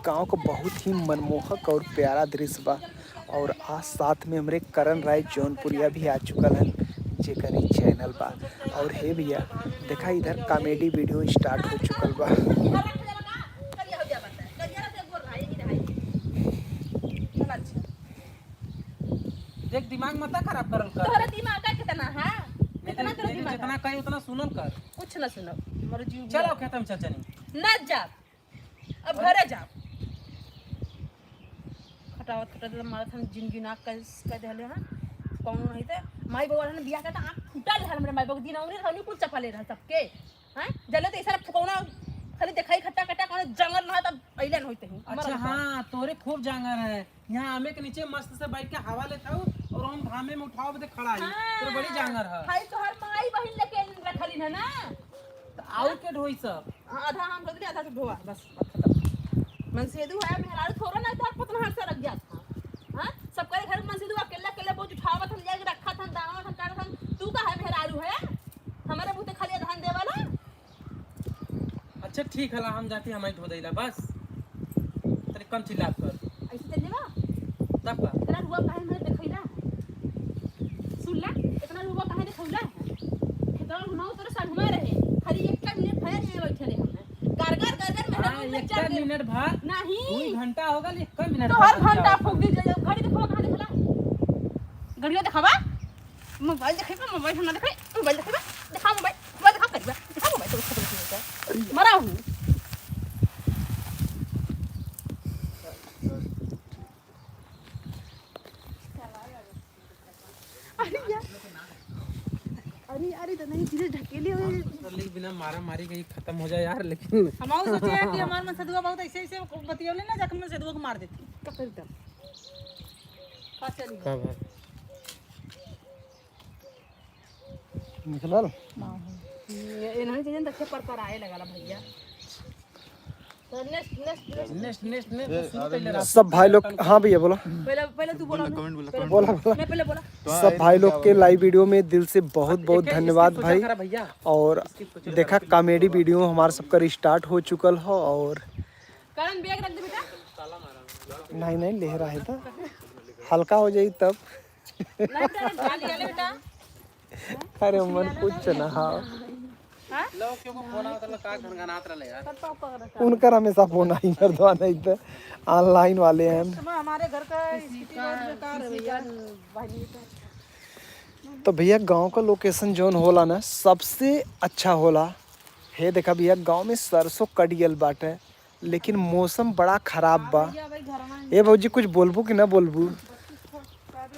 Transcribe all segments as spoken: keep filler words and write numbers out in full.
गाँव का बहुत ही मनमोहक और प्यारा दृश्य बा। और आज साथ में हमरे करण राय जौनपुरिया भी आ चुकल हन, जेकर ई चैनल बा। और हे भैया, देखा इधर कॉमेडी वीडियो स्टार्ट हो चुकल बा। देख, दिमाग मत खराब करल कर। तोहरा दिमाग का कितना है? मेरे, कितना तोहरा मेरे दिमाग जितना है? कही उतना सुनल कर। कुछ ना सुनो, मरो जीव चलो खेत में चल चली। ना जा, अब घरे जा। खटावत खटावत मारत हम जिंदगी ना कर, कर देले हैं। कौनो नहीं थे, माई बाबू रहन बियाह करता आँख फूटल है हमरे माई बाबू के दिन औंगरी रहनी कुल चपले रह सबके। हैं? जले तो इसारा फुकौना खाली देखाई खट्टा खट्टा कौनो जंगल ना तब अइले न होते हैं। अच्छा, हाँ, तोरे खूब जांगर है। यहाँ आमे के नीचे मस्त से बैठ के हवा लेत हऊ और हम घामे में उठाओ बदे खड़ा ही। हाँ। तोरे बड़ी जांगर है। खाली तोहर माई बहिन लेके रखली है ना? तो आउर के ढोई सब? हाँ, आधा हम धो देली, आधा तू ढोआ, बस, बात खत्म। मनसेदू है, मेहरारू थोड़ा ना तोहर पतना हाथ से रख जात था। हाँ? सबके घर में मनसेदू अकेला अकेला बोझ उठावत हम, जाके रखत हम, दावत हम, काटत हम। तू का है मेहरारू है? हमारे मुँह ते खाली धान देवाला? अच्छा ठीक हला, हम जाती, हम ही धो देला बस। तनी कम चिल्लात कर। ऐसे चल जेबा? तब का? इतना रुआ काहे मेरे देखैला? सुन ला, इतना रुआ काहे देखैला? खेतवा घुमाओ तोरे साथ घुमा रहे। खाली एक मिनट भर ये बैठे रहे हमने। गार गार गार गार मेरे हाँ, मुंह में एक चढ़ गए। मिनट भर। नहीं। दो घंटा होगा, एक मिनट तो भर हर घंटा घंटा होगा। फूक दीजिए, घड़ी दिखावा, कहाँ दिखला? घड़िया दिखावा। मोबाइल देखेबा, मोबाइल हम ना देखे, मोबाइल देखेबा, देखा मोबाइल, मोबाइल देखा करिबा, देखा मोबाइल, तो उसको देखा। मरा हूँ। अरे यार, अरे यार, इतना ही धीरे ढकेले हुए। कर ले बिना मारा मारी के ही खत्म हो जाए यार, लेकिन हम और सोचे हैं कि हमार मनसेदुआ बहुत ऐसे ऐसे बतियौले ना, जाके मनसेदुआ को मार देती। का करी तब? का चली? का भाई? निकलल? ये, ये नहीं चाहिए, तो अच्छा पर पर आए लगा ला भैया। तो next, next, next। Next, next, next, ए, शुरू अरे कर ले रहा। सब भाई लोग, हाँ भैया बोला। पहले, पहले तू बोला बोला, ना। Comment बोला, पहले comment बोला, बोला। बोला। मैं पहले बोला। तो सब आए भाई नहीं लोग क्या के बोला? Live video में दिल से बहुत, बहुत एक, एक धन्यवाद skip तो भाई। क्या करा भैया? और skip तो चलो देखा करा। Comedy video हमारा सबका restart हो चुकल हो और करण bag रख दे बेटा। नहीं, नहीं, ले रहा है तो हल्का हो जाई तब। नहीं, बेटा, खा लिया ले बेटा। अरे मन कुछ ना, हाँ। हाँ? लो, क्यों को फोन आवत रहल, का घनघनात रहले यार? उनकर हमेशा फोन आई, मर्दवा नहीं तो online वाले हैं। इस समय हमारे घर का स्थिति बहुत बेकार है भैया। तो भैया, गाँव का location जौन होला ना, सबसे अच्छा होला। हे देखा भैया, गाँव में सरसों कट गयल बाटे, लेकिन मौसम बड़ा खराब बा। ए भौजी, कुछ बोलबू कि ना बोलबू?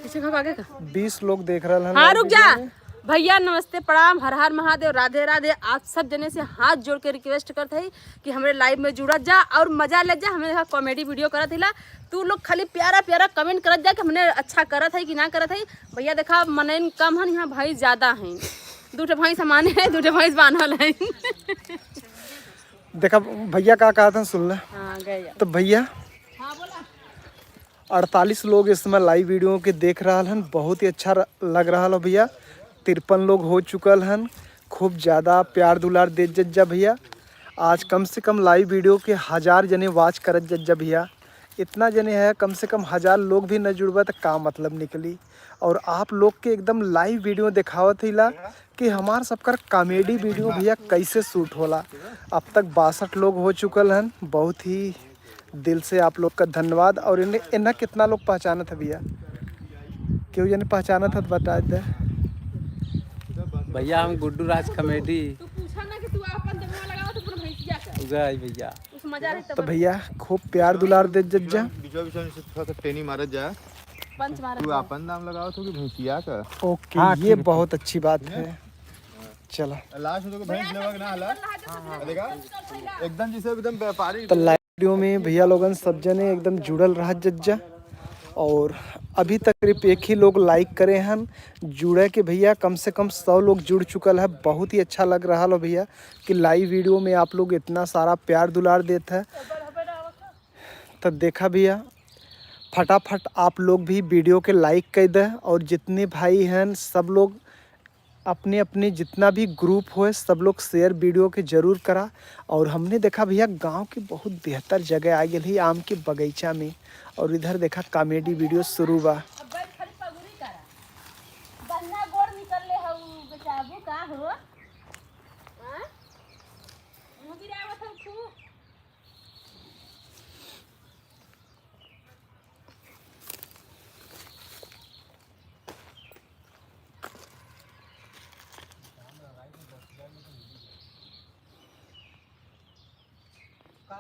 पीछे का आगे का? बीस लोग देख रहल हन हाँ, live रुक जा। Video में। भैया नमस्ते, प्रणाम, हर हर महादेव, राधे राधे। आप सब जने से हाथ जोड़ के request करत हई कि हमरे live में जुड़त जा और मजा लेत जा। हमरे यहाँ comedy video करत हिला, तू लोग खाली प्यारा प्यारा comment करत जा कि हमने अच्छा करत है कि ना करत है। भैया देखा, मनइन कम हन, यहाँ भैंस ज्यादा हैं। दू ठे भैंस हमारे हैं, दू ठे भैंस बान्हल हैं। देखा भैया का कहत हन, सुन ले। हाँ, गए जा। तो भैया, हाँ, बोला। अड़तालीस लोग इस समय live video के देख रहल हन, बहुत ही अच्छा र-, लग रहल हो भैया। तिरपन लोग हो चुकल हन, खूब ज़्यादा प्यार दुलार दे जज्जा भैया। आज कम से कम live video के हजार जने watch करत जज्जा भैया। इतना जने है, कम से कम हजार लोग भी न जुड़बा त का मतलब निकली। और आप लोग के एकदम live video देखावत हिला कि हमार सबकर comedy video भैया कैसे shoot होला। अब तक बासठ लोग हो चुकल हन, बहुत ही दिल से आप लोग का धन्यवाद। और इन्हें, इन्हें कितना लोग पहचानत है भैया? केहू जने पहचानत है तो बता दे। भैया हम गुड्डू राज comedy। तू पूछा ना कि तू आपन दिमाग लगाओ तो पूरा भैंसिया का। उगा है भैया। उस मजा है तो तब। भैया खूब प्यार दुलार दे जज्जा। बीचवा बीचवा में से थोड़ा सा टेनी मारत जा। पंच मारत तू जा। आपन नाम लगाओ तो कि भैंसिया का। OK, हाँ, ये ठीक है, बहुत अच्छी बात है। चला। लास्ट में तो भैंस लेवा के ना हला। देखा? एकदम जैसे एकदम व्यापारी। तो live video में भैया लोगन सब जने एकदम जुड़ल रह जज्जा। और अभी तक सिर्फ एक ही लोग like करे हन। जुड़े के भैया कम से कम सौ लोग जुड़ चुकल है। बहुत ही अच्छा लग रहा हो भैया कि live video में आप लोग इतना सारा प्यार दुलार देत है। तो देखा भैया, फटाफट आप लोग भी video के like कर दे और जितने भाई हैं सब लोग अपने अपने जितना भी ग्रुप होए, सब लोग शेयर वीडियो के जरूर करा। और हमने देखा भैया, गांव के बहुत बेहतर जगह आ गेल है आम के बगीचा में। और इधर देखा, कॉमेडी वीडियो शुरू बा। अब बैठ खड़ी पगुरी करा। गन्ना गोड़ निकल ले हऊ बेचाबू का हो? हाँ? मुँह गिरावत हऊ खूब। का?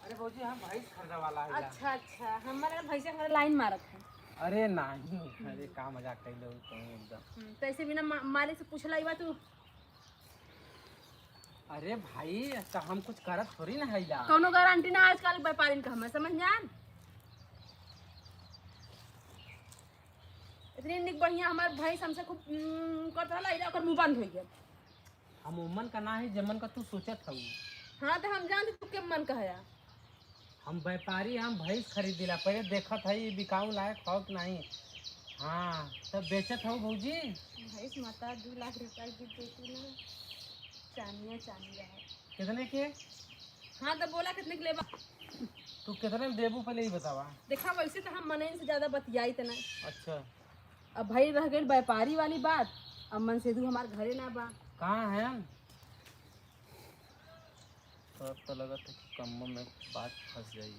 अरे भौजी, हम भैंस खरीदे वाला है। अच्छा, अच्छा, हमारे भैंसे हमारे लाइन मारत है। अरे नहीं, अरे का मजाक कैले हो तुम एकदम। हम्म, तो ऐसे बिना मा-, मालिक से पूछला ही बा तू। अरे भाई, तो हम कुछ करत थोड़ी ना है यार। कौनो गारंटी ना आजकल व्यापारिन का, हमें समझ में आन। इतनी निक बढ़िया हमार भैंस हमसे खूब, उम, करत रहला, इधर ओकर मुंह बंद हो गया। हम ओमन का ना है, जेमन का तू सोचत हऊ। हाँ, तो हम जानते तू के मन का है। हम व्यापारी, हम भैंस खरीदिला, पहले देखत हई बिकाऊ लायक हौ कि नहीं। हाँ, तब बेचत हऊ भौजी? भैंस माता दू लाख रुपया की देती ना, चानिया चानी रहा। कितने के? हाँ, तो बोला कितने के लेबा? तू कितने में देबू, पहले ही बतावा। देखा, वैसे तो हम मनइन से ज्यादा बतियाई त ना। अच्छा। अब भाई रह गइल व्यापारी वाली बात, अब मनसेधू हमार घरे ना बा। कहाँ है? तब तो लगत है कि कम्मो में बात फंस जाई।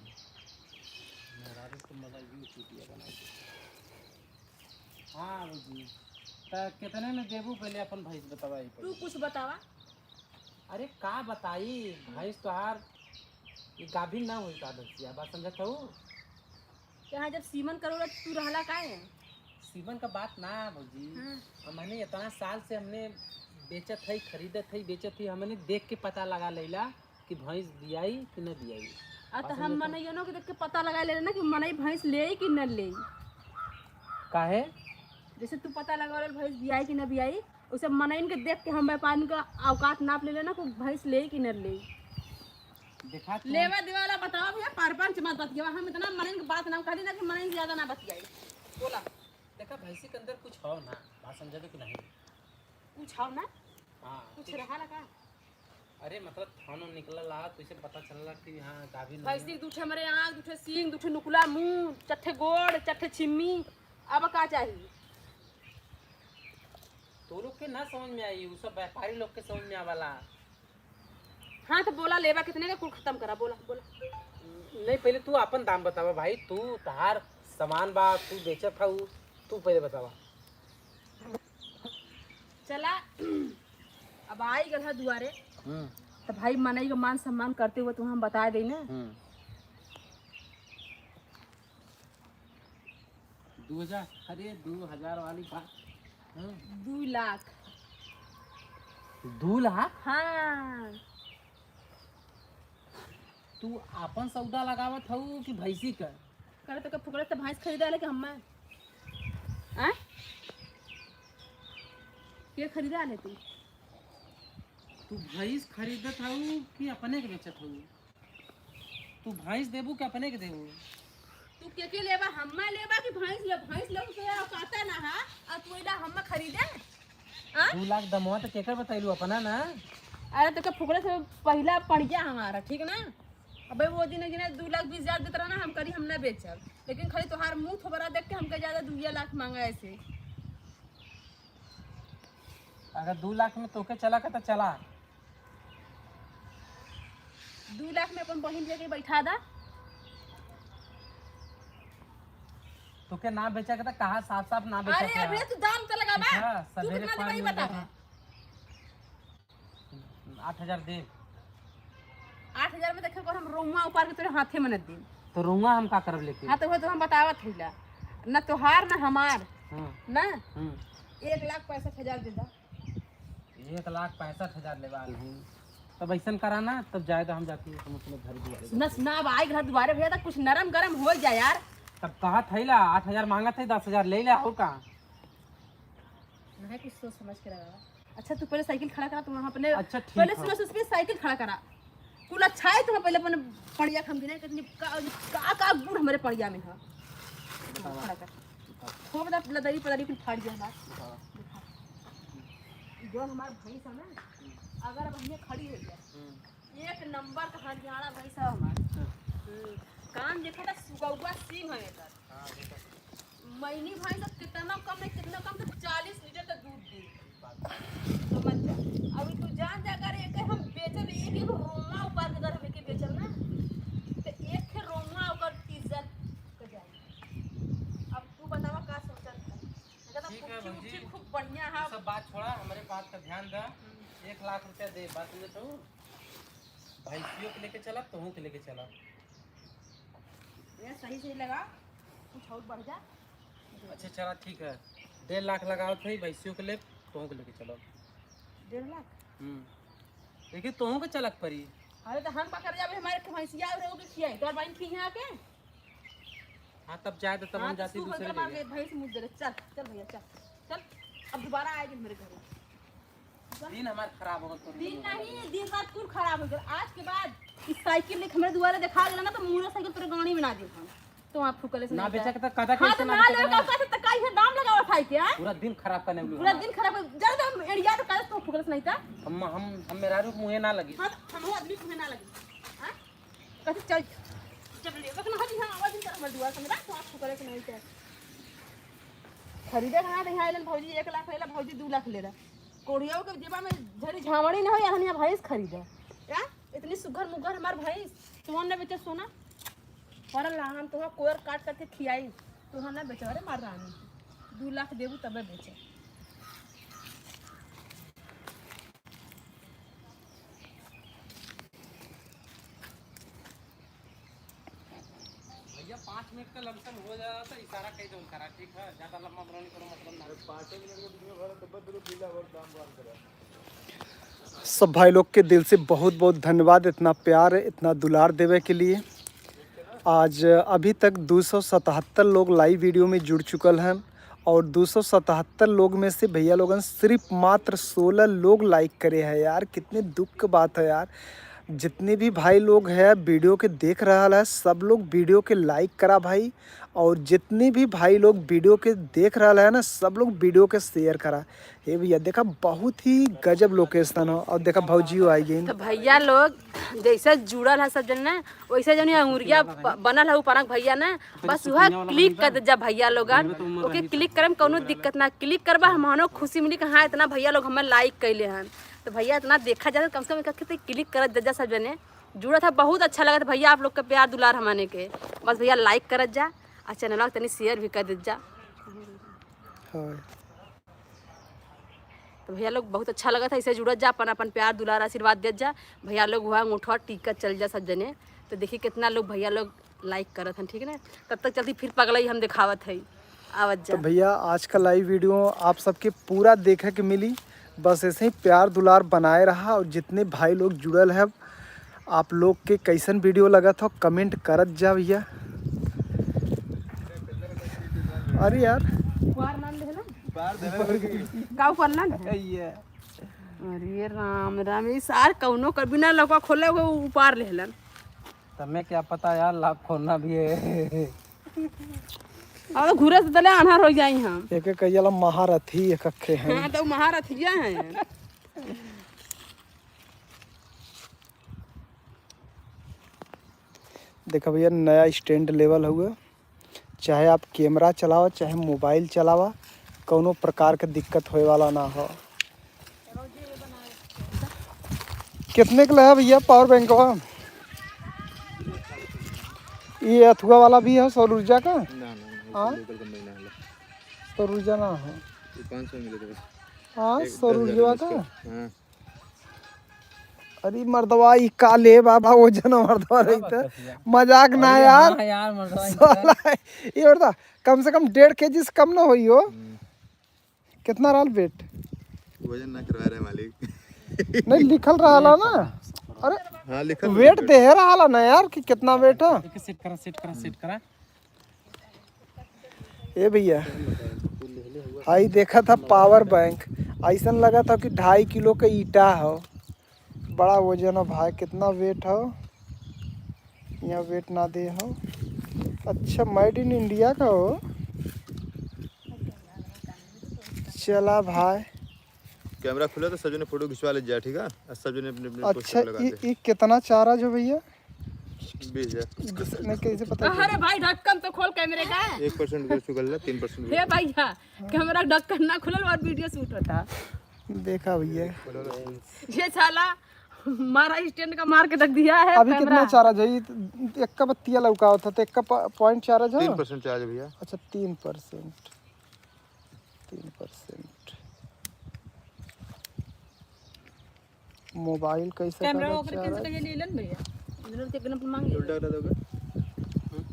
मेहरारू के मजा यू चुटिया बनाई दे। हाँ भौजी, त कितने में देबू, पहले अपन भैंस बतावा ही तू पहले। कुछ बतावा। अरे का बताई, भैंस तोहार ये गाभिन ना होई का भैंसिया, बात समझत हऊ? यहाँ जब सीमन करोड़ा तू रहला काहे? सीमन का बात ना भौजी, हाँ। हमने इतना साल से हमने बेचत है, खरीदत है, बेचत है, हमने देख के पता लगा लेला कि भैंस बियाई कि न बियाई। आ, तो बात हम समझत हऊ? मनइयनो के देख के पता लगा लेला ना कि मनई भैंस लेई कि न लेई। काहे? जैसे तू पता लगा ले भैंस बियाई कि न बियाई, उसे मनइन के देख के हम व्यापारिन का औकात नाप लेले ना कि भैंस लेई कि न लेई। देखा तू। लेवा देवा वाला बतावा भैया, परपंच मत बतियावा। हम इतना मनइन के बात ना कहली ना कि मनइन से ज्यादा ना बतियाई। बोला। देखा, भैंसी के अंदर कुछ हौ ना, बात समझत हऊ कि नहीं? कुछ हौ ना? हाँ, कुछ कुछ। रहा लगा? अरे, मतलब, थानो निकलला, तो इसे पता चलला कि हाँ, गाभिन नहीं है। भैंसी के दू ठे हमरे आँख, दू ठे सींग, दू ठे नुकुला मुँह, चट्ठे गोड़, चट्ठे छिम्मी, अब का चाही? तो लोग के ना समझ में आई, उ सब व्यापारी लोग के समझ में आवाला। हाँ, तो बोला, लेबा कितने का, कुल खत्म करा, बोला, बोला। नहीं, पहले तू अपन दाम बतावा भाई, तू, तहार सामान बा, तू बेचत हऊ, तू पहले बतावा। चला, अब आई गल है दुआरे, हम्म। तो भाई, मनई का मान सम्मान करते हुए तुम हम बता देई ना। हम्म। दू हजार? अरे, दू हजार वाली बात। हाँ। दू लाख। दू लाख? हाँ। तू आपन सौदा लगावत हऊ कि भैंसी का? करे तो के फुकरे से भैंस खरीदा ले कि हम्मे? आय? के खरीदा ले तू? तू भैंस खरीदत हऊ कि अपने के बेचत हऊ? तू भैंस देबू कि अपने के देबू? तू के के लेबा, हम्मा लेबा कि भैंस ले? भैंस ले उसे औकाते ना हा, और तू एला हम्मा खरीदे? हाँ? दू लाख दमवा तो केकर बतैलू, अपना ना? अरे तो के फुकरे से पहिला पड़िया हमारा, ठीक ना? अबे वो दिन गिने दू लाख बीस हजार देत रहा ना, हम करी हम ना बेचब, लेकिन खाली तोहार मुंह थोबरा देख के हमके ज्यादा दुइया लाख मांगा ऐसे। अगर दू लाख में तोके चला का तो चला। दू लाख में अपन बहिन लेके बैठा दा। तोके ना बेचा के तो कहा, साफ साफ ना बेचा अरे के। अबे तू दाम तो लगाबा। हाँ, तू सवेरे कितना पाँच देबा, ई बजे बताबा। आठ हजार दे। आठ हजार में देखे, अगर हम रोमा उपार के तोरे हाथे में न दे। तो रोमा हम का करब लेके? हाँ, तो वो तो हम बतावत हईला, ना तोहार ना हमार। हाँ। ना। हम्म। एक लाख पैंसठ हजार दे दा। एक लाख पैंसठ हजार लेवा नहीं। तब ऐसन करा ना, तब जाए तो हम जाती है, हम अपने घर दुआरे सुना, जाती है। सुना, अब आई घर दुआरे भैया, तो कुछ नरम गरम हो जाए यार। तब कहा था ला, आठ हजार मांगा था, दस हजार ले ले, और का? नहीं, कुछ सोच समझ के लगा। अच्छा, तू पहले साइकिल खड़ा करा, तू वहाँ अपने अच्छा, ठीक पहले है। सुनो, सुनो, साइकिल खड़ा करा। कुल अच्छा है, तुम पहले अपने पड़िया खम गिने, कितनी का, का, का गुण हमारे पड़िया में है। बतावा। खड़ा कर। वो बता, लदरी पदरी कुल फाड़ गया हमार। हाँ। देखा। जो हमार भैंस है ना, हम्म। अगर अब हमें खड़ी हो गया, हम्म। एक नंबर का हरियाणा भैंस है हमार। हम्म। हम्म। कान देखा था, सुगौआ सिंह है एकर। हाँ, देखा। मैनी भैंस अब कितना कम नहीं, कितना कम तो चालीस लीटर तक दूध दी। समझ जा। अब तू जान जा, अगर एक हम बेचब, एक, एक रोमा उपार के अगर हम एके बेचब ना, तो एक के रोमा ओकर इज्जत के जाए। अब तू बतावा का सोचत है? कहता ठीक है खूब भौजी, ठीक, खूब बढ़िया है। सब बात छोड़ा, हमारे बात का ध्यान दा। हम्म। एक लाख रुपया दे, बात समझे तू? भैंसियों के लेके चला, तोहू के लेके चला। ये सही सही लगा, कुछ और बढ़ जा। अच्छा चला ठीक है, डेढ़ लाख लगावत है, भैंसियों के ले, तोहू के लेके चला। डेढ़ लाख? हम्म। देखिए तोहू के चलक पड़ी। अरे तो हम पकड़ जाबे, हमारे भैंसिया और ओके खियाई, तोर बहन खिया के? हाँ, तब जाए तो तब हाँ, हम तो जाती तू दूसरे बदला मार जगह। के भैंस मुझ दे रहे। चल, चल भैया, चल, चल। अब दोबारा आएगी मेरे घर। दिन हमार खराब हो गल, दिन नहीं, दिन रात कुल खराब हो गल। आज के बाद इस साइकिल लेके हमारे दुआरे देखा गेला ना, तो मोटरसाइकिल तोरे गाड़ी में ना दे हम। तो आप फुकले से ना नहीं बेचा था। के तो कदा हाँ, कैसे तो ना ना बेचा ले था? का, का, तो का, ये दाम लगावा था क्या? पूरा दिन खराब करने वाली पूरा हमार। दिन खराब कर, जरा तो एड़िया तो कल तो फुकले से नहीं था। हम, हम, हम मेहरारू के मुँहे ना लगी। हाँ, तो हम आदमी के मुँहे ना लगी। हाँ? कहते, "चल, जब लेबे के ना होती, हम आवाज नहीं करब, दुआ से ना, तो आपको करे के नहीं चाहे।" खरीदे कहाँ रही, आइलन भौजी एक लाख लेला, भौजी दू लाख लेला। कोढ़ियाओ के जेबा में झड़ी झावड़ी ना हो, या हनिया भैंस खरीदे। क्या? इतनी सुघर मुघर हमार भैंस, सोन न बेचे सोना। पर ला, हम तोहरा कोयर काट करके खियाई, तोहरा ना बेचे। अरे मार रानी, दू लाख देबू तबे बेचे। भैया, पाँच मिनट का लमसम हो जा रहा था, इशारा कह दो करा, ठीक है? ज्यादा लंबा बनाने करो, मतलब ना। अरे, पाँचों मिनट का वीडियो भरो, तब तक वीडियो भरो, दाम बात करो। सब भाई लोग के दिल से बहुत बहुत धन्यवाद, इतना प्यार, इतना दुलार देवे के लिए। आज अभी तक दो सौ सतहत्तर लोग लाइव वीडियो में जुड़ चुकल हैं और दो सौ सतहत्तर लोग में से भैया लोगन सिर्फ मात्र सोलह लोग लाइक करे हैं यार। कितने दुख की बात है यार। जितने भी भाई लोग हैं वीडियो के देख रहा है, सब लोग वीडियो के लाइक करा भाई, और जितने भी भाई लोग वीडियो के देख रहा है ना, सब लोग वीडियो के शेयर करा। हे भैया, देखा, बहुत ही गजब लोकेशन हो। और देखा, भौजियो आई गई। तो भैया लोग जैसे जुड़ल है सब जन ना, वैसे जन ये अंगुरिया ब-, बनल है ऊपर भैया ना, बस वह क्लिक कर दे जा भैया लोगन। ओके, क्लिक करे में कौनो दिक्कत ना, क्लिक करबा, हमनो खुशी मिली कि हाँ, इतना भैया लोग हमें लाइक कैले हन। तो भैया, इतना देखा जाता, कम से कम एक क्लिक करत जा, जा सब जने जुड़त है। बहुत अच्छा लगत भैया, आप लोग के प्यार दुलार हमने के। बस भैया, लाइक करत जा, और चैनल तनी शेयर भी कर देत जा। हाँ। तो भैया लोग, बहुत अच्छा लगत है, ऐसे जुड़त जा, अपन अपन प्यार दुलार आशीर्वाद देत जा। भैया लोग हुआ अंगूठवा टीकत चल जा सब जने। तो देखिए कितना लोग भैया लोग लाइक करत हन, ठीक है ना। तब तक चलती फिर पगलई हम दिखावत है, आवत तो जा। भैया, आज का लाइव वीडियो आप सबके पूरा देखे के मिली। बस ऐसे ही प्यार दुलार बनाए रहा, और जितने भाई लोग जुड़ल है, आप लोग के कैसन वीडियो लगत हो, कमेंट करत जा भैया। अरे यार, उपार नाम लेहलन? उपार देवे लगे। का उपार नाम है? ये। अरे राम राम, ये सार कौनो कर बिना लौका खोले हुए उपार लेहलन। तमे क्या पता यार, लाभ खोलना भी है। अब घूरे से तले आन्हर हो जाई हम। एक एक कहियाला महारथी एक अखे हैं। हाँ, तो महारथिया हैं। देखा भैया, नया स्टैंड लेवल हुआ, चाहे आप कैमरा चलावा, चाहे मोबाइल चलावा, कौनो प्रकार के दिक्कत होए वाला ना हो। कितने के है भैया पावर बैंकवा? ये अथुआ वाला भी है सौर ऊर्जा का? ना, ना, ना, हाँ? Local company ना है। सौर ऊर्जा ना है। ये पाँच सौ मिले थे बस। हाँ, एक सौर दस हज़ार ऊर्जा का? हाँ। अरे मर्दवा, ई का ले बाबा, वजन मर्दवा रही था। मजाक ना अरे यार। हाँ यार, मर्दवा, ई साला, ये बता, कम से कम डेढ़ केजी से कम ना होई हो। हम्म। कितना रहल weight? वजन ना करवा रहे मालिक। नहीं, लिखल रहला ना। अरे हाँ, लिखल weight रहे। दे रहला ना यार कि कितना weight है। एक सेट करा, सेट करा, सेट करा। ए भैया, हाई देखा था पावर बैंक, ऐसन लगा था कि ढाई किलो के ईटा हो। बड़ा वजन हो भाई, कितना weight हो, यहाँ weight ना दे हो। अच्छा, made in India का हो। चला भाई। कैमरा खुला तो सब जने फोटो खिंचवा ले जा, ठीक है? और सब जने अपने अपने पोस्टर अच्छा, लगा ई दे। ई कितना चार्ज हो भैया? बीस हजार। बीस, नहीं, कैसे पता चला? अरे भाई, ढक्कन तो खोल कैमरे का। एक परसेंट कर चुकल है, तीन परसेंट। हे भैया, कैमरा ढक्कन ना खुलल और वीडियो शूट होता। देखा भैया। ये साला हमारा स्टैंड का मार के रख दिया है अभी कैमरा। कितना चार्ज है? ये एक का बत्तिया लौका होता तो एक का प-, पॉइंट चार्ज है? तीन परसेंट चार्ज है भैया। अच्छा, तीन परसेंट। तीन परसेंट। मोबाइल कैसे कैमरा करा ओकरे कैसे चार्ज? कहिए ले लेन भैया। इधर से एकदम मांग ले। उल्टा करा दोगे? हम्म?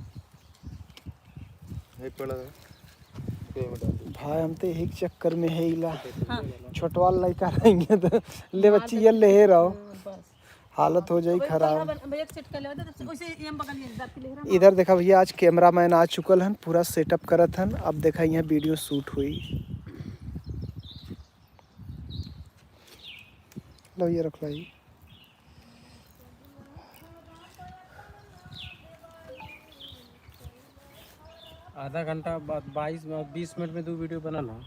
एक पड़ा था। भाई, हम तो यही चक्कर में है इला। हाँ। छोटवा लड़का रहेंगे तो ले मार बच्ची दे। ये ले रहो। हाँ, बस। हालत हो जाई वही खराब। पल्ला बन-, एक सेट कर लेवे तो, तब से वैसे ये हम बगल में रख के ले रहा। इधर देखा भैया, आज कैमरामैन आ चुकल हन, पूरा सेटअप करत हन। अब देखा यहाँ वीडियो शूट हुई। लो ये रख लाई। आधा घंटा बाद, बाईस, बीस मिनट में दो वीडियो बनल हो।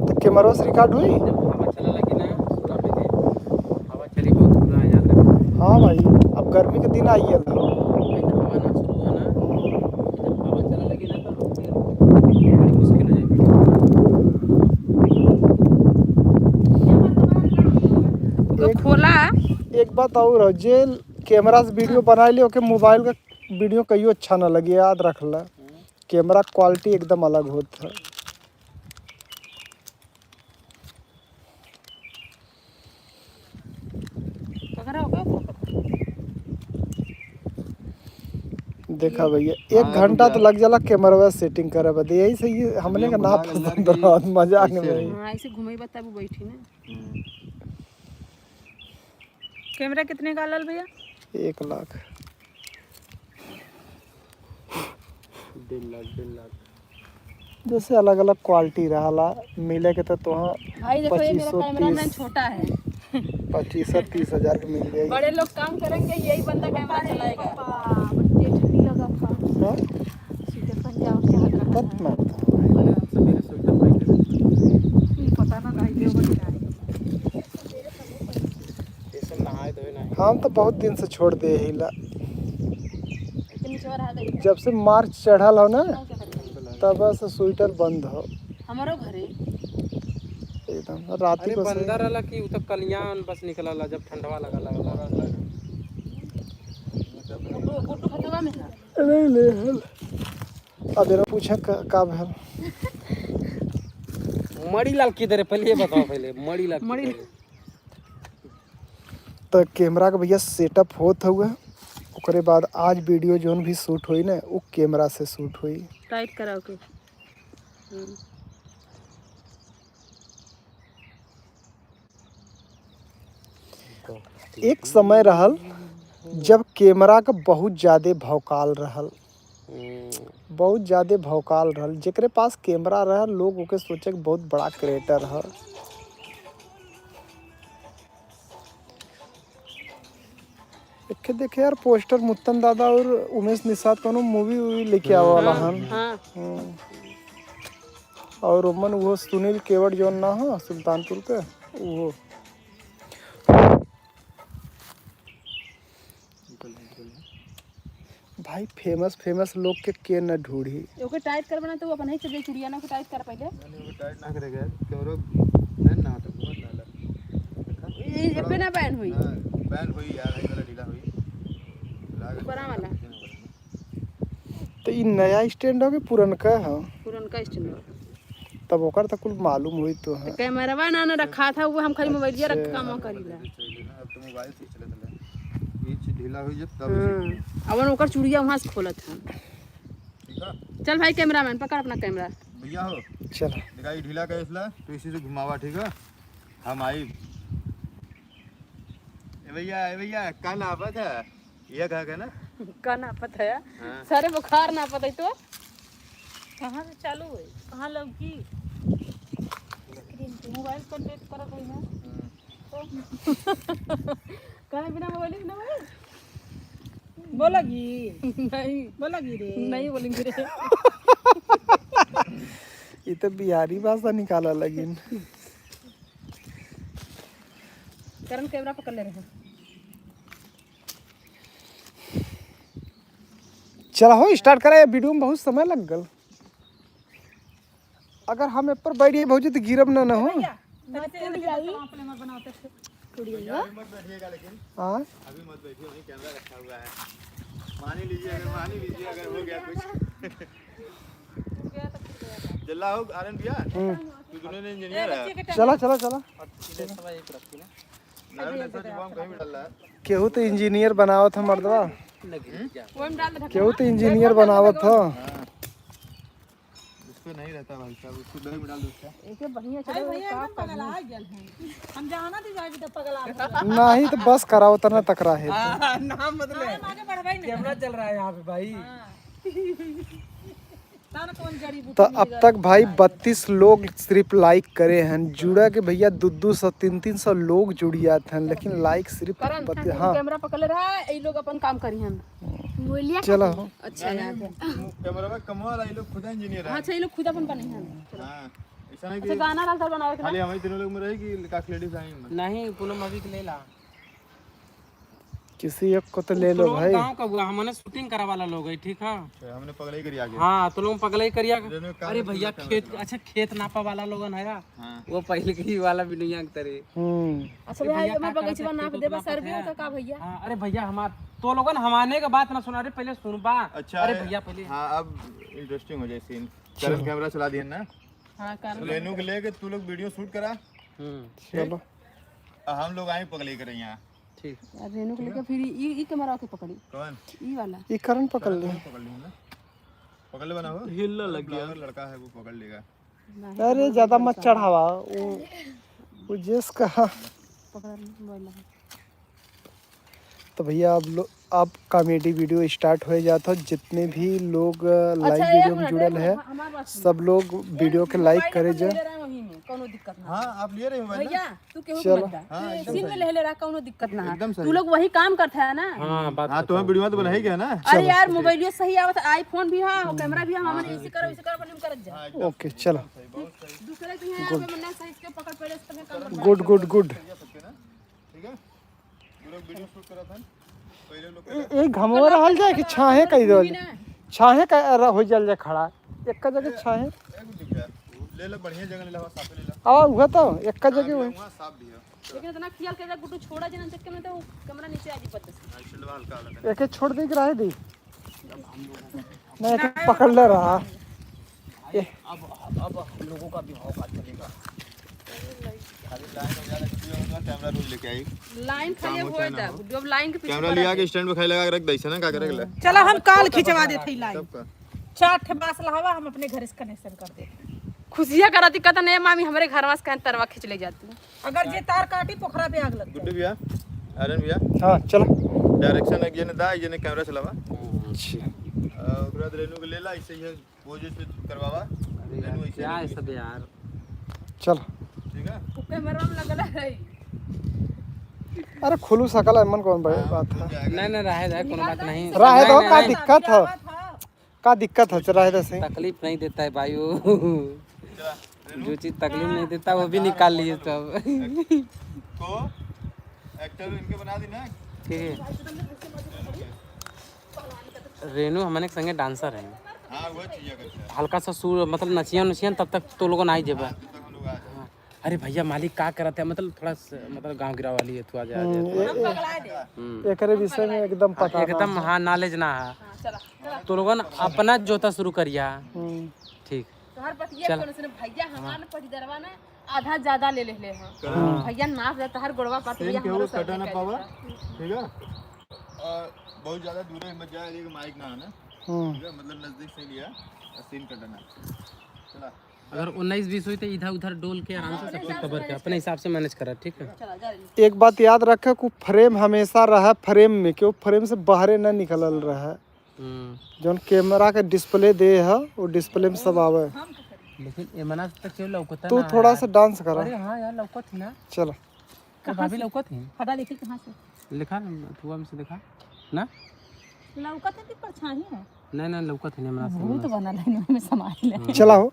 तो कैमरा से रिकॉर्ड हुई? जब हवा चला लगी ना, सुना में दे। हवा चली बहुत बुरा है, याद रखना। हाँ भाई, अब गर्मी के दिन आई है। जब हवा ना शुरू हो ना, जब हवा चला लगी ना, तो फिर बड़ी मुश्किल हो जाएगी। तो एक, खोला। एक बात और है, जे कैमरा से वीडियो बनाए ले, ओके मोबाइल का वीडियो कहियो अच्छा ना लगे, याद रख ला। कैमरा क्वालिटी एकदम अलग होत है। पकड़ा होगा, पकड़ा। देखा भैया, एक हाँ, घंटा तो भैया। लग जाला कैमरा सेटिंग करे बदे, यही से ये हमने ये का ना मजाक पसंद लगा रहा, मजाक ऐसे में। हाँ, ऐसे घुमेबा तब बैठी ना। हम्म। कैमरा कितने का लाल भैया? एक लाख। डेढ़ लाख, डेढ़ लाख। जैसे अलग-अलग क्वालिटी रहला, मिले के तो तोहाँ भाई देखो, ये मेरा पच्चीस सौ, कैमरामैन तीस, छोटा है। पच्चीस सौ, तीस हजार के मिल जाई। बड़े लोग काम करेंगे, यही बंदा कैमरा चलाएगा। पापा, बच्चे ठंडी लगा था। हाँ? स्वेटर पहन के और क्या हाल रहा मत है? मानता हूँ। अरे, हम सवेरे स्वेटर पहन के रहते हैं। हम्म, पता ना, नहीं, देवगढ़ में आए। ये सब नहाए धोए नहीं। हम तो बहुत दिन से छोड़ दे हिला। लेकिन इस बार आ गई। जब से मार्च चढ़ल हो ना, हाँ, चढ़ल। तब से स्वेटर बंद हो। हमारो घरे। एकदम राती अरे को से। बंदर रहला कि उ तो कलियान बस निकलला जब ठंडवा लगा, लगा, लगा। गुड्डू, गुड्डू खतवा में है। नहीं, नहीं, हल। अब एरा पूछा का, का भल? मणिलाल किधर है? पहले ये बताओ, पहले मणिलाल मणि- किधर है? त कैमरा के भैया सेटअप होत हउए, ओकरे बाद आज वीडियो जौन भी शूट होई ना, उ कैमरा से शूट होई। टाइट कराओ के। हम्म। एक समय रहल जब कैमरा के बहुत ज्यादे भौकाल रहल, हम्म। बहुत ज्यादे भौकाल रहल। जेकरे पास कैमरा रहल, लोग ओके सोचे कि बहुत बड़ा क्रिएटर ह। एक देखे यार, पोस्टर मुत्तन दादा और उमेश निषाद कौनो मूवी वूवी लेके आवे वाला हाँ, हन। हाँ। हम्म। और ओमन वो सुनील केवट जौन ना हो सुल्तानपुर के, वो। भाई, फेमस, फेमस लोग के, के न ढूढ़ी। ओके टाइट कर बना, तो वो अपन ही से दे चुड़िया ना, ओके टाइट कर पहले। नहीं, ओके टाइट ना करेगा यार, कैमरा बैन ना होता, बहुत ना लग। ये, ये पे ना बैन हुई। ना, बैन हुई यार, ये वाला ढीला हुई। लाग बड़ा वाला। तो ई नया स्टैंड हो कि पुरनका है? पुरनका स्टैंड हो। तब ओकर त कुल मालूम होई तो है। कैमरवा ना, ना रखा था, वो हम खाली मोबाइलिया रख के काम करीला। अब तो मोबाइल से चलत है। ई चीज ढीला हो जब तब हाँ। अब ओकर चुड़िया वहाँ से खोलत है। ठीक है। चल भाई कैमरामैन, पकड़ अपना कैमरा। भैया हो। चल। देखा, ई ढीला का इसला, तो इसी से घुमावा, ठीक है? हम आई। ए भैया, ए भैया, का नापत है? ये कहा के ना? का नापत है? हाँ। सारे बुखार नापत है तो? कहाँ से चालू है? कहाँ लौकी? स्क्रीन पे। मोबाइल कंटेक्ट करत होई ना। हम्म। तो काहे बिना मोबाइल के ना होई? बोला गी। नहीं। बोला गी रे। नहीं बोलेंगे रे। ई तो बिहारी भाषा निकाला लगिन। करण कैमरा पकड़ ले रहे। चला हो, स्टार्ट करा, ये वीडियो में बहुत समय लग गल। अगर हम ए पर बैठ गए भौजी तो गिरब ना, ना हो। भैया, तनी से टूट जाई। टूट जाई। हाँ। अभी मत बैठिए, वहीं कैमरा रखा हुआ है। मान ही लीजिए, अगर मान ही लीजिए, अगर हो गया कुछ। जल्ला हो, आनंद भैया। हम्म। तू दोनों ने इंजीनियर है। चला, चला, चला। केहू तो इंजीनियर बनावत ह मर्दवा। केहू तो इंजीनियर बनावत ह। उसको नहीं रहता भाई साहब, उसको दही में डाल दो उसका। एके बढ़िया चले अरे भैया, का एकदम पगला कही। गेल है। हम जहाँ ना दी जाएगी तो पगला गेल। नहीं तो बस करा, उतना तक रहे। हाँ, नाम बदले। हाँ, हम आगे बढ़वाई नहीं। कैमरा चल रहा है यहाँ पे भाई। हाँ। तान कौन जड़ी बूटी तो मिल अब गई? तक भाई बत्तीस लोग सिर्फ लाइक करे हैं। जुड़ा के भैया दो दो सौ, तीन तीन सौ लोग जुड़ियात हैं, लेकिन लाइक सिर्फ करण, बत्तीस। हाँ। कैमरा पकड़ ले रहा है, ये लोग अपन काम करी हैं। मोबाइलिया चलो। का? अच्छा नहीं, यार। कैमरा में कमवा रहा, ये लोग खुद इंजीनियर है। अच्छा, ये लोग खुद अपन बने हैं। चलो। हाँ, ऐसा नहीं अच्छा, कि गाना डालकर बनावे के ना? खाली हम ही तीनों लोग में रहे कि काफी लेडीज आई हैं? नहीं, पूनम भाभी के ले ला। किसी एक को तो ले लो भाई। गाँव का हुआ, हमने शूटिंग करा वाला लोग है, ठीक है? अच्छा, हमने पगलई करिया के। हाँ, तो लोग पगलई करिया के। अरे भैया, खेत, अच्छा, खेत नापा वाला लोगन है। हाँ। वो पहले के ही वाला बिनुइया के तरे। हम्म। अच्छा भैया, ये हमारे बगीचवा नाप देबा, सर्वे होता का भैया? हाँ, अरे भैया, हमार तो लोगन हमाने का बात ना सुना, अरे पहले सुनबा। अच्छा, अरे भैया, पहले। हाँ, अब इंटरेस्टिंग हो जाए सीन। चलो। करण कैमरा चला दिया ना। हाँ, करण। रेनू के लेके तू लोग वीडियो शूट करा। हम्म। ठीक? चलो। आ, हम लोग आए पगलई करे यहाँ। ठीक। यार, रेनू के लेके फिर ई, ई कैमरा के पकड़ी। कौन? ई वाला। ई करण पकड़ ले। पकड़ ली ना। पकड़ ले बना हो। हिलने लग गया। ब्लॉगर लड़का है, वो पकड़ लेगा। नहीं, अरे, ज्यादा मत चढ़ावा। वो, वो जेस कहा। पकड़ ले, बोल रहा है। तो भैया, अब लो-, अब कॉमेडी वीडियो स्टार्ट हो जात हो। जितने भी लोग, अ, लाइव वीडियो में जुड़ल है, सब लोग वीडियो के लाइक करे जा। अच्छा, एक मिनट, हम, हमार बात सुन। मोबाइल अपन ले ले रहे हैं वहीं में, कौनो दिक्कत ना है। हाँ, आप लिए रहे मोबाइल ना? भैया, तू केहू के चलो। मत दा। हाँ, एकदम सिम में सही। ले ले रहा, कौनो दिक्कत ना है। एकदम सही। तू लोग वही काम करत है ना? हाँ, बात हाँ, तो तो हम है। वीडियो में तो बनाई गया ना? अरे चलो, यार, ठीक। मोबाइलियो सही आवत, iPhone भी है और कैमरा भी है, हाँ, हमने हाँ, इसे करो, ठीक। इसे करो, बोले हम करत जा। हाँ, एकदम ओके, सही, चलो। एकदम सही, बहुत सही। दूसरे के यहाँ गुड। पे मन्ना सही से पकड़ पहले, तब काम गुड, गुड, गुड। ठीक है? पूरा वीडियो शूट करत हन। पहले लोग ए, ए, घमवा रहल जाए कि छाहे कई देवल? छाहे का र-, हो जाल जाए खड़ा। एक का जगह ए, छाहे। ए, गुड्डू भैया, ले ला, बढ़िया जगह ले ला, साफे ले ला। आ, उहे तो, एक का जगह हुए। वहाँ साफ भी है। लेकिन इतना ख्याल के गुड्डू छोड़ा जे ना, चक्के में तो कैमरा नीचे आ जी पत्ते से। हाँ, स्टैंड हल्का वाला था। एके छोड़ दे कि रहे दी? नहीं, एके पकड़ ले रहा। ए। अब, अब, अब हम लोगों का भी भौकाल चलेगा। खाली लाइन हो जाए, गुड्डू भैया, कैमरा रोज लेके आई। लाइन खाली काम होता होए है ना दा, हो। गुड्डू, अब लाइन के पीछे कैमरा पड़ा लिया है। के स्टैंड पे खाली लगा के रख दे, ऐसे ना का करे ले। चला, हम काल खिंचवा देते हैं लाइन। सबका। चार ठे बांस लहावा, हम अपने घर से कनेक्शन कर देते हैं। खुशिया करती कहता, "नहीं मामी, हमरे घरवा से कहीं तरवा खींच ले जाती।" अगर जे तार काटी, पोखरा पे आग लग जाए। गुड्डू भैया, आर्यन भैया। हाँ, चलो। डायरेक्शन एक जने दा, एक जने कैमरा चलावा। अच्छा। आ, ओकरा बाद रेनू के ले ला, ऐसे ही है, वो जैसे करवावा। अरे यार, रेनू ऐसे क्या है सब यार? चलो। ठीक है? वो कैमरा में लगल है। अरे, खुलू सकल है, मन कौन बड़े हाँ, बात खुल है। जाएगा। नहीं, नहीं, रहे दे, कोनो बात नहीं। रहे दो, नहीं, का नहीं। दिक्कत है? का दिक्कत है? चला, इधर से। तकलीफ नहीं देता है भाई वो। जो चीज तकलीफ नहीं देता, वो भी निकाल लिए सब। को एक्टर इनके बना दी ना। ठीक है। रेनू हमने के संगे डांसर है। हाँ, वो चीज है। हल्का सा सुर, मतलब, नचिया नुचिया, तब तक तो लोगों ना आई जेबा। हाँ, तब तक हम लोग आ जाए। हाँ। अरे भैया, मालिक का करत है, मतलब, थोड़ा स-, मतलब, गाँव गिराव वाली है, तू आ जा, आ जा, हम्म, तू आ जा। ए-, ए-, हम्म। एकरे विषय में एकदम पता एकदम, ना है। हाँ, knowledge ना है। हाँ, चला, चला। तो लोगन अपना जोता शुरू करिया। हम्म। ठीक। तोहर बतिया चल। कौन सुने भैया, हमार हाँ। पटीदारवा ना आधा ज्यादा ले लेले हैं। हाँ। भैया नाच दे, तोहर गोड़वा पात सेम भैया के हमारो वो सर कटा ना झुका पावा, देता। ठीक है? और बहुत ज्यादा दूर है, मत जाए, एक माइक ना आना। हम्म। ठीक है? मतलब नजदीक से लिया, और सीन कटा ना। चला। अगर उन्नीस बीस हुई तो इधर उधर डोल के आराम से हाँ, सब अपने कुछ हिसाब से कवर कर, manage अपने कर। हिसाब से मैनेज करा, ठीक है? चला, जा रही। एक बात याद रखे कि फ्रेम हमेशा रहा फ्रेम में, क्यों फ्रेम से बाहरे ना निकलल रहे। हम्म। जौन कैमरा के डिस्प्ले दे है, वो डिस्प्ले में सब आवे। हम तो करी। लेकिन एमना से तो केहू लौकता तू ना थोड़ा यार। सा डांस करा। अरे हाँ यार, लौकत ही ना। चलो। ए, भाभी लौकत ही। हटा, देखी कहाँ से। लिखा ना, तू हमसे दिखा ना। लौकत है कि परछाई है? नहीं, नहीं, लौकत ही नहीं, एमना से भूत एमना से। बना लाइन में समाइल है। हाँ। चला हो।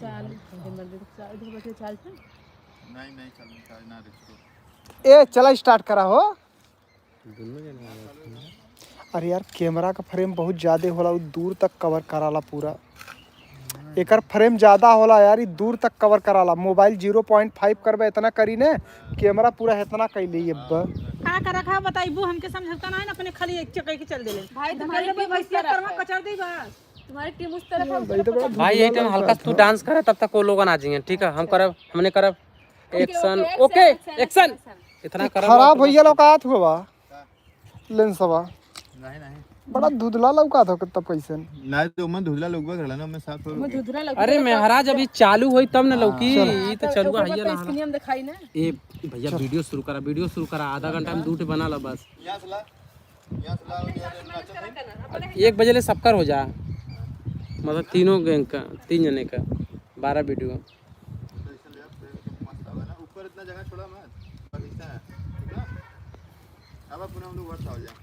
चाल, इधर मत देखो, चाल, इधर बैठे, चाल पे। नहीं, नहीं, चल, नहीं, चल, ना रिस्क। ए, चला, स्टार्ट करा हो। दोनों जने आ जाते हैं। अरे यार, कैमरा का फ्रेम बहुत ज्यादा होला, उ दूर तक कवर कराला पूरा। एकर फ्रेम ज्यादा होला यार, ई दूर तक कवर कराला। मोबाइल ज़ीरो पॉइंट फ़ाइव करबे, इतना करी ने, कैमरा पूरा इतना कैले अब। का कर रखा बताइबू, हमके समझता ना है ना, अपने खाली एक चक्कर के चल देले। भाई, तुम्हारी टीम उस तरफ है। कचर दे बस। तुम्हारी टीम उस तरफ है, उस तरफ है। भाई, ये टाइम हल्का से तू डांस करे, तब तक वो लोगन आ जाएंगे, ठीक है? हम करब, हमने करब। OK, action, OK, OK, action, action. Action. इतना ई करब खराब और होइया लौकात हुआ। लेंसवा। नहीं, नहीं। बड़ा धुधला लौकात हो तब कैसे? नहीं तो मैं धुधला लौकबा करला ना, मैं साफ तौर मैं पे। धुधला लौकबा अरे करला। महाराज, अभी चालू होई तब न लौकी, हाँ। ई तो हाँ, चलुआ ऊपर है पे ना। स्क्रीन में दिखाई ना। ए भैया, चल। वीडियो शुरू करा, वीडियो शुरू करा, आधा घंटा में दू ठे बना ला बस। यहाँ से ला, यहाँ से ला, यहाँ से ला। एक बजे ले सबकर हो जा, मतलब तीनों गैंग का, तीन जने का, बारह वीडियो। तो इसलिए आप मस्त आवे ना, ऊपर इतना जगह छोड़ा मत, बगीचा है, ठीक है? अब अपना हम लोग वर्ष हो जाए।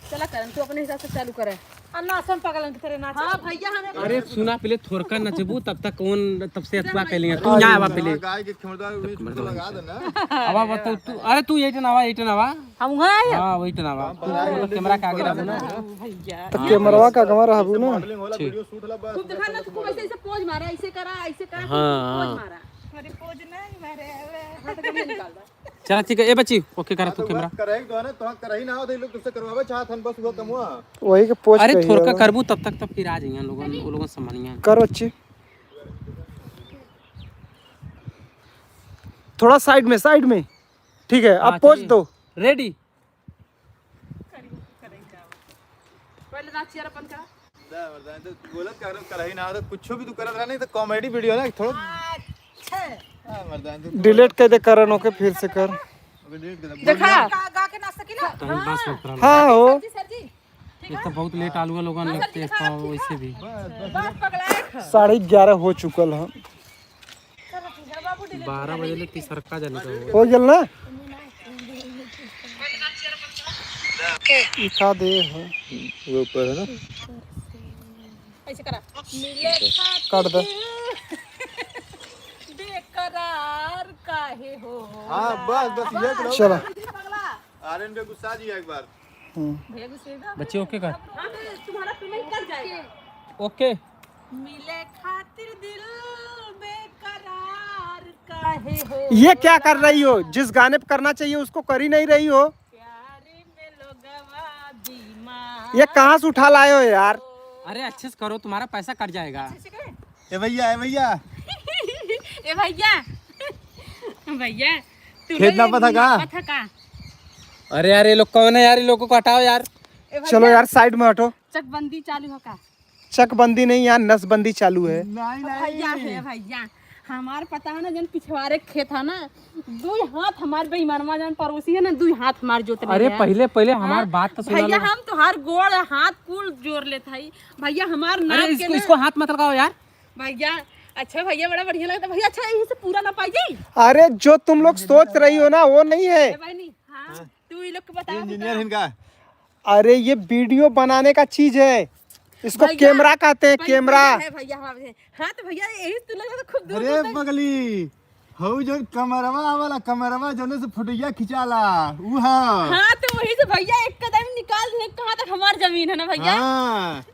चला करन, तू अपने हिसाब से चालू करे। आ नाचम पगलन की तरह नाच। हाँ भैया, हमें अरे सुना, पहले थोड़का नचबू, तब तक कौन, तब से अथुआ कैलिया। तू यहाँ आवा पहले। गाय के खेमदा तो भी खेमदा लगा दे ना। आवा बताओ तू, अरे तू एटन आवा, एटन आवा। हम वहाँ आए। हाँ, वही टन आवा। तू तो कैमरा के आगे रहबू ना। भैया। तो कैमरवा का आगे रहबू ना। मॉडलिंग होला, ठीक। वीडियो शूट होला, बस। खूब दिखा ना, तू खूब ऐसे, ऐसे पोज मारा, ऐसे करा, ऐसे करा, हाँ, खूब पोज हाँ। मारा। अरे पोज नहीं मारे, अबे। हाँ, तो कभी निकाल दो। चला ठीक है, ए बच्ची, OK करा तू कैमरा। करे एक दो है ना, तो करे ही ना हो, तो ये लोग तुझसे करवावे चाहत हन, बस वो कमुआ। वही के पोज अरे कही थोड़का है। करबू तब तक, तब फिर आ जाइए लोगन, वो लोगन संभालिए। कर बच्ची। थोड़ा साइड में, साइड में। ठीक है, हाँ, अब पोज चलिए। दो। रेडी। पहले ना चेहरा बंद करा। ना, मर्दाना, तो बोलत का रहा, करही ना, तो कुछ भी तू करत रहा, नहीं तो कॉमेडी वीडियो ना, थोड़ा। अच्छा। हाँ, मर्दाना, तू डिलीट कर दे, करन, OK, फिर से कर। अबे डिलीट कर दे। देखा? गा, गा के नाच सकीला? टाइम पास मत करा। हाँ, हो। सर जी, सर जी। ठीक ये है? तो बहुत लेट आलू लोगन हाँ, सर लगते जी, हैं, हाँ, तो ठीक वैसे है। भी। बस, बस। बस, पगला है। साढ़े ग्यारह हो चुकल है। बारह बजे ले तीसरका जाने का हो। हो गेल ना? ई का दे है? वो ऊपर है ना? ऐसे करा। मिले काट दे। बेकरार काहे हो? हाँ, बस, बस, ये करो। चलो। पगला। आर्यन पे गुस्सा जी एक बार। हम्म। भैया गुस्से में। बच्चे OK कर। हाँ, तो तुम्हारा पेमेंट कल जाएगा। OK। मिले खातिर दिल बेकरार काहे हो? ये क्या कर रही हो? जिस गाने पे करना चाहिए उसको कर ही नहीं रही हो। प्यारे में लोगवा बीमार। ये कहाँ से उठा लाए हो यार? अरे अच्छे से करो, तुम्हारा पैसा कट जाएगा। अच्छे से करें। ए भैया, ए भैया। ए भैया। भैया, तू खेत लोग नापा था का? नापा था का? अरे यार, ये लोग कौन है यार? इन लोगों को हटाओ यार। ए भैया। चलो यार, साइड में हटो। चकबंदी चालू है का? चकबंदी नहीं यार, नसबंदी चालू है। नहीं, नहीं। भैया है भैया, हमार पता है ना, जन पिछवारे खेत है ना, दुई हाथ हमार बेईमानमा जन पड़ोसी है ना, दुई हाथ हमार जोत ले अरे है। पहले, पहले हमार हाँ? बात तो सुना भैया, लो। हम तोहार गोड़ हाथ कुल जोर लेत हई भैया, हमार नाक अरे के इसको, ना इसको हाथ मत लगाओ यार। भैया, अच्छा भैया, बड़ा बढ़िया लगता भैया। अच्छा, यही से पूरा ना पाई जाई? अरे जो तुम लोग सोच रही हो ना, वो नहीं है। ए बहनी, हाँ, हाँ। तू ये लोग को बता, इंजीनियर बता। इनका। अरे ये वीडियो बनाने का चीज है, इसको भैया, कैमरा कहते हैं, भैया, कैमरा। भैया है भैया, हाँ, है। हाँ, तो भैया यही तो लगा तो खूब दूर अरे दूर तक। पगली, हऊ जौन कमरवा वाला, कमरवा जौने से फोटोया खिंचाला, ऊ ह। हाँ, तो वही से भैया एक कदम निकाल दे, कहाँ तक हमार जमीन है ना भैया? हाँ।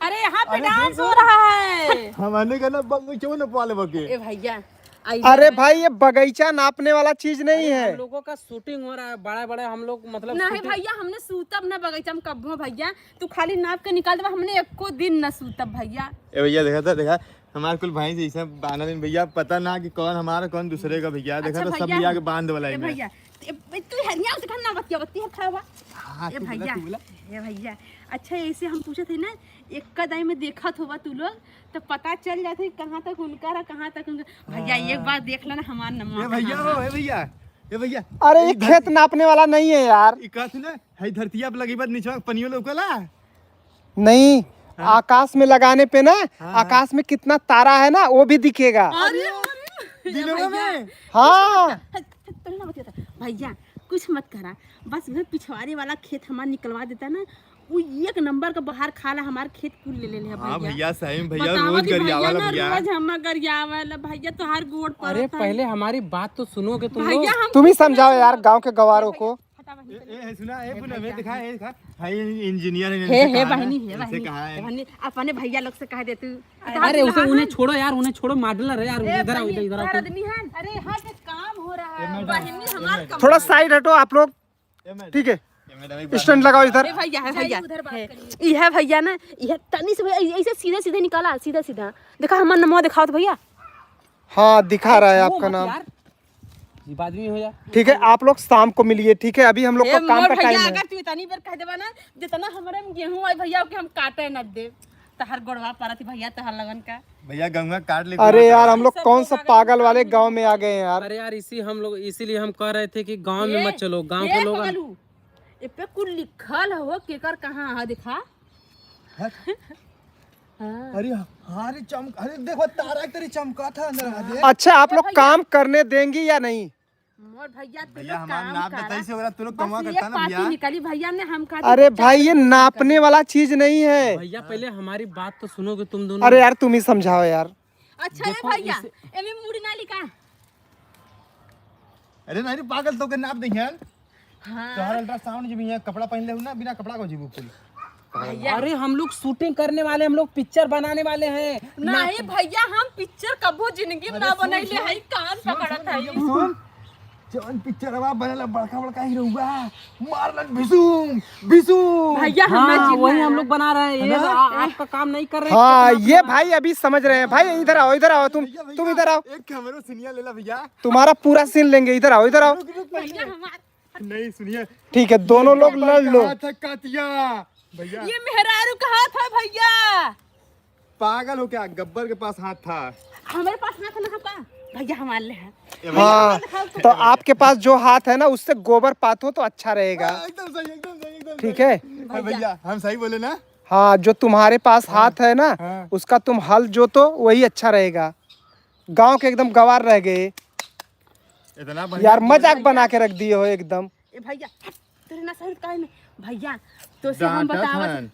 अरे, यहाँ पे अरे, डांस हो रहा है। हमने कहना बगीचो न पाले बके। ए भैया, आई अरे ना। भाई, ये बगीचा नापने वाला चीज नहीं अरे, है। हम लोगों का शूटिंग हो रहा है, बड़ा बड़ा हम लोग, मतलब, नहीं शूटिंग भैया, हमने सूतब ना बगीचा में कब्बो भैया, तू खाली नाप के निकाल देबा, हमने एको दिन ना सूतब भैया। ए भैया, देखा था, देखा, हमार कुल भाई से ऐसे बांधल हैं भैया, पता ना कि कौन हमारा, कौन दूसरे का भैया। देखा अच्छा तो सब भैया, लिया के बांध वाला ए है मैं। भैया, ए, ए, तू हरिया से घर ना बतिया, बतिया खड़ा हुआ। हाँ, ए तू बोला, भैया, तू बोला। ए भैया, अच्छा ऐसे हम पूछत है ना, एक कदाई में देखत होबा तू लोग, तो पता चल जात है कहाँ तक उनका रहा, कहाँ तक उनका। भैया, हाँ। एक बार देख लेना हमार नमवा ए भैया, कहाँ हो, है। ए भैया, ए भैया, अरे, ये इधर खेत नापने वाला नहीं है यार। ई कहत ना, है धरतिया पे लगी बात नीचे पनियो लौकला। नहीं, हाँ। आकाश में लगाने पे ना, हाँ, हाँ। आकाश में कितना तारा है ना, वो भी दिखेगा। अरे, अरे, दिनवा भैया। में? हाँ। कुछ मत कर, तू ना बतिया था। भैया, कुछ मत करा, बस वह पिछवाड़े वाला खेत हमार निकलवा देता ना, वो एक नंबर का बहार खाला, हमार खेत कुल ले ले ले हाँ भैया। भैया, सही में भैया, बतावा रोज कि गरियावा भैया ला ना, भैया। रोज हम गरियावा ला भैया, तोहार गोड़ अरे, पड़त है। पहले हमारी बात तो सुनोगे तुम भैया, लोग। हम तुम ही कुछ ना समझाओ यार, सुनब। गाँव के गवारों को। हटा बहिनी, ए, चले। ए, सुना, ए, ए, पूनम, ए, भैया। दिखा, ए, दिखा। भाई, इंजीनियर है, ए, इनसे हे कहा है, बहिनी, हे इनसे बहिनी, कहा है। बहिनी, अपने भैया लोग से कह दे तू। अरे, उसे, उन्हें छोड़ो यार, उन्हें छोड़ो, मॉडलर है यार, ए, इधर आओ, बहिनी, इधर, इधर आओ तुम। आदमी है। अरे, यहाँ पे काम हो रहा है। ए, मैडम, बहिनी, ए, हमार मैडम। कमरा थोड़ा साइड हटो आप लोग, ए, मैडम। ठीक है? ए, मैडम, एक बार स्टैंड लगाओ इधर। ए, भैया, है भैया, उधर बात है। करिए। ई है भैया ना, ई है तनी से भैया, ऐसे सीधे सीधे निकाला, सीधा सीधा। देखा, हमार नमवा दिखाओ तो भैया। हाँ, दिखा रहा है छुओ आपका मत नाम। यार। जीव आदमी हो यार। ठीक है, आप लोग शाम को मिलिए, ठीक है? अभी हम लोग ए, का काम मोर का भैया, टाइम है। अगर तू इतनी बेर कह देबा ना, जितना हमारे में गेहूं आई भैया, ओके हम काटे न देब। तहर गोड़वा परत भैया, तहर लगन का। भैया, गंगा काट ले अरे पूरा यार, का। हम लोग सब कौन लोग सा आ गए, पागल वाले काम गांव में आ गए हैं यार। अरे यार, इसी हम लोग, इसीलिए हम कह रहे थे कि गांव में ए, मत चलो, गांव ए के लोग पगलू, ए पे कुल लिखल हो, केकर कहाँ है, दिखा। हट। हाँ। अरे, हाँ रे, चमक, अरे, देखो, तारा की तरह चमका था अंदर, हाँ। दे। अच्छा, आप ए लोग भैया। काम करने देंगी या नहीं? मोर भैया, तू भैया, लोग हमार काम नाप करा। बताई से ओकरा, तू लोग बस कमा ये करता ना पाती भैया। निकाली भैया ने, हम खातिर अरे कुछ भाई, ये करते नापने नहीं। वाला चीज नहीं है। भैया, पहले हमारी बात तो सुनोगे तुम दोनों। अरे यार, तुम ही समझाओ यार। अच्छा, ए देखो, भैया, इसे एमे मुड़ी ना लिखा। अरे नहीं रे पागल, तो के नाप दे यार। हाँ। तोहर अल्ट्रासाउंड जी भी है, कपड़ा पहन ले हो ना, बिना कपड़ा को जीबू कुल। भैया। अरे हम लोग शूटिंग करने वाले, हम लोग पिक्चर बनाने वाले हैं। नहीं ना भैया, हम पिक्चर कबो जिंदगी में अरे ना सुन, बनैले सुन, हई, कान सुन, पकड़त सुन, हई। भैया, सुन। जवन पिक्चरवा बनेला बड़का बड़का हीरोवा, मारलन भिसुम, भिसुम। भैया, हमार हाँ, जीव वही ना। हम लोग बना रहे हैं। है ये ना? आ-, आपका काम नहीं कर रहे हैं, हाँ, कितना ये बुरा। भाई अभी समझ रहे हैं। भाई, इधर आओ, इधर आओ, तुम, भैया, तुम भैया, इधर आओ। एक कैमरा सिनिया ले ला भैया। तुम्हारा पूरा सीन लेंगे, इधर आओ, इधर आओ। रुक, रुक, भैया, भैया। हमार नहीं, सुनिए। ठीक है, दोनों लोग लड़ लो। हाथ है कातिया, भैया। ये मेहरारू का हाथ है, भैया। पागल हो क्या? गब्बर के पास हाथ था। हमारे पास हाथ ना था का? भैया, हमारे ले है। ए भैया। हाँ, भैया, तो आपके पास जो हाथ है ना, उससे गोबर पाथो तो अच्छा रहेगा। हाँ, एकदम सही, एकदम सही, एकदम ठीक सही। है? हाँ, भैया, हम सही बोले ना? हाँ, जो तुम्हारे पास हाँ। हाथ है ना, हाँ। उसका तुम हल जोतो, वही अच्छा रहेगा। गांव के एकदम गवार रह गए। इतना बढ़िया यार, बोल मजाक रहे बना यार। के रख दिए हो एकदम। ए भैया, हट, तेरे ना सही काहे में? भैया, तो से हम डांटत बतावत हन।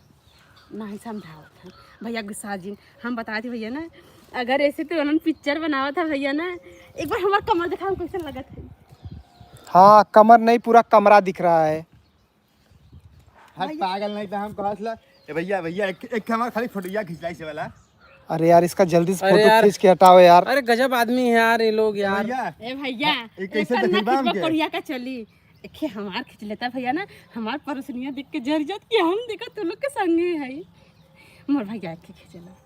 नहीं समझावत हन। भैया गुस्सा जिन, हम बतावत ही भैया ना, अगर ऐसे तो उन्होंने पिक्चर बनावत है भैया ना, एक बार हमार कमर दिखाओ कैसे लगत है। हाँ, कमर नहीं, पूरा कमरा दिख रहा है। हट भैया। पागल नहीं तो हम कहत ला। ए भैया, भैया, एक, एक हमार खाली फोटोया खिंचलाई से वाला। अरे यार, इसका जल्दी से अरे फोटो यार। खींच के हटाओ यार। अरे गजब आदमी है यार ये लोग यार। भैया, ए भैया, ए, कैसे एकर ना देखबा खिंचबा हमके? कोढ़िया का चली। एखे हमार खींच लेता भैया ना, हमार परोसनिया देख के जर जात कि हम देखा तू लोग के संगे है। मोर भैया एखे खींचला।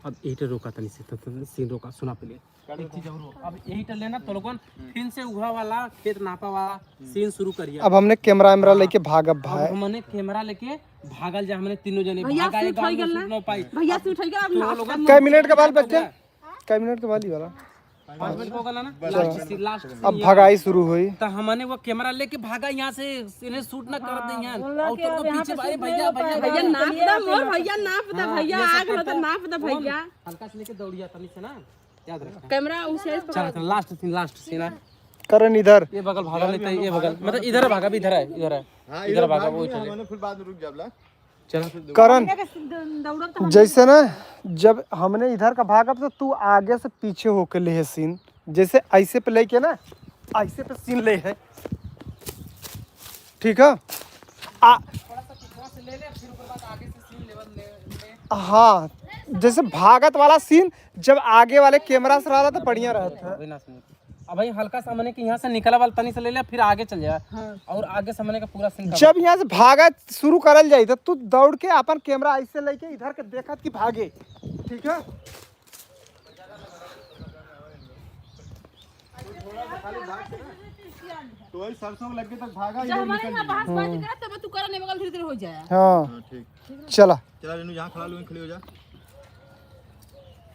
अब यही तो रोका तनी से, त-, त-, सीन रोका, सुना पहले। एक चीज और हो। अब यही टल लेना, तो लोगन फिर से उघा वाला, खेत नापा वाला सीन शुरू करिए। अब हमने कैमरा वैमरा हाँ। लेके भागब अब भाई। हमने कैमरा लेके भागल जा, हमने तीनों जने भैया भागा, शूट हो गल ना? शूट ना पाई। भैया शूट हो गल, अब तो लास्ट लोगन का कै मिनट के बाद बच्चे? कै मिनट के बाद ही वाला? पाँच मिनट हो गल ना? चलो। लास्ट सीन, लास्ट सीन अब ये भगाई शुरू हुई। तो हमने वो कैमरा लेके भागा यहाँ से, इन्हें शूट ना कर दे यहाँ। हाँ, और तो यहाँ पीछे पे भाई, शूट भैया, नहीं होता है। भैया, भैया, नाप दा, मोर भैया, नाप दा, हाँ, भैया, ये सब आग करता होता, है। नाप दा, कौन? भैया। हल्का से लेके दौड़िया तनी से ना। याद रखना। कैमरा उसे चल, चल, लास्ट सीन, लास्ट सीन है। करण इधर। ये बगल भागा लेते हैं, ये बगल। मतलब इधर भागा, अभी इधर है, इधर है। हाँ, इधर इधर भागा, भाग वो नहीं, चले। हमने फिर बाद में रुक जाबला। चल। करण, जैसे ना, जब हमने इधर का भागा तो तू आगे से पीछे होके ले है सीन। जैसे ऐसे पे लेके ना, ऐसे पे सीन ले है। ठीक है? आ, हाँ, जैसे भागत वाला सीन जब आगे वाले कैमरा से रहता तो बढ़िया रहता। अब भाई हल्का सा मने कि यहाँ से निकला वाला तनी से ले ले, फिर आगे चल जाए। हाँ। और आगे से मने का पूरा सीन जब यहाँ से भागा शुरू करल जाई तो तू दौड़ के अपन कैमरा ऐसे लेके इधर के देखत कि भागे, ठीक है? तो वही सरसों के लगे तक भागा, जब ये हमारे निकल यहाँ गया। बहस बाजी करत तब तू करा नहीं बगल धीरे धीरे हो जाए। हाँ। हाँ, ठीक। चला। चला रेनू, यहाँ खड़ा लो, वहीं खड़ी हो जा।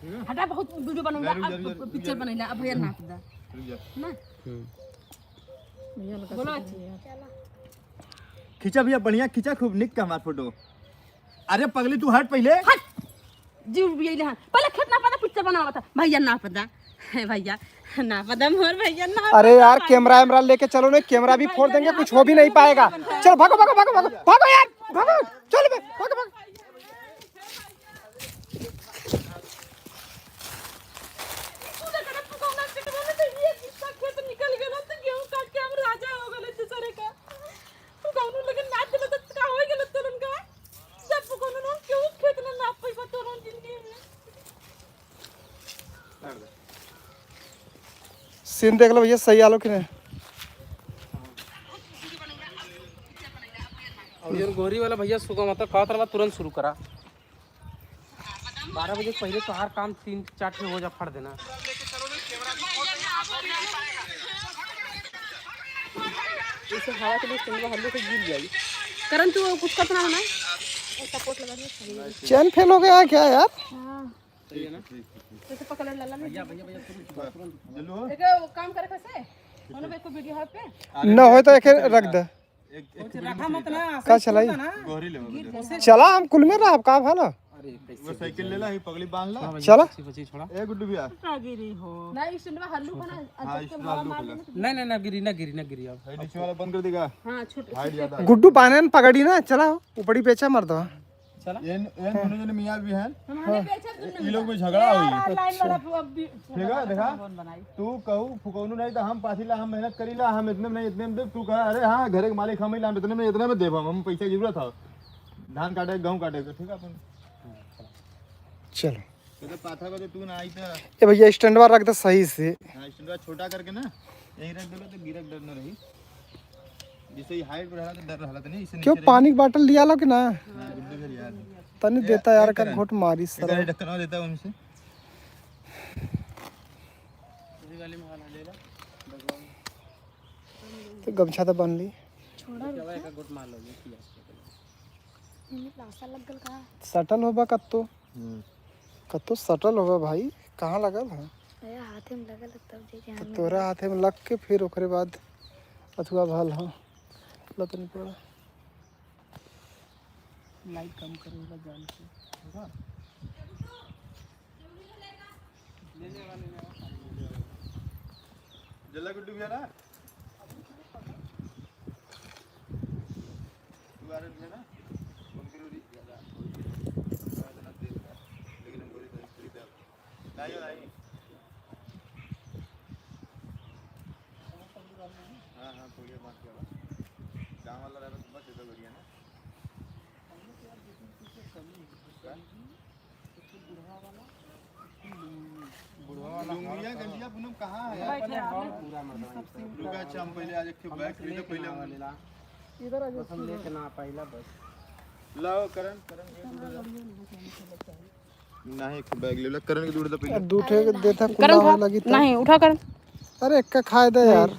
ठीक है? हटा, बहुत वीडियो बनाऊंगा, जरूर, जरूर, अब जरूर, पिक्चर जरूर। बनाइला, अब भैया नाप दा। रुक जा। ना? हम्म। भैया लगा बोलो से अच्छी। खींचा भैया, बढ़िया खींचा, खूब निक का हमार फोटो। अरे पगली, तू हट पहिले। हट। जीव भी यही हन। पहिले खेत नापा दा, पिक्चर बनावा था। भैया नापा दा। हे भैया, नापा दा मोर भैया, नापा अरे दा यार, भैया। कैमरा वैमरा लेके चलो नहीं, कैमरा भी फोड़ देंगे, कुछ हो भी नहीं पाएगा। चल भागो, भागो, भागो, भागो, भागो यार, भागो, चल बे, भागो, भागो। सीन देख लो भैया, सही आलो कि नहीं? और ये गोरी वाला भैया सुगा मत कहत रहा, तुरंत शुरू करा। बारह बजे से पहले तोहार काम तीन चार ठे हो जा, फड़ देना। इसे हवा के लिए स्टैंड हल्लू से गिर जाई। करण, तू कुछ करत ना हो ना? सपोर्ट लगा दे। चैन फेल हो गया है क्या यार? हाँ। सही है ना? तो, तो पकड़ ला, ला, भैया, भैया, भैया, तुरंत, तुरंत। एक काम करे कैसे? कोनो पे कोई वीडियो है पे? ना होय तो एके रख दे। एक, एक कुछ रखा मत ना, का चलाई? गोहरी ले, गोहरी। चला, हम कुल में रहब, का भला? अरे, वो कैसे साइकिल ले ला, ही पगड़ी बांध ला। हाँ, भैया, चला। पीछे, पीछे छोड़ा। ए गुड्डू भैया। ना, इस में हल्लू को ना, हाँ, अटक के इसमें हवा हल्लू मार को देना। नहीं, नहीं, ना गिरी, ना गिरी, ना गिरी अब। है, नीचे वाला बंद कर देगा। हाँ, छोटे, हाइट छोटे ज्यादा। गुड्डू बांधे न पगड़ी ना, चला, ऊपरी बेचा मर्दवा। चला। एन, एन दोनों जने मियाँ भी हैं। हम हमें बेचा तुमने ई लोग में झगड़ा हुई। यार, लाइन वाला अब भी ठीक है, देखा? कौन बनाई? तू कहू फुकौनू नहीं तो हम पाथी ला, हम मेहनत करी ला, हम इतने में नहीं, इतने में दे, तू कह, "अरे हाँ, घरे के मालिक हम ही ला, हम इतने में, इतने में देब हम, हम पैसा की जरूरत है, धान काटे, गेहूँ काटे के," ठीक है अपन। चलो। तो पाथा बजे तू ना आई तो। ए भैया, स्टैंडवा रख दे सही से। हाँ, स्टैंडवा छोटा करके ना, यहीं रख देबे तो गिरक डर न रही। जैसे ही हाइट बढ़ा तो डर रहला तो नहीं, इससे क्यों नीचे रही। पानी की बाटल लिया लो कि ना? हाँ, गुड्डू घर याद है। तनी ए, देता यार, ए, का करण। घोट मारी एक सर। ढक्कन और देता हूँ उनसे। तो गमछा तो बांध ली। छोड़ा रुका। एक घोट मार लो, ये किया। इनमें प्लास्टर लग गल का? सटल होबा कत्तो। हम्म। कत्तो सटल होबा भाई, कहाँ लगल है? अरे हाथे में लगल है तब जे जान तो में तोरा लगे। हाथे में लग के फिर ओकरे बाद अथुआ भल हो। लतनी पड़ा। लाइट कम करे वाला जान के। जल्ला गुड्डू भैया ना। तू आ रहे थे ना, उनके लिए ज्यादा, लेकिन हम बोले तो स्त्री पे नहीं हो, नहीं। हाँ, हाँ, कोई बात क्या बात। गाँव वाला रहता तो बस इधर बढ़िया ना। बुढ़वा वाला लुंगिया गंजिया पूनम कहाँ है? बैठे हैं आप लोग। पूरा मतलब रुका, अच्छा, हम पहले आज एक ठे बैग खरीदे, पहले हम इधर आ जाओ, बस हम लेके ना पाइला बस। लाओ करण, करण ये दूध दे। नहीं, एक ठे बैग ले लो, करण के दूध दे पहले। अब दू ठे देता, करण कुल्ला खा। लगी तो। नहीं, उठा करण। अरे, एक का खाए दे यार।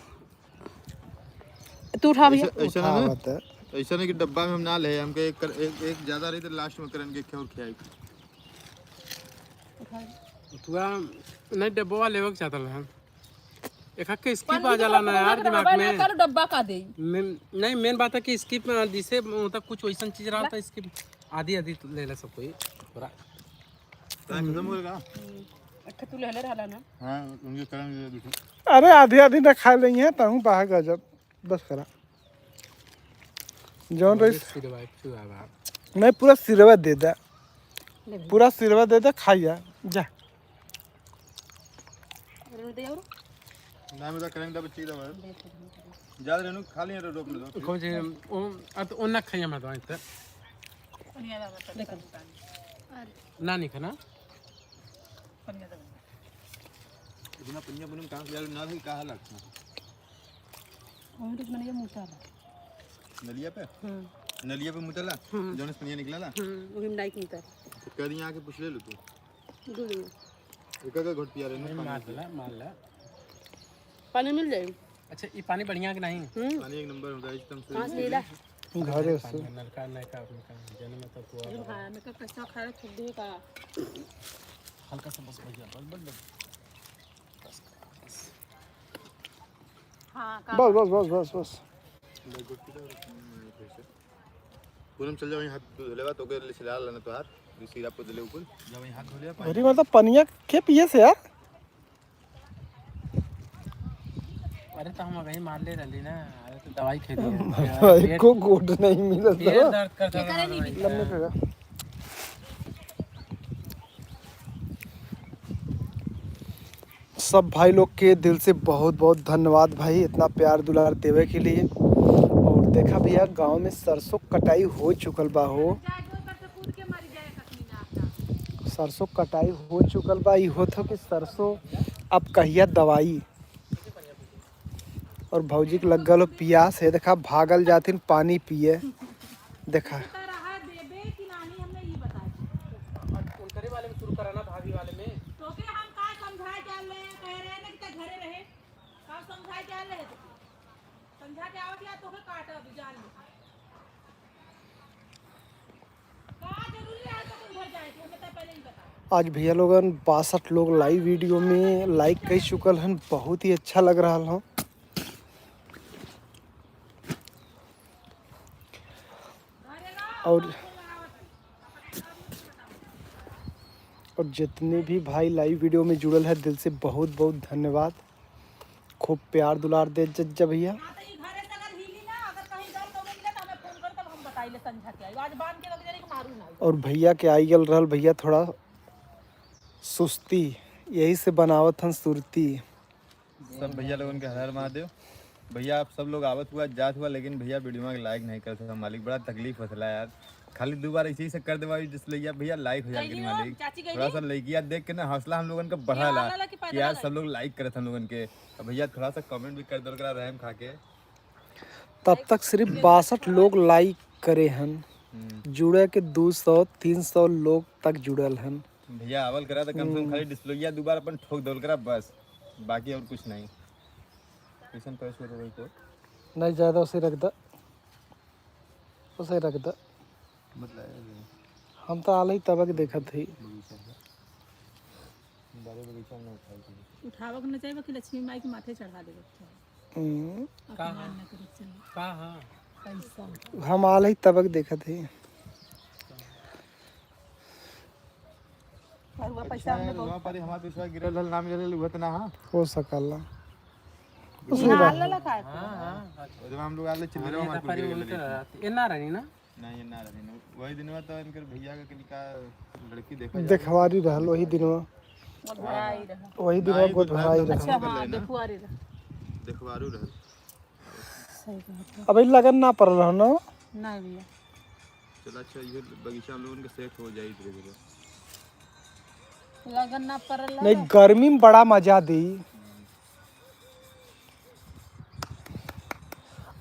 तू उठा भैया। ऐसा, ऐसा ना, उठावत है। ऐसा नहीं कि डब्बा में हम ना ले, हमके एक कर, एक, एक ज्यादा रही तो लास्ट में करण के और खियाई। उठा। उठा। नहीं, डब्बा लेवे के चाहता है। एक हक के skip आ जाला ना यार दिमाग में। करो डब्बा का दे। मेन, नहीं, मेन बात है कि skip में जिसे मतलब कुछ वैसन चीज रहा था, skip आधी आधी ले ले सब कोई थोड़ा। टाइम खत्म होएगा। अच्छा, तू ले ले रहा ना। हाँ, उनके करण के दूसरे। अरे, आधी आधी ना खा लेंगे, तहूँ बाहर गजब। बस करा। जौन रईस। सिरवा चुआ बा। नहीं, पूरा सिरवा दे दे। ले भाई। पूरा सिरवा दे दे, खाइया। जा। रेणु दे और? ना, मेरा करेंट दबे चीज दबे। दे दे। जा रेणु, खा लिया रे, रोक ले दो। कौन सी, ओ, आ तो ओना खाइया मत, वहीं पे। पनिया दबे, देखो। ना, नहीं खाना। पनिया दबे। इतना पनिया पूनम कहाँ से ले आलू? ना भाई, कहाँ लगता? वही तो मैंने ये मुँह डाला। नलिया पे? हम्म। नलिया पे मुँह डाला? हम्म। जौन से पनिया निकला ला? हम्म, वही में डाइट निकला। तो कह दिया आके पूछ ले लो तू। दूध में। एक का घोट पिया रहे नहीं, ना पानी मार पिया। ला, मार ला। पानी मिल जाए। अच्छा, ये पानी बढ़िया कि नहीं? हम्म। पानी एक नंबर होता है, एकदम से। पाँच लीला। घरे से। नलका, नलका, उनका जन्म में तो हुआ अरे होगा। हाँ, मैं तो कैसा खा रहा, खुद ही का। हल्का सा बस भैया, बस, बस, बस। हाँ, का बस, बस, बस, बस, बस। पूनम चल जाओ, वहीं हाथ धो लेवा, तो के ले सिला लेना तोहार, ये सिरा पर ले ऊपर, जाओ वहीं हाथ धो लेवा, पानी। अरे मतलब पनिया के पिए से यार। अरे तो हम अबही मार ले रहली ना, अरे तो दवाई खेली है। एको गोट नहीं मिलत पेट बा। दर्द करता केकरे नहीं मिलत? लम्बे फेंका। सब भाई लोग के दिल से बहुत बहुत धन्यवाद भाई, इतना प्यार दुलार देवे के लिए। और देखा भैया, गांव में सरसों कटाई हो चुकल बा हो, सरसों कटाई हो चुकल बा। ई होत हो कि सरसों अब कहिया दवाई। और भौजी के लग गलो पियास है, देखा भागल जाथिन पानी पिए। देखा। उनकरे वाले में शुरू करा ना, भाभी वाले में। तोके हम का समझाए के आले, कह रहे ना कि ते घरे रहे। का समझाए के आले है तोके? समझा के आवत या तोके काटब, जान ले। का जरूरी रहे तो तुम घर जाए थे, हमें तो पहले ही बता। आज भैया लोगन बासठ लोग लाइव वीडियो में लाइक कर चुकल हन, बहुत ही अच्छा लग रहा हो। और, और जितने भी भाई लाइव वीडियो में जुड़ल है, दिल से बहुत बहुत धन्यवाद। खूब प्यार दुलार दे जज्जा भैया। हाँ, तो ई घरे से अगर हिली ना, अगर कहीं दर्द होवे मिले, तो हमें फोन कर, तब हम बताई ले संझा के आई। आज बांध के रख जाई, मारू ना। और भैया के आई गल रहल, भैया थोड़ा सुस्ती, यही से बनावत हन सुरती। सब भैया लोगन के हर हर महादेव। भैया आप सब लोग आवत हुआ, जात हुआ, लेकिन भैया वीडियो में लाइक नहीं करत हुआ मालिक, बड़ा तकलीफ होत ला यार। खाली दो बार ऐसे ही से कर देवा, जिस लइया भैया लाइक हो जाए गइली हो, मालिक। चाची गइली? थोड़ा सा लइकिया देख के ना हौसला हम लोगन का बढ़ा ला कि यार सब लोग लाइक करत हम लोगन के। अब भैया थोड़ा सा कमेंट भी कर दो, रहम खा के। तब तक सिर्फ बासठ लोग लाइक करे हन, हम्म। जुड़े के दो सौ तीन सौ लोग तक जुड़ल हन। भैया, आवल करा त कम से कम हम्म। खाली डिस्प्लेया दो बार अपन ठोक देवल करा बस, बाकी और कुछ नहीं। कैसन पैस हो रही को? नहीं, ज्यादा उसे रख द, उसे रख द। मतलब हम तो आलही तबक देखत ही। बगीचा है। बड़े बगीचा में उठाई थी। उठावक न चाहिए कि लक्ष्मी माई के माथे चढ़ा देवे के चाही। हम्म। अपमान न करे के चाही। का हाँ? पैसा। हम आलही तबक देखत ही। और वह पैसा अच्छा, हमने बहुत वहाँ पर हमारे दूसरा गिरल हल, नाम गिरल, वह तो ना, हाँ? हो सकला। उसे ना रख। आला ला खाए थे। हाँ, हाँ, हाँ। और जब हम लोग आले चिल्ले हाँ, ये मार तो कुछ गिर पहले गए वही तो लेकिन। रहती। ये ना रही ना? नहीं, ये ना रही ना। वही दिनवा तो इनकर भैया का कनिका लड़की देखा जाए। देखवारी रहल वही दिनवा। गोदभराई रहा। वही दिनवा नहीं, गोदभराई गोदभराई रहा। अच्छा, हाँ, ना। देखवारी रहा। देखवारू रहल। सही बात है। अबे लगन ना पड़ल रहो ना? नहीं भैया। चला अच्छा, ये बगीचा हम लोगन के सेट हो जाई धीरे धीरे। लगन ना पड़ल नहीं, रहो। गर्मी में बड़ा मजा दी।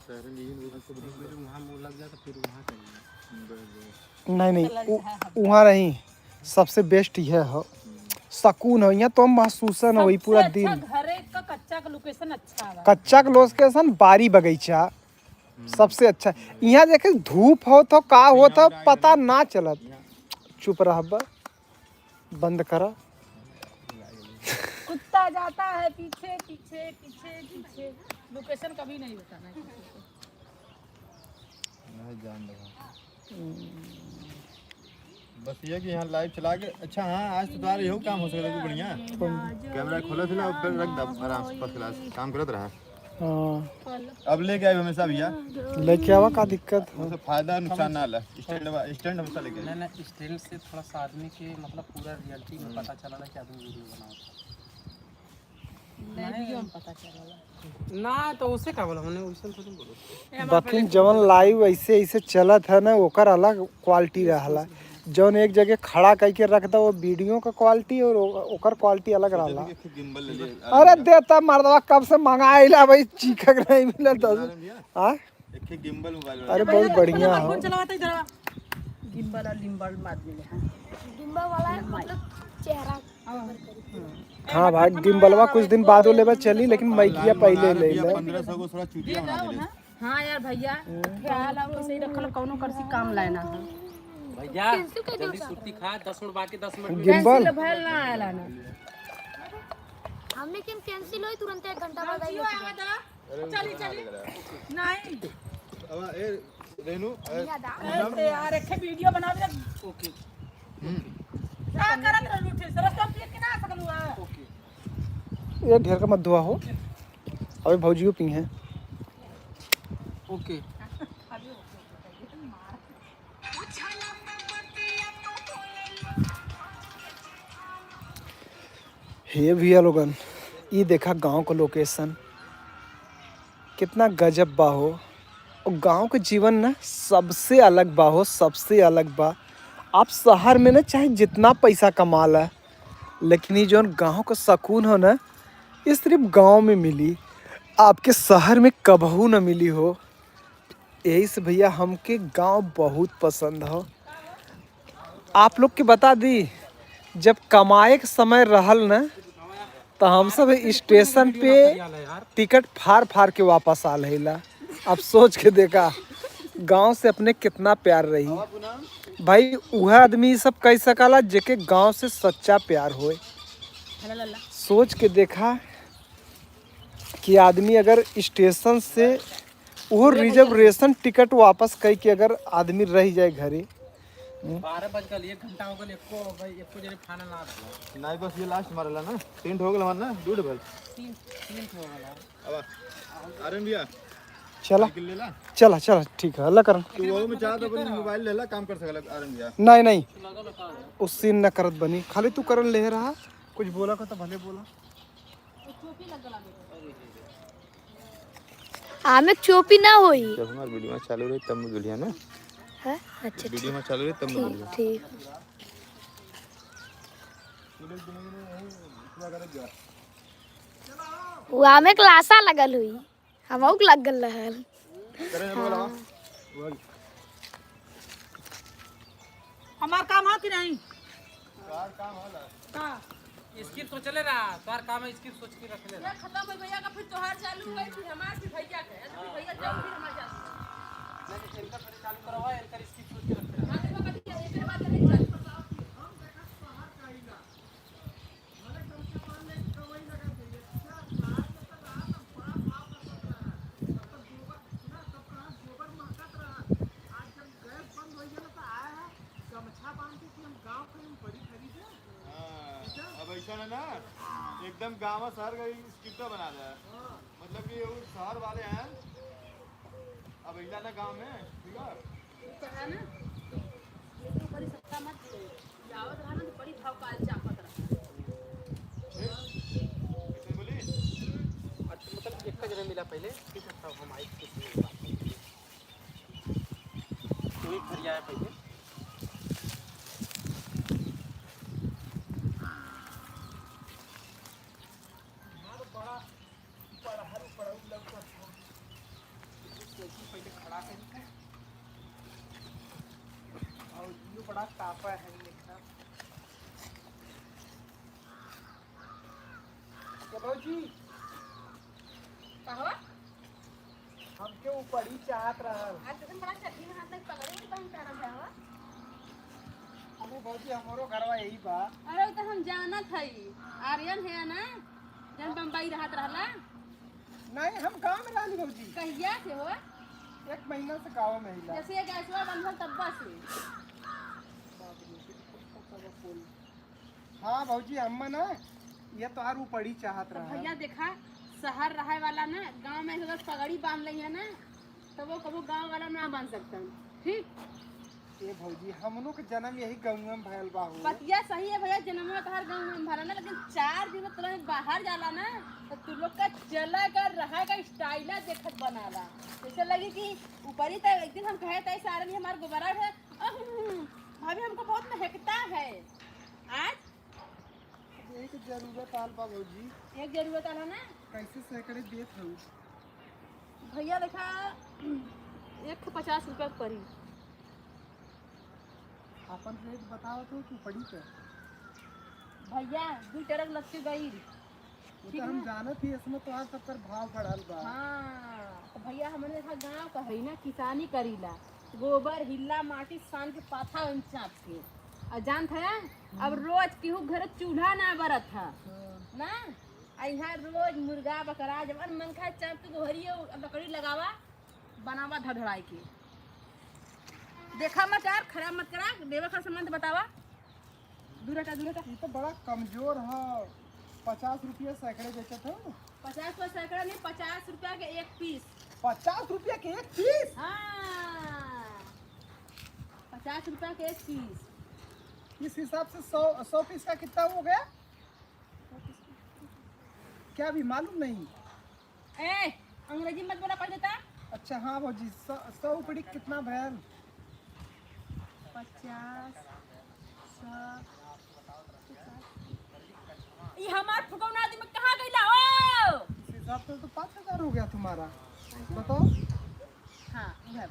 शहर में यही लोग हैं, सब फिर वहाँ मुँह लग जाए तो फिर वहाँ चले जाए। नहीं, नहीं, चला उ-, जाए। वहाँ नहीं, सबसे बेस्ट यह हो, सुकून हो। यहाँ तो हम महसूस है ना, वही सबसे पूरा अच्छा दिन। घरे का कच्चा का लोकेशन अच्छा बा। कच्चा का लोकेशन, बारी बगीचा, हम्म। सबसे अच्छा। यहाँ देखे धूप हो तो का हो तो पता ना चलत। चुप रहबा, बंद करा। कुत्ता जाता है पीछे, पीछे, पीछे, पीछे। लोकेशन कभी नहीं बताना है किसी को। नहीं जान लगा। बस ये कि यहाँ लाइव चला के, अच्छा हाँ, आज तो तुम्हारा यहू काम हो सकता है, बढ़िया। कौन? कैमरा खोला था ना, ऊपर रख दे, आराम से, फर्स्ट क्लास काम करत रहा। हाँ। अब लेके आए हमेशा भैया। लेके आवा, का दिक्कत है? उसे फायदा नुकसान ना ला, स्टैंड वा-, स्टैंड हमेशा लेके आए। नहीं, नहीं, स्टैंड से थोड़ा सा आदमी के मतलब पूरा रियलिटी में पता चला कि आदमी वीडियो बनावत है। नहीं, वीडियो में पता चला। ना, तो उसे का बोला, हमने वैसे थोड़ी बोलो। बाकी जवन लाइव ऐसे, ऐसे चलत है ना, ओकर अलग क्वालिटी रहला। जौन एक जगह खड़ा करके रख दो, वो वीडियो का क्वालिटी और ओ-, ओकर क्वालिटी अलग रहला। एक ठे गिम्बल ले ले। अरे देता मर्दवा, कब से मंगाइला भाई, चीखक नहीं मिलत। हाँ? एक ठे गिम्बल मोबाइल वाला। अरे बहुत बढ़िया हो। फोन चलावत है जरा। गिम्बल और लिम्बल बाद में ले, हाँ। गिम्बल वाला है, मतलब चेहरा। हाँ भाई, गिम्बलवा कुछ दिन बाद वो लेबा चली, लेकिन माइकिया पहिले ले ले। पन्द्रह सौ को थोड़ा चूतिया बना दे। हाँ यार भैया, ख्याल आओ, सही रखल, कौनो करसी काम लाए ना हो। भैया, जल्दी सुर्ती खा, दस मिनट बाकी, दस मिनट में। गिम्बल? कैंसिल भैल ना आएला ना। हम लेकिन कैंसिल होई, तुरंत एक घंटा बाद आई। चली, चली। नहीं। अब ए, रेनू, ए, अरे यार, एक ठे वीडियो बना दे। ओके। हम्म। का करत रहलू थे? सरस का पिए के ना सकलू है? ओके। ये ढेर का मत धुआ हो। अभी भौजियो पी हैं। ओके। हे भैया लोगन, ई देखा गाँव का लोकेशन, कितना गजब बा हो। और गाँव के जीवन ना सबसे अलग बा हो, सबसे अलग बा। आप शहर में ना चाहे जितना पैसा कमा ला, लेकिन ये जौन गाँव का सुकून हो ना, ये सिर्फ गाँव में मिली, आपके शहर में कबहू न मिली हो। यही से भैया हमके गाँव बहुत पसंद हो। आप लोग के बता दी, जब कमाए के समय रहल न, तो हम सब स्टेशन पे टिकट फाड़ फाड़ के वापस आ लेला। अब सोच के देखा, गाँव से अपने कितना प्यार रही। भाई, वह आदमी सब कह सकला जेके गाँव से सच्चा प्यार होए। सोच के देखा कि आदमी अगर स्टेशन से वो रिजर्वेशन टिकट वापस कई के अगर आदमी रह जाए घरे। बारह बज गल, एक घंटा हो गल, एको भाई, एको जने खाना ना आला। नहीं, बस ये लास्ट मारेला ना, टेंट हो गल हमार ना, डूड भाई। तीन, तीन हो गल। अब आ रहे भैया। चला। साइकिल ले ला। चला, चला, ठीक है, अल्लाह करम। तो वो में चाहत अपन मोबाइल ले ला, काम कर सकला, आ रहे भैया। नहीं, नहीं, उस सीन न करत बनी, खाली तू करन ले रहा, कुछ बोला को तो भले बोला। आमे चोपी ना होई। जब हमार वीडियो में चालू रही तब में दुल्हिया ना। है? अच्छा, वीडियो में चालू रही तब में ठीक, दुल्हिया। ठीक। वो आमे क्लासा लगल हुई, हमहू के लगल रहल। करे ना बोला। हाँ। हमार काम है कि नहीं? का? स्क्रिप्ट सोचले रहा, तोहार काम है, स्क्रिप्ट सोच के रख ले। ये खत्म हो भैया का, फिर तोहार चालू हुआ, फिर हमार, फिर भैया के, फिर भैया जब फिर हमार चालू। नहीं, एंकर पहले चालू करवा, एंकर स्क्रिप्ट सोच के रख ले। हाँ, देखो, बस ये एक बात नहीं चालू। हाँ, अब ऐसा है ना, एकदम गाँव शहर का ही स्क्रिप्ट बना दे। मतलब कि वो शहर वाले हैं, अब अइला ना गाँव में, ठीक है? वो कहा ना, ये तो बड़ी सत्ता मत दे, ये आवत रहा ना तो बड़ी भाव काल चापत रहा। ठीक? ऐसे बोली? अच्छा, मतलब एक का जगह मिला पहले, ठीक है, तब हम आई किसी में बात करते हैं। तू ही घर आया पहले। पहले खड़ा करी का। और ये बड़ा तापा है, देखा। तो भौजी, कहो। हमके ऊपरी चाहत रहल। आज तो बड़ा चड्ढी में हाथ लग पकड़े, उड़ी बांध के आ रहा है। अरे भौजी, हमरो घरवा यही बा। अरे, वो तो हम जानत हई, आर्यन है ना, जन बम्बई रहत रहला। नहीं, हम गाँव में रहली भौजी। कहिया से हो? एक महीना से गाँव में हिला। जैसे ये गैसवा बंद होल तब्बा से। बाप रे, बिल्कुल पक्का बा फोन। हाँ भौजी, हम ना ये तोहार ऊपरी चाहत तो रहा। भैया देखा, शहर रहे वाला ना, गाँव में अगर पगड़ी बांध लई है ना, तो वो कबो गाँव वाला ना बन सकता। ठीक? ए भौजी, हमनो के जन्म यही गाँव में भयल बा हो। बतिया सही है भैया, जन्मवा तोहार गाँव में भरा ना, लेकिन चार दिन में तुरंत बाहर जाला ना, तो तू लोग का चला कर रहा का स्टाइल देखत बनाला। जैसे लगी कि ऊपरी तो एक दिन हम कहे थे सारे में हमार गोबरा है, अहम, भाभी हमको बहुत महकता है। आज एक जरूरत आल बा भौजी। एक जरूरत आल है ना? कैसे सैकड़े देत हऊ? भैया देखा, एक ठो पचास रुपया के पड़ी। अपन रेट बताओ तो तू पड़ी पे। भैया, दू ट्रक लग के गई। वो तो हम जानत ही, इसमें तो आज सबकर भाव बढ़ल बा। हाँ, तो भैया हमने देखा गाँव का है ना, किसानी करीला, गोबर, हिल्ला, माटी सान के पाथा ओन चाप के। और जानत है, अब रोज केहू घर चूल्हा ना बरत है, हाँ। ना? आ यहाँ रोज मुर्गा, बकरा, जब मन खाए चाप के गोहरियो लकड़ी लगावा, बनावा धड़धड़ाई के। देखा मत यार, खराब मत करा, देवे का सामान तो बतावा। दूर हटा, दूर हटा। ये तो बड़ा कमजोर है, पचास रुपया सैकड़े बेचत हो। पचास रुपया सैकड़ा नहीं, पचास रुपया के एक पीस। पचास रुपया के एक पीस? हाँ, पचास रुपया के एक पीस। इस हिसाब से सौ, सौ पीस का कितना हो गया? क्या अभी मालूम नहीं? ए, अंग्रेजी मत बोला पहले ता। अच्छा हाँ भौजी, सौ, सौ उपड़ी कितना भयल? पचास, सौ, पचास। ई हमार फुकौना आदमी कहाँ गइला हो? इस हिसाब से तो पाँच हजार हो गया तुम्हारा। बताओ। हाँ, उधर।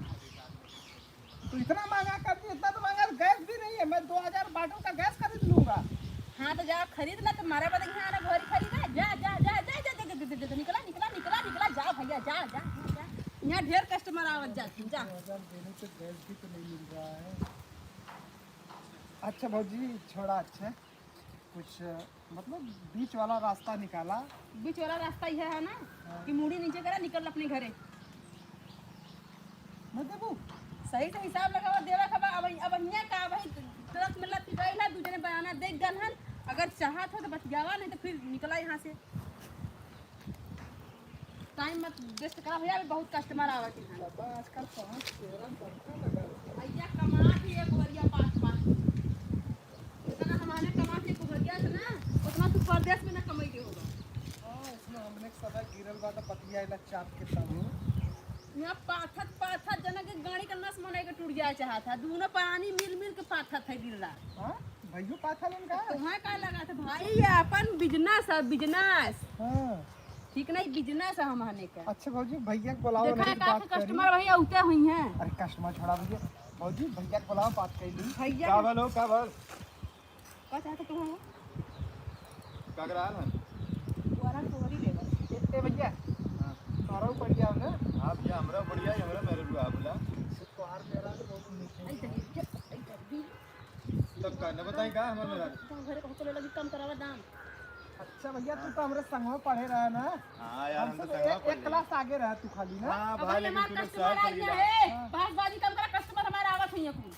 तो इतना महंगा कर दिया, इतना तो महंगा गैस भी नहीं है, मैं दो हजार बाटल का गैस खरीद लूंगा। हाँ, तो जा खरीद ला, तुम्हारा बदे यहाँ ना घर खरीदा, जा, जा, निकला, निकला, निकला, निकला, जा भैया, जा, जा, जा, जा। यहाँ ढेर कस्टमर आवत जात हैं, जा। दो हजार देने से गैस भी तो नहीं मिल रहा है। अच्छा भौजी, छोड़ा, अच्छा कुछ मतलब बीच वाला रास्ता निकाला। बीच वाला रास्ता यह है ना हाँ। कि मूड़ी नीचे करा, निकल अपने घरे। मत देबू। सही से हिसाब लगावा, देवा खबा। अब, अब हियाँ का भाई, ट्रक में लद के गइल है, दू जने बयाना देख गन हन। अगर चाहत हो तो बतियावा, नहीं तो फिर निकला यहाँ से। टाइम मत वेस्ट करा भैया, अभी बहुत कस्टमर आवत हैं। बाबा, आजकल कहाँ तेरा बड़का लगा है। भैया, कमा के एक बोरिया पाँच पाँच। जितना हमारे कमा के एक बोरिया से ना, उतना तू परदेस में ना कमइले होगा। हाँ, इसमें हमने के सदा गिरल बा, तो पतिया इला चाप के तब। यहाँ पाथत, पाथत जना के गाड़ी का नस मनाई के टूट जाए चाहत है। दूनो पानी मिल, मिल के पाथत है दिन रात। हाँ, भैयो पाथल उनका। तो तुम्हें का लगा था भाई, ये अपन बिजनेस है, बिजनेस। हाँ। ठीक नहीं, बिजनेस है हमारे का। अच्छा भौजी, भैया के बुलाओ, देखा नहीं तो का बात करी। कस्टमर भैया उते हुई हैं। अरे कस्टमर छोड़ा भैया, भौजी भैया के बुलाओ, बात कर ली। भैया का बोलो, का बोल? का चाहते तुम हो? का करा है? वाला तोहरी लेबर। ए, ए भैया, हाँ। तोहरा बढ़िया हो ना? हाँ भैया, हमरा बढ़िया है, हमरा मेरे को आप बोला। तोहार मेरा तो बहुत नीक है। आई तनी, आई तनी। तब का, न बताई का, हमर मेरा? तो घरे पहुँचले लगी, कम करावा दाम। अच्छा भैया, तू तो हमरे संगवा पढ़े रहा ना? हाँ यार, हम हमसे तो संगवा एक, पढ़े एक रहे। क्लास आगे रहा तू खाली ना? हाँ अब भाई, लेकिन हमार तू तो कस्टमर शहर आई चली है, जा। हाँ। बहसबाजी कम करा, कस्टमर हमारा आवत है कुल।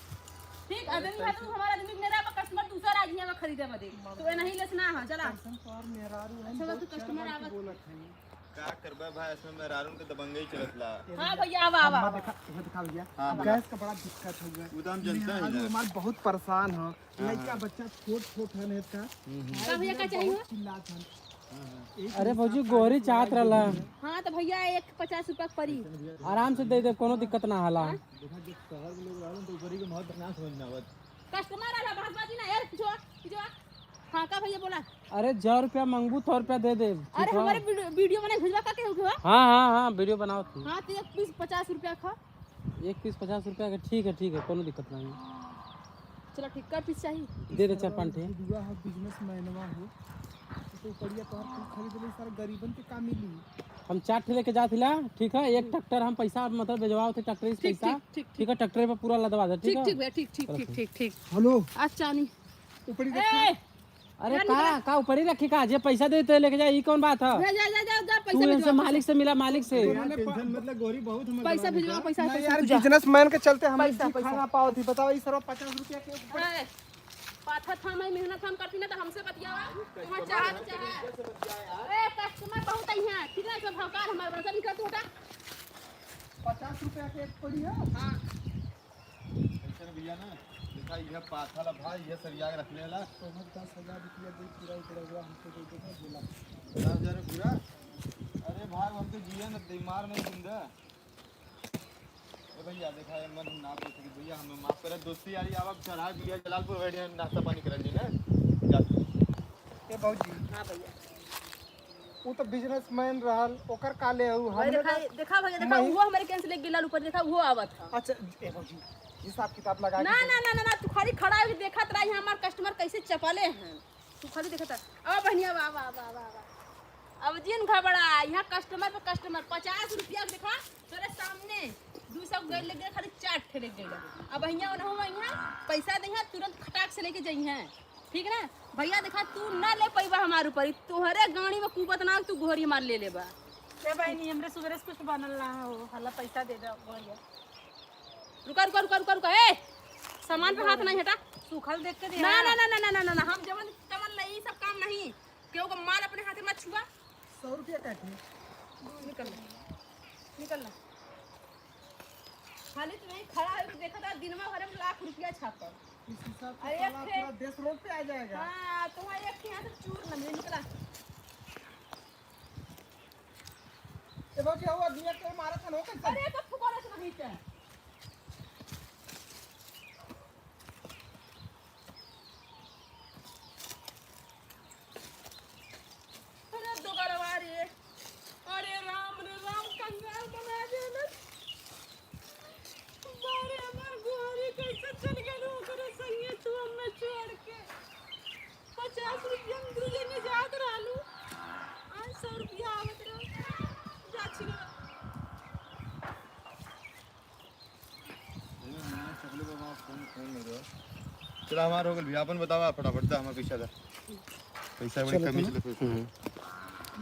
ठीक, अरे आदमी है तो हमारा आदमी मेरा, अब कस्टमर दूसरा आ गया खरीदे बदे। तो ये नहीं लेस ना, हाँ, चला। कैसन तोहार मेहरारू है, अच्छा, बहुत तू कस्टमर चढ़ बढ़ के आवत। बोलत है। का करबा भाई, इसमें मेहरारून के दबंगई चलत ला। हाँ भैया, आवा, आवा, हम आवा। देखा, ये देखा भैया, हाँ, अब बोला। गैस का बड़ा दिक्कत हो गया। वो तो हम जनता है मेहरारू ना। हमार बहुत परेशान हो। हाँ, लइका हाँ। बच्चा छोट छोट है नेत का। हम्म, हम्म। का भैया, का चाहिए? बहुत चिल्लात हन। हाँ, हाँ। एक अरे हिसाब भौजी, से गोहरी चाहत रहला। हाँ, तो भैया, एक पचास रुपया के परी। आराम से दे दे, कोनो दिक्कत ना होला। हाँ? देखा, जब शहर में लोग रहलन, तो ऊपरी के महत्व ना समझ में आवत। कस्टमर आला, बहसबाजी ना, यार, पीछे आ, पीछे आ। हाँ, का भैया बोला? अरे, जौ रुपया मांगबू, तौ रुपया दे देब, ठीक अरे, हो? हमारे वीडियो, वीडियो बनाई भेजवा का केहू के हो? हाँ, हाँ, हाँ, वीडियो बनावत ही। हाँ, तो एक पीस पचास रुपया का। एक पीस पचास रुपया का, ठीक है, ठीक है, कोनो दिक्कत नहीं। चला, ठीक, का पीस चाही? दे दे चार पाँच ठे। बुढ़वा है, बिजनेस मैनवा हो, तो बढ़िया तोहर कुल खरीद ले, सारे गरीबन के का मिली? हम चार ठे लेके जात हिला, ठीक है, एक ट्रैक्टर हम पैसा, मतलब, भेजवावत है, ट्रैक्टर से ठीक, पैसा, ठीक, ठीक, ठीक है, ट्रैक्टर पे पूरा लदवा दे, ठीक ठीक, है? ठीक भैया, ठीक, ठीक, चलो, ठीक, ठीक। ठीक, ठीक। हेलो। आज चानी। ऊपरी रखा। ए! अरे यार, का, निकला। का ऊपरी रखी का? जे पैसा दे ते लेके जा, ई कौन बात है? जा, जा, जा, जा, जा, पैसा तू इनसे भिजवा, मालिक पैसा। से मिला, मालिक से। अरे यार, टेंशन मत ले, गोरी बहुत हमर पैसा दिमाग भिजवा, में पैसा, नहीं पैसा यार, तू जा। बिजनेसमैन के चलते हम पैसा, पैसा। खा ना पावत ही। बताओ, ई सरवा पचास रुपया के ऊपर। ए, पाथा था, मैं मेहनत हम करती ना तो हमसे बतियावा। तुम्हारा चाहत, चाहत। ए, कस्टमर बहुत आई हैं, ठीक है, सब हकार हमारे बड़ा निकल तू हटा। पचास रुपया के एक पड़ी है। हाँ। कैसन भैया ना, देखा, यह पाथल है भाई, यह सरिया के रख लेला। तो हम दस हजार रुपया दे, पूरा उतरा हुआ, हमको दे देगा, बोला। दस हजार पूरा? अरे भाई, हम तो जिया न, बीमार नहीं जिंदा। ए भैया, देखा, ये मन ना पूछ के भैया, हमें माफ करे, दोस्ती यारी आवा, चढ़ा दिया, जलालपुर बैठे हैं, नाश्ता पानी कर ली ना, जा। ए भौजी। हाँ भैया। उ तो बिजनेसमैन रहल, ओकर का ले आऊ? भाई हमने देखा, तो देखा भैया, देखा, मही- वो हमारे केन से लेके गेला ऊपर, देखा, वो आवत था। अच्छा, ए भौजी, हिसाब किताब लगा के ना, दे। ना, ना, ना, ना, तू खाली खड़ा होके देखत रहा, यहाँ हमार कस्टमर कैसे चपले हैं, तू खाली देखत रहा। अब बहनिया, वाह, वाह, वाह, वाह, वाह। अब जिन घबरा, यहाँ कस्टमर पे कस्टमर, पचास रुपया के देखा, तोरे सामने दू सौ गए लगे, खाली चार ठे लेके गए। अब यहाँ उन्हों यहाँ पैसा दे, तुरंत खटाक से लेके जाइए। ठीक ना भैया, देखा, तू ना ले पैबा हमार ऊपर, ई तोहरे गाड़ी में कूबत ना, तू घोरी मार ले लेबा। ए बहिनी, हमरे सुबेरे से कुछ बनल ना हो, हला पैसा दे दे घोरिया। रुका, रुका, रुका, रुका, रुका। ए, सामान पे हाथ नहीं हटा। सूखल देख के दे। ना, ना, ना, हम जवन तवन नहीं, ई सब काम नहीं। केहू का माल अपने हाथे मत छुआ। सौ रुपया काटे। निकल ला, निकल ला। खाली तू यहीं खड़ा है, तो देखा था, दिनवा भर में लाख रुपया छापा। इस हिसाब से अरे, साला एक ठे पूरा देश रोड पे आ जाएगा। हाँ, तुम्हारे एक ठे यहाँ से चूर न मिले, निकला। ए भौजी, हऊ आदमी के मारत हन हो कैसे? अरे, तो फुकौना से नहीं क्या? अरे, दो गरवा रे। अरे, राम रे राम, कंगाल बना देलस। बारे, हमार गोरी कैसे चल गइल ओकरे संगे, तू हमें छोड़ के। पचास रुपया में दू जने जात रहलू, आज सौ रुपया आवत रहा। जा छिलवा। चला, हमार हो गइल भैया, अपन बतावा फटाफट, दा हमार पैसा दा। पैसा बड़ी चलो कमी तुम। चले फिर। हम्म।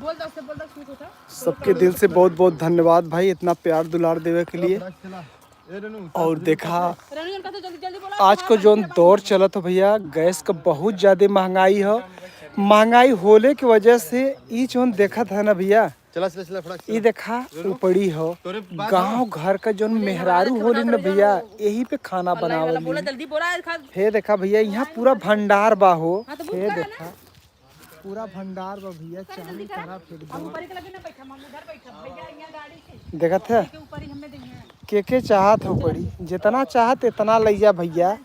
बोल दस से, बोल दस, कुछ होता। सबके दिल से बहुत बहुत धन्यवाद भाई, इतना प्यार दुलार देवे के लिए। चला, चला। ए रेनू, और चला, देखा, रेनू, इनका तो जल्दी, जल्दी बोला, आज को हाँ, जोन जल्दी दौर बोला। चलत हो भैया, गैस का बहुत ज्यादा महंगाई हो। महंगाई होले के वजह से ई जोन देखत है ना भैया, चला, चला, चला, फटाक से ई चला। देखा, रेनू, उपड़ी हो। तोरे बात गाँव हो। घर का जोन मेहरारू होली न भैया, यही पे खाना बनावल। बोला, जल्दी बोला, खा। हे देखा भैया, यहाँ पूरा भंडार बा हो। हाँ, तो बुक हे करा ना। देखा, पूरा भंडार बा भैया, चारों तरफ एकदम। ऊपर के लगे ना बैठा, हम उधर बैठा, भैया, यहाँ गाड़ी से। देखत है? के ऊपर ही हमें देंगे। के के चाहत हो पड़ी, जितना चाहत इतना लइया भैया।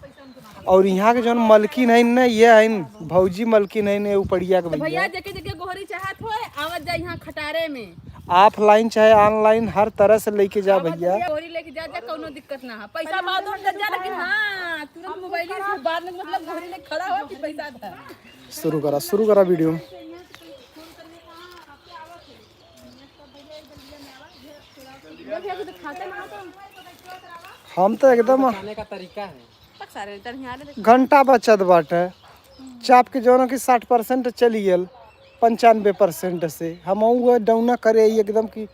और यहाँ के जौन मलकिन है न, ये है भौजी मलकिन है न, उपड़िया के तो भैया, भैया। जेके जेके गोहरी चाहत हो, आवत जा यहाँ खटारे में। ऑफलाइन चाहे ऑनलाइन, हर तरह से लेके जा आवत भैया। भैया, गोहरी लेके जा, जा, कौनो दिक्कत ना है। पैसा बाद में दे जा, लेकिन हाँ, तुरंत मोबाइल से बाद में, मतलब, गोहरी लेके खड़ा हो कि पैसा था। शुरू करा, शुरू करा वीडियो। हम तो एकदम बताने का तरीका है। घंटा बचत बाटे। चाप के जौन कि साठ परसेंट चली गल, पंचानबे परसेंट से। हम वो डौना करे आई एकदम कि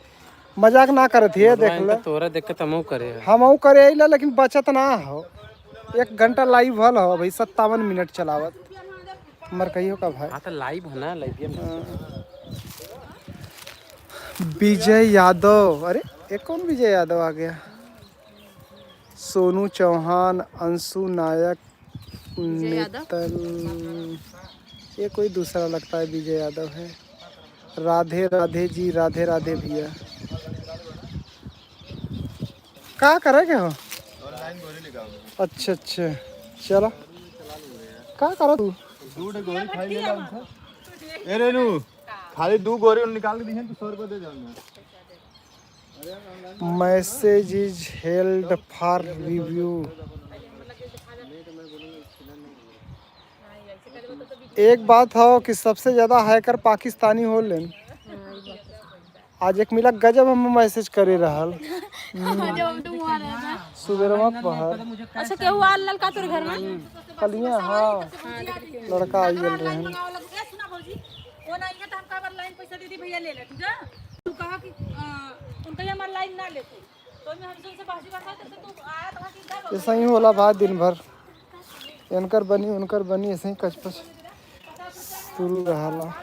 मजाक ना करत हिए, भगवान देख ले। तो तोरा देख के तमहू करे है। हमहू करे आइला, लेकिन बचत ना हो। एक घंटा लाइव भल हो भाई, सत्तावन मिनट चलावत। मरकइयो का भाई। हाँ, तो लाइव है ना, लाइव में। हाँ। विजय यादव, अरे, ये कौन विजय यादव आ गया? सोनू चौहान, अंशु नायक, विजय यादव। नेतल, ये कोई दूसरा लगता है, विजय यादव है। राधे राधे जी, राधे राधे भैया। का करे के हो? अच्छा, अच्छा, चला। का करा तू? दू ठे गोरी खाई ले ला उनसे। ए रेनू, खाली दू गोरी निकाल के दीहन, तू सौ रुपया दे जाऊंगा। Message is held for review। एक बात हो कि सबसे ज्यादा हैकर पाकिस्तानी होलेन। आज एक मिला गजब हम मैसेज करे रहल। जो हम तो वहाँ रहता। सुबेरवा पहर। अच्छा, केहू आल ललका तोरे घर में? कलिया, हाँ। हाँ, देख, देख, देख। लड़का आइल रहन। ए, सुना भौजी, वो ना आइए तो हम का बार लाइन पैसा दे दी भैया, ले ले, ठीक है? तू कहा कि, अ, उनका ये हमार लाइन ना लेते। तो मैं हमसे उनसे बाजी बता, तब से तू आया तो वहाँ की क्या ऐसा ही होला भाई दिन भर। इनकर बनी, उनकर बनी, ऐसे ही कचपच शुरू रहला।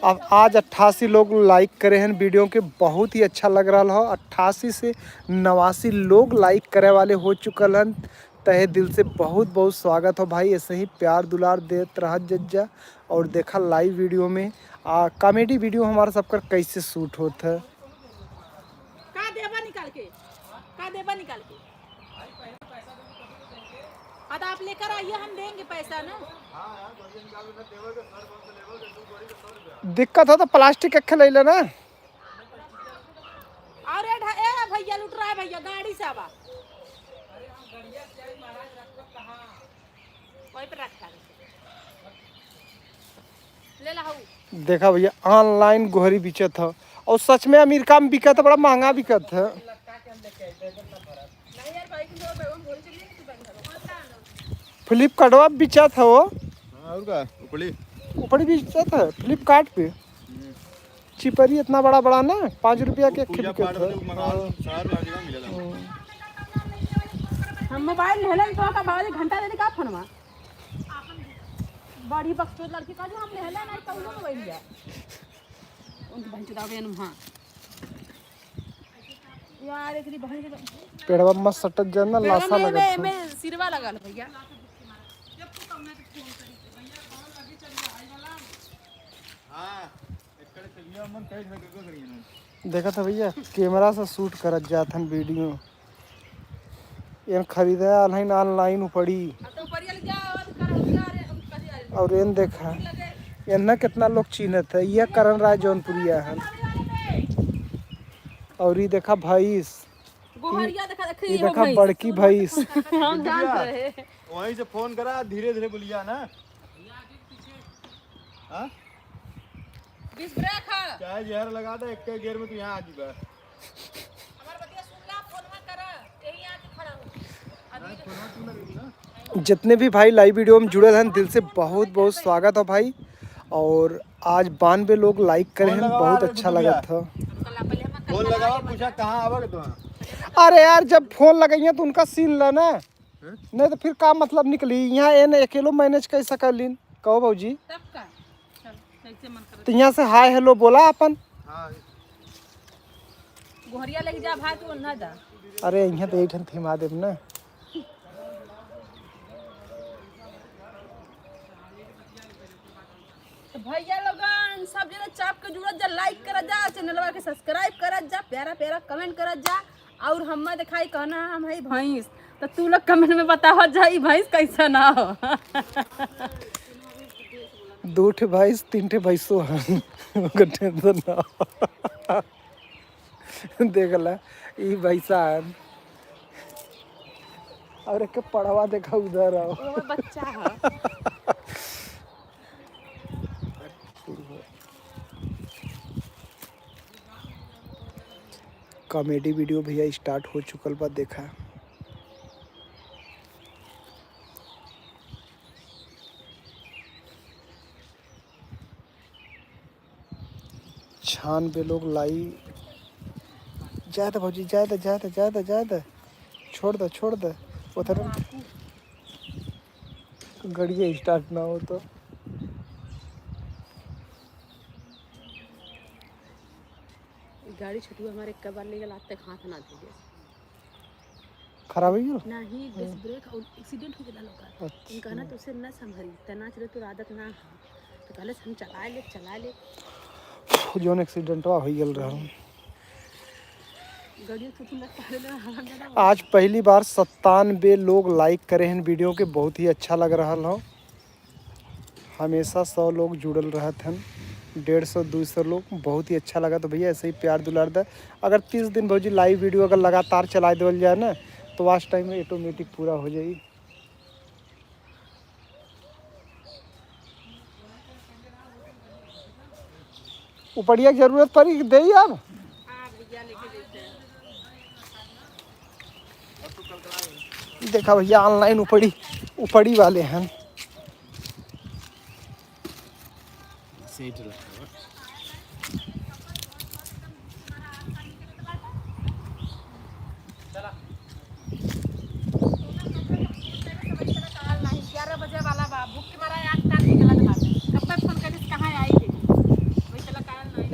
अब आज अट्ठासी लोग लाइक करे हैं वीडियो के, बहुत ही अच्छा लग रहा हो। अट्ठासी से नवासी लोग लाइक करे वाले हो चुकल हैं। तहे दिल से बहुत बहुत स्वागत हो भाई, ऐसे ही प्यार दुलार देत रहत जज्जा। और देखा लाइव वीडियो में, आ, कॉमेडी वीडियो हमारा सबकर कैसे शूट होत है। का देबा निकाल के? का देबा निकाल के? हाँ, तो आप लेकर आइए, हम देंगे पैसा ना। दिक्कत हो तो प्लास्टिक के ले लेना। अरे ढ-, ए भैया, लुट रहा है भैया, गाड़ी से आवा। वहीं पे रख दे। ले ला हऊ। देखा भैया, ऑनलाइन गोहरी बिचत ह, और सच में अमेरिका में बिकत ह, बड़ा महंगा बिकत ह। फ्लिपकार्टवा बिचत ह वो। हाँ, और का? उपड़ी? उपड़ी बिचत ह फ्लिपकार्ट पे। हम्म। चिपरी इतना बड़ा बड़ा ना, पाँच रुपया के एक पूजा बिकत पाठ ह। वाले मंगा लो, हाँ। चार पाँच जगह मिलेला। हम्म। हम मोबाइल लेले तो का बाबा जी घंटा देने का फोनवा। बड़ी बकचोद लड़की का जो हम लेले नहीं तो उन्होंने वही लिया। उनकी बहन चुदावे नुहा। यार, एकरी बहन के तो पेड़वा में सटत जाए ना, पेड़वा लाशा में, लगत में, है। में सिरवा लगल भैया। हाँ, एकड़ चलिया मन कई घर के करिए ना। देखत है भैया, कैमरा से शूट करत जात हन वीडियो। एन खरीदे आल हन, online उपड़ी। अब तो ऊपरिया ले जा, और कर, कर, कर, कर, कर। और एन देखा, एन ना कितना लोग चीन्हत है, ये करण राय जौनपुरिया है। और ये देखा भैंस, गोहरिया देखा, देखा, ये ये हो देखा भैंस। बड़की भैंस। हम जानत रहे। वहीं से फोन करा, धीरे धीरे बोलिया ना। हाँ? बीस ब्रेक है। चाहे जहर लगा दे, एक के गियर में तू यहाँ आ चुका है। हमार बतिया सुन ला, फोन मत करा, यही आके खड़ा हो। अभी नहीं, फोन मत तू लगेगी ना। जितने भी भाई लाइव वीडियो में जुड़े हैं, दिल से बहुत बहुत स्वागत है भाई। और आज बानवे लोग लाइक करे हैं, बहुत अच्छा लगत है। फोन लगावा, पूछा कहाँ आवे के तो। अरे यार, जब फोन लगाइए तो उनका सीन ला ना। हैं? नहीं तो फिर का मतलब निकली? यहाँ एन अकेलो मैनेज कर सकलिन, कहो भौजी। तब का? चल, जैसे मन करे। तो यहाँ से हाय हेलो बोला अपन। हाँ। गोहरिया लेके जा भाई, तू ना जा। अरे, यहाँ तो एक ठन थीमा देब ना। तो भैया लोगन, सब जना चाप के जुड़त जा, लाइक करत जा, चैनलवा के सब्सक्राइब करत जा, प्यारा प्यारा कमेंट करत जा। और हम्मा देखाई कहना हम है भैंस, तो तू लोग कमेंट में बतावा जा, ई भैंस कैसा ना हो। दो ठे भैंस, तीन ठे भैंसो हन, ओकर टेंशन ना हो। देख ला, ई भैंसा हन। और एक पड़वा देखा उधर आओ। वो बच्चा है। कॉमेडी वीडियो भैया स्टार्ट हो चुकल बा, देखा। छान पे लोग लाई। जाए दे भौजी, जाए दे, जाए दे, जाए दे, जाए दे। छोड़ दे, छोड़ दे। उधर गड़िया स्टार्ट ना हो तो। गाड़ी छोटुआ हमारे एक बार ले गल, आज तक हाथ ना धोले। खराब हो गया? नहीं, डिस्क ब्रेक और एक्सीडेंट हो गया लोग का। अच्छा। इनका ना तो उसे ना संभरी, तना चले तो आदत ना है। तो कहले हम चला ले, चला ले। जौन एक्सीडेंटवा हो गल रहा। गाड़ी तो तुम लोग पहले ना हराम ज्यादा। आज पहली बार सत्तानवे लोग लाइक करे हैं वीडियो के, बहुत ही अच्छा लग रहा हो। हमेशा सौ लोग जुड़ल रहत हन, डेढ़ सौ, दो सौ लोग, बहुत ही अच्छा लगा। तो भैया, ऐसे ही प्यार दुलार दे। अगर तीस दिन भौजी लाइव वीडियो अगर लगातार चला देवल जाए ना, तो वॉच टाइम ऑटोमेटिक पूरा हो जाई। उपड़िया के जरूरत पड़ी कि देई अब? देखा भैया, online उपड़ी, उपड़ी वाले हैं। सेठ रखा हुआ। चला। ग्यारह बजे वाला बा, भूख के मारा आँख कान निकलत बाटे। कब तक फोन करिस, कहाँ आई देखी? वही चला, काल नहीं।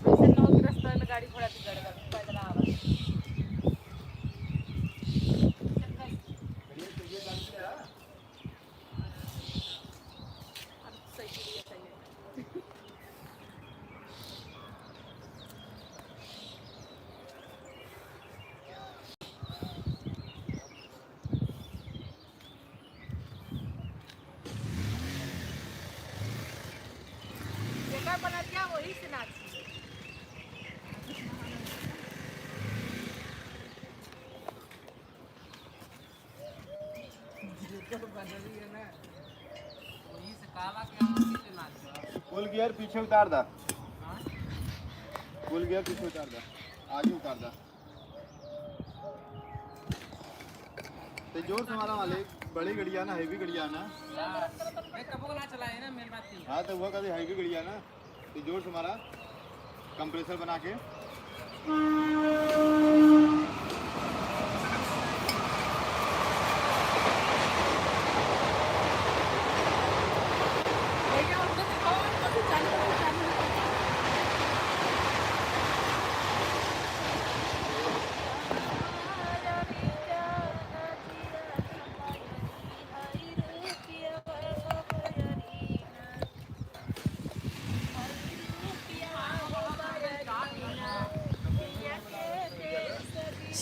वैसे नौ के रास्ता में गाड़ी घोड़ा बिगड़ गल, पैदल आवा। जेकर बनरिया वही से नाची। जेकर बनरिया ना, वही से काला के आँखी से नाची। फुल गियर पीछे उतार दा। हाँ? फुल गियर पीछे उतार दा, आगे उतार दा। तो जोर से मारा मालिक, बड़ी गड़िया ना, हैवी गड़िया ना। हाँ। मैं कबो ना चलाए ना, मेन बात ये है। हाँ, तो वो कभी हैवी गड़िया ना, तो जोर से मारा, कंप्रेसर बना के।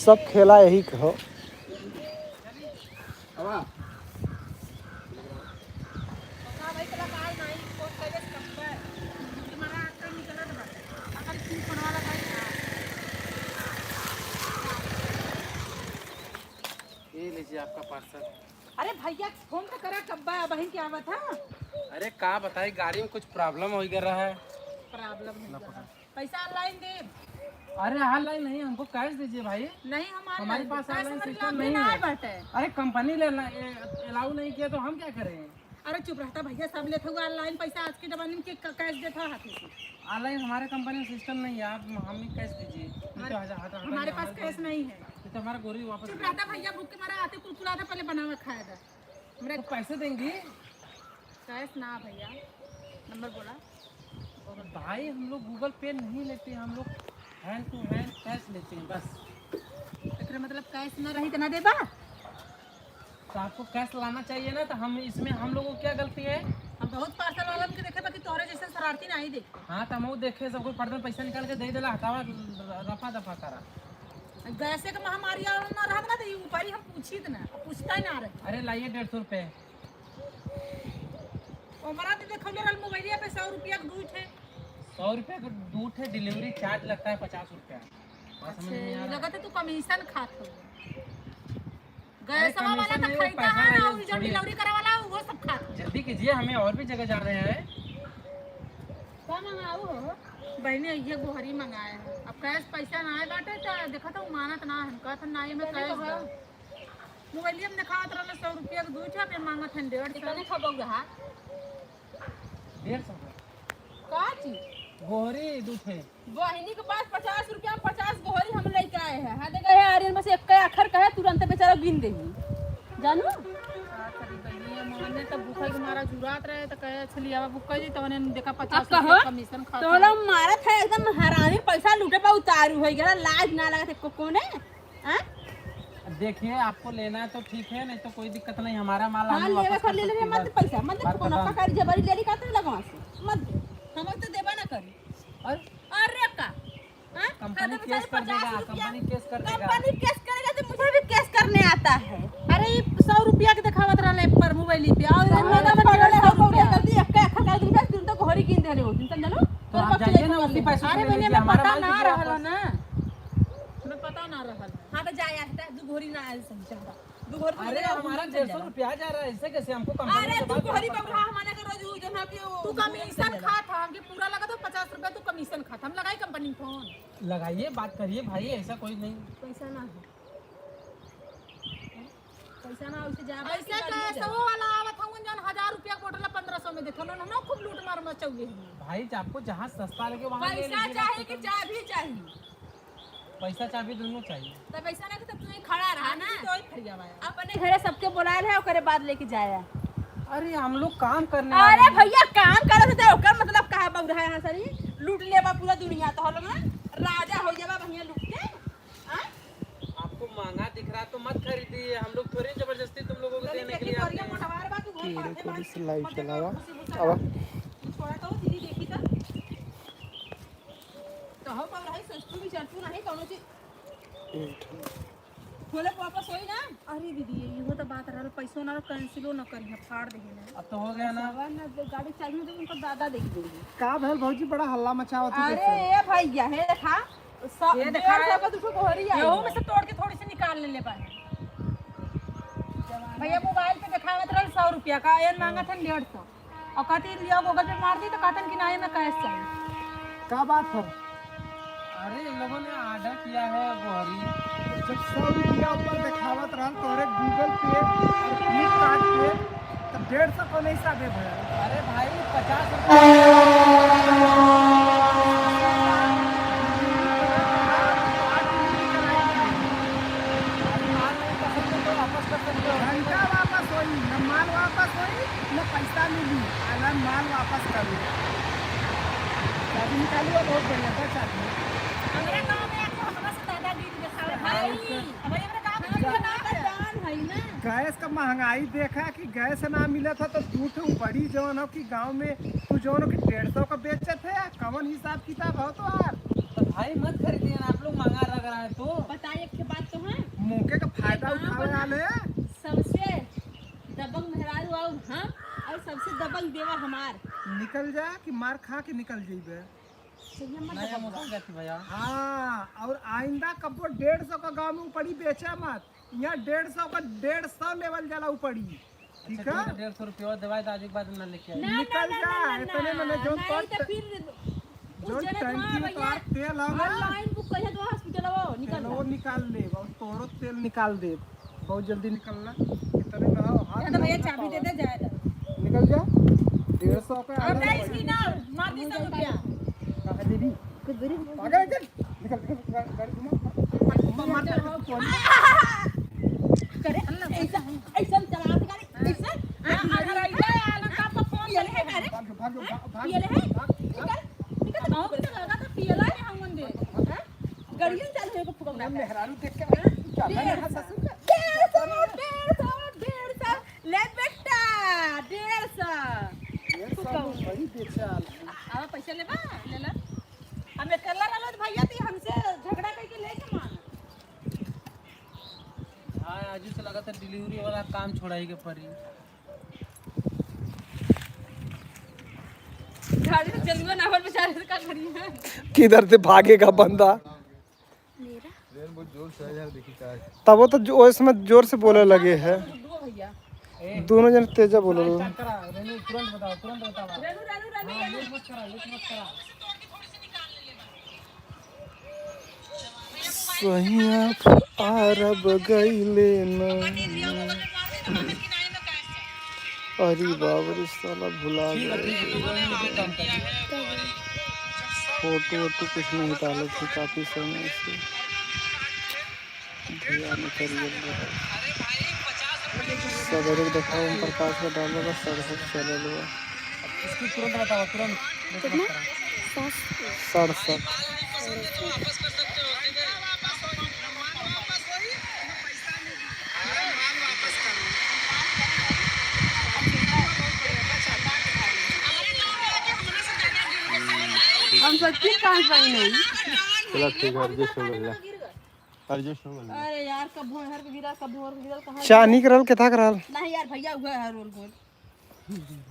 सब खेला यही क हो। ये लीजिए आपका पार्सल। अरे भैया, फोन तो करा, कब्बा बहिन के आवत है। अरे का बताई, गाड़ी में कुछ प्रॉब्लम हो गया रहा है। प्रॉब्लम हो गया। पैसा ऑनलाइन दे। अरे ऑनलाइन नहीं, हमको कैश दीजिए भाई। नहीं, हम हमारे ऑनलाइन पास कैश ऑनलाइन हमारे सिस्टम लाभ नहीं ना है। बाटे। अरे कंपनी ले अलाउ नहीं किया तो हम क्या करें? अरे चुप रहता भैया, सब लेत हुआ ऑनलाइन पैसा, आज के जमाने में के क-, कैश देता हाथ से। ऑनलाइन हमारे कंपनी में सिस्टम नहीं है, आप हमें कैश दीजिए। नहीं तो हमारे, हटा, हटा, हमारे हटा, पास हटा, कैश नहीं है। नहीं तो हमारा गोरी वापस चुप रहता भैया, भूख के मारा आते कुलकुलाता पहले बनावा खाया था। मेरा तो पैसे देंगी? कैश ना भैया, नंबर बोला। भाई, हम लोग Google Pay नहीं लेते, हम लोग hand to hand cash लेते हैं बस। एकरे मतलब कैश ना रही तो ना देबा? तो आपको कैश लाना चाहिए ना, तो हम इसमें, हम लोगों को क्या गलती है? हम बहुत पार्सल वालन के देखे, बाकी तोहरे जैसे शरारती ना ही देखे। हाँ, तो हम वो देखे, सब कोई पर्दन पैसा निकाल के दे देला, हटावा, रफा दफा करा। गैसे के महामारी आवा ना रहत ना, तो ये ऊपरी हम पूछित ना, पूछता ही ना रहे। अरे लाइए डेढ़ सौ रुपये। हमारा तो देखौले रहल मोबाइलिया पे सौ रुपया के दू ठे। सौ रुपया के दू ठे delivery charge लगता है पचास रुपया। बात समझ अच्छा, में आ रहा है? लगत है तू कमीशन खात हो। अरे गैसवा वाला कमीशन तो नहीं, वो खरीदा पैसा है ना, नहीं, और जो छोड़िए। डिलीवरी करे वाला है, वो सब खात हो। जल्दी कीजिए, हमें और भी जगह जा रहे हैं। का मंगाऊ हो? बहनी, ये गोहरी मंगाए हैं। अब कैश पैसा ना आए बाटे, तो देखा तो मानत ना है, कहत ना, ये में कैश दो। मोबाइलिया में देखावत रहल सौ रुपया के दू ठे, अब ये मांगत हैं डेढ़ सौ। कितने खा बउआ? डेढ़ सौ का? का चीज? गोहरी दू ठे। बहिनी के पास पचास रुपया में पचास गोहरी हम लेके आए हैं। हाँ, देखा है, आर्यन बस एक आखर कहे, तुरंत बेचारा गिन देही। जानू? का करी बहिनी, अब हमने तो भूखे के मारा जुरात रहे, तो कहे, "अच्छा, लियावा, बुक कर दी," तो उन्हें देखा, अब पचास रुपया कहो, कमीशन खाता तोला है। मारत है, एकदम हरामी, पैसा लूटे पर उतारू हो गया, लाज ना लगत है को-, कोने? हाँ? देखिए, आपको लेना है तो ठीक है, नहीं तो कोई दिक्कत नहीं, हमारा माल हाँ, हमें लेवे वापस कर कर ले लेवे, सकती है, मत बस। पैसा, मत दे, बात कोनो खत्म। पकारी जबरी लेली का तो लगवा से, मत दे। हम तो देबा ना करी। और? अरे का? हाँ? कंपनी खाता तो केस साढ़े कर देगा, पचास रुपया। कंपनी केस कर देगा। कंपनी केस करेगा तो मुझे भी केस करने आता है। अरे, ये सौ रुपया के दिखावत रहले पर मोबाइल पे, और सौ रुपया। पगल है, सौ रुपया। गलती एक का एक का दिन का दिन तो घड़ी गिन देले हो, दिन समझ लो। तो आप जाइए ना, उसी पैसों से ले लीजिए, हमारा माल दीजिए वापस। हमें पता ना रहल। हमें पता ना रहल। हाँ, तो जाए, आज तक दू घड़ी ना आयल समझा। दू घड़ी अरे, हमारा डेढ़ सौ रुपया जा रहा है, ऐसे कैसे हमको कंपनी अरे, से तू बात घड़ी करना पड़ता है? हमारे के रोज उ जो ना कि वो तू कमीशन खाता, हमके पूरा लगा तो पचास रुपया तू कमीशन खाता। हम लगाई कंपनी में फोन। लगाइए, बात करिए भाई, ऐसा कोई नहीं। पैसा ना है। पैसा ना, उसे जा, पैसा का सौ वाला आवत हवन, जौन हजार रुपया के बोतल पन्द्रह सौ में देत हवन, हम खूब लूट मार मचौले हवन। भाई, आपको जहाँ सस्ता लगे, वहाँ ले लीजिएगा। पैसा चाही कि चाभी चाही? पैसा चाभी दोनों चाहिए। तब पैसा ना, तब तू ही खड़ा रहा ना। तो ही खड़िया भाई। अपने घरे सबके बोलायल है, ओकरे बाद लेके जाया। अरे, हम लोग काम करने वाले हैं। अरे भैया, काम करत है, ओकर मतलब का है, बउरा है यहाँ सरी? लूट लेबा पूरा दुनिया, तो हम लोग ना राजा हो जाबा, बढ़िया लूट के। हाँ? आपको महंगा दिख रहा तो मत खरीदिए, हम लोग थोड़ी जबरदस्ती तुम लोगों को देने के लिए आते हैं। मोटवार बा, तू घर पाथे बांध के, लाइव मत चलावा। देखो, खुशी भूसा अब। छोड़ा तो दीदी देखी तो। तो हो, पर भाई, सस्तू भी चढ़तू नहीं, कौनो चीज। एक। बोले, वापस होई ना? अरे दीदी, इहो तो बात रहल, पैसो ना कैंसिलो ना करी, फाड़ देही ना। अब तो हो गया ना। ना, गाड़ी चाबी में तो उनको दादा दे देंगे। का भइल भौजी, बड़ा हल्ला मचावत हो अरे कैसे? ए भैया, हे देखा, सौ, ये देखा डेढ़ सौ है। का दुठो गोहरी आई यहू है। में से तोड़ के थोड़ी सी निकाल ले ले बा। भैया मोबाइल पे देखावत रहल सौ रुपया का, एन मांगत हन डेढ़ सौ। और कहती लिया Google पे मार दी तो कहतन कि ना, ये में कैश चाहिए। का बात है? अरे, इन लोगों ने ऑर्डर किया है गोहरी। जब सौ रुपया ऊपर देखावत रहल तोहरे Google पे और Flipkart पे, तो डेढ़ सौ को नहीं सादे भैया। अरे भाई, पचास रुपया। भाई, माल नहीं पसंद है तो वापस कर सकते हो। घंटा वापस होई, न माल वापस होई, न पैसा मिली, आ ना माल वापस करो। चाबी निकाली और बहुत बढ़िया, दो चाबी। हमरा गाँव में एक हमरा से दादागिरी देखावे। भाई, भाई, अब हमरा गाँव में ना जान है ना। गैस का महंगाई देखा कि गैस ना मिला था तो तू तो बड़ी जवन हो कि गाँव में तू जवन हो कि डेढ़ सौ का बेचत है, कवन हिसाब किताब हो तोहार? तो भाई मत खरीदिए ना, आप लोग महंगा लग रहा है तो। बताइए, एक ठे बात तो है। मौके का फायदा ये गाँव उठावे का ना वाले। सबसे दबंग मेहरारू और हम, और सबसे दबंग देवर हमार। निकल जा कि मार खा के निकल जइबे। चलिए मत नहीं, हम दबंग। उठा जाती भैया। हाँ, और आइंदा कब्बो डेढ़ सौ का गाँव में उपड़ी बेचा मत। यहाँ डेढ़ सौ का डेढ़ सौ लेवल जाला उपड़ी। ठीक अच्छा, है? ठीक है, डेढ़ सौ रुपया देवाई तो आज एक बार ना लेके आई। ना, निकल ना, जा, ना, ना, इतने में ना, जौन नहीं तो फिर उस जौन जने टंकी में भैया, तोहार तेल हवे, हाँ, लाइन बुक करिए तो हॉस्पिटल वो निकल तेल वो जा। निकाल ले, और तोहरो तेल निकाल दे। बहुत जल्दी निकल ला। इतने में आओ, हाथ ये तो भैया ना चाबी दे दे, जाए दे। निकल जा। डेढ़ सौ का और आधा नहीं, भाई। इसकी ना, मार दी सौ रुपया। कहाँ दे दी? कुछ दूरी में। आगे, आगे। निकल, निकल, गाड़ी, गाड़ी घुमा। घुमा, मार दे। करे, ऐसा, ऐसा चला गाड़ी, ऐसा। हाँ, अगर ऐसा आला का तो फोन करे, करे। भाग, भाग, भाग, भाग, पियले है? भाग, भाग। निकल, निकल, बहुत लगा था पियला है हम दे। हाँ? गड़ियन चालू है को फुकौना। मेहरारू देख के, हाँ? चल, डेढ़ सौ, ससुर का। डेढ़ सौ, डेढ़ सौ, डेढ़ सौ। ले बेटा, डेढ़ सौ। डेढ़ सौ में बड़ी बेचाल है। आवा पैसा लेबा, ले ला। हम अकेला रहलो तो भैया ती हमसे झगड़ा करके लेके मांग। हाँ, आज से लगा था डिलीवरी वाला काम छोड़ाई के पड़ी। गाड़ी तो चलबे ना होल बेचारे से का करी है। किधर से भागेगा बंदा? मेरा? रेन बहुत जोर से है यार, देखी का है। तब वो तो जो, वो इसमें जोर से बोले लगे है। दो भैया। दोनों जन तेजा बोलो। स्टार्ट करा, रेनू तुरंत बताओ, तुरंत बताओ। रेनू, रेनू, रेनू, हाँ, रेनू। लेट मत करा, लेट मत करा। सैया अरब गइले न। अरे बाप रे, साला भुला गए। फोटो वोटो कुछ नहीं डाले थे काफी समय से। ध्यान करिए। सवेरे के देखा ओम प्रकाश का डालल बा, सड़सठ चलल बा। इसको तुरंत बताओ, तुरंत। कितना? सड़सठ। हम सच्ची कहाँ से आई नहीं। चला ठीक है, adjust हो गया। Adjust हो गया। अरे यार, कब भोर हर के गिरा, कब भोर के गिरा, कहाँ चानी गिरा? करल, केथा करल? नहीं यार भैया, हुआ है रोल गोल।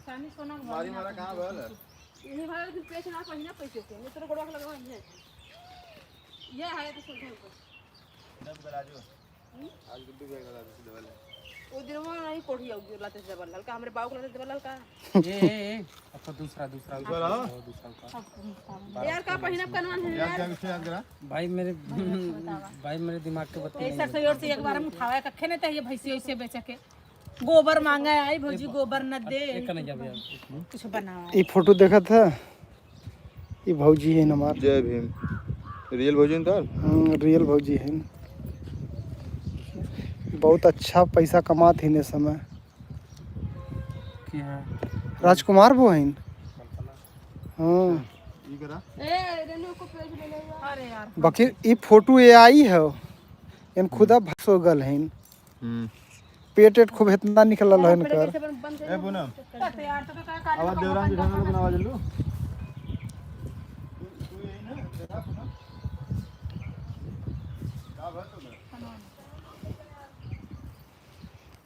चानी सोना के मारी भाव मारा नहीं कहाँ भल है? यही भाव है, लेकिन पेच ना पहिना पैसे के, नहीं तो गोड़वा के लगवा है। ये है तो सोचे ऊपर। जब गला जो। हम्म? आज गुड्डू भैया का लाते से डबल है। वो दिन वो नहीं कोढ़ी आउगी लाते से डबल हल्का, हमरे बाऊ को लाते से डबल हल्का। ए, ए, ए, अब तो दूसरा, दूसरा, दूसरा दूसरा, हाँ। दूसरा, दूसरा। सब कुछ सामान। यार, का पहिनब कनवा है यार, यार? क्या विषय याद करा? भाई मेरे, भाई, अच्छा बतावा। भाई मेरे दिमाग के बत्ती ए, नहीं सर, है। सही ओर से एक बार हम उठावा, कखे नहीं तो ये भैंसी वैसे बेच के गोबर मांगा है, आई भौजी, गोबर न दे। एक नहीं जाबे यार। कुछ बनावा। ई फोटो देखत है? ई भौजी है हमार। जय भीम। Real भौजी है तार? हम्म, real भौजी है। बहुत अच्छा पैसा कमात ही ने समय। की है? राजकुमार वो हैं। हाँ। ई करा? अरे यार। बाकी ई फोटो AI है, इन खुदा भसो गल हैं। हम्म। पेट एट खूब इतना निकलल है इनकर। ए पूनम, आवाज देवरान जी ढंग से बनावा जल्लू।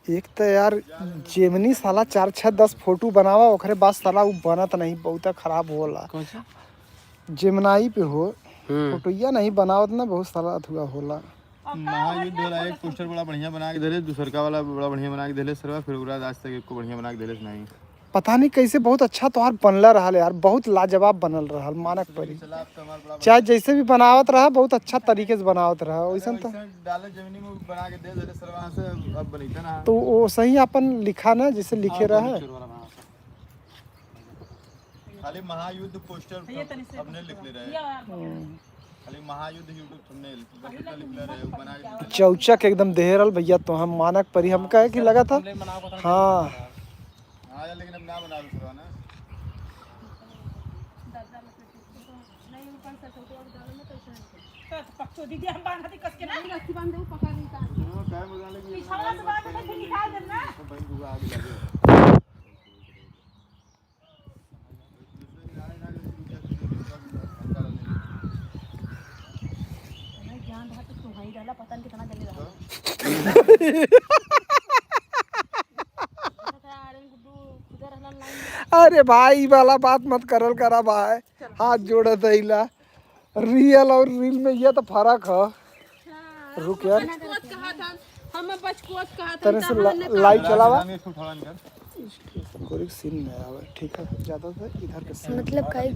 एक तो यार जेमनी साला चार छः दस फोटो बनावा, ओकरे बाद साला उ बनत नहीं, बहुत खराब होला। कौन सा? जेमनाई पे हो, हम्म। फोटोइया नहीं बनावत ना, बहुत साला अथुआ होला। महायुद्ध वाला एक poster बड़ा बढ़िया बना के देले, दूसरका वाला बड़ा बढ़िया बना के देले सरवा, फिर ओकरा बाद आज तक एको बढ़िया बना के देले से नहीं। पता नहीं कैसे बहुत अच्छा तोहार बनला रहल यार, बहुत लाजवाब बनल रहल, मानक परी। चला, अब तो हमार बड़ा चाहे जैसे भी बनावत रहा, बहुत अच्छा तरीके से बनावत रहा, वैसन तो। वैसे डाले जमीनी में बना के दे देले सरवा से, अब बनैते ना। तो वो सही अपन लिखा ना, जैसे लिखे हाँ, रहा। Poster वाला बना। खाली महायुद्ध poster भैया, तनी से thumbnail लिख ले रहे हैं। या यार। हम्म। खाली महायुद्ध YouTube thumbnail, बस इतना लिख ले रहे हैं, वो बना के दे देना। चौचक एकदम देहरल भैया, तो हम मानक परी, हम कहे कि लगा था। Thumbnail बनाओ, पता नहीं हाँ। क्या बना रहा है। हाँ यार, लेकिन अब ना बना लो थोड़ा ना। नहीं, ऊपर से तो और डालो ना, तो ऐसे नहीं। तो पक्चो दीदी, हम बांधा थी कस के ना। नहीं, रस्सी बांध दो, पकड़ नहीं पाए। वो time हो जाने लगी। पिछवाड़ा से बांध के फिर निकाल देना। तो बहन को आगे लगे। दूसरे किनारे ना गए, दूसरे किनारे ना गए। अरे भाई, ई वाला बात मत करल करा भाई, हाथ जोड़त हईला। रियल और रील में ये तो फर्क है। रुक यार। बचकोत कहा था, हम बचकोत कहा था, तने से तहाँ ला-, ने लाइव चलावा। कोई सीन नहीं आवे, ठीक है, ज्यादा से इधर के सीन। मतलब काहे के?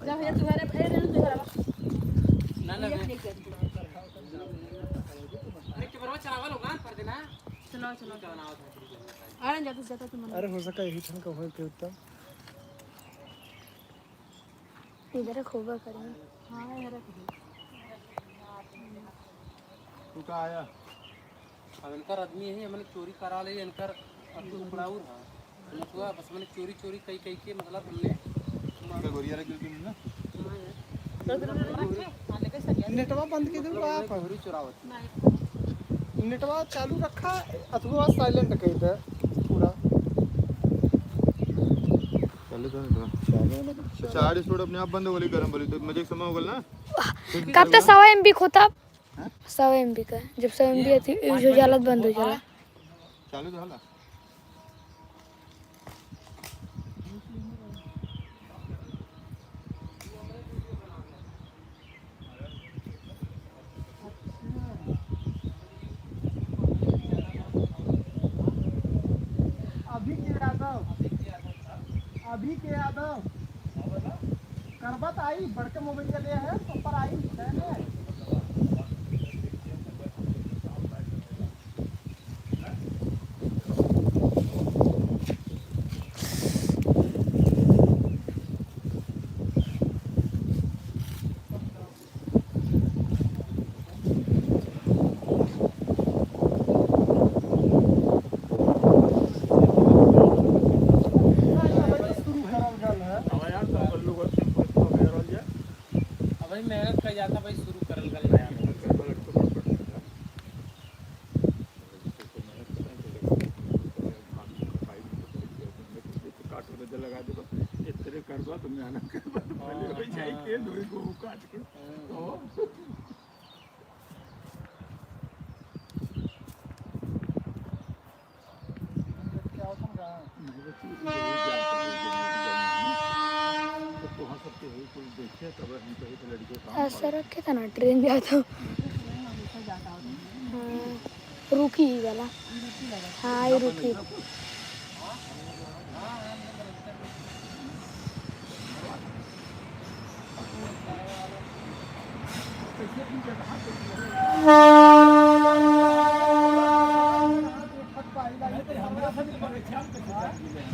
जा भैया, तुम्हारे भाई रहने दो, ना, ना, ये ना। नहीं, कैमरा चलावा लो ना, कर देना। चलाओ, चलाओ। अरे, ज्यादा से ज्यादा तुम अरे, हो सका यही ठन का होए के उत्तम। इधर खोबा करें। हाँ, इधर रख दे। तू का आया? अब इनकर आदमी है, हमने चोरी करा ले, इनकर अब तो उपड़ाउर है। मतलब हुआ, बस मैंने चोरी, चोरी कई, कई के, मतलब, हमने इनका गोरिया रख दिया ना। हाँ, यार। नेटवा बंद कर दो आप। गोरी चोरावत। नेटवा चालू रखा अथवा साइलेंट कर दे पूरा। चालू तो नेटवा। चालू है ना तो चालू। चार स्पॉट अपने आप बंद हो गई, गरम वाली, तो मजे के समय हो गल ना। कब तक सौ एमबी खोता? हाँ? सौ एमबी का, जब सौ एमबी अथी यूज हो जाला, बंद हो जाला। चालू तो होला। अभी के यादव, अभी के यादव, करबत आई, बड़के मोबाइल ले है, तो पर आई, ले। अब भाई मेहनत का जाता भाई, शुरू करल गल है। काट के लगा देबा, इतने करबा तो मेहनत करबा तो भले हो जाई के दो गो काट के। तो ऐसा रखे था ना, ट्रेन जाता। हाँ, रुकी ही वाला। हाँ, ये रुकी।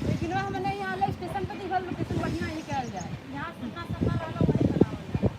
लेकिन वो हमने यहाँ वाला स्टेशन पे दिखल, लोकेशन बढ़िया है, क्या जाए। यहाँ से ना सफर वाला वही बनावल जाए।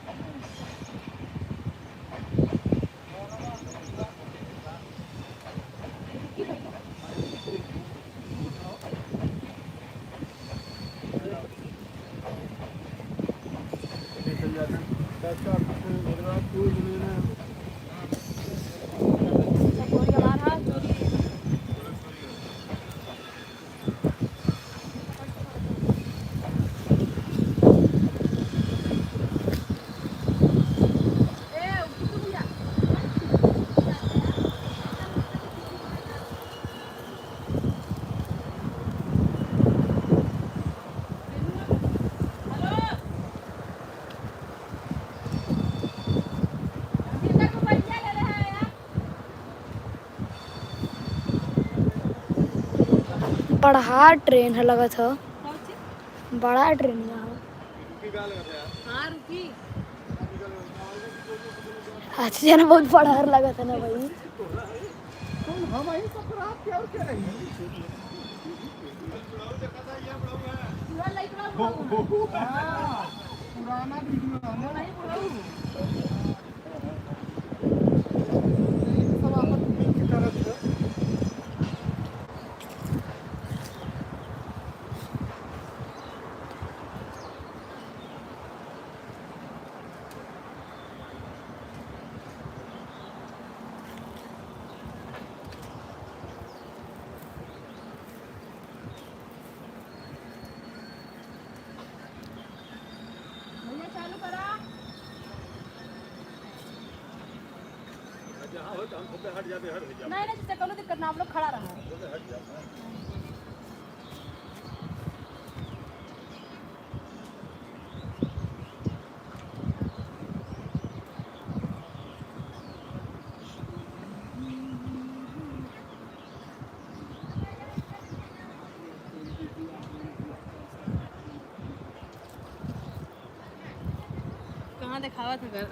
बड़ा ट्रेन है लगत ह। बड़ा ट्रेन है। हाँ, रुकी। आज जन बहुत बड़ा लगत है ना भाई। पूरा लइकवा बुढ़ऊ। हाँ, पुराना वीडियो है ना। भैया, चालू करा। नहीं, नहीं, जिससे कोनो दिक्कत ना, आप लोग खड़ा रहा। कहाँ देखावा था घर?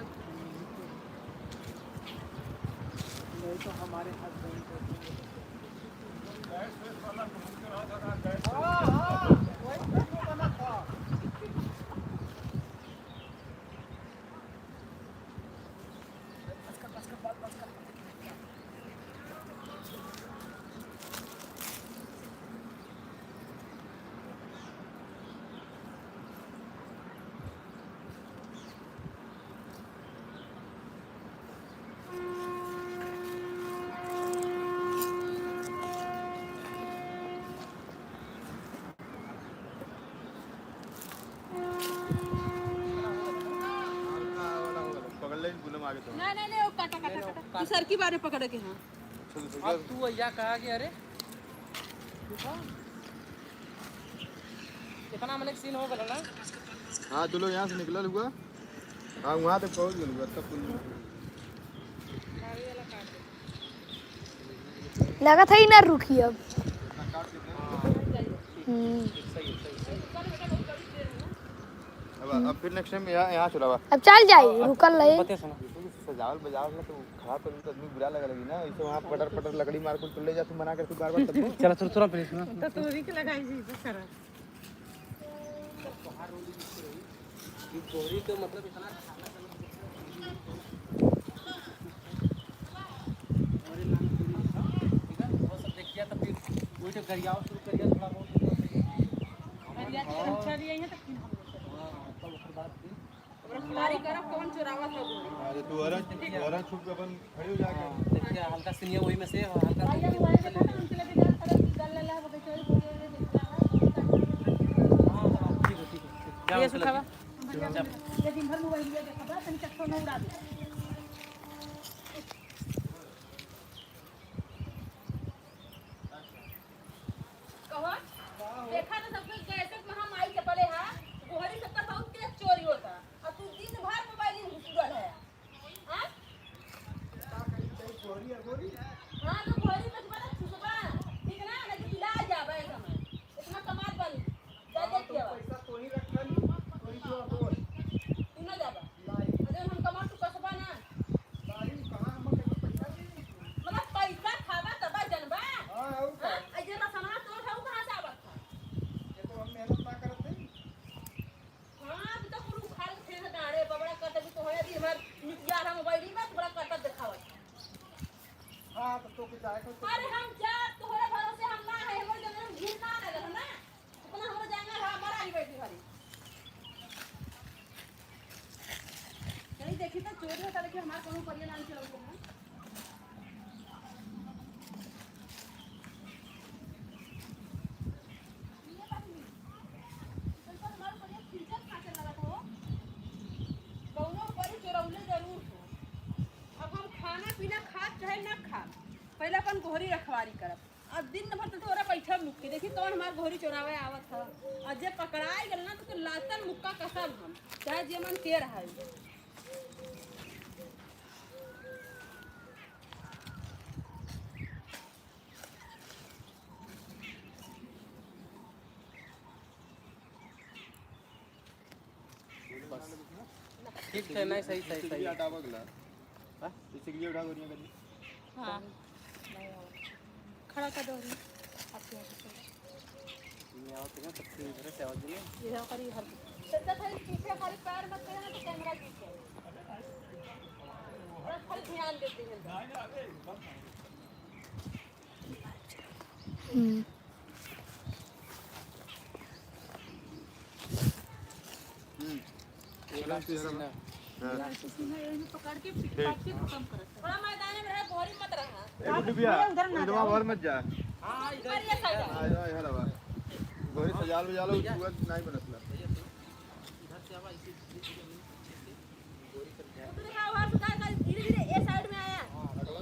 नहीं तो हमारे हस्बैंड को। हाँ, हाँ, वही तो बना था। पकड़ ले, गुलम आगे तो। नहीं, नहीं, नहीं, वो काटा, काटा, काटा। दूसर की बारे पकड़ के, हाँ। अच्छा, दूसर की अब बारे। तू भैया कहा कि अरे, देखा? कितना मने सीन हो गया ना? हाँ, तू लोग यहाँ से निकला हुआ। हाँ, वहाँ तक पहुँच गए हुआ, तब पुल। लगत है ही ना रुकी अब। हम्म। अब, अब फिर नेक्स्ट टाइम यहाँ, यहाँ चलावा। अब चल जाई, रुकल रहे। बते सुना। सजावल बजावल में तो खराब कर, तो आदमी बुरा लगे लगी ना। इसे वहाँ पटर पटर लकड़ी मार के ले जा, तू मना कर, तू बार बार तब। चला, चला, चला, प्लीज। तो तू भी के लगाई जी, बस करा। ई गोहरी के मतलब इतना खाना हमारे नाम पूरी, ठीक है? वो सब देख लिया, तब फिर वही तो गरियाव शुरू करिया थोड़ा बहुत। गरिया के अच्छा भी आई है, तो फिर हम लोग हाँ, तब उसके बाद फिर तैयारी करब, कौन चोरावत है वो। हाँ, तो तू हरा, तू हरा छुप के अपन खड़ी हो जाके। हाँ, देखिए, हल्का सुनिए, वही में से हल्का भैया, वो वाले देखो ना, उनके लगे जान पड़े कि गल लला हो गई, चोरी हो गई, देखा है। हाँ, हाँ, ठीक है, ठीक है, ठीक। क्या ये उनके लगे? सुखावा। भैया, ये दिन भर मोबाइल लिया देखा था, तनी चक्कर में उड़ा दे। कहो, देखा तो सब कुछ, जैसे कि हम आई के पले हा, गोहरी सब तो बहुत तेज चोरी होता। अब तू दिन भर मोबाइल में घुस गल है। हाँ? हाँ, तो गोहरी में तुम्हारा छुपबा, ठीक ना? नहीं तो पिला जाबा ऐसा में। इतना कमात बानी। जा, जा, किया बा। पैसा तो ही रखल, तो ही जो बोल। तू ना जाबा। लाई। अरे हम कमा तू कसबा ना। लाई, कहाँ हम के पैसा दे? मतलब पैसा खाबा तबा जनबा? हाँ, और का? हाँ, अइजे रसना तोर है, उ कहाँ से आवत था? ये तो हम मेहनत ना करत हई। हाँ, अभी तो कुल उखाड़ के फेंक डारे, बबड़ा कट भी तो है, अभी हमार मिटिया हम बैरी बा, बड़ा कट दिखावत। हाँ, तो तोके जाए को तो अरे हम जा, तोहरे भरोसे हम ना है, हमरे जंगल में घूम ना लगे, है ना? अपना हमरे जंगल है, बड़ा ही बैठी हरी। कहीं देखी तो चोरी होता, लेकिन हमार कोनो परिया नाम चलौते हैं। कौनो परी चोरौले जरूर हो। अब हम खाना पीना खात चाहे ना खात, पहिले अपन गोहरी रखवारी करब। अब दिन भर तो तोरा बैठल लुक के, देखी कौन हमार गोहरी चोरावे आवत ह। और जे पकड़ाई गल ना, तो लातन मुक्का कसब हम, चाहे जे मन के रहे। बस। ठीक है, नहीं, सही, सही, सही। चिकली हटावा गला। हाँ? ये चिकली उठा बढ़िया करी। हाँ। खड़ा कर दो अभी। आपके यहाँ से। ये आओ तो ना, तब से इधर से आवाज नहीं। ये आओ, खाली हर तो जब खाली पीछे खाली पैर मत करना, तो कैमरा गिर जाए। बस खाली ध्यान देते हैं। हम्म। हम्म। ये लास्ट सीन है। हाँ। पकड़ के ठीक। काट के खत्म करत है। थोड़ा मैदान में रहे, गोहरी मत रहा। ए, गुड्डू भैया, उधर ना इधर जाओ। और मत जा। हाँ, इधर। ऊपर ये side। हाँ, इधर, इधर आवा। गोहरी सजाल बजाल, भैया। छुआ नहीं बनत ला। भैया, सुनो। इधर से आवा, इसी, इसी जमीन से। गोहरी कर दिया। उधर से आवा, सुधा का धीरे धीरे ए side में आया। हाँ, अगला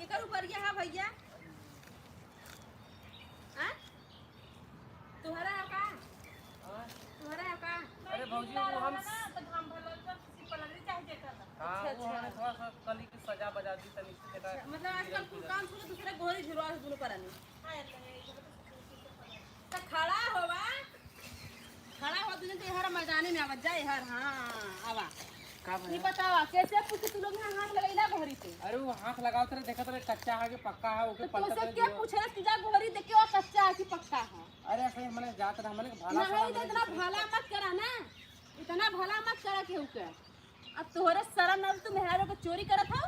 एकर ऊपरिया है भैया। हाँ? तुहरा है का? हाँ? तुहरा है का? अरे भौजी, वो हम ना, तो हम भला तो किसी पलंगड़ी चाहे देता था। हाँ, अच्छा, वो अच्छा। हमने थोड़ा सा कली की सजा बजा दी तनी से देखा। अच्छा, मतलब आजकल कुल काम छोड़ के दूसरे गोरी झुरवा के दुनो परानी। हाँ, ये तो है, ये तो तो खड़ा होवा। खड़ा हो, दुनो तो हर मैदाने में आवा, जा हर, हाँ, आवा। का भला? ये बतावा, कैसे पूछे तू लोग यहाँ हाथ लगैला घोरी पे? अरे वो हाथ लगावत रहे, देखत रहे कच्चा है कि पक्का है, ओके तो पलटत तोसे रहे के जो पूछे रहे, तुझा घोरी देख के वो कच्चा है कि पक्का है? अरे ऐसे ही हमने जात रहा, हमने भला नहीं, सलाह तो देने इतना की भला मत करा ना, इतना भला मत करा केहू के। अब तोहरे शरम ना, तू मेहरारू के चोरी करत हऊ?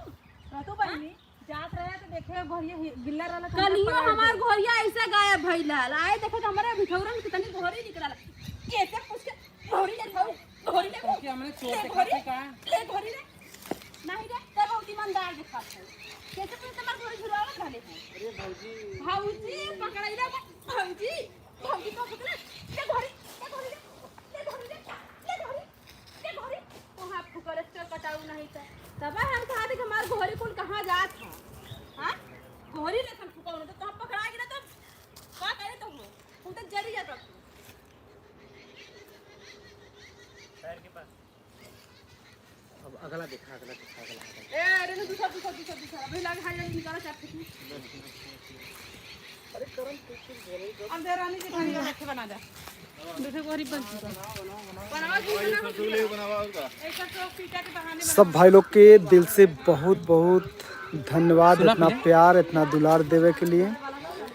रहतू बहिनी, जात रहे तो देखे घोरिया हि-, गिल्ला रहला तो कलियो पकड़ हमार दे। घोरिया ऐसे गायब भइल रहल। आए देखे तो हमारे भिठौरा में कितनी घोरी निकलल। कैसे पूछ के घोरी ले खाऊ? घोरी ले खाऊ? क्योंकि हमने चोर ले देखा घोरी, था का? ले घोरी ले। नहीं रे, तब बहुत ईमानदार दिखात है। कैसे पूछ हमार घोरी झुरवावत रहले हैं? अरे भौजी। भौजी, पकड़ैला बा-, भौजी, भौजी तो पकड़ा। ले घोरी, ले घोरी ले, ले घोरी ले, ले घोरी। के घोरी? तोहार फुकरे चोर कटाऊ नहीं त। तब हम कहा थे कि हमार घोरी कुल कहाँ जात है? हाँ? घोरी लेखन फुकाऊ ना तो तोहार पकड़ा गिरा तो का करे तो हो? हम तो जरी जाता तू। पैर के पास। अब अगला देखा, अगला देखा, अगला, अगला। ए, अरे ना, दूसरा, दूसरा, दूसरा, दूसरा। अभी लग है, ये निकाला चार फुट। अरे करम, तू कुछ बोलो, जब अंधेरा नहीं दिखाई, ये रखे बना दे। दूसरे को गरीब बन चुका। बनाओ जी, बनाओ, बनाओ, बनाओ, और का? ऐसा तो पीटा के बहाने सब बनाओ। भाई लोग के दिल से बहुत बहुत धन्यवाद, सुना इतना आपने? प्यार, इतना दुलार देवे के लिए।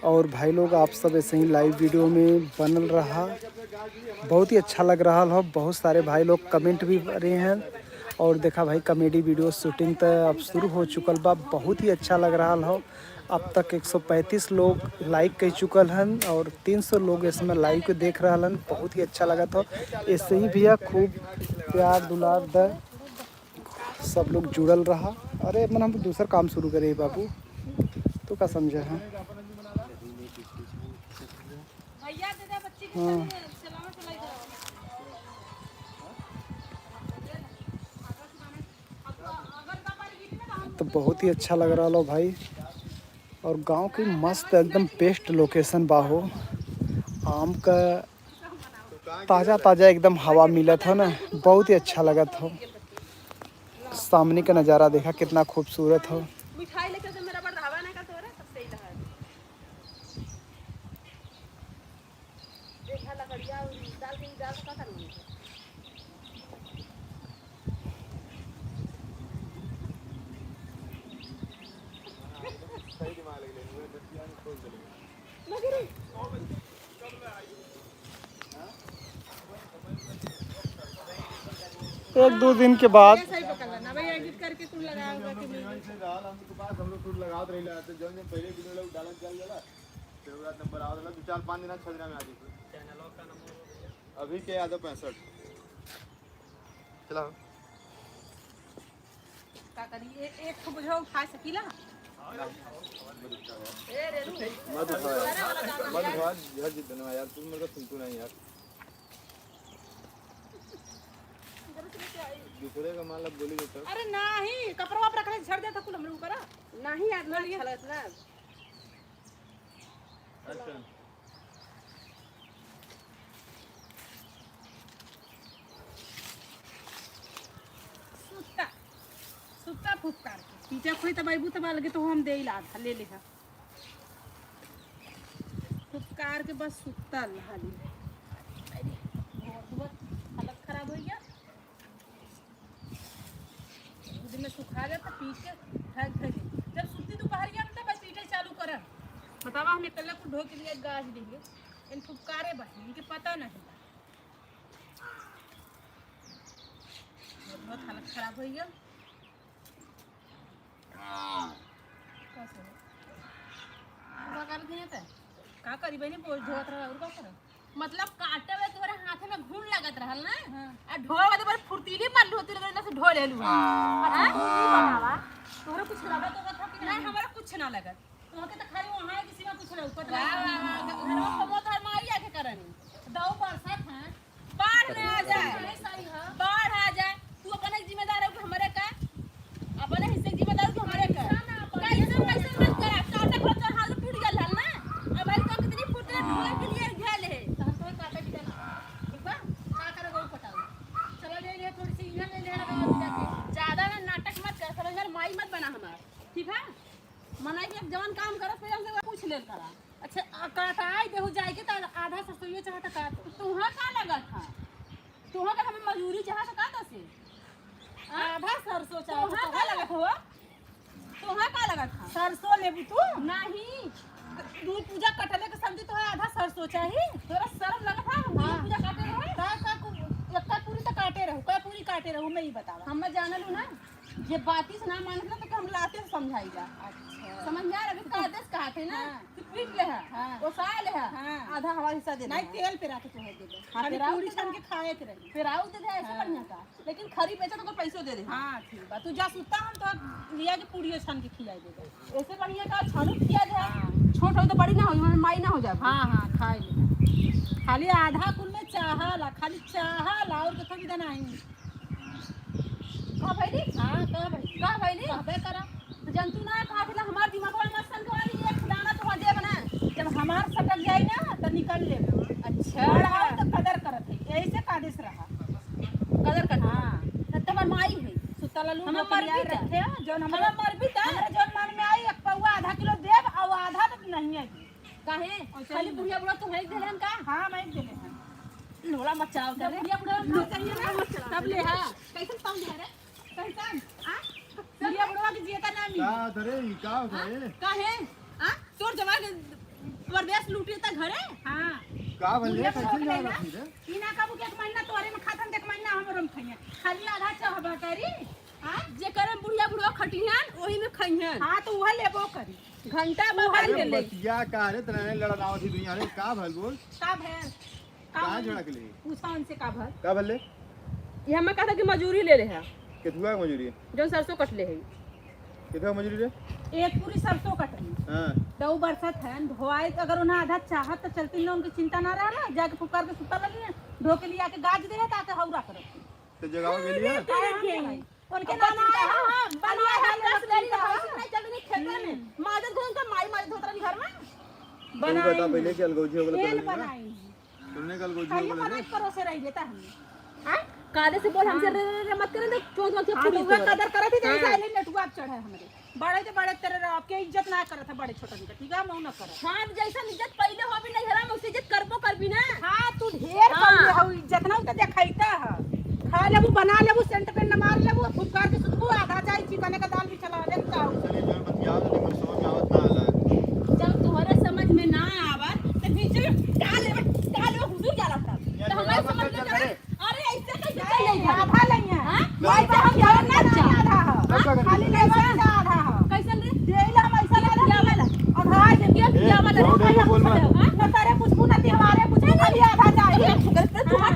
और भाई लोग, आप सब ऐसे ही लाइव वीडियो में बनल रहा, बहुत ही अच्छा लग रहा हो। बहुत सारे भाई लोग कमेंट भी करे हैं। और देखा भाई, कॉमेडी वीडियो शूटिंग त अब शुरू हो चुकल बा, बहुत ही अच्छा लग रहा हो। अब तक एक सौ पैंतीस लोग लाइक कर चुकल हन और तीन सौ लोग इस समय लाइव को देख रहल हन। बहुत ही अच्छा लगत हो। ऐसे ही भैया खूब प्यार दुलार द, सब लोग जुड़ल रहा। अरे मन हम दूसर काम शुरू करे बाबू, तू का समझे हैं? भैया दे दे बच्ची के हाँ। तनी चलावा चलाई दे। तो बहुत ही अच्छा लग रहा लो भाई। और गांव की मस्त एकदम बेस्ट लोकेशन बा हो। आम का ताज़ा ताज़ा एकदम हवा मिलत हो ना, बहुत ही अच्छा लगत हो। सामने का नज़ारा देखा कितना खूबसूरत हो। मिठाई लेके तो मेरा बड़ रहवा ना का तोरे, सब सही रहा। देखा लकड़िया डाल के, डाल के का करूँगी? सही दिमाग लग ले, मुझे दस रुपया में खोल दे। एक दो दिन के बाद। सही पकड़ लेना भाई, एडिट करके कुल लगाओगे कि नहीं? से डाल, हम तो पास हम लोग खुद लगावत रहिला, तो जौन जौन पहले वीडियो लोग डालत चल जाला, फिर ओकरा नंबर आवत रहला, दो चार पाँच दिन, छह दिन में आ जाई। अभी के यादव पैंसठ। चला। का करी? ए-, एक ठो बोझा उठा सकीला? ए, रेनू। मत उठा यार। मत उठा, यार, जिद ना यार, तू मेरे को सुन, तू नहीं यार। दूसरे का माल अब बोली तो। अरे नहीं, कपड़ा वपड़ा करे झड़ देता कुल हमरे ऊपर। नहीं यार, ना बोलिए। अच्छा लगता ना। अच्छा। सुत्ता, सुत्ता फुफकार के। पीछे कोई तब अइबू तब अलगे तो हम दे ही लाग, ले ले हा। फुफकार के बस सुत्ता हाली। अरे, बहुत, बहुत हालत खराब हो गया। दूध में सुखा जाता, पीट के फेंक दे। जब सुत्ती दोपहरिया में, तब पीटे चालू करन। बतावा, हम एकला कुल ढो के लिए गाज देंगे। इन फुफकारे बहिन, इनके पता नहीं बा। बहुत, बहुत हालत खराब हो गया। का करी बहिनी ते? का करी बहिनी, बोल ढोत रहा, और का करा? मतलब काटे में तोहरे हाथ में घुन लगत रहल ना? हाँ। आ ढोए वाले बड़ फुर्तीली मारलू होती, लगल से ढो लेलू। अच्छा, हाँ? तू ई बतावा, तोहरे कुछ लगत होगत हो कि नहीं? नहीं, हमरा कुछ ना लगत। तोहके तो खाली वहाँ है किसी में कुछ लगत वाह, वाह, वाह, घरवा कमो तोहर माई आके करनी। दऊ बरसात है, बाढ़ ना आ जाए। बाढ़ आ जाए, तू अपने जिम्मेदार हो कि हमरे का? अपने हिस्से के जिम्मेदार हो कि हमरे का? कैसे, कैसे अच्छा, आ, काटाई देहु जाए के, त आधा सरसोइयो चाहत का तो? तुहाँ का लगत है? तुहाँ का हमें मजूरी चाहत का तो से? हाँ? आधा सरसों चाहत तुहाँ तो का है। लगत हो? तुहाँ का लगत है? सरसों लेबू तू? नहीं। दूध पूजा कटले के समझी तोहरा आधा सरसों चाही? तोरा शर्म लगत है? हम दूध हाँ। पूजा काटे रहे? का, का कु-, एक्का पूरी तो काटे रहू, का पूरी काटे रहू, मैं ही बतावा। हम जानल हूँ ना, जे बाती से ना मानत ना, तो हम लाते से समझाई जा। अच्छा। समझ में आ रहा है? का आदेश कहा थे ना, हाँ। कि पीट ले है, हाँ। ओसा ले है, हाँ। आधा हमारा हिस्सा दे दे नहीं, है। तेल पेरा के तोहे दे दे। हाँ, खाली पेराऊ पूरी दे छान दे। के खाए के रही। पेराऊ दे दे, ऐसे हाँ। बढ़िया का। लेकिन खरी बेचे तो ओकर पैसो दे दे। हाँ, ठीक बा। तू जा सुता, हम तो लिया के पूड़ियो छान के खियाई देबे। ऐसे बढ़िया का छानू खिया दे। हाँ। छोट हो तो बड़ी ना हो, हमारे माई ना हो जाए। हाँ, हाँ, खाए ले। खाली आधा कुल में चाहला, खाली चाहला, और कथो भी देना है। का भइली? हाँ, का भइली? का भइली? कहबे करा। तो जंतु ना कहा थी ना, हमार दिमाग में मत सन के वाली एक दाना तो देब ना। जब हमार सटक जाई ना, तो निकल लेबे। अच्छा। बड़ हो तो कदर करत है, यही से कादिस रहा। कदर करत है। हाँ। तब तो हमार माई है। सुतल लू हमार नौकरिया मरबी का? रखे, जौन हमार हमार मरबी का? हमरा जौन मन में आई, एक पौवा आधा किलो देब, और आधा तो नहीं आई। काहे? और खाली चली बुढ़िया बुढ़वा तुम्हें देले हन का? हाँ, मैं देले हन। लोला मचाओ जब करे। बुढ़िया बुढ़वा ना चाहिए ना, तब ले हा। कैसन पाऊँ ले हा रे? कैसन? आ? बुढ़िया बुढ़वा के जियता ना मिली। का होता रे? ई का होता हाँ? रे? काहे? आ? तोर जवान परदेस लूटे त घरे? हाँ। का भले? बुढ़िया बुढ़वा कैसन के जाना नहीं ना? फिर? ई ना कहबू कि एक महीना तोरे में खातन, एक महीना हमरो में खइया। खाली आधा चाहबा करी। हाँ? जेकर में बुढ़िया बुढ़वा खटिहन, ओही में खइहन। हाँ, तो उहे लेबो करी। घंटा उहे बहार ले ले। बतिया का रे, तने लड़नावत ही दुनिया रे, का भल बोल? का भल? का कहाँ भल? झड़क ले? पूछा उनसे का भल? का भल ले? ये हमें कहा था कि मजूरी ले ले है। केथुआ के मजूरी है? जौन सरसों कट ले है। केथुआ के मजूरी रे? एक पूरी सरसों कट रही। हाँ। दऊ बरसत है, धोआई तो अगर उन्हें आधा चाहत तो चलती ना, उनकी चिंता ना रहा ना, जाके फुकार के सुता लगी है, ढो के लिया के गाज दे है, ताके हौरा करत। तो जगावा के लिए? अरे, हम नहीं। उनके अब नाम चिंता आया, है। हम बनाए बनाए हैं, हैं, दस दस गाड़ी गाड़ी का। रखा है, नहीं चल रही खेत में। हम्म। माजत घूम के माई माजत होत रही घर में। तू बता बनाई। पहले कि अलगौजी हो गइल तेल कल ना? बनाई। तूने कल गोजी खाइए हो गइल बनाई रे? परोसे रही देता हमने। हाँ? काले से बोल हमसे हाँ। रे, रे, रे मत करे, देख, चोंच वांच हाँ, फूट तो उहे गई। कदर करत ही, जैसे हाँ। आइले नेटुआ चढ़े हमरे। बड़े तो बड़े तेरे रहो, आपके इज्जत ना करत है बड़े छोटन के, ठीक है? मऊ ना करत। हाँ, तो जैसन इज्जत पहिले हो भी नहीं हराम, उसे इज्जत करबो करबी ना। हाँ, तू ढेर हाँ। कम हो, इज्जत ना तो देखाइता है। खा लेबू, बना लेबू, सेंट पेंट मार लेबू, फुफकार के सुतबू, आधा चाय चिकने का दाल भी चला दे, का हो? चलिए, जो बतियाओ, तो समझ में आवत ना आला। जब तोहरे समझ में ना आवत, तो बीच में डाल लेबे, डाल लेबे, हुजूर जाला था। तो हमारे समझ में ना करे। अरे, ऐसे कैसे नहीं, चल जाई? आधा नहीं है। हाँ? भाई, तो हम घर ना जा। आधा है। हाँ? खाली लेबर का आधा है। कैसन रे? देला हम ऐसा लगा देला। और भाई, ये क्या वाला रे? बोल, बोल, बोल। हाँ? ना तारे कुछ ना तिहारे कुछ, खाली आधा चाहिए। अरे, तू हट।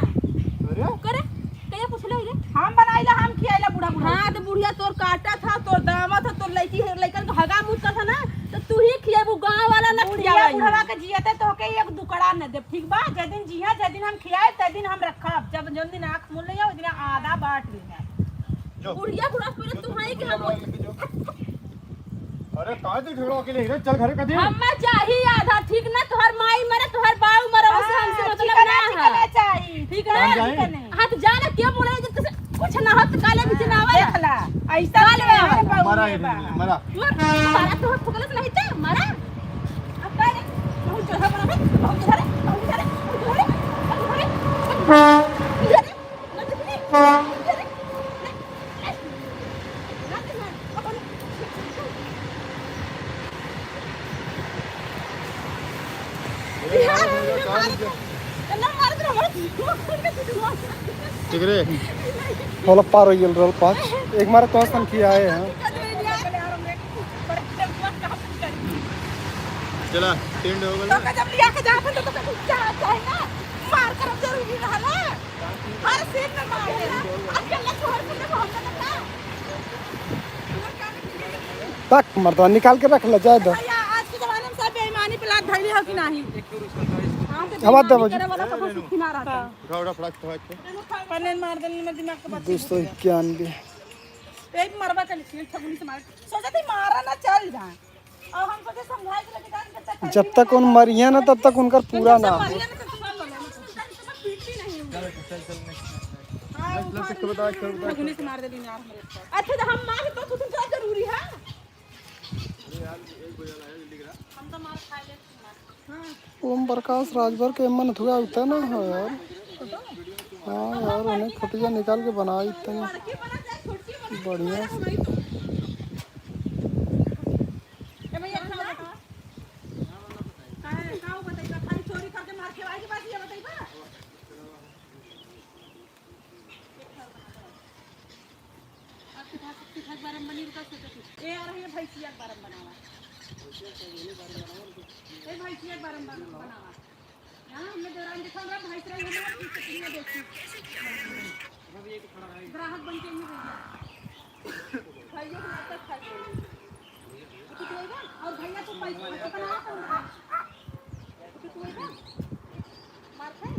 अरे? करे? कहिया पूछले हो रे? हम बनाइला, हम खियाइला बूढ़ा बूढ़ा। हाँ, तो बुढ़िया तोर काटा था, तोर दामा था, तोर लड़की है, लड़कन का हगा मुत का था ना, तो तू ही खियाबू, गाँव वाला ना बुढ़िया खियावा बुढ़वा इन्हें। के जियते तो के एक दुकड़ा न देब, ठीक बा? जे दिन जिया, जे दिन हम खियाए, ते दिन हम रखब। जब जौन दिन आँख मूल लिया, ओइ दिन आधा बाँट लिया। जो। बुढ़िया बुढ़वा पहले जो, तू है कि जो, हम जो, जो। अरे, काहे तू झगड़ा अकेले ही रे? चल घरे कदी। हमें चाहिए आधा, ठीक ना? तोहर माई मरे, तोहर बाऊ मरे, ओसे हाँ, हमसे मतलब चिकना, ना है। चिकना चाहिए। ठीक ना? हम जाए? चिकने। हाँ, तो जाना क्या बोले, जब तुझे कुछ ना हो तो काले भी हाँ, जनावर। देख ला, ऐसा काले में हमारे आवा। बाऊ मरा में है, बा। मरा। मर, मारा तो फुकलस नहीं तो, मारा। अब काले, बहुत जोर है, बहुत जोर है, बहुत जोर है, बहुत जोर है, बहुत जोर है, बहुत जोर है। ठीक रे। रोल पार हो गेल, रोल पाँच। एक मारे तो हम खियाए हैं। चला, टेंड हो गल। तो जब लिया के जात तो, तो चाहे ना, मार करब जरूरी रहला। हर सीन में मार देला। अकेले छोड़ के देखो हम लोग का। तक मर्दवा निकाल के रख ले, जाए दो। भैया, आज के जमाने में सब बेईमानी पे लात धइले हो कि नाही? हम तो अब बात बेईमानी बताओ जी। करे वाला तो कुछ सीखी ना रहता। उठा, उठा, फटाक से उठा के। पन्ने मार देने में दिमाग तो बच्चे दो सौ इक्यानवे। पेट मरबा चल, खेल ठगुनी से मार। सोचा थी मारा ना चल जा। और हमको जो समझाए के लगे जान, जब तक जब तक उन मरिया ना, तब तक उनकर पूरा ना हो। मरिया ना, तब तक उनकर पूरा ना हो। हाँ, चल, चल, उठा चल, दे। चल, चल, चल, चल, चल। ठगुनी से मार दे दिन यार हमरे ऊपर। अच्छा, तो हम मार तो कुछ ज्यादा जरूरी है। अरे यार, एक बजे वाला है, जल्दी करा। ओम प्रकाश राजभर के मन थुआ उतना है यार। हाँ यार, उन्हें खटिया निकाल के बनाई इतना बढ़िया। आपके पास सबसे खास बारम बनी रुका, सोचो कुछ। ए, आ रही है भैंसिया के बारम बनावा। ए, भैंसिया के बारम बन-, बनावा। यहाँ हमने दौरान देखा, हमरा भैंस रही, हमरा की कितनी देखी। ग्राहक बन के ही भैया। भैया को लगता है खाई लेंगे। तो तू लेगा? और भैया तो पैसा तो बनावा कौन रहा? तो तू लेगा? मार खाए?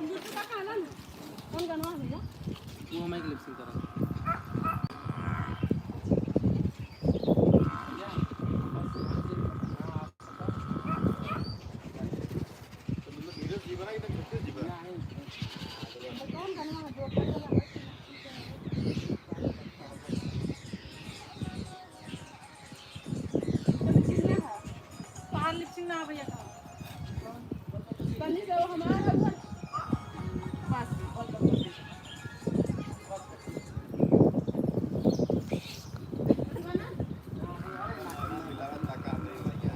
YouTube का कहला ना? कौन गाना है भैया? वो हमें एक lip sync करा। तो कौन गाना है? जो तोहार lip sync ना भैया का। बनी से वो हमारा घर पर। बस, और बस।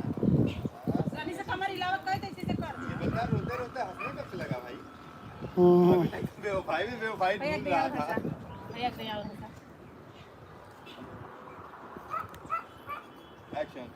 रानी से कमर हिलावत कहे तो इसी से कर। ये बंदा रोते रोते हंसने कब से लगा भाई? हम्म। बेवफाई में बेवफाई भैया ढूंढ रहा था। भैया के दया होता। Action।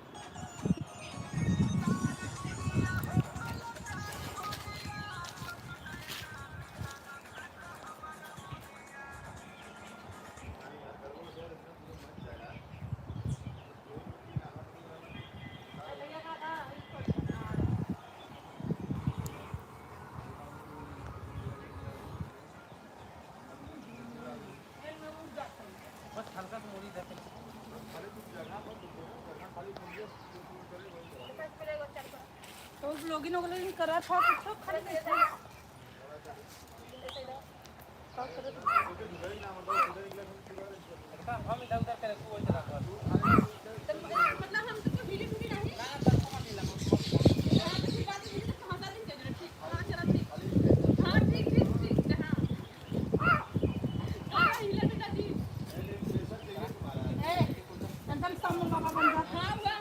तो vlogging वोगलिंग करा था कुछ तो खाली कैसे? हम इधर उधर करे, तू वही तरह कर। मतलब हम तो हिली भी नहीं। ना, तब कहाँ हिला? हाँ, तो फिर बात हिली तो कहाँ साथ में चल रहे? ठीक। हाँ, चला ठीक। हाँ, ठीक, ठीक, ठीक, हाँ। हाँ, हिला बेटा जी। ए, एकदम सामने बाबा बन जा। हाँ, हुआ।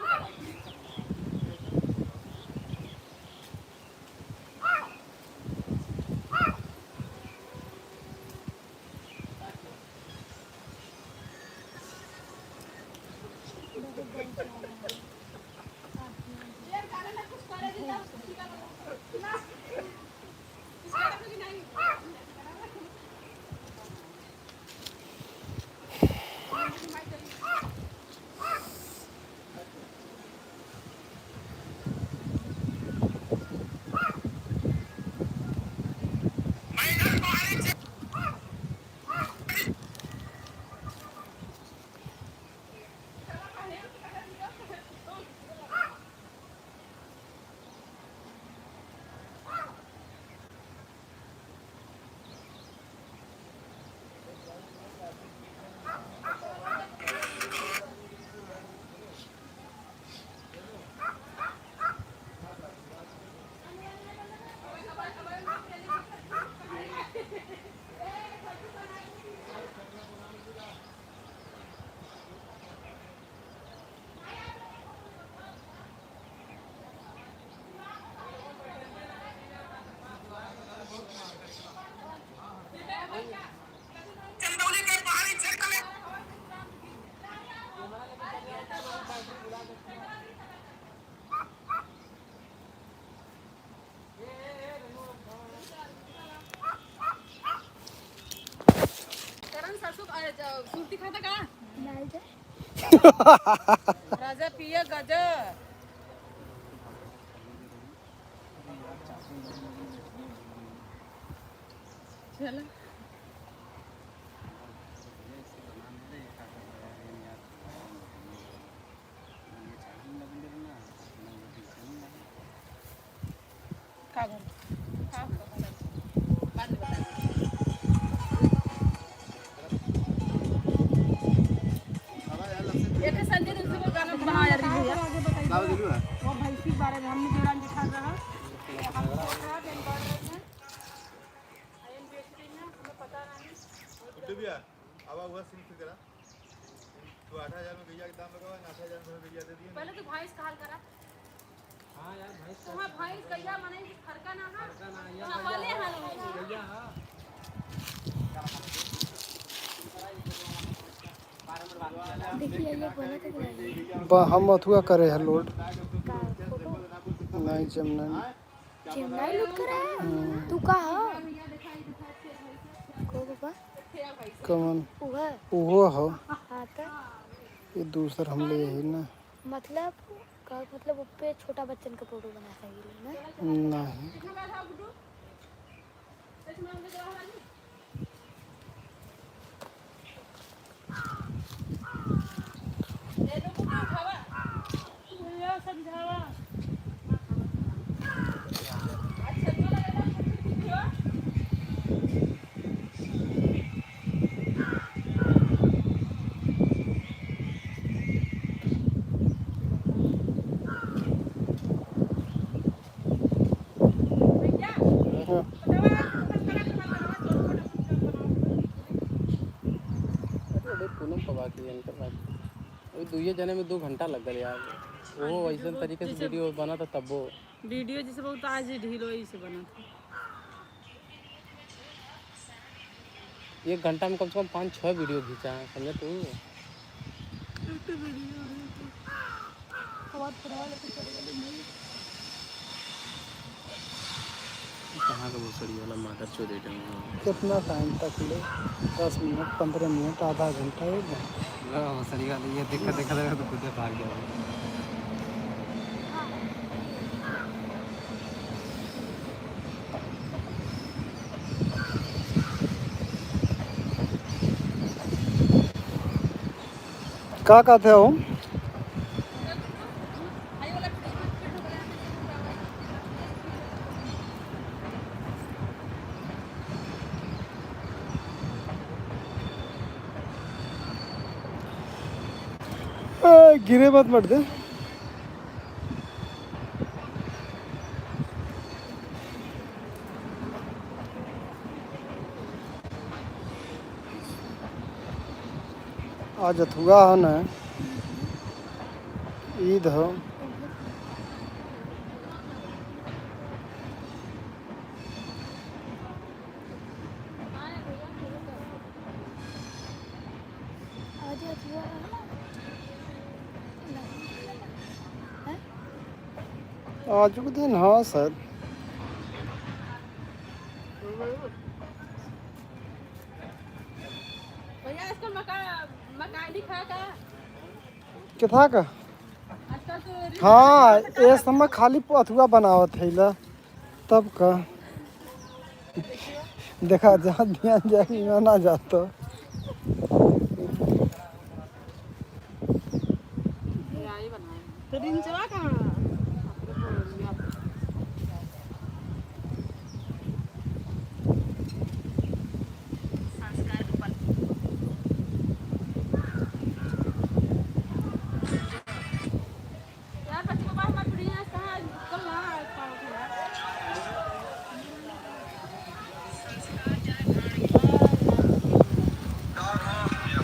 करण सासू, अ, ज-, सुरती खाता का? राजा पिया गाजा। चला। का बोल? का बोल? बाद में बता दे। ये तो संजय दूसरे को भैया, अब वह सिम फिर करा। तू आठ हजार में गैया के दाम लगावा ना, आठ हजार में गैया दे दिए। पहले तो भैंस का हाल करा। हाँ यार, भैंस तो हाँ, भैंस गैया मने कि फरका ना है। फरका ना, या चपले गैया। हाल हो गया। गैया, हाँ। देखिए, ये बोला था कि नहीं? बा-, हम अथुआ करे है लोड। का फोटो? नहीं, जमना नहीं। जेमनाई लूट कर आया? हम्म। तू का हो? को बाबा? कमन? उहे? उहो हो। हाँ, तो? ये दूसर हम ले ही ना। मतलब, का, मतलब, उस पे छोटा बच्चन का फोटो बना सकेले ना? नहीं। हाँ। अरे, अबे पूनम पवा के एंकर बात। अबे दुइये जने में दो घंटा लग गल यार। वो आज वैसन वीडियो तरीके से जैसे वीडियो बना था तब वो। वीडियो जैसे बहुत आज ही ढीलो ही से बना था। एक घंटा में कम से कम पाँच छः वीडियो खींचा है, समझे तू? एक तो वीडियो है तो। कहाँ का भोसड़ी वाला मादर चोद है। कितना टाइम तक ले? दस मिनट, पन्द्रह मिनट, आधा घंटा, एक घंटा। हाँ, भोसड़ी वाला ये देखा, देखा, देखा तो खुदे भाग गया। का कहते हो? ए, गिरे मत, मत दे। आज अथुआ हो न, ईद हो। आज अथुआ हो न। हैं? आज के दिन, हाँ, शायद। भैया, आजकल मका-, मकानी खा का? के था का? आजकल तो रील हाँ, बनाने का ये समय खाली अथुआ बनावत है ला। तब का? देखा, जहाँ ध्यान जाए, वहाँ ना जातो। तो रिंचवा कहाँ? यार, बच्चों का हमारे बढ़िया से कहाँ कल ना आ पाओ थे यार।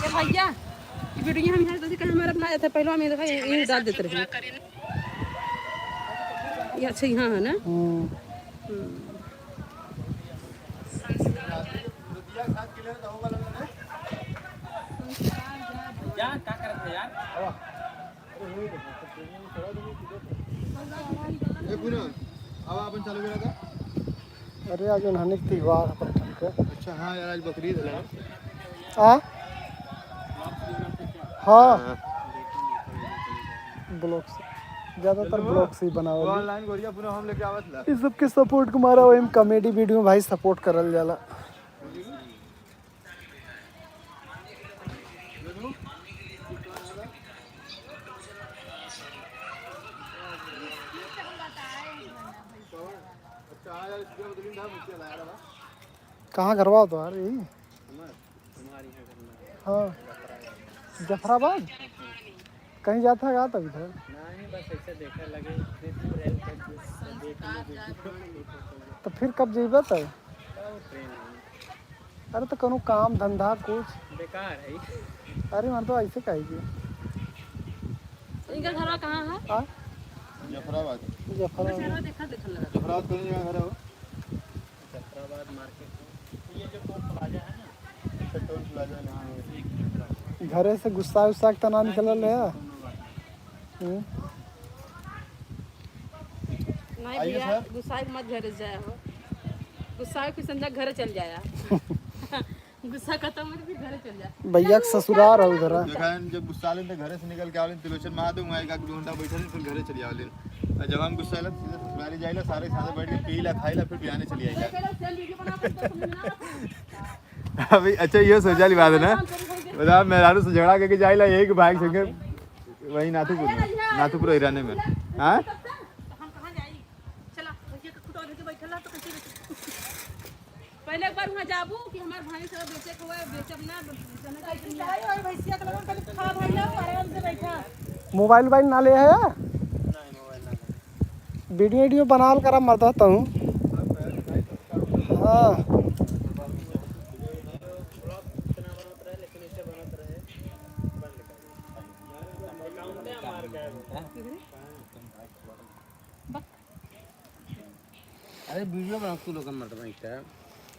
ये भैया, ये वीडियो हम यहाँ से कहीं हमारा अपना जाता है, पहले हम ये देखा, ये, ये डाल देते रहे। ये अच्छा यहाँ है ना? हम्म। हम्म। ए पूनम, अब आपन चालू करा था। अरे, आज उन्होंने त्योहार है, पता नहीं क्या। अच्छा, हाँ यार, आज बकरीद है। आ? हाँ। हाँ। ब्लॉग से, ज़्यादातर चलो। ब्लॉग से ही बनावल वो जाई। ऑनलाइन गोरिया पूरा हम लेके आवत ला। इस सबके सपोर्ट के मारा वही कॉमेडी वीडियो में भाई सपोर्ट करल जाला। कहाँ घरवा हो तुम्हारे? यही? हाँ, जफराबाद। कहीं जाता है का तब इधर? नहीं, बस ऐसे देखे लगे। तो फिर कब जइबा तब? ट्रेन। अरे तो कोनो काम धंधा कुछ। बेकार है। अरे मन तो ऐसे कही के। इनका घरवा कहाँ है? हाँ? जफराबाद। जफराबाद। घरवा देखा, देखा लगा। जफराबाद कौन जगह घर है वो? जफराबाद मार्केट में। ये जो टोल प्लाजा है ना? अच्छा, टोल प्लाजा है, हाँ। घरे से गुस्सा उस्सा के तना निकलल है। हम्म। नहीं आइए भैया, सर। गुस्सा के मत घरे जाया हो। गुस्सा के समझा घरे चल जाया। गुस्सा खत्म हो तो फिर घरे चल जा। भैया के ससुराल है उधर। देखा है, जब गुस्सा लेन तो घरे से निकल के आवलिन, तिलोचन महादेव वहाँ एक आध घंटा बैठल, फिर घरे चली आवलिन। और जब हम गुस्सा लेन, सीधे ससुराली जाइला, सारे साथे बैठ के पीला, खाइला, फिर बिहाने चली आइला। अभी अच्छा, ये सोचा वाली बात है ना, बता, मेहरारू से झगड़ा करके जाइला, यही के भाई संगे वही नाथुपुर में, नाथुपुर हिराने में। हाँ? पहले एक बार वहाँ जाबू कि हमार भाई सब बेचे के हुआ है, बेचब ना, बेचना चाहिए। और भैंसिया के लगन पहले खा भाई लो, आराम से बैठा। मोबाइल वोबाइल ना ले है? नहीं, मोबाइल ना ले। वीडियो वीडियो बनाल करा मरदा तू। हाँ। अरे वीडियो बना तू लोगन मत बना इतना।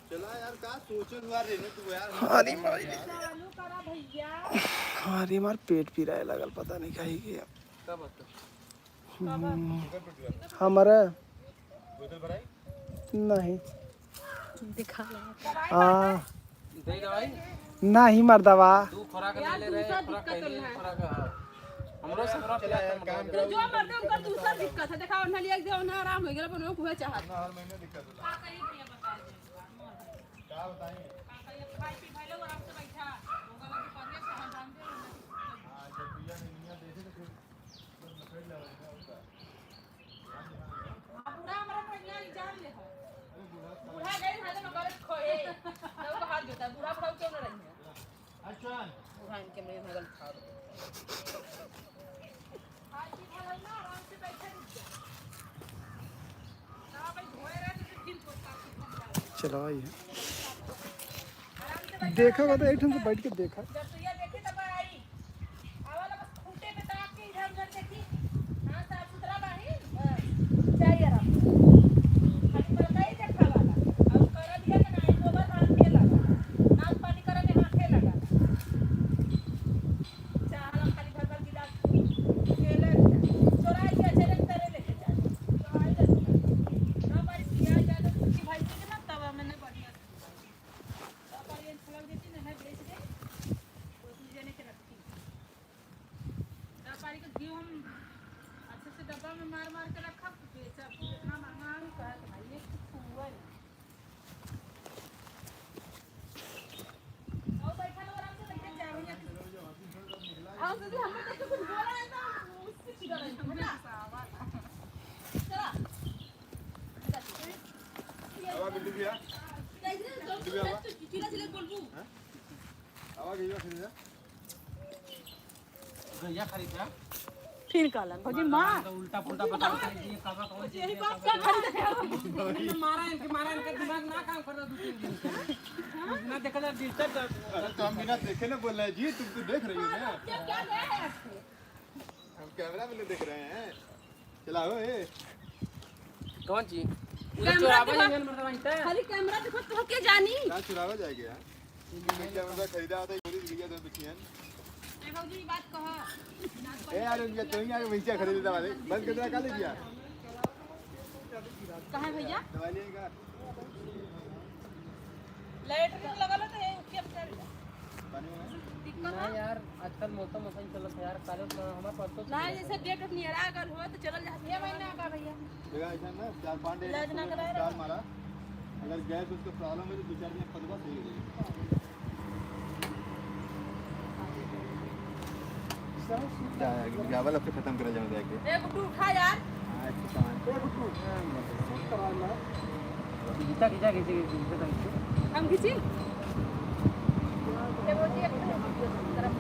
चला यार, का सोचत हुआ रे ना तू यार। अरे माई रे। चालू करा भैया। अरे मार पेट पिराए लागल, पता नहीं काहे के। का बात है? हम्म, हमारा बोतल भराई? नहीं। दिखा लो। आ, दे दवाई। नहीं मर्दवा। दू खुराक ले ले रहे, खुराक पहले खुराक, हाँ। हमरो से खुराक चला यार, काम तू जो मर्दे उनकर दूसरा दिक्कत है, देखा, उन्हें लिया के दे, उन्हें आराम हो गया, अपन वो कुहे चाहत। ना, हर महीने दिक्कत होला। का कही भैया, बता दे। का बताई? का कही, खाई पी भाई लोग आराम से बैठा। होगा लगे परिया से हम जानते हैं। हाँ, जब पिया नहीं, दुनिया देखे तो फिर बस पकड़ ले रहे हैं, और का? बूढ़ा हमारा प्रज्ञा ई जान ले हो। बूढ़ा गए हाथ में गलत खोए। तो को हाथ जोता, बूढ़ा बुढ़ा क्यों ना रही है? अच्छा। बूढ़ा इनके में में गलत खा दो। आज की भलाई ना, आराम से बैठे रुक जा। ना भाई, धोए रहे तो फिर दिन को काफी ठंडा है। चलाओ ये। आराम से बैठे देखा हुआ तो एक ठन से बैठ के देखा। जब तो ये देखी तब आई। आवा ला बस खूंटे पे ताक के इधर उधर देखी। हाँ, साफ सुथरा बाहिन। बस। जाई आराम। खाली बड़का ही देखावा ला। और कर दिया कि नाई गोबर हाथ में लगा। नाक पानी करे में हाथे लगा। चाहला खाली भर भर गिलास खेले। चोराई के अचरक करे लेके जाए। चोराई ले। ना पारी पिया जाए तो कुछ भाई के ना तब मैंने बढ़िया से। ना पारी छलक देती ना है बेच दे। कोई जने के रखती। व्यापारी के घी हम अच्छे से डब्बा में मार मार के रखब, बेचब, इतना महंगा हम कहत भाई, ये कुछ हुआ नहीं। आओ बैठा लो, आराम से बैठे, चाय भैया। आओ दीदी, हम लोग तो कुछ बोला है तो उससे चिढ़ा रहे हैं, बेटा। चला। आवा बिट्टू भैया। बिट्टू भैया, आवा। चिढ़ा चिढ़ा बोलबू। हाँ? आवा गइया खरीदा। गइया खरीदा। फिर कहलन, भौजी, माँ। तो उल्टा पुल्टा बता दे, ये कहाँ कौन चीज यही है, बात कहाँ का खरीदा है? मारा इनके, मारा इनका दिमाग ना काम कर रहा दो तीन दिन से। ना देखला, डिस्टर्ब कर। अरे तो हम बिना देखे ना बोल रहे हैं जी, तुम तो देख रही हो ना। क्या, क्या गया है आपके? हम कैमरा में नहीं देख रहे हैं। चला हो ए। कौन चीज? उधर कैमरा चोरावा देखो। जाएंगे ना, मतलब, इनका। खाली कैमरा देखो तो के जानी। कहाँ चुरावा जाएगा यार? ये कैमरा खरीदा होता है, चोरी लिया था बिटियन। ए भौजी, ये बात कहा। ए यार, उनका तो ही आगे भैंसिया खरीदा वाले। बंद कर दे, काले दिया। कहाँ है भैया? दवाई लेगा। लैट्रिन लगल है तो ये उसके अंदर जा। पानी में? दिक्कत ना है? यार, आजकल मौसम ऐसा ही चलत है यार, काले तो हमारे पास तो ना, जैसे डेट नियर आ गल हो तो चलल जा। ये महीना का भैया? देखा, ऐसा ना, चार पाँच दिन इलाज ना कराए चार रहे। मारा। अगर गैस उसका प्रॉब्लम है तो दो चार दिन पदवा सही हो जाएगा। जा, जा, गावल अब तो खत्म करा जाओ जाके। ए, गुड्डू, उठा यार। हाँ, एक तो सामान। ए, गुड्डू। शूट करा ना। खींचा, खींचा, खींचा, खींचा, खींचा। हम खींची? ए, वो जी, एक तरफ।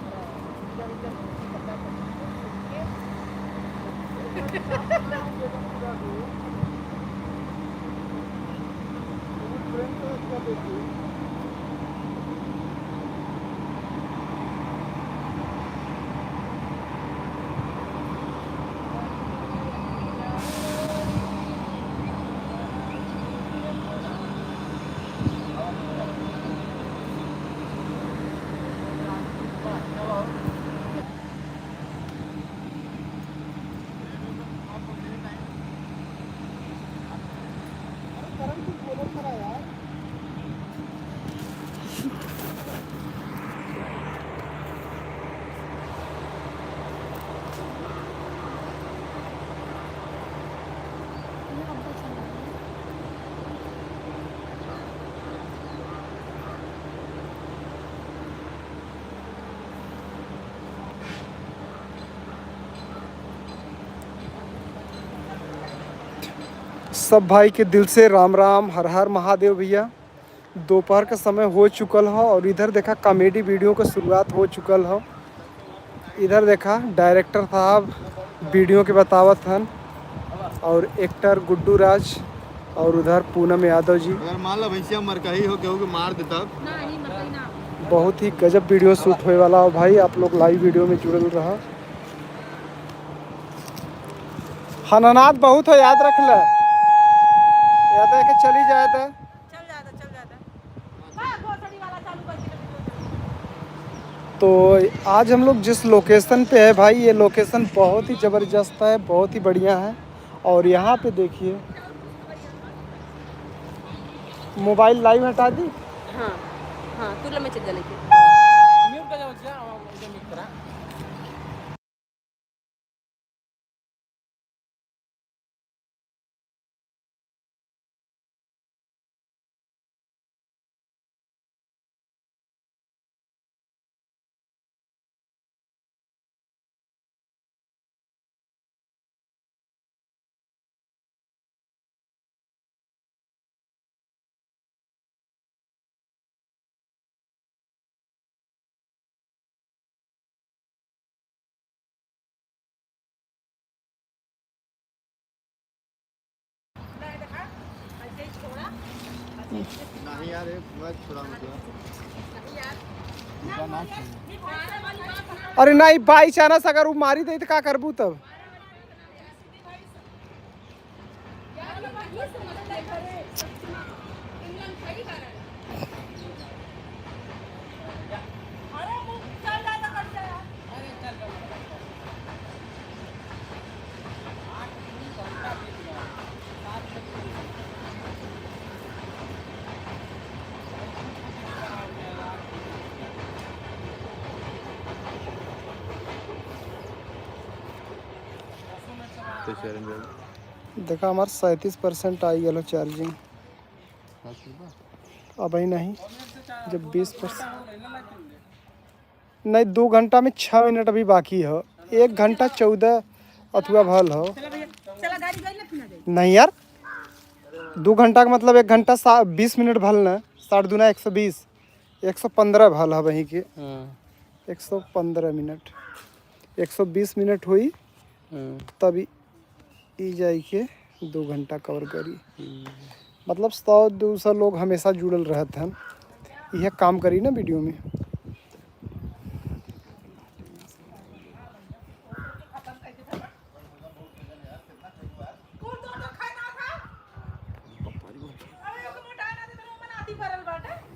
सब भाई के दिल से राम राम, हर हर महादेव भैया। दोपहर का समय हो चुकल ह और इधर देखा comedy video का शुरुआत हो चुकल ह। इधर देखा director साहब video के बतावत हन और actor गुड्डू राज और उधर पूनम यादव जी। अगर मान लो भैंसिया मरकही हो, केहू के मार दे तब? बहुत ही गजब video shoot होए वाला हो भाई, आप लोग live video में जुड़ल रहा। हननाद बहुत है, याद रख ले। याद है कि चली जाए तो। चल जाता, चल जाता। हाँ, भोसड़ी वाला चालू कर दिया। तो आज हम लोग जिस location पे है भाई, ये location बहुत ही ज़बरदस्त है, बहुत ही बढ़िया है। और यहाँ पे देखिए, mobile live हटा दी। हाँ, हाँ, तू ले मैं चल जा लेके। नहीं यार, एक बार छोड़ा मुझे। अरे नहीं, by chance अगर वो मारी दे तो का करबू तब? तो charging देखा, हमार सैंतीस percent आई गलो charging। अबही नहीं, जब बीस percent, नहीं, दो घंटा में छः मिनट अभी बाकी हो, एक घंटा चौदह अथुआ भल हो। नहीं यार, दो घंटा का मतलब एक घंटा सा-, बीस मिनट भल न, साठ दूना एक सौ बीस, एक सौ पन्द्रह भल ह वहीं के। हाँ। एक सौ पन्द्रह मिनट, एक सौ बीस मिनट हुई, हाँ। तब ई, ई जाई के दो घंटा cover करी। हम्म। मतलब सौ दो सौ लोग हमेशा जुड़ल रहत हन, यह काम करी ना video में।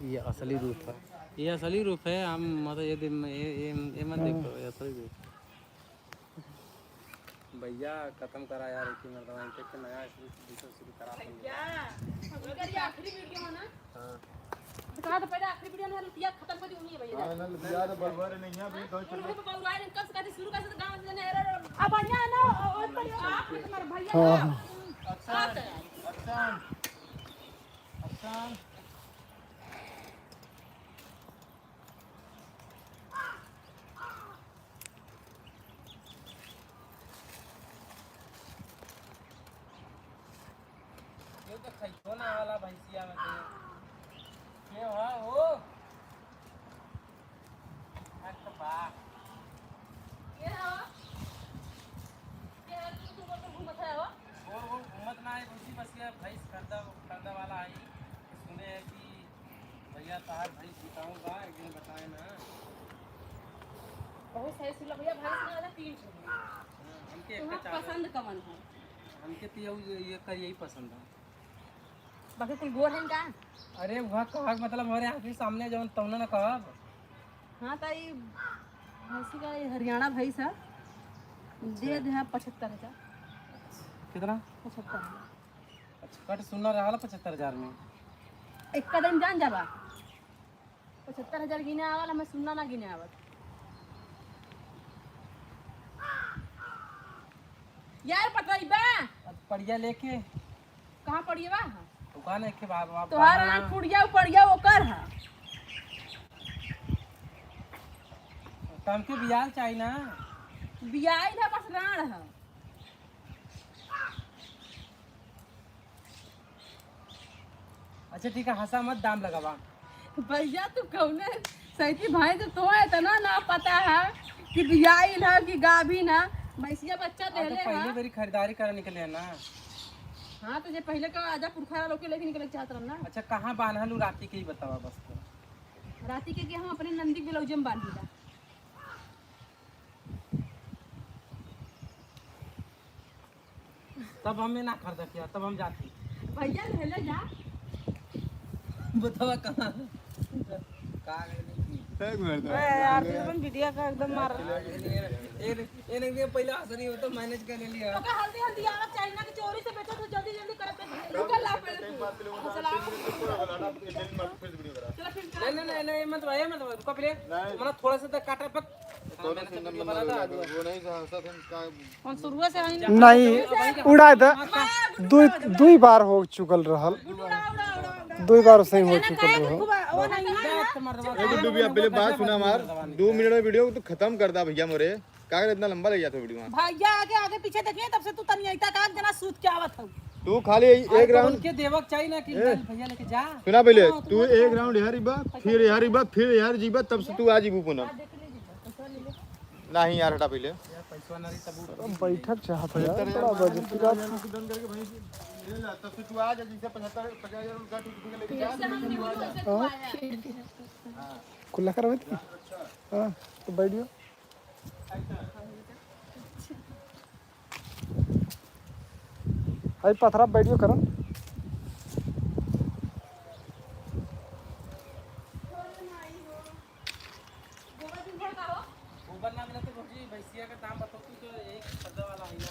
ये असली रूप है। ये असली रूप है, हम मतलब ये दिन में, ये, ये, ये मत हाँ। देखो, ये असली रूप। भैया, खत्म करा यार, एक ही मर्दवा, इनके के नया शुरू, शुरू, शुरू करा अपन। भैया, अगर ये आखिरी video है ना, हाँ। तो कहा तो पहले आखिरी video में लुटिया खत्म कर दी, उन्हीं है भैया। हाँ, ना, लुटिया तो बराबर नहीं है, अभी दो चलो। उन्हीं पे बउराए, इनका से कहते शुरू कर से तो गाँव से जाने, अरे, अरे, अब बढ़िया है ना, और, और, और आप हमारे भैया हाँ, ना। हाँ। Action, हाँ, तो यार। Action, action। ये तो खइतो ना वाला भैंसिया में के। के हो, हो? हट बा। के हो? के हो, तू, तू बोल के घूमत है हो? वो, वो घूमत ना है, उसी बस ये भैंस खरीदा, खरीदा वाला है। सुने हैं कि भैया, तहार भैंस बिकाऊ बा, एक दिन बताए ना। बहुत सही सुन लो भैया, भैंस ना वाला तीन ठो है। हाँ, हमके एक तुम्हार का चाहे। पसंद कवन है? हमके तो यही, ये कर यही पसंद है। बाकी कुल गोर हैं का? अरे, वह कहा के मतलब, हमारे आँख के सामने जवन तौने ना कहब। हाँ, तो ई भैंसी का, ई हरियाणा भैंस है, दे अच्छा। दे पचहत्तर हजार। कितना? पचहत्तर हजार। अच्छा, कट सुनना रहा पचहत्तर हजार में। एक कदम जान जाबा। पचहत्तर हजार गिने आवल, हमें सुनना ना गिने आवत। यार पटवारी बा। अब पड़िया लेके। कहाँ पड़िया बा? दुकान है के बाबा, तोहार बाबा। आँख फुड़िया, उ पड़िया ओकर है। तो हमके बियाल चाहिए ना। बियाल है, बस राण है। अच्छा ठीक है, हंसा मत, दाम लगावा। भैया तू कौने सैती भाई, तो तोहे इतना ना पता है कि बियाइल है कि गाभिन है। भैंसिया बच्चा हाँ, तो देले पहले है। बेरी खरीदारी करे निकले है ना। हाँ, तो जे पहले का आजा पुरखा लोग के लेके निकले के चाहत रहन ना। अच्छा, कहाँ बान्हल उ राती के ही बतावा बस तो। राती के, के हम अपने नंदी ब्लाउज में बांधी ला। तब हमें ना खरीदा किया, तब हम जाती। भैया ले ले जा। बतावा कहाँ? का गए नहीं की? एक मिनट। अरे यार, तू अपन बिटिया का एकदम मार। ए, ए, ए, ए, पहले हंसनी हो तो मैनेज कर लिया। तो का हल्दी हल्दी आवा चाइना के चोरी से बेचो तो जल्दी जल्दी करे पे निकल ला पहले तू। सलाम। नहीं, नहीं, नहीं, नहीं, मत भाई, मत भाई, रुको पहले। नहीं। मतलब थोड़ा सा तक काटा पक। दोनों से नंबर बना लगा दो। वो नहीं था, हंसा था, का हम शुरुए से हई ना। नहीं, उड़ा द। दुई, दुई बार हो चुकल रहल। दुई बार सही हो चुकल रहल। ए गुड्डू भैया, पहले बात सुना हमार। दो मिनट में वीडियो को तो खत्म कर दा भैया मोरे। का करे इतना लंबा ले जाते हो वीडियो में? भैया आगे, आगे पीछे देखिए, तब से तू तनी ऐता का जना सूत के आवत हऊ। तू खाली एक अरे तो राउंड उनके देवक चाहिए ना कि ए। चल भैया लेके जा। सुना पहले, हाँ, तू तू एक राउंड यहाँ रिबा, फिर यहाँ रिबा, फिर यहाँ जीबा, तब से तू आ जीबू पूनम। नहीं यार, हटा पहले। यार, पैसवा ना रही तब वो अब बैठक चाहत है यार, पचहत्तर हजार बड़ा मांग बजट रहे की बात। हैं, उनको डन करके वहीं से ले ला, तब से तू आ जा, जैसे पचहत्तर, पचास हजार उनका ठीक ठीक लेके जा। जैसे हम निकलू, वैसे तू हाँ। आया। हाँ। खुला करवे थे? हाँ, तो बैठ जाओ। हाय पथरा बैठ जाओ करम। गोबर ना मिला तो भौजी, भैंसिया का दाम बताओ, तू तो यही खरीदे वाला है ना।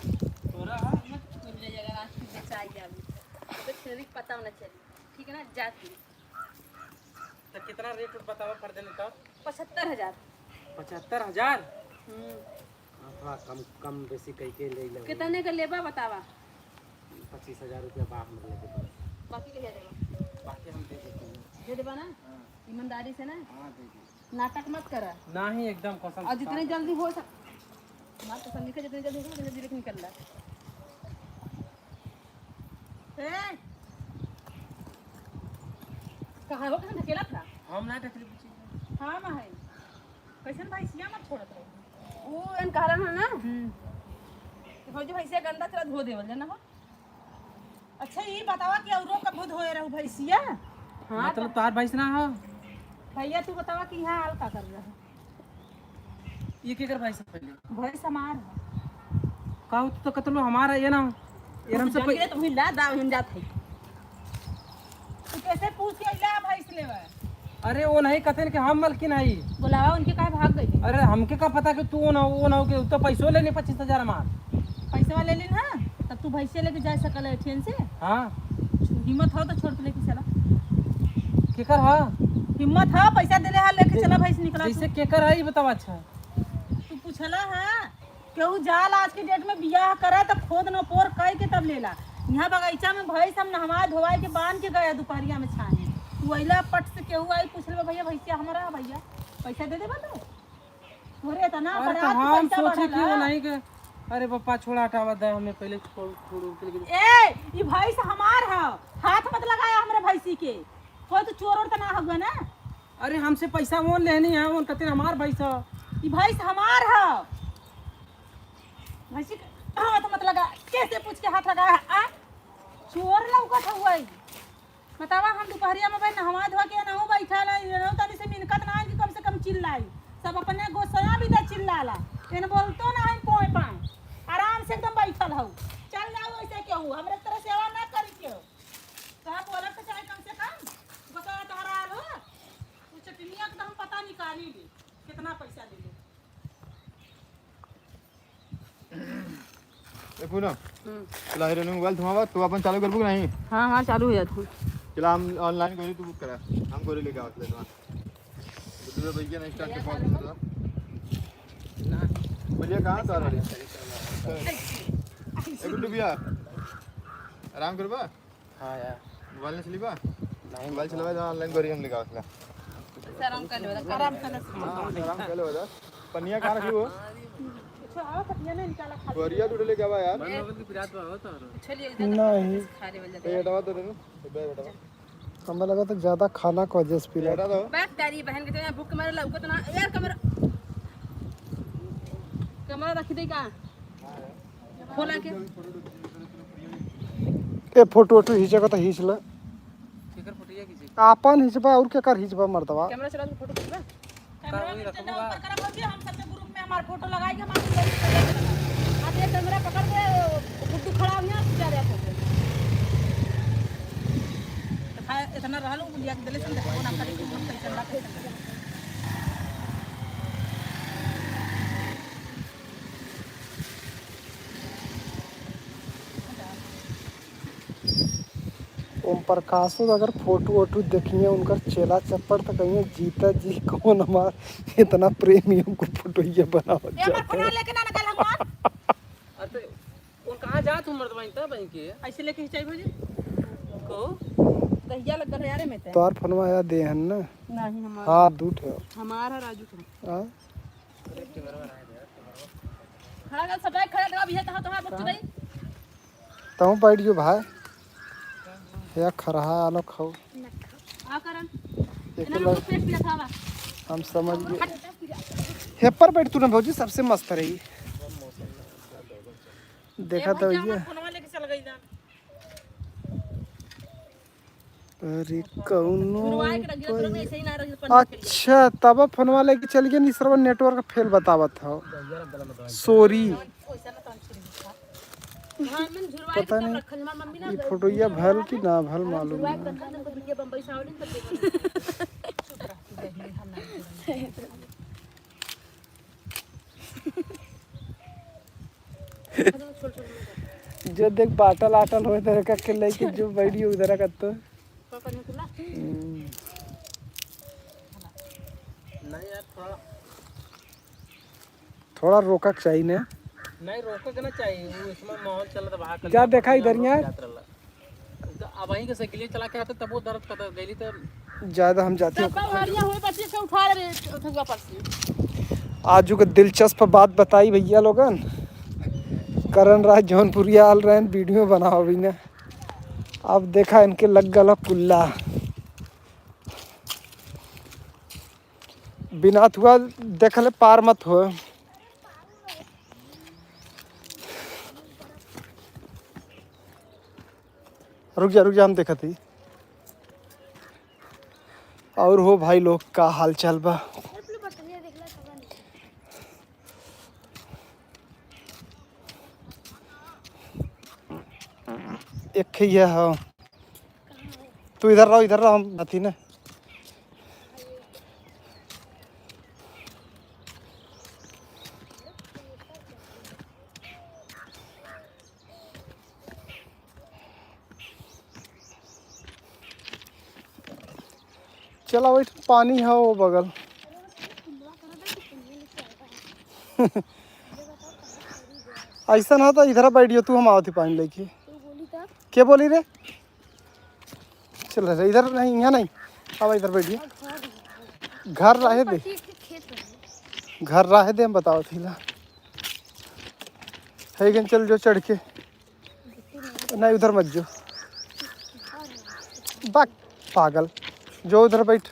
तोरा है? मत बोल ले, अगर आज तू बेचाई जाबू, तो तेरी पता ना चली, ठीक है ना? जाती। तो कितना रेट उट बतावा खरीदे में तब? पचहत्तर हजार। पचहत्तर हजार? हम्म। हाँ, थोड़ा कम, कम बेसी कई के ले लो। कितने का लेबा बतावा? पच्चीस हजार रुपया बा हमरे लगे बस। बाकी कहिया देबा? बाकी हम दे देते हैं। दे देबा ना? हाँ। ईमानदारी से ना? हाँ, दे देंगे। नाटक मत करा। नहीं, एकदम कसम और से जितने साफ जल्दी हो सक-, हमार कसम लिखे, जितने जल्दी हो सके, उतने जल्दी लेके निकल ला। ए! कहाँ हो, कहाँ ढकेला था? हम ना ढकेले पीछे। हाँ, माँ है। कैसन भैंसिया मत छोड़त रहो। ऊ एन कहलन है ना हम्म। कि भौजी भैंसिया गंदा तेरा धो देवल जाना हो। अच्छा, ई बतावा कि औरो कबो धोए रहू भैंसिया? हाँ, मतलब तो तोहार भैंस ना हो? भैया, तू बतावा कि यहाँ हाल का कर रहा है? ये केकर भैंस है पहले? भैंस हमार है। का हो, तू तो कतलो हमार है, ये ना, ये तू हमसे जान पै- के तो वही ला दा, हम जात है। तू कैसे पूछ के अइला भैंस लेवे? अरे, वो नहीं कहते कि हम मलकिन हई। बुलावा उनके, काहे भाग गई? अरे, हमके का पता कि तू ना, वो ना हो के, उ तो पैसो ले ली पच्चीस हजार हमार। पैसवा ले ली ना, तब तू भैंसे लेके जा सकल है ट्रेन से। हाँ। हिम्मत हो तो छोड़ के लेके चला। केकर हा? हिम्मत हो, पैसा देले हा, लेके जै-, चला भैंस निकला जैसे तू। केकर हा, ई बतावा। अच्छा। तू पूछला हा? केहू जाल आज के डेट में बियाह करे त खोद नपोर कई के तब लेला। यहाँ बगीचा में भैंस हम नहवाए धोवाए के बांध के गए दुपहरिया में छानी। तू अइला पट से केहू आई पूछ लेबा, "भैया भैंसिया हमारा है भैया, पैसा दे देबा तू?" तोरे इतना अरे तो अपराध हम पैसा सोचे कि वो बढ़ला। नहीं के, अरे पप्पा छोड़ा हटावा दे हमें पहले छोड़, छोड़ के लेकिन ए, ई भैंस हमार है, हाथ मत लगाया हमरे भैंसी के। कोई तो चोर ओर त ना हउआ ना? अरे हमसे पैसा ओन लेहनी है, ओन कहते हमार भैंस है। ई भैंस हमार है। भैंसी के हाथ मत लगा, कैसे पूछ के हाथ लगा है, आ? चोर लौकत हउआ ई। बतावा, हम दुपहरिया में भाई नहवा धोवा के एनहू बैठल है, एनहू तनी से मिनकत ना है कि कम से कम चिल्लाई। सब अपने गोसया भी दे चिल्लाला। एन बोलतो ना है पोए पाए। आराम से एकदम बैठल हऊ। चल जाऊ ऐसे केहू, हमरे तरह सेवा ना करी केहू। कहा बोलत तो चाहे कम से कम, गोसवा तोहरा आल हो, तू चटनिया के तो हम पता निकाली ली, कितना पैसा ले ले। ए पूनम, हम्म। चला हीरो ने मोबाइल थमावा, तू अपन चालू करबू कि नहीं? हाँ, हाँ, चालू हो जात हूँ। चला हम ऑनलाइन गोरी तू बुक करा, हम गोरी लेके आवत ले तुम्हारा। गुड्डू भैया ने स्टार्ट के पास ना। बोलिए कहाँ से आ रहा है? ए गुड्डू भैया, आराम करबा? हाँ यार। मोबाइल नहीं चली बा? नहीं, मोबाइल चलावे तो ऑनलाइन गोरी हम लेके आवत ला। आराम कर ले, आराम कर ले। हाँ, आराम कर ले बता। पनिया कहाँ रखी हो? अच्छा, आओ, पनिया नहीं निकाला, खाली गोरिया तू लेके आवा यार। बंद हो गई, पिरात बा, हो तो। चलिए, नहीं। खा ले, बोल ए, हटावा तो देनु। ए, बे, हटावा। हमें लगा तो ज्यादा खाना को वजह से पीला। बात तारी बहन के तो यहाँ भूख के मारे लौकत ना यार। कैमरा, कैमरा रख दे का? खोला के। ए, फोटो वोटो खींचे का तो खींच ले। केकर फोटो ये खींचे? आपन खींचबा और केकर खींचबा मर्दवा? कैमरा चला के फोटो खींचबा। कैमरा में चला, ऊपर करा भौजी, हम सबके ग्रुप में हमार फोटो लगाई के हमार फोटो लगा। आप ये कैमरा पकड़ के गुड्डू खड़ा हुआ, खींचा रहे फोटो। तो भाई, इतना रहलो, बुढ़िया के दिले से देखो ना, करी कुछ कैसे ना कैसे। ओम प्रकाशो अगर फोटो वोटो देखिए उनकर चेला चप्पड़ तो कहिए, "जीता जी कौन हमार इतना प्रेमी हमको फोटो ये बनावत ये हमार जाता है।" फोटो लेके ना निकल हमार। अरे तो कौन कहाँ जात हूँ मर्दवा इनता बहन के? ऐसे लेके ही चाहिए भौजी। कहो। दहिया लग गल यारे में ते। तोर फोनवा आया दे हन ना? नहीं हमार। हाँ, दू ठे। हमारा राजू का। हाँ? खड़ा कर, सटाई खड़ा कर, अब ये तहाँ तोहार बच्चू नहीं। तहूँ बैठ जो भाई। या खरहा आलो खाओ। आ करन। एक एना लोग लोग पेट पिया था बा। हम समझ गए। हे पर बैठ तू ना भौजी, सबसे मस्त रही। देखा ए तो भैया, ये। हमार फोनवा लेके चल गई ना। अरे कौनो झुरवाए के रख दिया, तोरा में ऐसे ही ना रख, पन्नी के लिए। अच्छा, तब फोनवा लेके चल गए, निसरवा नेटवर्क फेल बतावत हो। सॉरी। हाँ, मन झुरवाए के पता नहीं, रखल, हमार मम्मी ना ये फोटोया भल कि ना भल मालूम ना। जो देख बाटल आटल होए, इधर का के लेके जो बैठी उधर का तो। हम्म। नहीं यार, थोड़ा थोड़ा रोका के चाहिए ने। नहीं, रोके के ना चाहिए, वो इसमें माहौल चलत बा, जा देखा इधर यहाँ। तो अब वहीं के साइकिल चला के आते, तब वो दर्द पता गईली तो। ज्यादा हम जाते हैं। डब्बा भारिया हुए, बच्चे से उठा ले रे, उठुआ पर से। आजू के दिलचस्प बात बताई भैया लोगन, करण राज जौनपुरिया आल रहन वीडियो बनाओ भी ने। अब देखा इनके लग गल कुल्ला। बिना थुआ देखले पार मत हो। रुक जा, रुक जा, हम देखत ही। और हो भाई लोग, का हाल चाल बा? एक ही ये हो। तू इधर रहो, इधर रहो, हम अथी ना। चला, वही पानी है वो बगल। ऐसा ना तो इधर बैठ जाओ तू, हम आवत ही पानी लेके। के बोली रे? चल रे, इधर नहीं, यहाँ नहीं, अब इधर बैठ जा। घर रहे दे, घर रहे दे, हम बताओ थी ला। है गन, चल जो चढ़ के। नहीं, उधर मत जो। बक, पागल। जो उधर बैठ।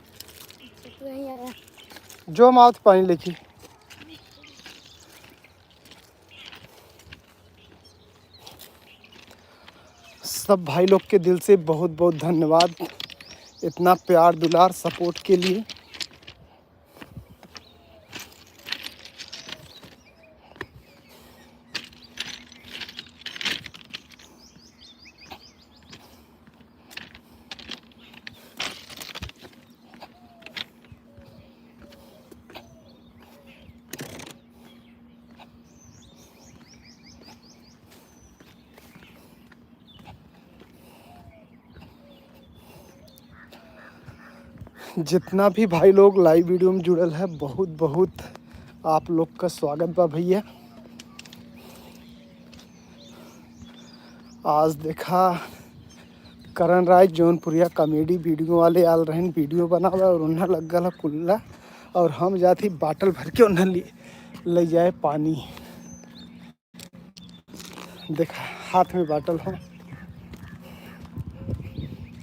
जो हम आवत पानी लेके। सब भाई लोग के दिल से बहुत बहुत धन्यवाद, इतना प्यार, दुलार, सपोर्ट के लिए। जितना भी भाई लोग live video में जुड़ल है, बहुत बहुत आप लोग का स्वागत बा भैया। आज देखा, करण राज जौनपुरिया comedy video वाले आल रहन video बनावे और उन्हें लग गल कुल्ला और हम जात ही बाटल भर के उन्हें ले, ले जाए पानी। देखा, हाथ में बाटल हो।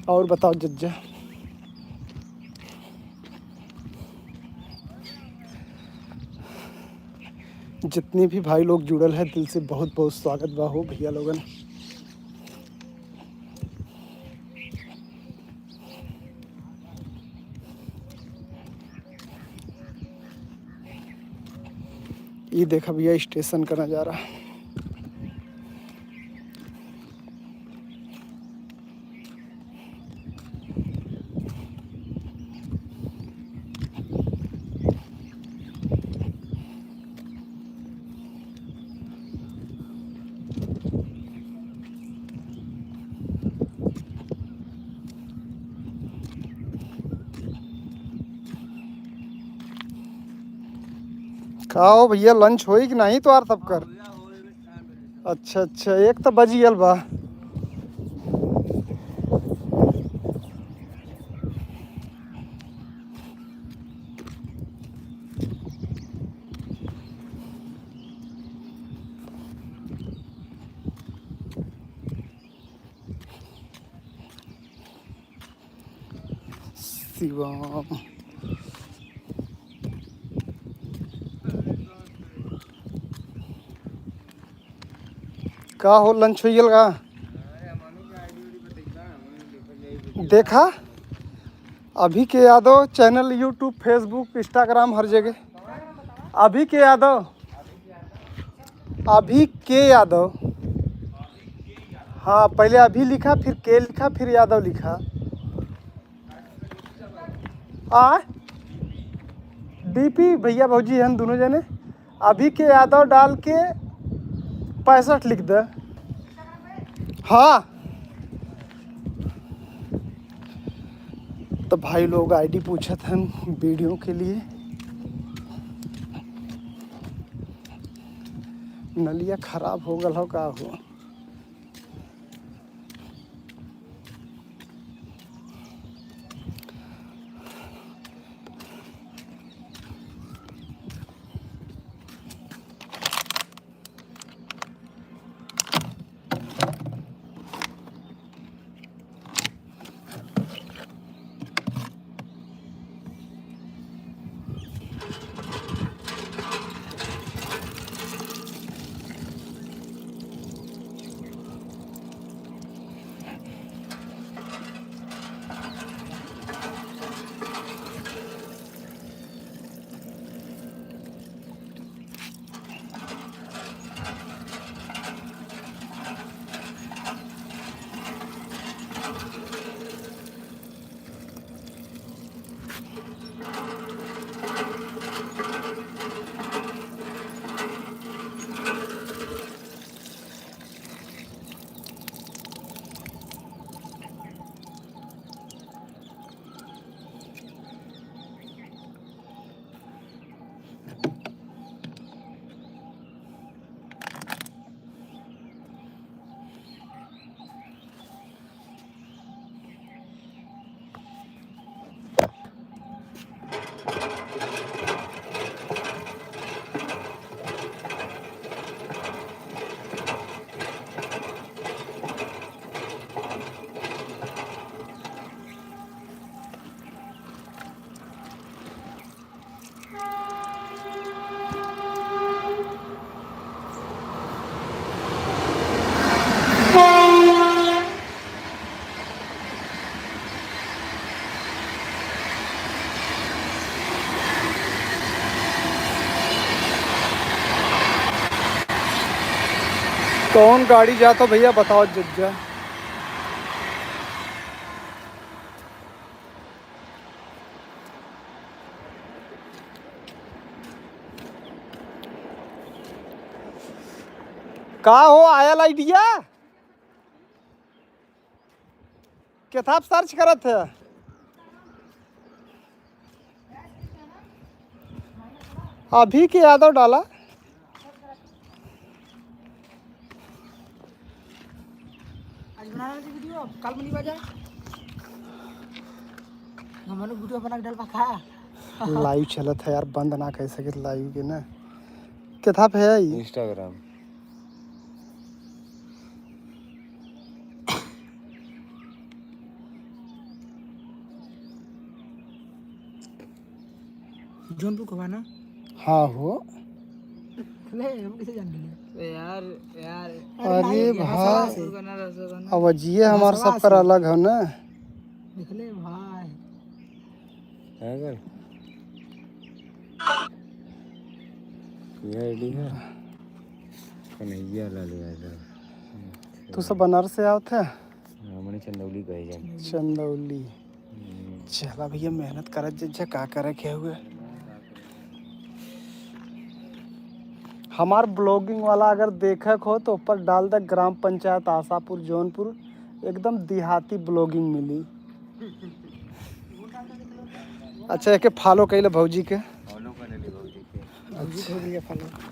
और बताओ जज्जा, जितने भी भाई लोग जुड़ल है, दिल से बहुत बहुत स्वागत बा हो भैया लोगन। ये देखा भैया, स्टेशन का नज़ारा। का हो भैया, lunch होई कि नहीं तोहार सबकर? अच्छा, अच्छा, एक तो बज गयल बा। शिवम। का हो, lunch हो गया का? देखा, अभी के Yadav channel, YouTube, Facebook, Instagram, हर जगह। अभी के यादव, अभी के यादव। हाँ, पहले अभी लिखा, फिर के लिखा, फिर यादव लिखा। आ, डीपी भैया भौजी हैं दोनों जने। अभी के यादव डाल के पैंसठ लिख दे। हाँ, तो भाई लोग आईडी पूछत हन वीडियो के लिए। नलिया खराब हो गल हो का हो? कौन गाड़ी जाता भैया, बताओ जज्जा। का हो, आयल आइडिया? किताब सर्च करत है। अभी के यादव डाला। आज बना रहे थे वीडियो, अब कल बनी बजा। हमने वीडियो बना के डलवा खा। लाइव चलत है यार, बंद ना कर सके लाइव के ना। किताब है ई? Instagram। जौनपुर को बा ना? हाँ हो। ले, हम कैसे जान गए? ए यार, यार। अरे अरे भाई, भाई। रसवा से। रसगुल्ला, रसगुल्ला। अब जिए हमार रसवा सबकर से। अलग हो ना। देख ले भाई। पागल। ये आईडी है। कन्हैया लाल यादव। तू सब बनारस से आवत है? हाँ, मने चंदौली कहे जाए। चंदौली। हम्म। चला भैया, मेहनत करत जा, का करे के हुए। हमार blogging वाला अगर देखे के हो तो ऊपर डाल दे ग्राम पंचायत आशापुर जौनपुर, एकदम देहाती blogging मिली। अच्छा, एके follow कइले भौजी के। Follow कर ले भौजी के। अच्छा।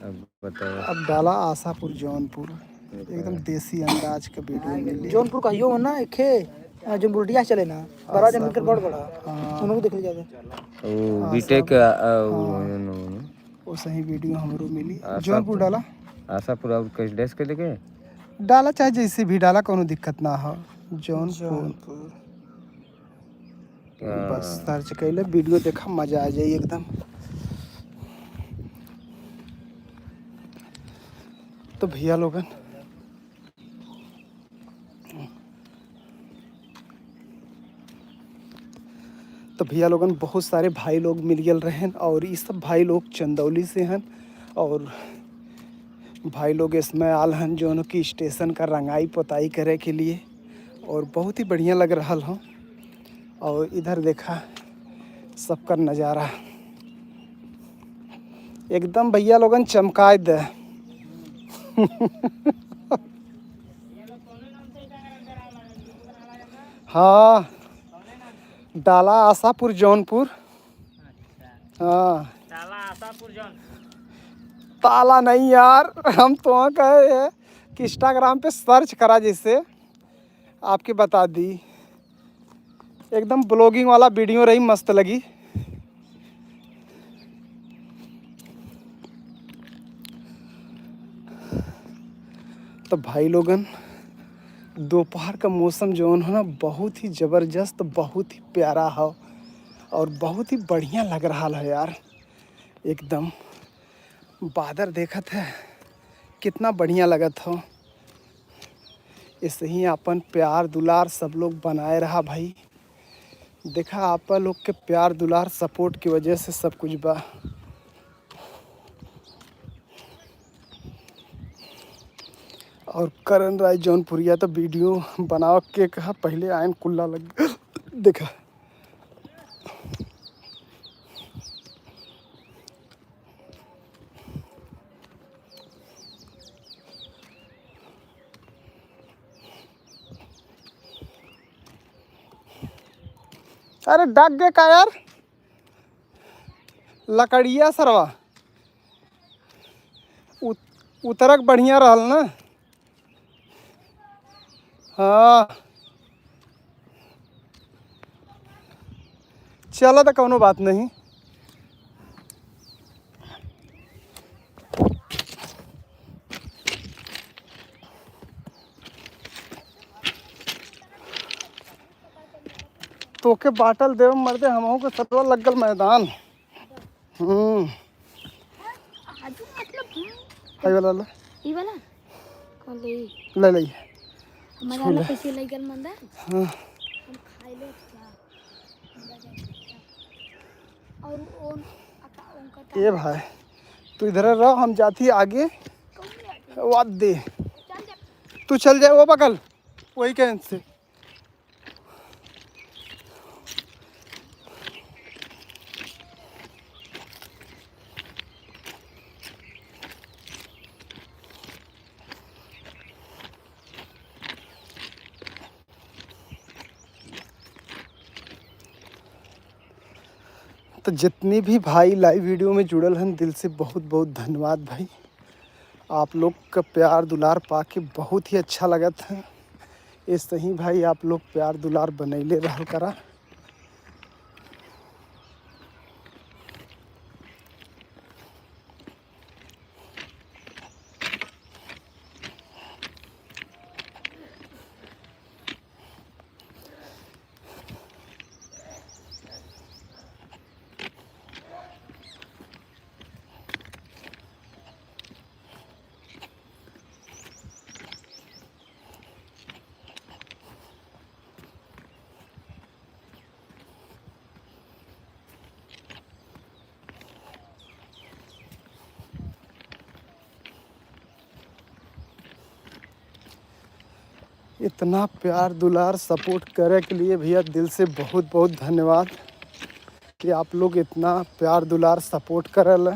अब बताओ। अब डाला आशापुर जौनपुर, एकदम देसी अंदाज का video मिली। जौनपुर कहियो हो ना, एखे, आ, जौन बुलटिया चले ना, बड़ा जन आशापुर। मिलकर बड़ बड़ा। हाँ। उनको देख लीजिए। ओ, हाँ, बीटेक सब। के, आ, आ, वो, हाँ। उन्होंने, उन्होंने। वो सही video हमरो मिली। आशापुर। जौनपुर डाला। आशापुर और कैसे dash के देखे? डाला चाहे जैसे भी डाला, कोनो दिक्कत ना हो। जौनपुर। जौनपुर। बस search कइले, video देखा, मजा आ जाई एकदम। तो भैया लोगन, तो भैया लोगन, बहुत सारे भाई लोग मिल गल रहन और ई सब भाई लोग चंदौली से हन और भाई लोग इसमें आल हन जौन कि station का रंगाई पोताई करे के लिए और बहुत ही बढ़िया लग रहल हो। और इधर देखा सबकर नज़ारा एकदम भैया लोगन चमकाए दे। हाँ, डाला आशापुर जौनपुर। हाँ। डाला आशापुर जौनपुर। ताला नहीं यार, हम तो कहे हैं कि Instagram पे search करा जैसे, आपके बता दी, एकदम blogging वाला video रही, मस्त लगी। तो भाई लोगन, दोपहर का मौसम जौन है ना, बहुत ही ज़बरदस्त, बहुत ही प्यारा हो और बहुत ही बढ़िया लग रहा है यार। एकदम बादर देखत है, कितना बढ़िया लगत हो। ऐसे ही अपन प्यार दुलार सब लोग बनाए रहा भाई। देखा, आप लोग के प्यार दुलार support की वजह से सब कुछ बा। और करण राय जौनपुरिया तो video बनाव के कहा, पहले आयन कुल्ला लग। देखा, अरे डग गे का यार, लकड़िया सरवा उत-, उतरक बढ़िया रहल ना। हाँ, चला तो कौनो बात नहीं। तोके बाटल देव मर्दे, हमहू के सरवा लग गल मैदान। हम्म। आजू मतलब हम हाय वाला ला। ई वाला? कौन ले? ले ले। हमारा छू वाला ले। कैसे ले गल मंदा? हाँ। हम खाए ले क्या? और ओन, अका-, ओनका ए भाई, तू इधर रह, हम जाती आगे। कौन ले आगे? वाद दे। चल जा। तू चल जाए वो बगल, वही के से। तो जितनी भी भाई live video में जुड़ल हन, दिल से बहुत बहुत धन्यवाद भाई। आप लोग का प्यार दुलार पाके बहुत ही अच्छा लगत है। ऐसे ही भाई आप लोग प्यार दुलार बनैले रहल करा। इतना प्यार दुलार सपोर्ट करे के लिए भैया, दिल से बहुत बहुत धन्यवाद कि आप लोग इतना प्यार दुलार सपोर्ट करल।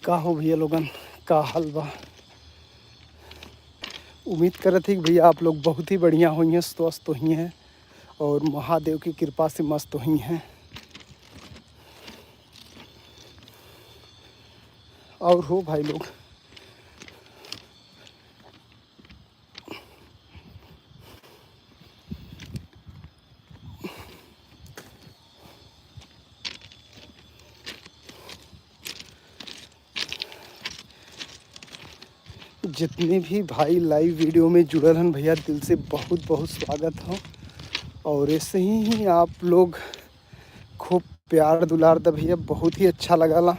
का हो भइया लोगन, का हाल बा? उम्मीद करत ही कि भइया आप लोग बहुत ही बढ़िया होइहें, स्वस्थ होइहें और महादेव की कृपा से मस्त होइहें। और हो भाई लोग, जितने भी भाई live video में जुड़ल हन भइया, दिल से बहुत बहुत स्वागत हो। और ऐसे ही, ही आप लोग खूब प्यार दुलार द भइया, बहुत ही अच्छा लगाला।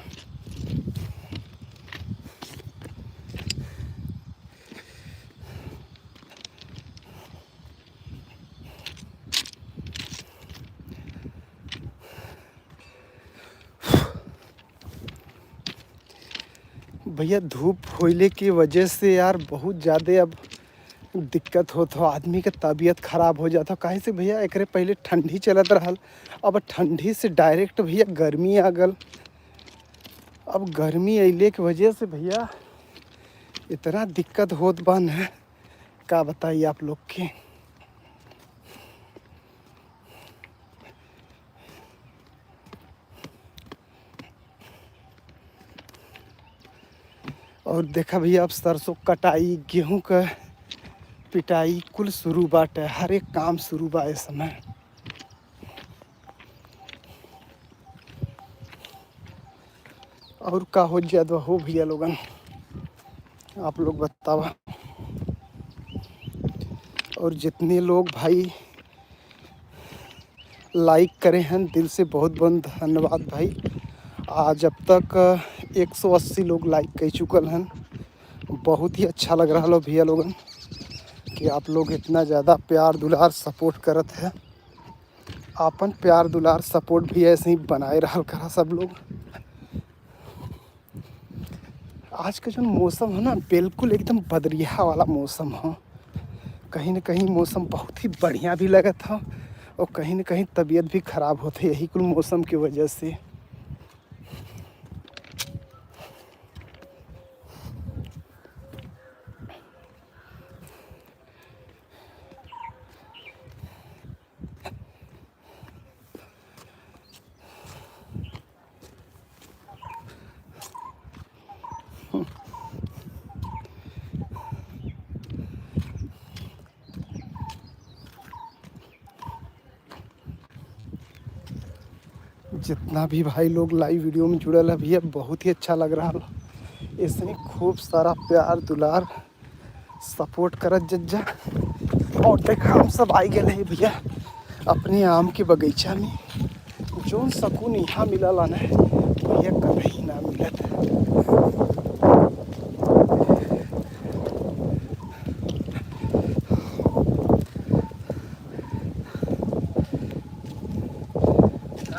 भइया, धूप होइले की वजह से यार बहुत ज़्यादा अब दिक्कत होत हो, आदमी के तबीयत खराब हो जात हो। काहे से भइया, एकरे पहिले ठंडी चलत रहल, अब ठंडी से direct भइया गर्मी आ गल। अब गर्मी अइले के वजह से भइया इतना दिक्कत होत बा न, का बताई आप लोग के। और देखा भइया, अब सरसों कटाई, गेहूं क पिटाई कुल शुरू बाटे, हर एक काम शुरू बा ए समय। और का हो जात बा हो भइया लोगन, आप लोग बतावा। और जितने लोग भाई like करे हैं, दिल से बहुत बहुत धन्यवाद भाई। आज अब तक एक सौ अस्सी लोग like कर चुकल हैं। बहुत ही अच्छा लग रहल हो भइया लोगन कि आप लोग इतना ज़्यादा प्यार दुलार support करत है। आपन प्यार दुलार support भी ऐसे ही बनाए रहल करा सब लोग। आज का जौन मौसम है ना, बिल्कुल एकदम बदरिया वाला मौसम हो। कहीं न कहीं मौसम बहुत ही बढ़िया भी लगत हो और कहीं न कहीं तबीयत भी खराब होत है यही कुल मौसम की वजह से। जितना भी भाई लोग live video में जुड़ल है भइया, बहुत ही अच्छा लग रहल हो। ऐसे ही खूब सारा प्यार दुलार support करत जज्जा। और देखा, हम सब आई गए हैं भइया अपने आम के बगीचा में। जौन सुकून यहाँ मिलला ना भइया, कतहीं ना मिलत।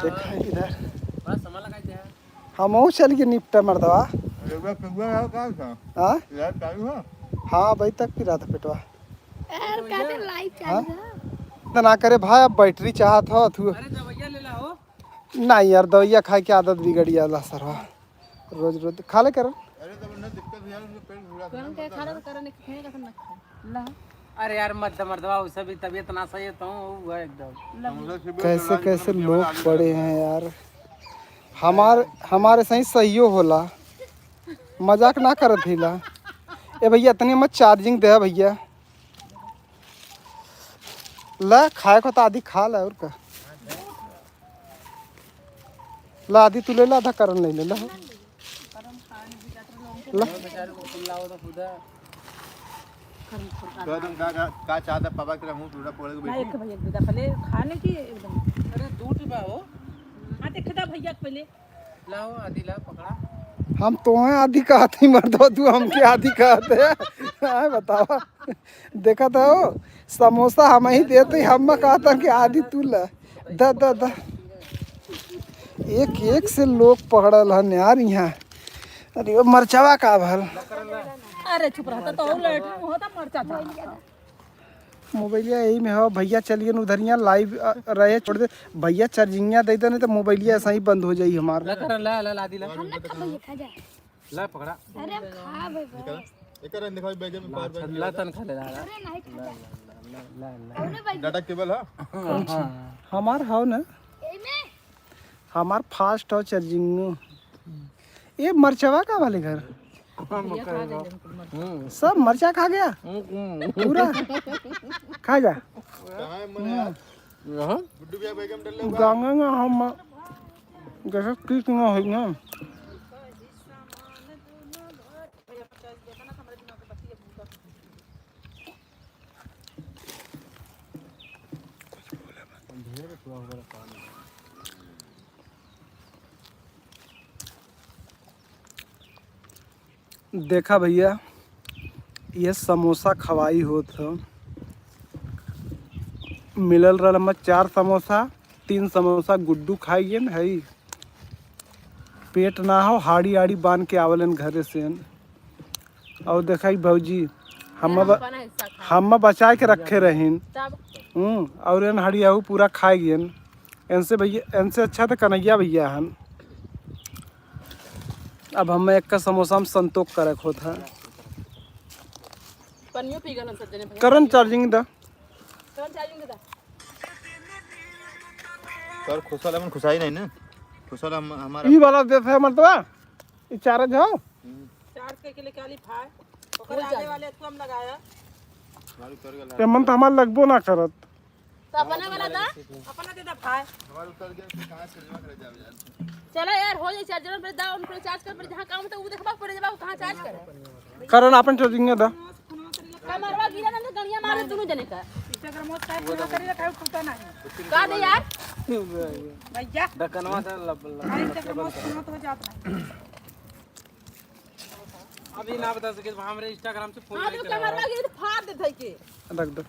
देखा इधर। बड़ा समय लगा दिया। हमहू चल के निपटा मर्दवा। रउआ कउआ रहा का था? हाँ? यार चालू है? हाँ, अभी तक पिरात है पेटवा। यार, का तो live हाँ? चालू है। तो ना करे भाई, अब battery चाहत हो तू। अरे दवाइया ले लाओ। नहीं यार, दवाइया खाए के आदत बिगड़ गया ला सरवा। रोज रोज खा ले करन। अरे तब उन्हें दिक्कत है यार, उनका पेट पूरा करन के खा ले, करन के खाए, करन ना खाए। ला। अरे यार, मत दे मर्दवा, उसे भी तबीयत ना सही है, तो वो है एकदम। कैसे कैसे लोग पड़े हैं यार। हमार, हमारे सही सहियो होला, मजाक ना करत हिला। ए भइया, इतने मत charging दे भइया। ला, खाए को तो आधी खा ला, और का। ला, आधी तू ले ला, आधा करन ले ले ला। ला। तो तुम का, का, का चाहता पापा के रहूं, टूटा पड़े के ना, बेटी? एक भैया दूधा पहले खाने की एकदम। अरे, दूध बा हो। हाँ, देख दा भैया पहले। लाओ, आधी ला, पकड़ा। हम तोहे आधी कहत ही, मर्दवा, तू हमके आधी कहत है। हाँ, बतावा। देखत हो, समोसा हम ही देत ही, हम कहत है कि आधी तू ला। The, the, the. एक, एक से लोग पकड़ल हन यार यहाँ। अरे, वो मरचवा का भल? अरे, चुप रहता तो और लेटरिन होता, मरचा था। मोबाइलिया यही में हो, भैया चलिए न उधरिया live, अ, रहे, छोड़ दे। भैया चार्जिंगिया दे दे, नहीं तो मोबाइलिया ऐसा ही बंद हो जाई हमार। ला कर, ला, ला, ला दी, ला। हम ना खा भैया, खा जा। ला पकड़ा। अरे खा बे बे। निकाल। एकर दिखाओ बैग में ला, पावर बैंक ला, वाला। तन खा ले, ला, ला। अरे नहीं खा जा। ला, ला, ला, ला। कौने बैग? डाटा केबल है? हाँ। हमार हाव ना। एमे? हमार फास्ट हो चार्जिंग। ये मरचवा का वाले घर? भैया खा गए। हम्म। सब मरचा खा गया? हम्म, हम्म। पूरा? खा जा। कहाँ है मन यार? यहाँ? गुड्डू भैया बैग में डल ले। गाँगा हम जैसे किक ना होई ना। देखा भैया, ये समोसा खवाई होत ह। मिलल रहल हमें चार समोसा, तीन समोसा गुड्डू खाई गेन हई। पेट ना हो, हाड़ी आड़ी बांध के आवलन घरे से। और देखा ई भौजी, हम मेरा ब-, अपना हिस्सा खा। हम बचा के रखे रहीन। तब? हम्म, और एन हड़ियाऊ पूरा खाए गेन। इनसे भैया, इनसे अच्छा तो कन्हैया भैया हन। अब हमें एक का समोसा में संतोष करक होत है। पनियो पी गलन सब जने भैया। करन चार्जिंग दा। करन चार्जिंग दा। सर, खुशल हमन खुशाई नहीं ना। खुशल हम, हमारा ई वाला देत है मर्दवा। ई चार्ज हो? हम्म। चार्ज करके लेके आली भाई। ओकर आगे वाले तू हम लगाया। हमारी उतर गया। एमन तो हमार लगबो ना करत। तो अपना वाला दा। अपना दे दा भाई। हमार उतर गया, फिर कहाँ से लेवा करे जावे यार? चला यार, हो जाई चार्जर पर दा, उनको चार्ज कर, पर जहाँ काम तो वो देखबा पड़े जाबा, कहाँ चार्ज करे। करन आपन चार्जिंग दा। कमरवा गिरा ना तो गणिया मारे दोनों जने का। Instagram में टाइप पूरा करी रखा है, खुलता नहीं। का दे यार? भैया। दकनवा से लब-, लब-, अरे Instagram में सुनो तो जात नहीं। अभी ना बता सके, हमरे Instagram से फोन हाँ, लेके तो कैमरा आओ। लगे तो फाड़ दे धई के। रख दो।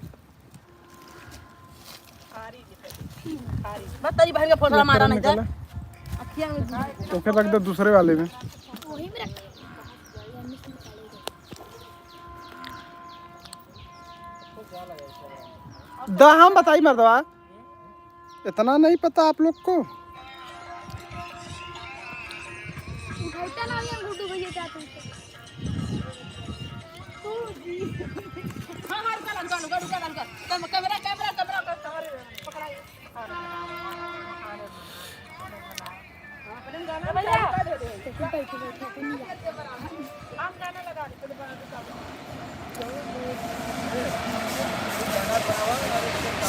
बस तेरी बहन का फोन वाला मारा नहीं था। अखियां में ओके, रख दो दूसरे वाले में। वही में रख। दा हम बताई मर्दवा। इतना नहीं पता आप लोग को? उठौता ना, ये गुड्डू भैया क्या करते? हाँ, हाँ, रुका, रुका, रुका, रुका, रुका। कैम-, कैमरा, कैमरा, कैमरा, कैमरा, पकड़ा ये। हाँ, हाँ, हाँ।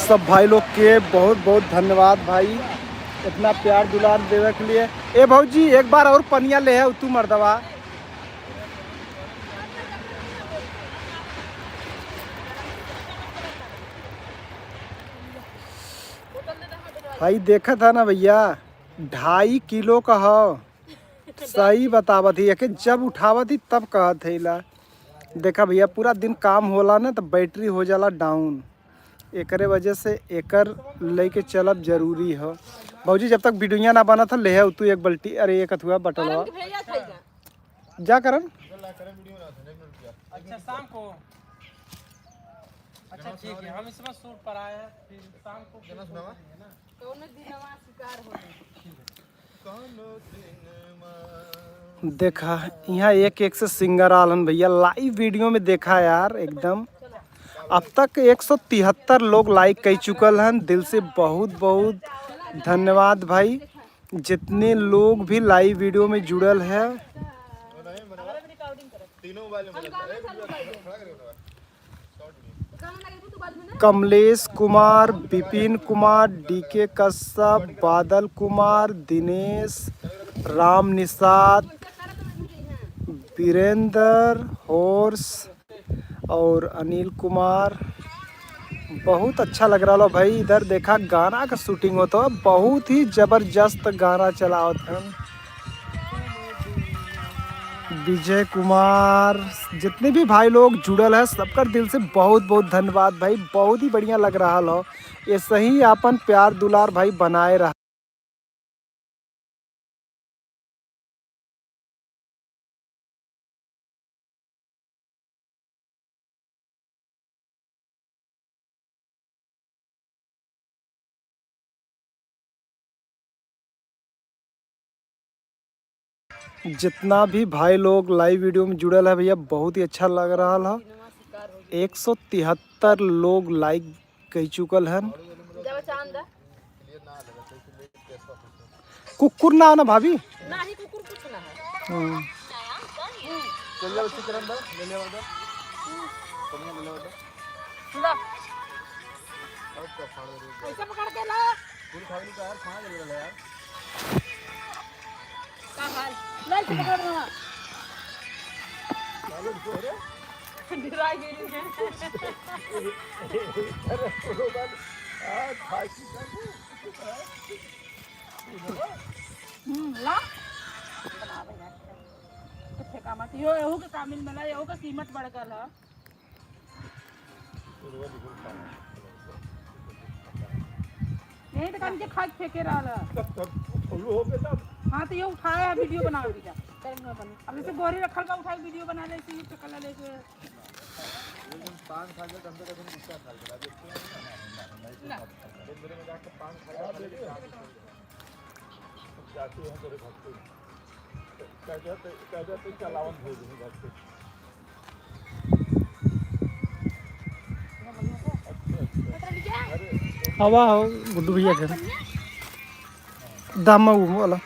सब भाई लोग के बहुत बहुत धन्यवाद भाई, इतना प्यार दुलार देवे के लिए। ए भौजी, एक बार और पनिया ले है तू मर्दवा। भाई देखत है ना भैया, ढाई किलो का हो। सही बतावत ही, एके जब उठावत ही तब कहत है ला। देखा भैया, पूरा दिन काम होला ना तो बैटरी हो जाला डाउन, एकरे वजह से एकर लेके चलब जरूरी हो। भौजी जब तक वीडियो ना बनत हो, ले है तू एक बाल्टी, अरे एक अथुआ बटलवा। जा करन। अच्छा, शाम को। अच्छा, ठीक है, हम इसमें शूट पर आए हैं, फिर शाम को फिर शूट करेंगे ना। कौनो दिनवा शिकार हो जाए। देखा, यहाँ एक एक से सिंगर आलन भैया, लाइव वीडियो में देखा यार, एकदम। अब तक एक सौ तिहत्तर लोग लाइक कर चुकल हन, दिल से बहुत बहुत धन्यवाद भाई। जितने लोग भी लाइव वीडियो में जुड़ल है, कमलेश कुमार, विपिन कुमार, डीके कश्यप, बादल कुमार, दिनेश, राम निषाद, वीरेंद्र, हॉर्स, और अनिल कुमार। बहुत अच्छा लग रहा लो भाई। इधर देखा गाना का शूटिंग होता है, बहुत ही जबरदस्त गाना चलावत हैं। विजय कुमार, जितने भी भाई लोग जुड़ल है, सबकर दिल से बहुत बहुत धन्यवाद भाई, बहुत ही बढ़िया लग रहा लो। ऐसे ही आपन प्यार दुलार भाई बनाए रहा। जितना भी भाई लोग live video में जुड़ल है भैया, बहुत ही अच्छा लग रहल है। एक सौ तिहत्तर लोग like कइ चुकल हन। कुकुर ना हो ना भाभी? नाही, कुकुर कुछ ना है। हम्म। चल जाओ, चिकन दो, ले ले, दो। चल, ले ले, दो। ला। और क्या खाओ रे? ऐसे पकड़ के ला। पूरी खाई नहीं तो यार, कहाँ ले ले यार? का हाल? ला, इसे पकड़ रहा। चलो, जो रे। डरा गई है। अरे, तो बात, आ, खाई की कर। हम्म, ला। बना, बना। कुछ काम आती हो, एहू के कामिल में ला, एहू के कीमत बढ़ गल ह। यही तो काम के खाद फेंके रहल ह। तब, तब, खोलू हो गए तब। हाँ, तो ये उठाया है, video बनावे का। अब जैसे गोरी रखल बा, उठाई video बना ले, इसी चकला लेके। पान खा के कम से कम गुस्सा खा ले, अभी ना। एक मेरे में जाके पान खा के जाती है तेरे घर पे। कह जाते, कह जाते चलावन भेज दूंगा घर पे। अच्छा, अच्छा। अरे, हवा हो गुड्डू भैया घर। दामा वो वाला।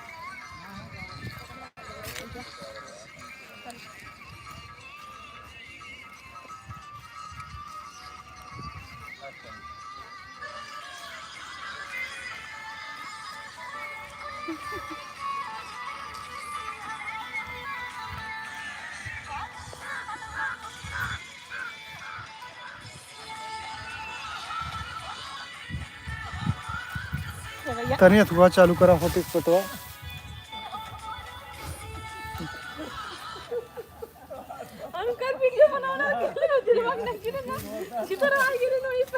तनी अथुआ चालू करा, hotspotवा। अंकल video बनाना, दिमाग नहीं गिरे ना, जिधर आ गिरे ना, इस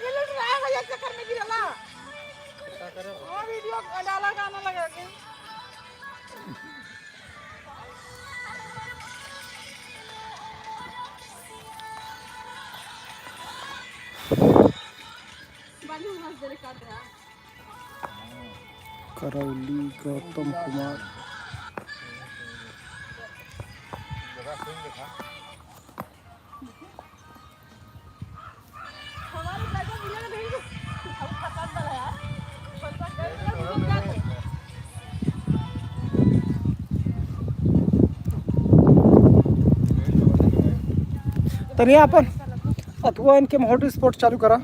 ये लोग रहा है, ये चक्कर में गिरला। हाँ, video डाला, गाना लगा के। करौली गौतम कुमार। तनिया अपन अथुआ इनके में hotspot चालू करा।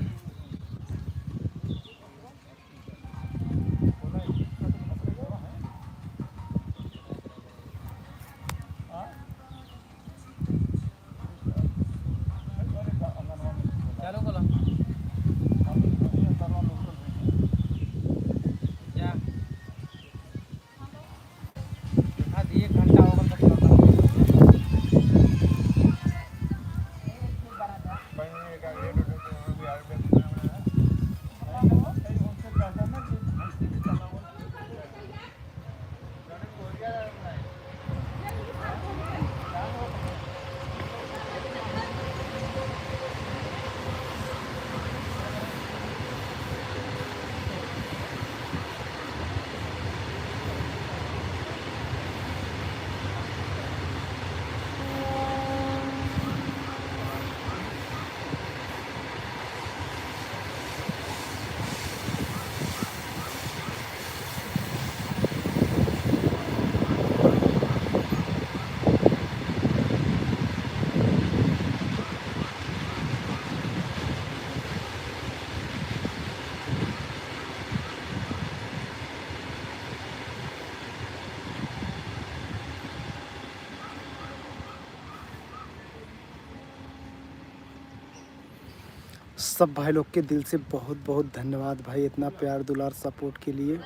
सब भाई लोग के दिल से बहुत बहुत धन्यवाद भाई, इतना प्यार दुलार support के लिए।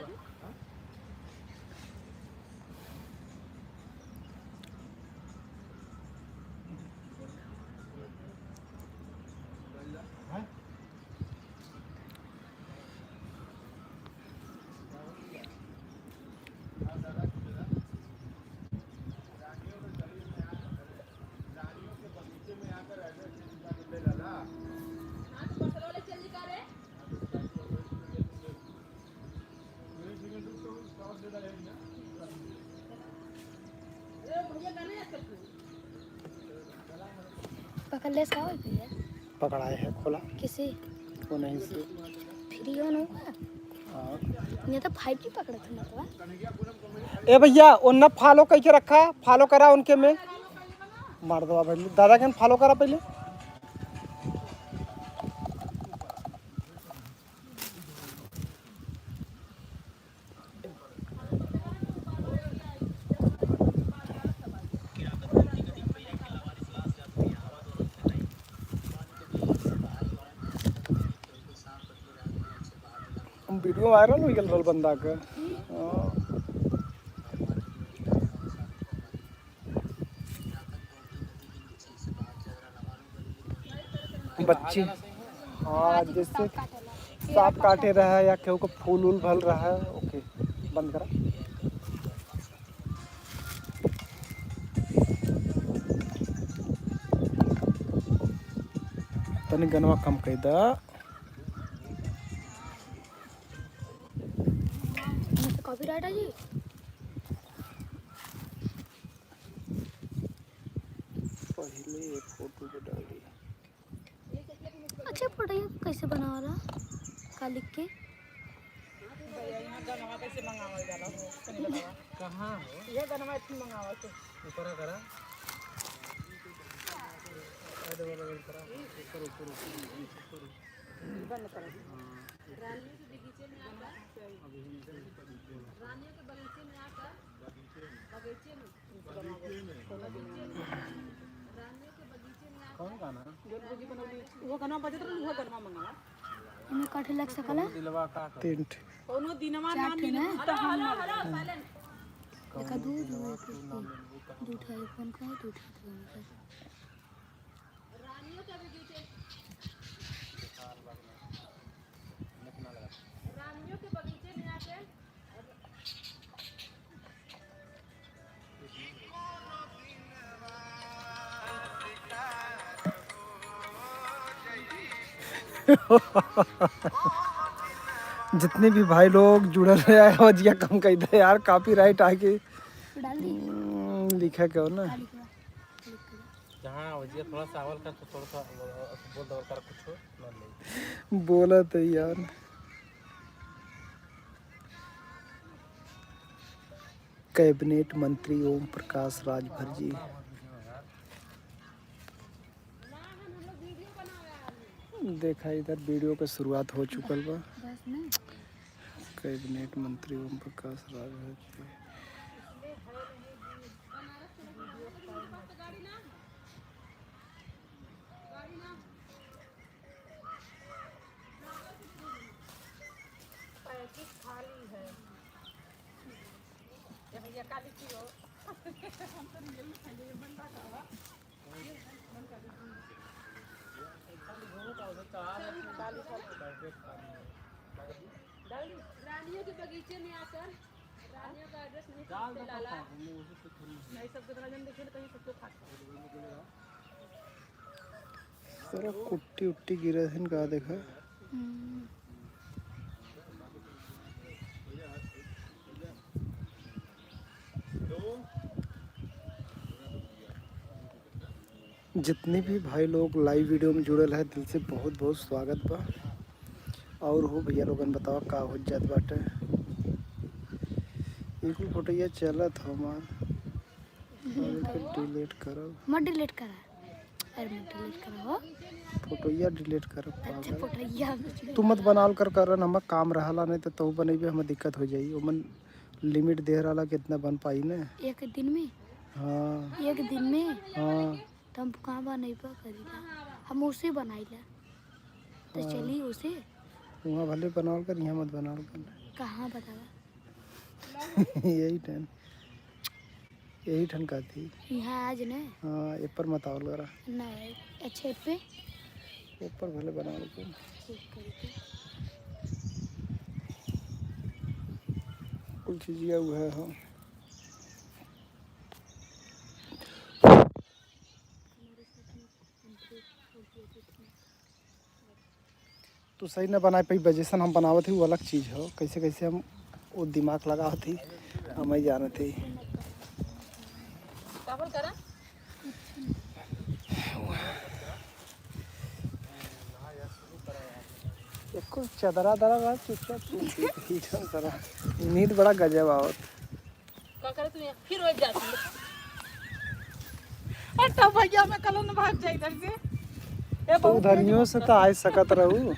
कल्ले से का होई भैया? पकड़ाए है खोला। किसी? वो नहीं से। फ्री ऑन होगा? हाँ। ये तो फ़ाइव जी पकड़त है मतवा। ए भैया, उन्हें फॉलो करके रखा, फॉलो करा उनके में। मार दो भाई, दादा के फॉलो करा पहले। वीडियो वायरल हो गल रहल बंदा के। हाँ। बच्ची, हाँ, जैसे सांप काटे रहा है या केहू को फूल उल भल रहा है, ओके, बंद करा। तनी गनवा कम कर दा। कॉपीराइट है जी। पहले ये फोटो को डाली। अच्छा, पढ़ाई कैसे बनावाला? का लिख के? भैया, यहाँ गनवा कैसे मंगावल जाला हो? तनी बतावा। कहाँ हो? यह गनवा इतनी मंगावा तो। ऊपर करा। अरे, ऊपर, ऊपर, ऊपर, ऊपर, ऊपर, ऊपर। बंद करो। हाँ। रानियों के बगीचे में आकर, रानियों के बगीचे में आकर, बगीचे में। कौन गाना? वो गाना बजत रहल, वो गाना मंगावा। इमे काटे लग सकला? दिलवा का कर? टेंट। कौनो दिनवा ना चार ठे मिले, ना? तो हम ना। एका दू, दू, एक, एक, दू ठे iPhone का, दू ठे iPhone का। रानियों के बगीचे, रानियों के बगीचे में आके जितने भी भाई लोग जुड़ल रहे हैं, आवाजिया कम कर दे यार, कॉपीराइट आके। डाल दी। हम्म, लिखा क्या हो ना? हाँ, लिखा। लिख के। जहाँ आवाजिया थोड़ा सा आवल कर, तो थोड़ा सा बोल दे कर कुछ, ना ले। बोला तो यार। कैबिनेट मंत्री ओम प्रकाश राजभर जी। देखा, इधर वीडियो के शुरुआत हो चुकल बा। बस ना। कैबिनेट मंत्री ओम प्रकाश राजभर जी। पैकेट खाली है। ये भैया का लिखी हो? हम तो रियल में खाइए, ये बंदा का बा? ये बंद कर दे। खाली घूम का उधर चढ़ा रहे हैं। खाली, खाली। पैकेट खाली है। डाल दी। रानियों के बगीचे में आकर रानियों का एड्रेस नहीं डाल पूछते दो लाला। तो, हम लोग उसे तो थोड़ी नहीं, सब कितना जन देखे तो कहीं सबको खास कर। सारा कुट्टी उट्टी गिरा है इनका, देखा। हम्म। जितने भी भाई लोग लाइव वीडियो में जुड़ल है, दिल से बहुत बहुत स्वागत बा। और हो भैया लोगन बतावा का हो जात बाटे। ई कुल फोटोइया चलत हमार। अरे, फिर डिलीट करब। मत डिलीट करा। अरे, मत डिलीट करा हो। फोटोइया डिलीट करब, अच्छा, पागल। फोटोइया। तू मत बनावल कर, करन हमार काम रहला, नहीं तो तू बनइबे, हमें दिक्कत हो जाई। ओमन लिमिट दे रहला, कितना बन पाई ना। एक दिन में? हाँ। एक दिन में? हाँ। तो हम कहाँ बनइबा करीला? हम उसे बनाइला। तो हाँ। चली उसे। वहाँ भले बनावल कर, यहाँ मत बनावल कर। कहाँ बतावा? यही ठन, यही ठन का थी। यहाँ आज न? हाँ, ए पर मत आवल करा। नहीं, अच्छा, ए पे? ए पर भले बनावल कर। ठीक करके। कुल चीजिया उहे हो। तू सही न बनाए पाई, जैसन हम बनावत ही, वो अलग चीज हो। कैसे कैसे हम वो दिमाग लगावत ही, हम ही जानत ही। चावल करा? कुछ चदरा दरा रहा, चुपचाप सूत गई थी, एकदम सारा। नींद बड़ा गजब आवत। का करे तू यहाँ? फिर वही जाती है। अरे तो भैया, मैं कल न भाग जाए इधर से। ए, तो बहुत उधरियों से तो आ सकत रहू।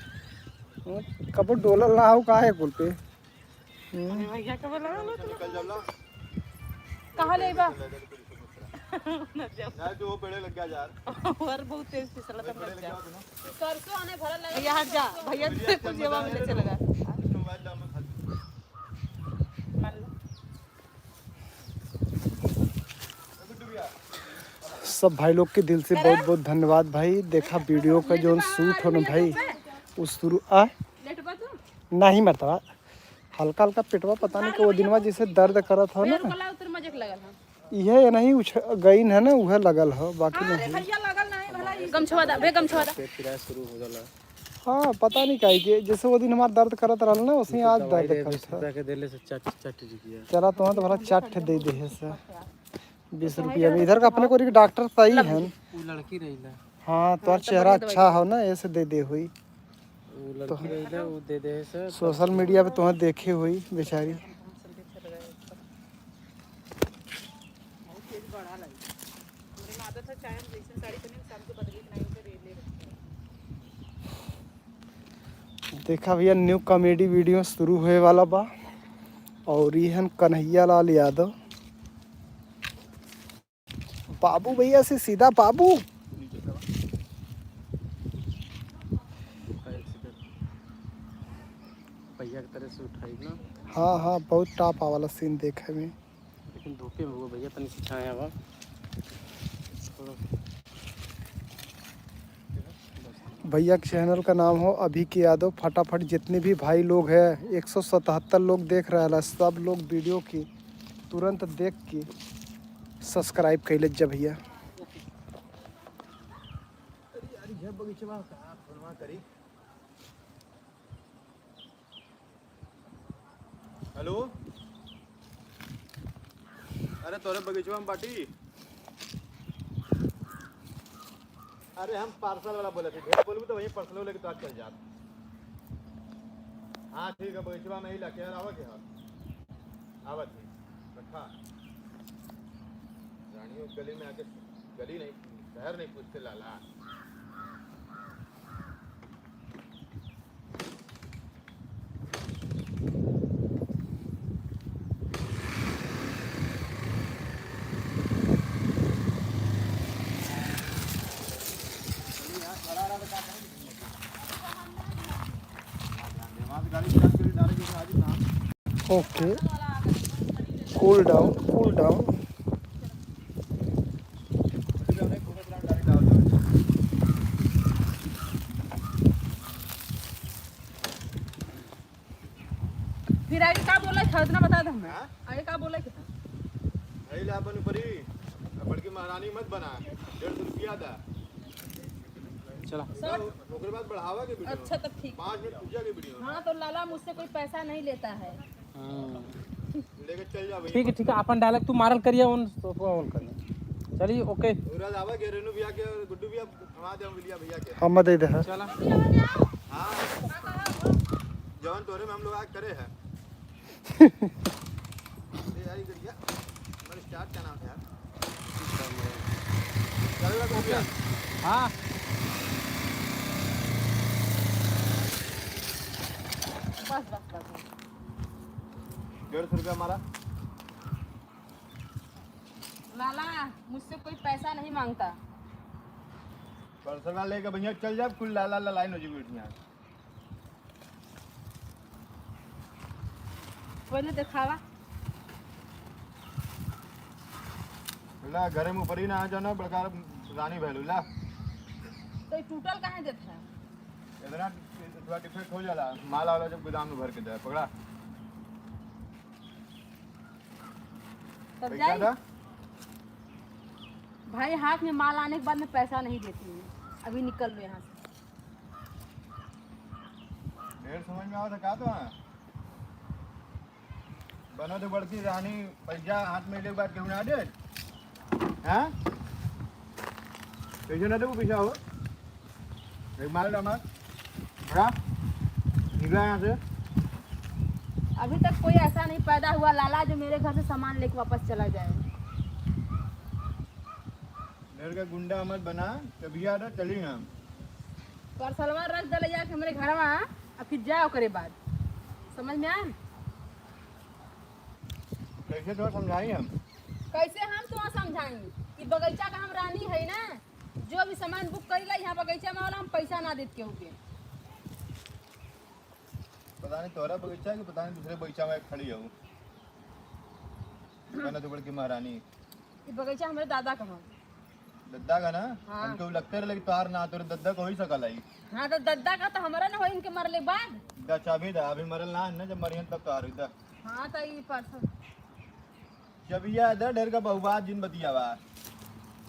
कबो डोलल ना हो, का है कुल पे? हम्म। अरे भैया, कबो लगा लो तुम। निकल जाओ ना। कहाँ ले बा? ना जो वो पेड़े लग गया यार। और बहुत तेज फिसला था, मत जा। सरसों आने भरा लगा। भैया हट जा, भैया तुझे कुछ जवाब नहीं चलेगा। मोबाइल डाउनलोड कर। सब भाई लोग के दिल से बहुत बहुत धन्यवाद भाई। देखा वीडियो का जौन शूट हो ना भाई, उ शुरू आ नहीं मरता, हल्का हल्का पेटवा पता नहीं कि वो दिनवा जैसे दर्द करत हो ना, इहे ये नहीं उछ गईन है ना, उहे लगल हो, बाकी नहीं। गमछवा दा, बे गमछवा दा। हाँ, पता नहीं काहे के, जैसे वो दिन हमार दर्द करत रहल ना, वैसे ही आज दर्द करत है। चला, तो तुम्हारा चट दे दे है सर। बीस रुपया में। इधर का अपने को एक डॉक्टर सही है। वो लड़की रही ना। हाँ, तो हाँ, तो चेहरा बढ़िया दवाई अच्छा हो ना, ऐसे दे दे हुई। वो तो लड़की रही ना, वो दे दे है सर। सोशल मीडिया पे तुम्हें देखे हुई बेचारी। देखा भैया, न्यू कॉमेडी वीडियो शुरू होए वाला बा। और ई हन कन्हैया लाल यादव। बाबू भैया से सीधा बाबू। भैया की तरह से उठाई ना। हाँ, हाँ, बहुत टॉप वाला सीन देखे में। लेकिन धूपे में हुआ भैया, तनी से छाया हुआ। भैया के चैनल का नाम हो अभी के यादव। फटाफट जितने भी भाई लोग हैं, एक सौ सतहत्तर लोग देख रहा है, सब लोग वीडियो की तुरंत देख के सब्सक्राइब कर ले जा भैया। अरे यार, ये बगीचवा का फोनवा करी। हेलो, अरे तोरे बगीचवा में बाटी। अरे हम पार्सल वाला बोले थे, ढेर बोलबू तो वहीं पर्सनल लेके तो आज चल जात। हाँ ठीक है, बगीचवा में ही लाके यार, आवा के है? आवा थी। रखा। रानियों गली में आके, गली नहीं, शहर नहीं पूछते लाला। Okay, cool down, cool down। फिर आगे का बोला था, इतना बता दे हमें। हाँ? आगे का बोला था? नहीं ला अपन ऊपरी, अब बड़की महारानी मत बना, डेढ़ सौ रुपया दा। चला। सौ? ओकरे बाद बढ़ावा के वीडियो। अच्छा, तब ठीक। पाँच मिनट पूजा के वीडियो। हाँ, तो लाला मुझसे कोई पैसा नहीं लेता है। हाँ। लेके चल जा भैया। ठीक है, ठीक है, अपन डायलॉग तू मारल करिया, उन तो ओन कर। चलिए, OK। पूरा लावा के रेनू भैया के, गुड्डू भैया, थमा दे भैया, भैया के। हम दे दे, हाँ। चला। हाँ। जवन तोरे में हम लोग आज करे हैं। अरे यार, ये गड़िया, हमारे स्टार्ट क्या नाम है यार? चलेगा तो क्या? हाँ। बस, बस, बस, बस। डेढ़ सौ रुपया हमारा। लाला, मुझसे कोई पैसा नहीं मांगता। पर्सनल लेके भैया चल जा, कुल लाला लाइन हो जी बैठिया। पहले दिखावा। ला, घरे में ऊपर ही ना आ जाना, बड़का रानी भैलू, ला। तो ये टूटल काहे देत है? इतना थोड़ा डिफेक्ट हो जाला, माल वाला जब गोदाम में भर के दे, पकड़ा। तब पैसा जाई? दा। भाई, हाथ में माल आने के बाद में पैसा नहीं देती हूँ। अभी निकल लो यहाँ से। ढेर समझ में आवत है का तो? हाँ, बनो तो बड़की रानी, पैसा हाथ में ले के बाद केहू ना दे। हाँ, कैसे ना देबू पैसा हो? एक मार ला मार। बड़ा। निकला यहाँ से। अभी तक कोई ऐसा नहीं पैदा हुआ लाला जो मेरे घर से सामान लेके वापस चला जाए। घर का गुंडा मत बना, तभी आ रहा, चली हम। परसलवा रख दे ले जाके हमरे घरवा, आ फिर जाओ ओकरे बाद। समझ में आए? कैसे तो समझाई हम? कैसे हम तो समझाई कि बगीचा का हम रानी है ना, जो भी सामान बुक करी ला यहाँ बगीचा में वाला, हम पैसा ना देत केहू के। पता नहीं तोहरा बगीचा है कि पता नहीं दूसरे बगीचा में खड़ी हो। कहना तो बड़की महारानी। ये बगीचा हमरे दादा का है। दद्दा का ना? हाँ। हमके उ लगते रहे कि तोहार ना, तोरे दद्दा को हो ही सकल है। हाँ, तो दद्दा का तो हमारा ना हो इनके मरले के बाद। दा चाबी दा, अभी मरल ना है ना, जब मरियन तब तोहार दा। हाँ, तो ये परसों। जब ये दा ढेर का बहुबात जिन बतियावा।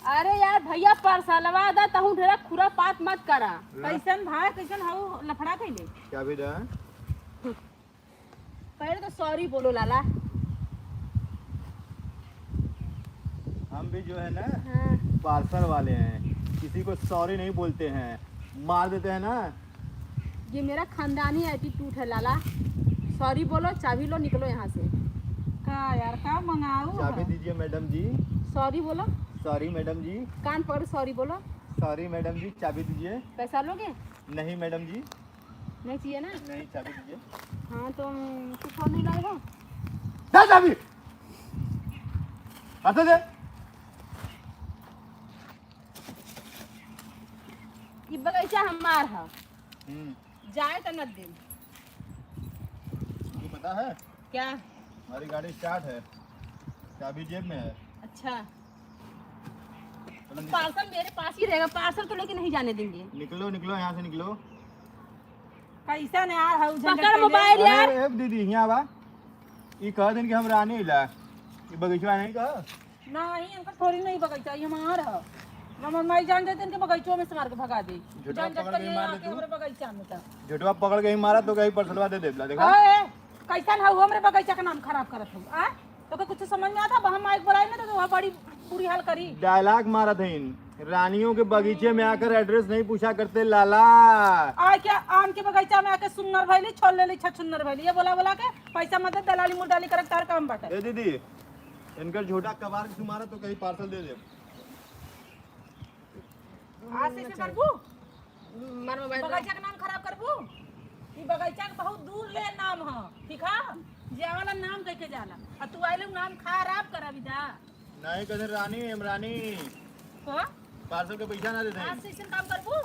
अरे यार भैया, परसलवा दा, तहूँ ढेर खुरापात मत करा। ला। कैसन भाई, कैसन हऊ लफड़ा कैले? चाबी दा। पहले तो सॉरी बोलो लाला। हम भी जो है ना, हाँ। पार्सल वाले हैं, किसी को सॉरी नहीं बोलते हैं, मार देते हैं ना। ये मेरा खानदानी एटीट्यूड है लाला। सॉरी बोलो, चाबी लो, निकलो यहाँ से। का यार, का मंगाऊ चाबी है? दीजिए मैडम जी। सॉरी बोलो। सॉरी मैडम जी। कान पकड़, सॉरी बोलो। सॉरी मैडम जी, चाबी दीजिए। पैसा लोगे? नहीं मैडम जी। नहीं चाहिए ना? नहीं, चाबी दीजिए। हाँ, तो, अम, कुछ और नहीं लाए हो? दे चाबी। हाथ दे। ये बगीचा हमार है। हम्म। जाए तो न दे। तुमको पता है? क्या? हमारी गाड़ी स्टार्ट है, चाबी जेब में है। अच्छा। चलो निकलो। पार्सल मेरे पास ही रहेगा, पार्सल तो लेके नहीं जाने देंगे। निकलो, निकलो, यहाँ से निकलो। कैसा ने यार हऊ झंझट पकड़ कैले? मोबाइल यार। अरे, ए दीदी, यहाँ बा। ई कह दिन कि हम रानी इला। ई बगीचवा नहीं कह। नहीं, इनका थोड़ी नहीं बगीचा, ये हमार है। हमर माई जान जाते इनके बगीचवा में से मार के भगा दे। झुटवा झंझट पकड़ के करिए मार आके दे तू। हमरे बगीचा में का। झुटवा पकड़ के ही मारा तो कहीं परसलवा दे देबला, देखा? ओए, कैसन हऊ हमरे बगीचा का नाम खराब करत हऊ, आ? तोके कुछ समझ में आता? हम माइक बोलाई ना तो वहाँ बड़ी बुरी हाल करी। डायलॉग मारत हईन, रानियों के बगीचे में आकर एड्रेस नहीं पूछा करते लाला। आके आम के बगीचा में आके सुन्नर भैली, छोल लेली, छछुन्नर भैली, ये बोला बोला के पैसा मत दे, दलाली मुर्दाली करक तार काम बाटे। ए दीदी, इनकर झोटा कबार के तुम्हारा तो कहीं पार्सल दे दे। आज से ऐसे करबू? मार मोबाइल दो। बगीचा के नाम खराब करबू? ई बगीचा के बहुत दूर ले नाम ह, ठीक ह? जे वाला नाम कह के जाला, आ तू आइले नाम खराब करावी जा। नहीं, कदर रानी, हम रानी। हाँ? पार्सल के पैसा ना देते हैं। आज से ऐसे काम करबू?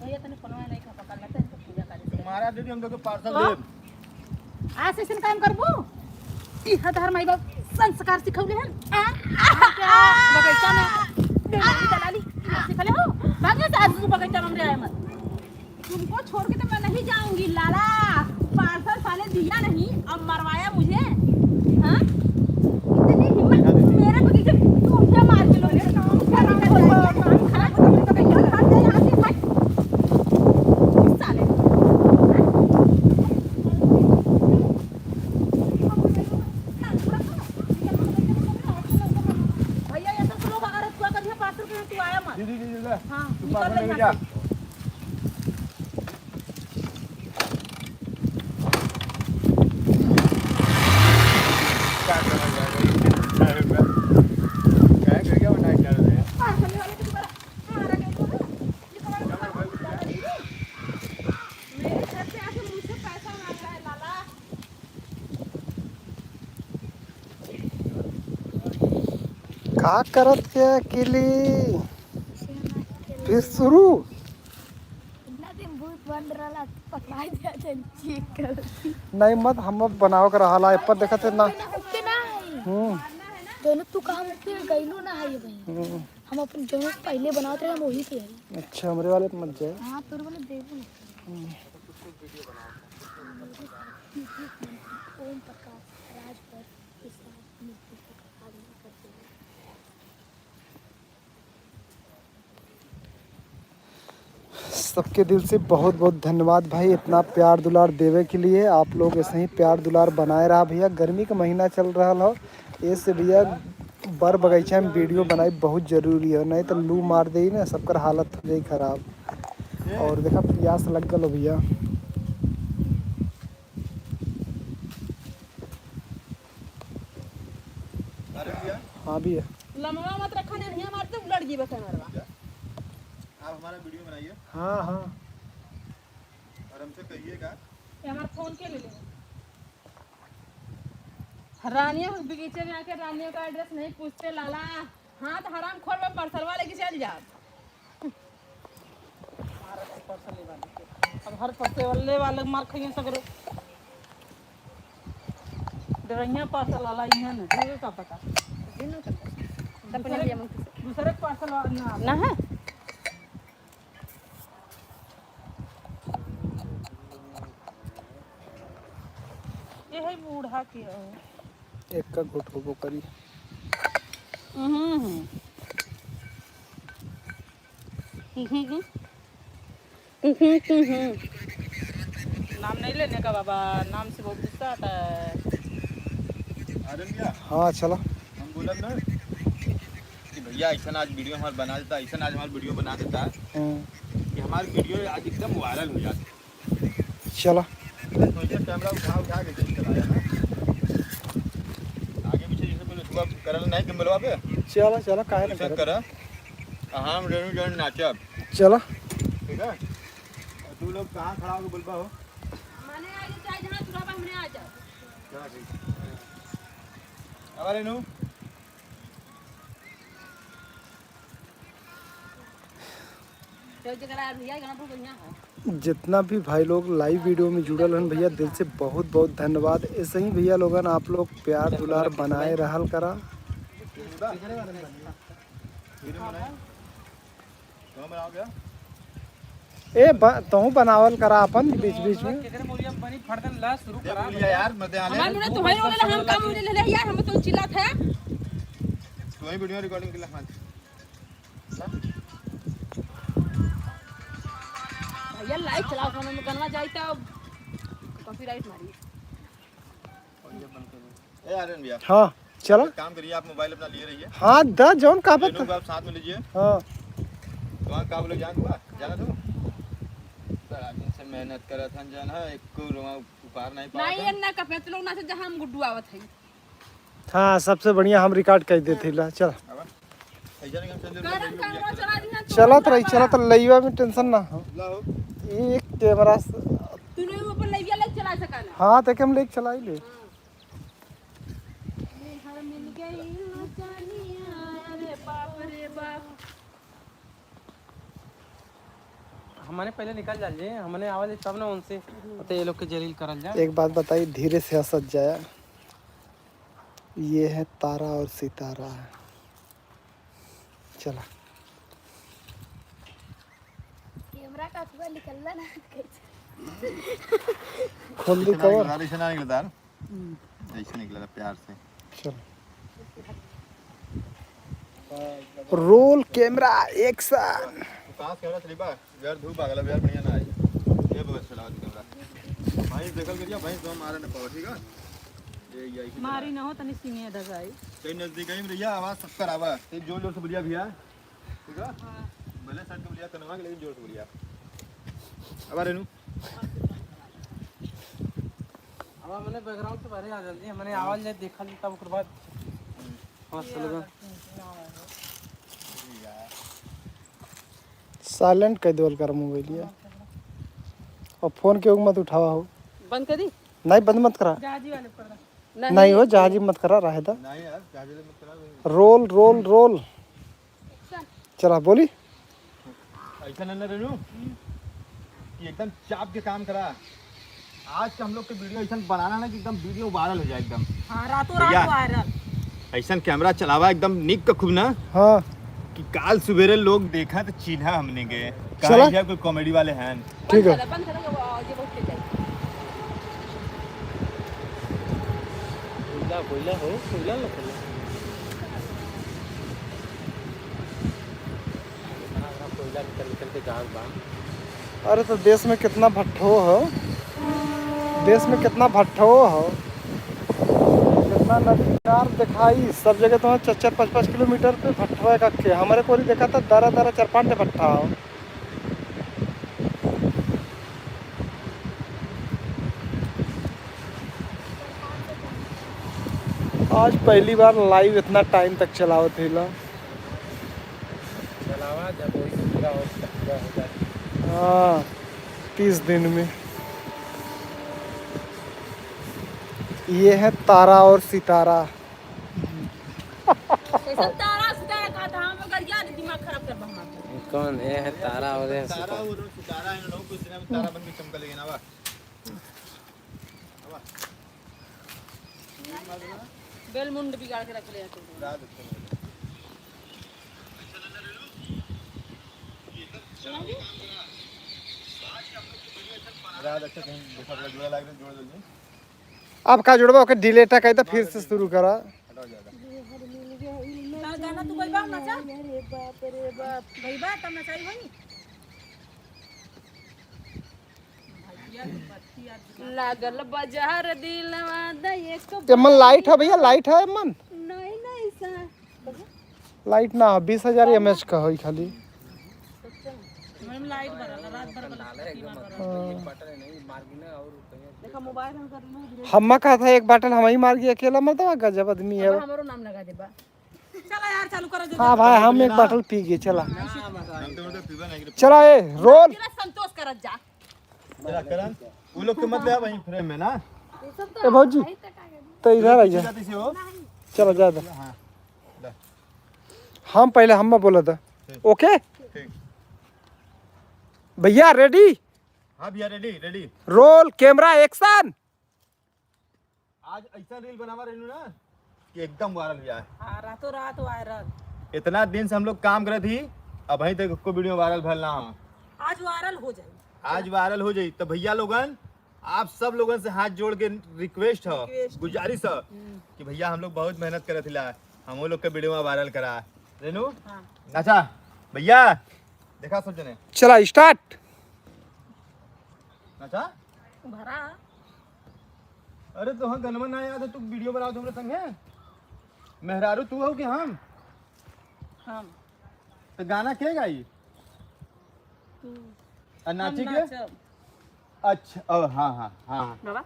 भैया, तने फोनवा नहीं खा, पकड़ लेते हैं, तो पूजा करे। तुम्हारा दीदी, हम तो के पार्सल हाँ? दे। आज से ऐसे काम करबू? ई हतार माई बाप संस्कार सिखौले हन। आ? आ, क्या? बगीचा में दलाली, दलाली सिखले हो? भाग यहाँ से, आज तू बगीचा में हमरे आए मत। तुमको छोड़ के तो मैं नहीं जाऊंगी, लाला। पार्सल साले दिया नहीं, अब मरवाया मुझे। हाँ? इतनी हिम्मत, मेरे बगीचे में तू क्या मार के लोगे? काम खराब कर रहा है, काम खराब कर रहा है, यहाँ से हट। साले। भैया, ये सब लोग अगर छुआ करिए, पाँच रुपये में तू आया मत। दीदी, दीदी, दीदी। हाँ, तू निकल पागल ले हो यहाँ जा। से। क्या कर रहा है? क्या कर गया? बना क्या रहे हैं? पार्सल वाले को दोबारा मारा गया था ना? ये तुम्हारा मेरे घर पे आके मुझसे पैसा मांग रहा है, लाला। का करत के अकेली? फिर शुरू? इतना दिन भूत बन रहा, पकड़ाई दिया था, चेक कर। नहीं मत, हम अब बनावे के रहा ला, एपर देखत है ना। ओके ना। हम्म। दोनों तू कहाँ मुक्ति में गइलो ना है ये भाई। हम्म। हम अपन जौन पहले बनावत रहे, हम वही पे है। अच्छा, हमरे वाले पे मत जाए। हाँ, तोर वाले देबो ना। हम्म। ओम प्रकाश राजभर के साथ मिलके आगमन करते हैं। सबके दिल से बहुत बहुत धन्यवाद भाई, इतना प्यार दुलार देवे के लिए। आप लोग ऐसे ही प्यार दुलार बनाए रहा भैया। गर्मी का महीना चल रहा हो, ऐसे भैया बर बगीचा में वीडियो बनाई बहुत जरूरी है, नहीं तो लू मार दे ना, सबकर हालत हो जाई खराब। और देखा प्यास लग गल हो भैया। हाँ भी है। लमवा मत रखा, नहीं हमारे तो उलट जीवे कैमरा। आप हमारा वीडियो बनाइए। हाँ, हाँ। और हमसे कहिएगा। ये हमारा फोन के ले ले। रानियों के बगीचे में आके रानियों का एड्रेस नहीं पूछते लाला। हाँ, तो हराम खोर में पार्सल वाले की चल जात। मारा तो पार्सल ले वाले के। अब हर पार्सल वाले वाले मार खाइए सगरो। डरैया पार्सल वाला इहाँ न, तुझे का पता? दिन में करता। दूसरे, दूसरे पार्सल वाला ना। ना है? ये है बूढ़ा के है। एक का घुट होबो करी। हम्म। हम्म। नाम नहीं लेने का बाबा, नाम से बहुत गुस्सा आता है। आनंद भैया। हाँ, चला। हम बोलब ना कि भैया ऐसा आज वीडियो हमार बना देता, ऐसा आज हमार वीडियो बना देता हम्म। कि हमार वीडियो आज एकदम वायरल हो जाता। चला। तो ये कैमरा उठा, उठा के जल्दी चलाया ना। आगे पीछे जैसे कोई छुआ करल नहीं गिम्बलवा पे। चला, चला, काहे ना वैसे करत? करा। हम रेणु जन नाचब। चला। ठीक है? और तू लोग कहाँ खड़ा होके बोलबा हो? माने आगे चाहे जहाँ तू रहबा, हमने आ जाओ। चला ठीक। अब रेणु। जितना भी भाई लोग लाइव वीडियो में जुड़ल हन भैया, दिल से बहुत बहुत धन्यवाद। ऐसे ही भैया लोगन आप लोग प्यार दुलार बनाए रहल करा। ए ब-, तहूँ बनावल करा अपन बीच बीच में। केकरे मोरिया में बनी फड़दन ला शुरू करा। यार मत आले। हमारे मुंह तो भाई वाला हम काम होने ले यार, हम तो चिल्लात है। तू ही वीडियो रिकॉर्डिंग के लिए हाथ। भैया लाइव चलाओ, हम गाना जाई तो कॉपीराइट मारी। ए आर्यन भैया। हाँ, चला। एक काम करिए, आप मोबाइल अपना लिए रहिए। हाँ, दा जौन का ये बता। लोग आप साथ में लीजिए। हाँ। वहाँ का बोले जान हुआ, जाना तू? बड़ा दिन से मेहनत करत हन, जाना, एक को रुआ उपार नहीं पावत नहीं, हन। ये ना कपे, तो लोग ना से जहाँ हम गुड्डू आवत है। हाँ, सबसे बढ़िया हम रिकॉर्ड कर देते ला, चल। अब ऐसा नहीं कि हम चल गरम करवा चला दी है, तो चलत रही, चलत रही, लइवा में टेंशन ना हो। ला हो। एक कैमरा से तू नहीं ऊपर लइवा ले चला सका ना। हाँ, तो हम लेके चलाई ले। हाँ। ये हर मिल गई नचनिया, अरे बाप रे बाप। हमने पहले निकल जाल जे, हमने आवल जे तब ना उनसे, तो ये लोग के जलील करल जा। एक बात बताई, धीरे से हंसत जाया। ये है तारा और सितारा। चला। कैमरा का अथवा निकलला ना, कैसे? खोल दी कवर। ऐसे ना निकलता है। हम्म। ऐसे निकला था प्यार से। चल। Role camera action. तू कहाँ से कैमरा चली बा? यार धूप आ गला, यार बढ़िया ना आई। ये बगल से चलाओ कैमरा। भाई देखल करिया, भाई तो मारे न पाओ, ठीक है? ये, ये ऐसे मारी चला। ना हो, तनी सीने दगाई। कहीं नजदीक आई भैया, आवाज सबकर आवा। ते जोर जोर से बोलिया भैया। ठीक है? हाँ। भले सट के बोलिया, कनवा के, लेकिन जोर से बोलिया। अब आ रेनू। अब मैंने बैकग्राउंड से बाहर आ जाल जी, मैंने आवाज ले देखा जी, तब ओकर बाद हम्म। हाँ, चलो बा। साइलेंट कर देवल कर मोबाइलिया। और फोन के मत उठावा हो। बंद कर दी? नहीं, बंद मत करा। जहाजी वाले पर नहीं। नहीं हो, जहाजी मत करा, रहे दा। नहीं यार, जहाजी मत करा। Roll, roll, roll. चला, बोली। ऐसा ना, ना रेनू, कि एकदम चाप के काम करा। आज का हम लोग के वीडियो ऐसा बनाना ना कि एकदम वीडियो वायरल हो जाए एकदम। हाँ, रातों रात भैया, वायरल। ऐसा कैमरा चलावा एकदम निक का खूब ना। हाँ। कि काल सुबेरे लोग देखा तो चिन्हा हमने के। चला। काहे भैया कोई कॉमेडी वाले हैं। ठीक है। बंद करो, बंद करो, ये बहुत तेज है। कोयला, कोयला हो, कोयला ना खोलो। इतना, इतना कोयला निकल, निकल के जाग बा। अरे तो देश में कितना भट्ठो हो, देश में कितना भट्ठो हो, कितना नदी किनार दिखाई, सब जगह तो चार चार पाँच पाँच किलोमीटर पे भट्ठो है कक्के। हमारे कोरी देखा था दरा दरा चार पाँच ठे भट्ठा हो। आज पहली बार live इतना time तक चलावत है ला। चलावा, जब वही पूरा हो, पूरा हो जाए। हाँ, तीस दिन में। ये है तारा और सितारा। कैसन तारा सितारा का था, हम लोग याद दिमाग खराब कर बा हमारा। कौन? ये है तारा और ये है तारा सितारा। और सितारा, इन लोगों को सिनेमा में तारा बन के चमका लेंगे ना, वाह। बेलमुंड बिगाड़ के रख ले तू। रात अच्छा कहीं देखा, थोड़ा जोड़ा लाग रहा, जोड़ दो जी। अब का जोड़बा, ओके delete कर दे, फिर से शुरू करा। हटाओ ज्यादा। गाना तू गइबा ना चा? अरे बाप रे बाप। गइबा तब नचाई होई। लागल बाजार दिलवा द एक ए, मन light है भैया, light है मन? नहीं, नहीं, सा- Light ना, बीस हजार mAh का होई खाली। मैम, light बरल, रात भर बरल, हाँ। देखा, mobile हम कर लेना, धीरे हम्मा कहा था एक bottle हम ही मार गए अकेला, मतलब गजब आदमी है। अब हमरो नाम लगा देबा। चला यार, चालू करो, हाँ भाई, हम एक bottle पी गए, चला। चला, ए, roll। तेरा संतोष करत जा। चला, करण, वो लोग के मत ले आ वहीं frame में ना। ए भौजी, तो इधर आ जा। चलो, जा दे। हाँ, ले। हम पहले हम्मा बोला था। ठीक। OK? ठीक। भैया, ready? हाँ भैया, ready, ready। Roll, camera, action। आज ऐसा reel बनावा रहनू ना कि एकदम viral हो जाए। हाँ, रातों रात viral। इतना दिन से हम लोग काम करत ही, अबहीं तक एको video viral भइल ना हो। आज viral हो जाई। आज viral हो जाई। तो भैया लोगन, आप सब लोगन से हाथ जोड़ के request है, request। गुजारिश है हम्म। कि भैया हम लोग बहुत मेहनत करत हिला, हमहू लोग के video में viral करा। रेनू? हाँ। अच्छा, भैया, देखा सब जने। चला, start। अच्छा? भरा। अरे, तोहर गनवा ना याद है, तू video बनाओ हमरे संगे? मेहरारू तू हो कि हम? हम। तो गाना के गाई? तू। आ नाची हम के? नाचब। अच्छा, ओ, हाँ, हाँ, हाँ। बाबा।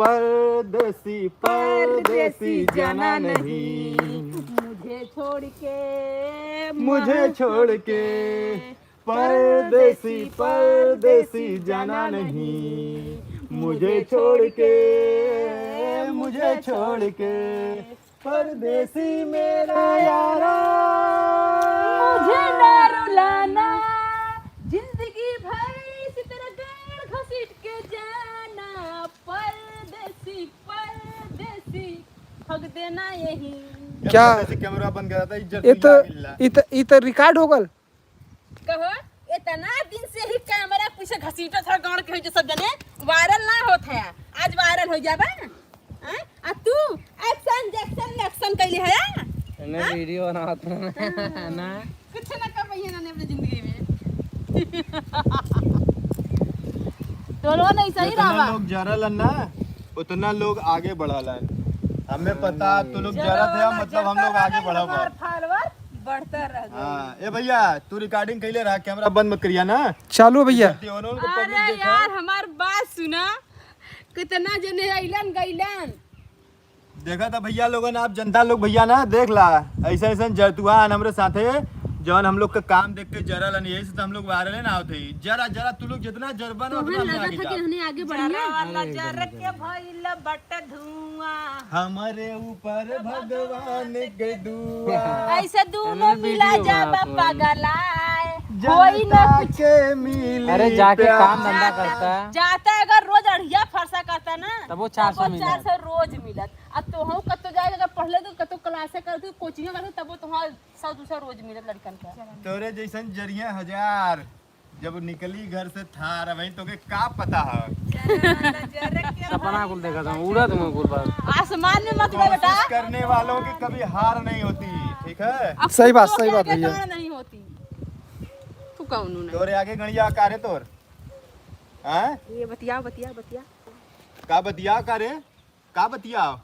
परदेसी, परदेसी परदेसी जाना जाना नहीं। नहीं। मुझे छोड़ के, मुझे माँ छोड़ छोड़ के। के। परदेसी, परदेसी जाना नहीं, मुझे छोड़ के, मुझे छोड़ के, परदेसी मेरा यारा। मुझे ना रुलाना, जिंदगी भर इसी तरह गाँड़ घसीट के जाना, परदेसी, परदेसी, ठग देना यही। क्या? कैसे camera बंद करा था, इज्जत ये तो, मिला। ये तो, ये तो record हो गल। कहो, इतना दिन से ही camera पीछे घसीटत है गाँड़ के, जो सब जने viral ना होत है, आज viral हो जाबा। हैं? आ तू action, action, action कैले है, एने हाँ? Video बनावत है। हाँ। ना। कुछ ना कर पाइए ना अपने जिंदगी में। तो लो नहीं सही जितना रहा। लोग जरल ना, उतना लोग आगे बढ़ल। हमें पता, तू लोग जरा जरत है, वाला मतलब हम लोग जरता आगे वाला बढ़ब। हमार follower बढ़ता रह गई। हाँ, ए भैया, तू recording कैले रहा, camera बंद मत करिया ना। चालू है भैया। जल्दी हो ना, उनको public अरे देखा। यार, हमार बात सुना, कितना जने अइलन गइलन। देखा था भैया लोगन, आप जनता लोग भैया ना, देख ला, ऐसे ऐसे जरतुआन हमरे साथे, जौन हम लोग का काम देख के जरलन, यही से तो हम लोग viral है ना होते ही। जरा, जरा तू लोग जितना जरबा ना, तोहे उतना हम लागत आगे है कि जाब। हमने आगे बढ़िया? जरा वाला अरे जर एकदम, के एकदम। भइल बट धुआं। हमरे ऊपर भगवान के दुआ। ऐसे दोनों हमने मिला video जाबा बनावत हन। पगलाए। जनता होई ना कुछ। के मिली अरे जाके प्यार। काम धंधा जाता, करता। जाता अगर रोज अढ़िया फरसा करता ना, तब वो चार सौ तब वो मिला। चार सौ रोज मिलत। अब तोहू कतो जाए, अगर पढ़ले तो कतो class करते, coaching करते, तब वो तोहार सौ दो सौ रोज मिलत लड़कन का। तोरे जैसन जरिया हजार, जब निकली घर से थार, वहीं तोके का पता है? सपना कुल देखा था, उड़त हुआ कुल बार। आसमान में मत उड़ा बेटा। कोशिश करने वालों की कभी हार नहीं होती, ठीक है? अब सही बात, तो सही क्या बात भैया। नहीं होती। तू कौन नहीं? तोरे आगे गणिया का रे तोर? हैं? ये बतिया, बतिया, बतिया। का बतिया का रे? का बतिया?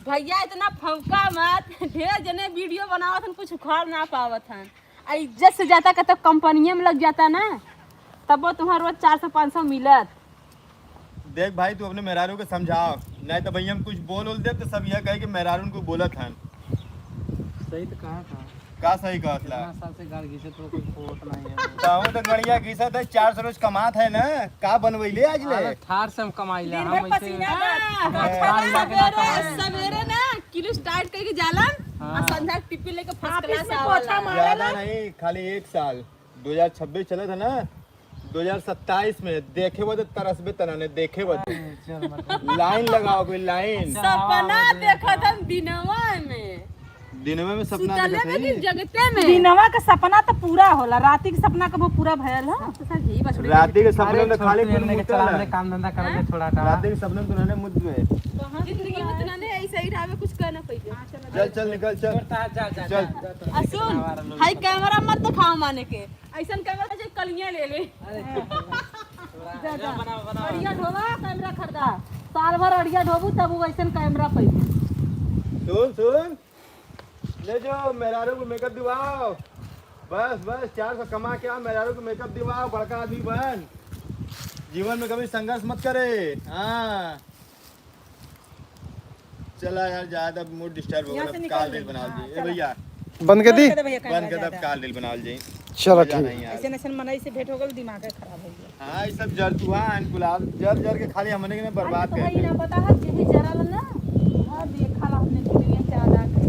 भैया, इतना फौका मत। ढेर जने video बनावत हन, कुछ उखाड़ ना पावत हन। आ इज्जत से जाता, कतो कंपनिये में लग जाता ना, तब वो तुम्हार रोज चार सौ पाँच सौ मिलत। देख भाई, तू अपने मेहरारू के समझाओ, नहीं तो भैया हम कुछ बोल उल देब तो सब यह कहे कि मेहरारू को बोलत हन। सही तो कहा था। का सही कहत ला? इतना साल से गाड़ घिसे तो कोई खोट नहीं है। कहूँ तो गड़िया घिसत है, चार सौ रोज कमात है ना, का बनवैले आज ले? अरे थार से हम कमाई ले, दिन हम भर ऐसे पसीना बहा। हाँ, हाँ। थार हिला के ना सवेरे, कमाई। सवेरे ना किलो टाइट करके जालन, हाँ। और संध्या टिप्पी लेके first office class में आवाला। पोछा मारेला। ज्यादा नहीं, खाली एक साल, दो हज़ार छब्बीस चलत है ना, दो हज़ार सत्ताईस में देखे बदे तरसबे तना ने, देखे बदे। अरे, चल, मतलब। लाइन लगाओ, कोई लाइन। अच्छा, सपना हाँ, देखत हम दिनवा में। दिनवा में सपना सुतले देखत में है? कि जगते में? दिनवा के सपना तो पूरा होला, राती के सपना कबो पूरा भयल हो? तो सर यही बस राती के सपना अरे, में तो खाली छोटू फिर एने के मुद्दा चला है। ले, काम धंधा कर ले हाँ? थोड़ा सा। राती के सपना में तो उन्होंने मुद्दा है। कहाँ जिंदगी में तो ना ऐसे ही रहा, कुछ कहना पहिले। चल, चल, निकल, चल। जा, जा, जा, चल। जा, जा, जा। आ सुन, हाई कैमरा मत दिखाओ माने के। ऐसन कैमरा जे कलियां ले ले। अरे, जा, जा। बनाओ, बनाओ। अड़िया ढोवा, कैमरा खरीदा। साल भर अड़िया ढोबू, तब वो ऐसन कैमरा पैबू। सुन, सुन। ले जो, मेहरारू को मेकअप दिवाओ। बस, बस, चार सौ कमा के आ, मेहरारू को मेकअप दिवाओ, बड़का आदमी बन। जीवन में कभी संघर्ष मत करे। हाँ। चला यार, ज्यादा मूड डिस्टर्ब हो गया, यहाँ से अब निकल काल रही। रील बनावल हाँ, जाई। ए चला। भैया, बंद कर दी? बंद कर दे, अब काल रील बनावल जाई। चलो, मजा ठीक। नहीं आया। ऐसे नैसन मनई से भेंट हो गल, दिमाग खराब हो गया। हाँ, ये सब जरतुहा है, कुलाब जर जर के खाली हमने के ना बर्बाद अरे, तो कर वही दे। ना पता है, यही जरा ला ना, वह देखा ला हमने दुनिया ज्यादा के।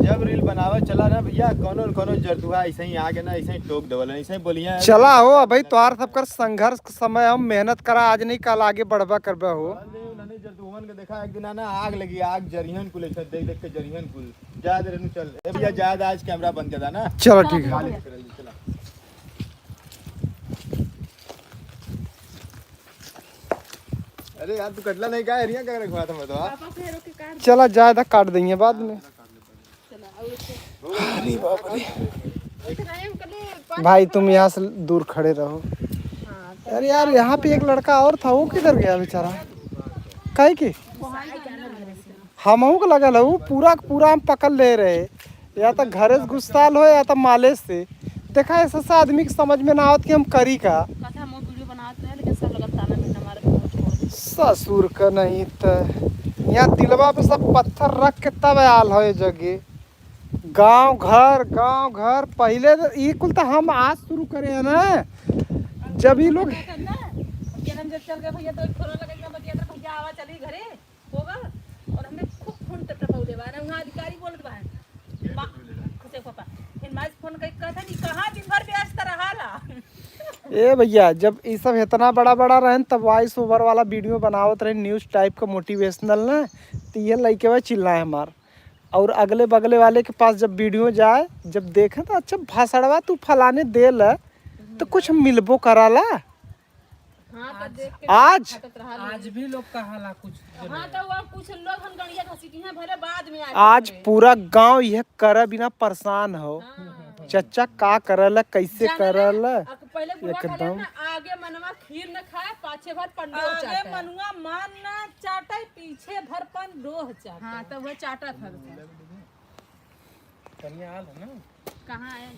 जब रील बनावे चला ना भैया, कोनो न कोनो जरतुहा ऐसे ही आगे ना, ऐसे ही टोक देवल, ऐसे ही बोलिया है। चला हो, अबही तोहार सबकर संघर्ष के समय हम मेहनत करा, आज नहीं काल आगे बढ़बा करबा हो। अरे, उन्होंने जरतुहन के देखा, एक दिन ना आग लगी, आग जरिहन कुल, ऐसे देख देख के जरिहन कुल। जा दे रेनू, चल। ए भैया, जा दे, आज कैमरा बंद कर देना। चलो, ठीक है। गाली से कर ली, चला। अरे यार, तू कटला नहीं का एरिया का रखवा था, मैं तो, हाँ? पापा फेर ओके काट दे। चला, ज्यादा काट देंगे बाद में। चला, और उसको अरे बाप रे। इतना ही हम कल भाई, तुम यहाँ से दूर खड़े रहो। हाँ, तो अरे यार, यहाँ पे एक लड़का और था, वो किधर गया बेचारा? काहे के? वो हाई कैमरा है। हमहू के लगल है, उ पूरा के पूरा हम पकड़ ले रहे, या तो घरे से गुस्साल हो या तो मालिश से। देखा, ऐसा सा आदमी के समझ में ना आवत कि हम करी का। कहता हम वीडियो बनावत रहे, लेकिन सब लगत ताना में न मारे, तो छोड़ दे। ससुर का नहीं त यहाँ दिलवा पे सब पत्थर रख के तब आल हो ये जगह। गांव घर, गांव घर, पहिले तो ई कुल तो हम आज शुरू करे हैं ना, जब ई लोग ना, जब चल गए भैया, तो फोन लगे, भैया आवा, चली घरे। होगा। और हमने खूब खून टपटपौले बा ना, वहाँ अधिकारी बोलत बा। मा-, खुशे पापा। फिर माँ से फोन करके कहता, "नी कहाँ दिन भर व्यस्त रहाला?" ए भैया, जब ई सब इतना बड़ा बड़ा रहन, तब वॉइस ओवर वाला वीडियो बनावत रहे, न्यूज़ टाइप का मोटिवेशनल ना, तो ये लइके बा चिल्लाए हमार। और अगले बगले वाले के पास जब वीडियो जाए, जब देखे तो, "अच्छा भाषणवा तू फलाने दे ल, तो कुछ मिलबो कराला।" हाँ, तो आज, देख के आज, फटत रहा आज लोग। भी लोग कहाला कुछ। हाँ, तो वो कुछ लोग हम गड़िया घसीटी हैं, भले बाद में आके आज बोले। पूरा गांव यह करे बिना परेशान हो। हाँ। चच्चा का करल, कैसे जाने करल? ना, अब पहले बुढ़वा कहले एकदम। ना, आगे मनवा खीर न खाए, पाछे भर पंडोल आगे चाटे। मनुआ मान ना चाटे, पीछे भर पंडोल चाटे। हाँ, तो वह चाटा था। कनिया आल है ना? कहाँ है?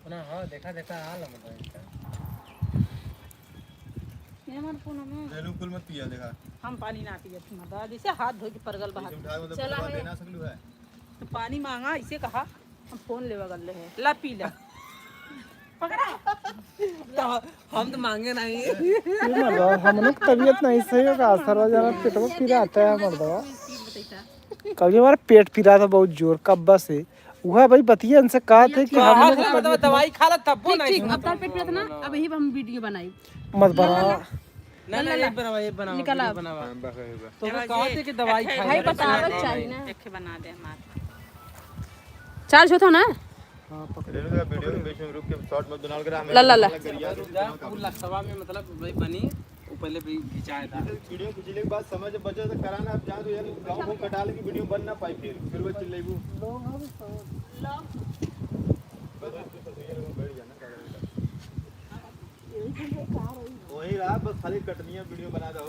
ना, हाँ, देखा, देखा, आ ला, मतलब, इसका। ये हमार फोन हमें। रेनू कुल मत पिया, देखा। हम पानी ना पिए, मर्दा, जैसे हाथ धो के परगल बाहर। जैसे उठाए, मतलब, चला है। दे ना सकलू है। तो पानी मांगा, इसे कहा, हम फोन लेवा गल रहे। ला, पी ले। पकड़ा। तो हम तो मांगे नहीं। ये मर्दा, हम लोग तबीयत नहीं सही होगा, असर हो जा रहा, पेटवा पिरात है, मर्दा। कभी हमारा पेट पिरात है बहुत जोर, कब्बा से। उहे भाई बतिया इनसे कहत है कि हम कहा लोग था, मतलब, दवाई खा ला, तब वो ठीक, नहीं ठीक, सुना। अब तार पेट पिरात ना, अब यही हम वीडियो बनाई। मत बना। ना, ना, ला, ये ला। बनावा, ये बनावा, निकल वीडियो आ। बनावा। हाँ, बस, बस, बस। तो वो कहत है कि दवाई खा भाई ले। बतावे चाहिए ना। एक बना दे हमार। चार्ज होता ना? हाँ, पकड़। रेनू का वीडियो के बीच में रुक के शॉर्ट मत बनाओ, अगर हमें ला, ला, ला। लग गया। जा, वो लक्सवा में, मतलब, भाई बनी। वो पहले भी खिंचाया था। वीडियो खींचले के बाद समय जब बचे तो करा ना, अब जान दो यार, गाँव को कटा लेके वीडियो बन ना पाई, फिर, फिर वो चिल्लाइबू। वही रहा, बस खाली कटनिया वीडियो बना दो।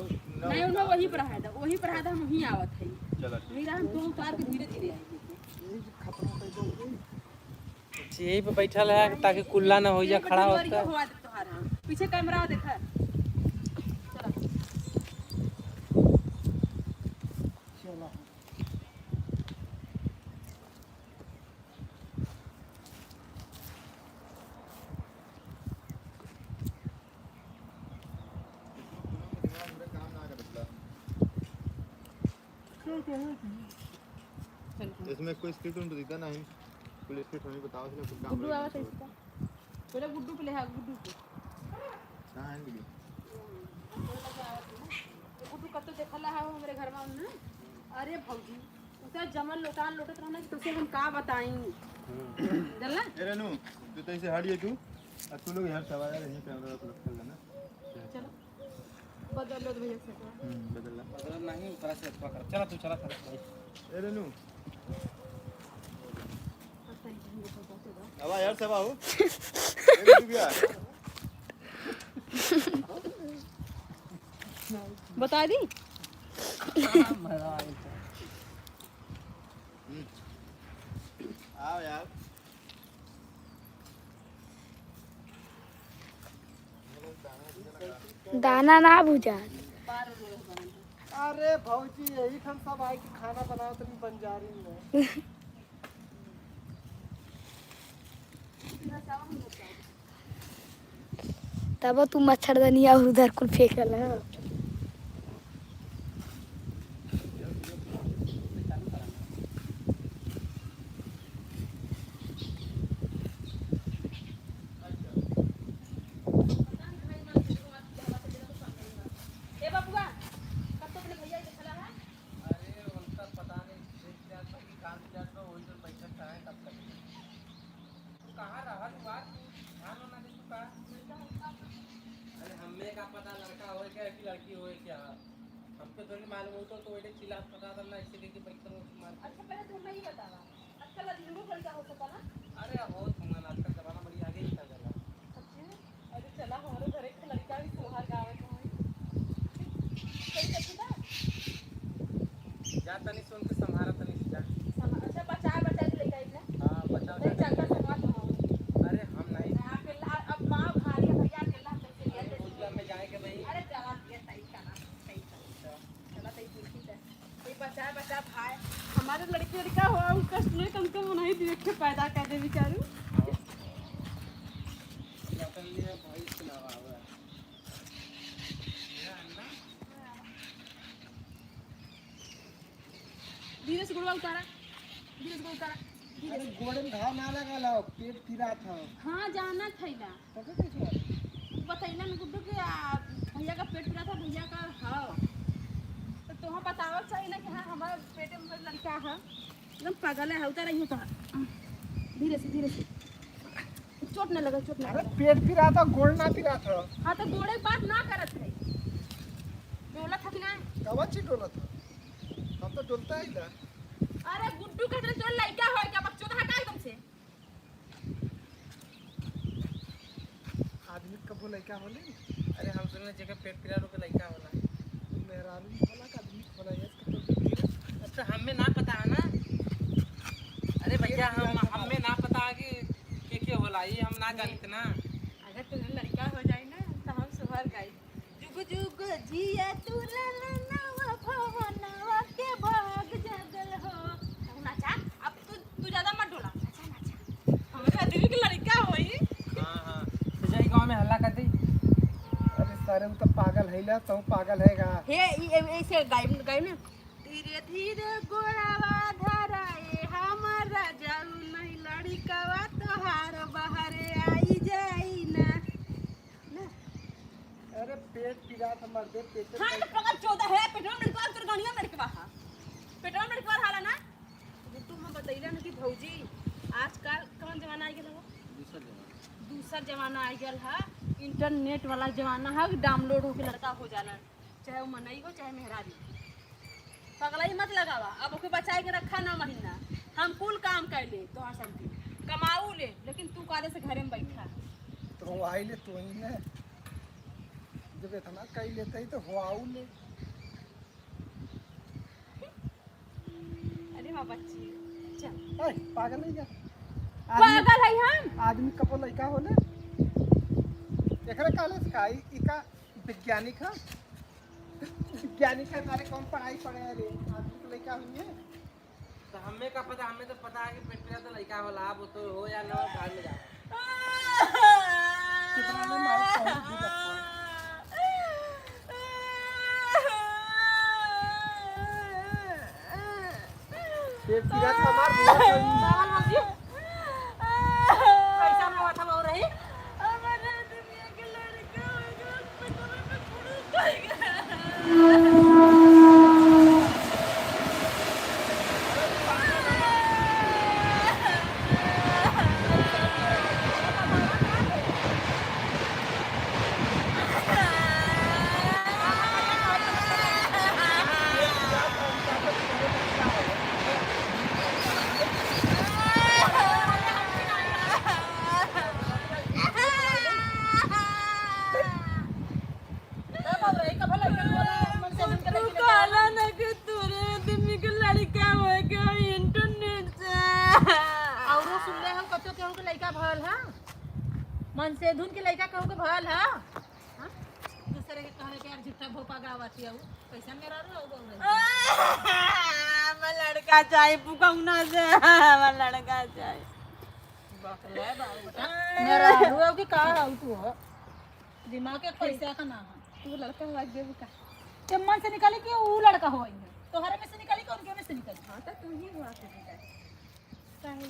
नहीं, उन्हें वही पर है, वही पर है, हम वहीं आवत है। चलो, ठीक। वही रहा, हम तो उतार के धीरे धीरे आएंगे। यही पे बैठल है ताकि कुल्ला ना हो जा, खड़ा होता है। पीछे कैमरा देखा। चला। इसमें कोई स्क्रिप्ट उन तो दिखता नहीं। कोई स्क्रिप्ट हमें बताओ, इसलिए कुछ काम गुड्डू नहीं आवा करता। था इसका। पहले गुड्डू पे ले, हाँ, गुड्डू पे। कहाँ है गुड्डू? ये गुड्डू कब तो देखला है वो हमरे घर में ना। अरे भौजी, उनका जमल लोटान लोटत रहना कि तुझसे हम का बताई। हम्म। जानला? ए रेनू, तू तो ऐसे हट जा तू। अब तू लोग यार सवाल है, यहीं पे हम लोग कर लेना। चलो। बदल लो तो भैया से तो। हम्म, बदल ला। बदल नहीं, ऊपर से पकड़। चला तू, चला, चला, चला। ए रेनू। पता ही नहीं, ये तो बहुत होगा। अब आ यार, सब आओ। ए रेनू भैया। बता दी। हम्म। आओ यार। दाना ना भुजा। अरे भौजी, यही ठन सब आए कि खाना बनाओ तनी बंजारी में। तब तू मच्छरदनिया उधर कुल फेंकल है। ए बबुआ, कब तो अपने भैया के खला है? अरे, उनका पता नहीं, देख जात बा कि काम जात बा, वही तो बैठक का है, तब तक। तू कहाँ रहा तू आज? तू ध्यान होना दे तू का? अरे, हमें का पता लड़का होए क्या कि लड़की होए क्या? हमके थोड़ी मालूम हो तो, तो वही चिल्ला पता था ना, इससे कह के बैठक में मार। अच्छा, पहले तू नहीं बतावा। आजकल अधीनों लड़का हो सकता ना? अरे, हो तुमन, आजकल जमाना बड़ी आगे निकल जाला। सच्ची में? अरे, चला, हमारे घर एक लड़का भी सोहर गावे के होई। सही सच्ची बा? जा तनी सुन के संभारा तनी से जा। सम-, अच्छा, बचा, बचा के लेके आई ना? हाँ, बचा, नहीं, बचा। चल कर संभाल तुम। अरे, हम नहीं। अकेला, अब माँ भारी है भैया, अकेला कैसे लिया अरे, जाए? उजला में जाए के भाई। अरे, चला, ये सही कहा, सही कहा। चला, सही पूछी जाए। ये बचा, बचा भाई, हमारे लड़के लड़का हुआ, उनका सुने तो उनको मनाई देख के पैदा कर दे बेचारू। धीरे से गोड़वा उतारा, धीरे से गोड़वा उतारा, धीरे अरे से। गोड़े में घाव ना लगा लो, पेट पिरात हो। हाँ, जाना थैला। पता कैसे बात? उ बतैलन गुड्डू के, आ, भैया का पेट पिरात है, भैया का, हाँ। तो तोहा बतावल चाहिए ना कि हाँ, हमारे पेटे में लड़का है। एकदम पागल है, उतारा ही उतारा। धीरे से, धीरे से। चोट ना लगे, चोट ना अरे लगे। पेट पिरात है, गोड़ ना पिरात है। हाँ, तो गोड़े बात ना करत है। डोलत है कि ना? कवन चीज डोलत है? हम तो डोलता ही ना। अरे गुड्डू कहते तोर लड़का होए क्या? बकचोद हटा एकदम से। आदमी कबो लइका होले? अरे हम सुने जेकर पेट पिरात ओकर लइका होला। मेहरारू में होला का आदमी में होला? यस के तो। अच्छा, हमें ना पता है ना। अरे भैया, हम, हमें ना पता है कि के, के होला, ये हम ना जानित ना। अगर तुम्हें लड़का हो जाए ना, तो हम सोहर गाई। जुग जुग जिया तू ललनवा भवनवा के भाग जगल हो। तू नाचा, अब तू, तू ज्यादा मत डोला। नाचा, नाचा। हमारे आदमी के लड़का होई। हाँ, हाँ। तो जाई गाँव में हल्ला कर दी। अरे सारे, वो तो पागल है ला, तो पागल है गा। हे, ई, ए, ऐसे गाइब, गाइब ना। धीरे धीरे गोड़वा धराए हमारा जाऊ नहीं लड़िकवा तोहार बहरे आई जाई ना। ना। अरे पेट पिरात है मर्दे, पेट हाँ, तो पकड़ चौदह है, पेटवा में लड़कवा, तोर गणिया में लड़कवा है। पेटवा में लड़कवा हाला ना। गुड्डू हम बतैला ना कि भौजी, आजकल कौन जमाना आ गया है? दूसर जमाना। दूसर जमाना आ गया है, इंटरनेट वाला जमाना है, डाउनलोड होके लड़का हो जाला, चाहे वो मनई हो, चाहे मेहरारू। पगलई मत लगावा, अब ओके बचाए के रखा नौ महीना। हम कुल काम कर ले, तोहार समझी, कमाऊ ले, लेकिन तू कायदे से घरे में बैठा। तो आई ले तू ही ने, जब इतना कई लेते ही तो हो आऊ ले। अरे हाँ बच्ची, चल। ए, पागल है क्या? आदमी, पागल है हम? आदमी कबो लइका होले? एकरा काले से का, ई, ई का वैज्ञानिक है? वैज्ञानिक है, सारे कौन पढ़ाई पढ़े हैं रे? आदमी के लइका हुई है? तो हमें का पता, हमें तो पता है कि पेट पिरात तो लइका होला, अब वो तो हो या ना हो, घर में जाओ। कितना में मार पहुंच भी सकता है। पेट पीरा था हमार, बहुत सही। पागल मत जी। कैसा में हुआ था वो रही? हमारे दुनिया के लड़का हो गया, पेटवा में कुड़ुस हो गया। तू कहला ना कि तोरे आदमी के लड़का होए के इंटरनेट से। औरो सुनले हो कतो केहू के लड़का भल ह? मनसेधुन के लड़का केहू के भल ह? हाँ? दूसरे के कहले के यार झूठा भोपा गावा थी आऊ। कैसन मेहरारू आऊ बोल रही? हम लड़का चाही पुकौना से, हम लड़का चाही। बाप रे बाप बेटा। मेहरारू आऊ कि का आऊ तू हो? दिमाग के पैसा का ना है। तू लड़का हुआ देबू का? ते मन से निकाले कि ऊ लड़का हुआ ही है? तोहरे में से निकाले कि उनके में से निकाले? हाँ, तो तू ही हुआ के निकाले। काहे?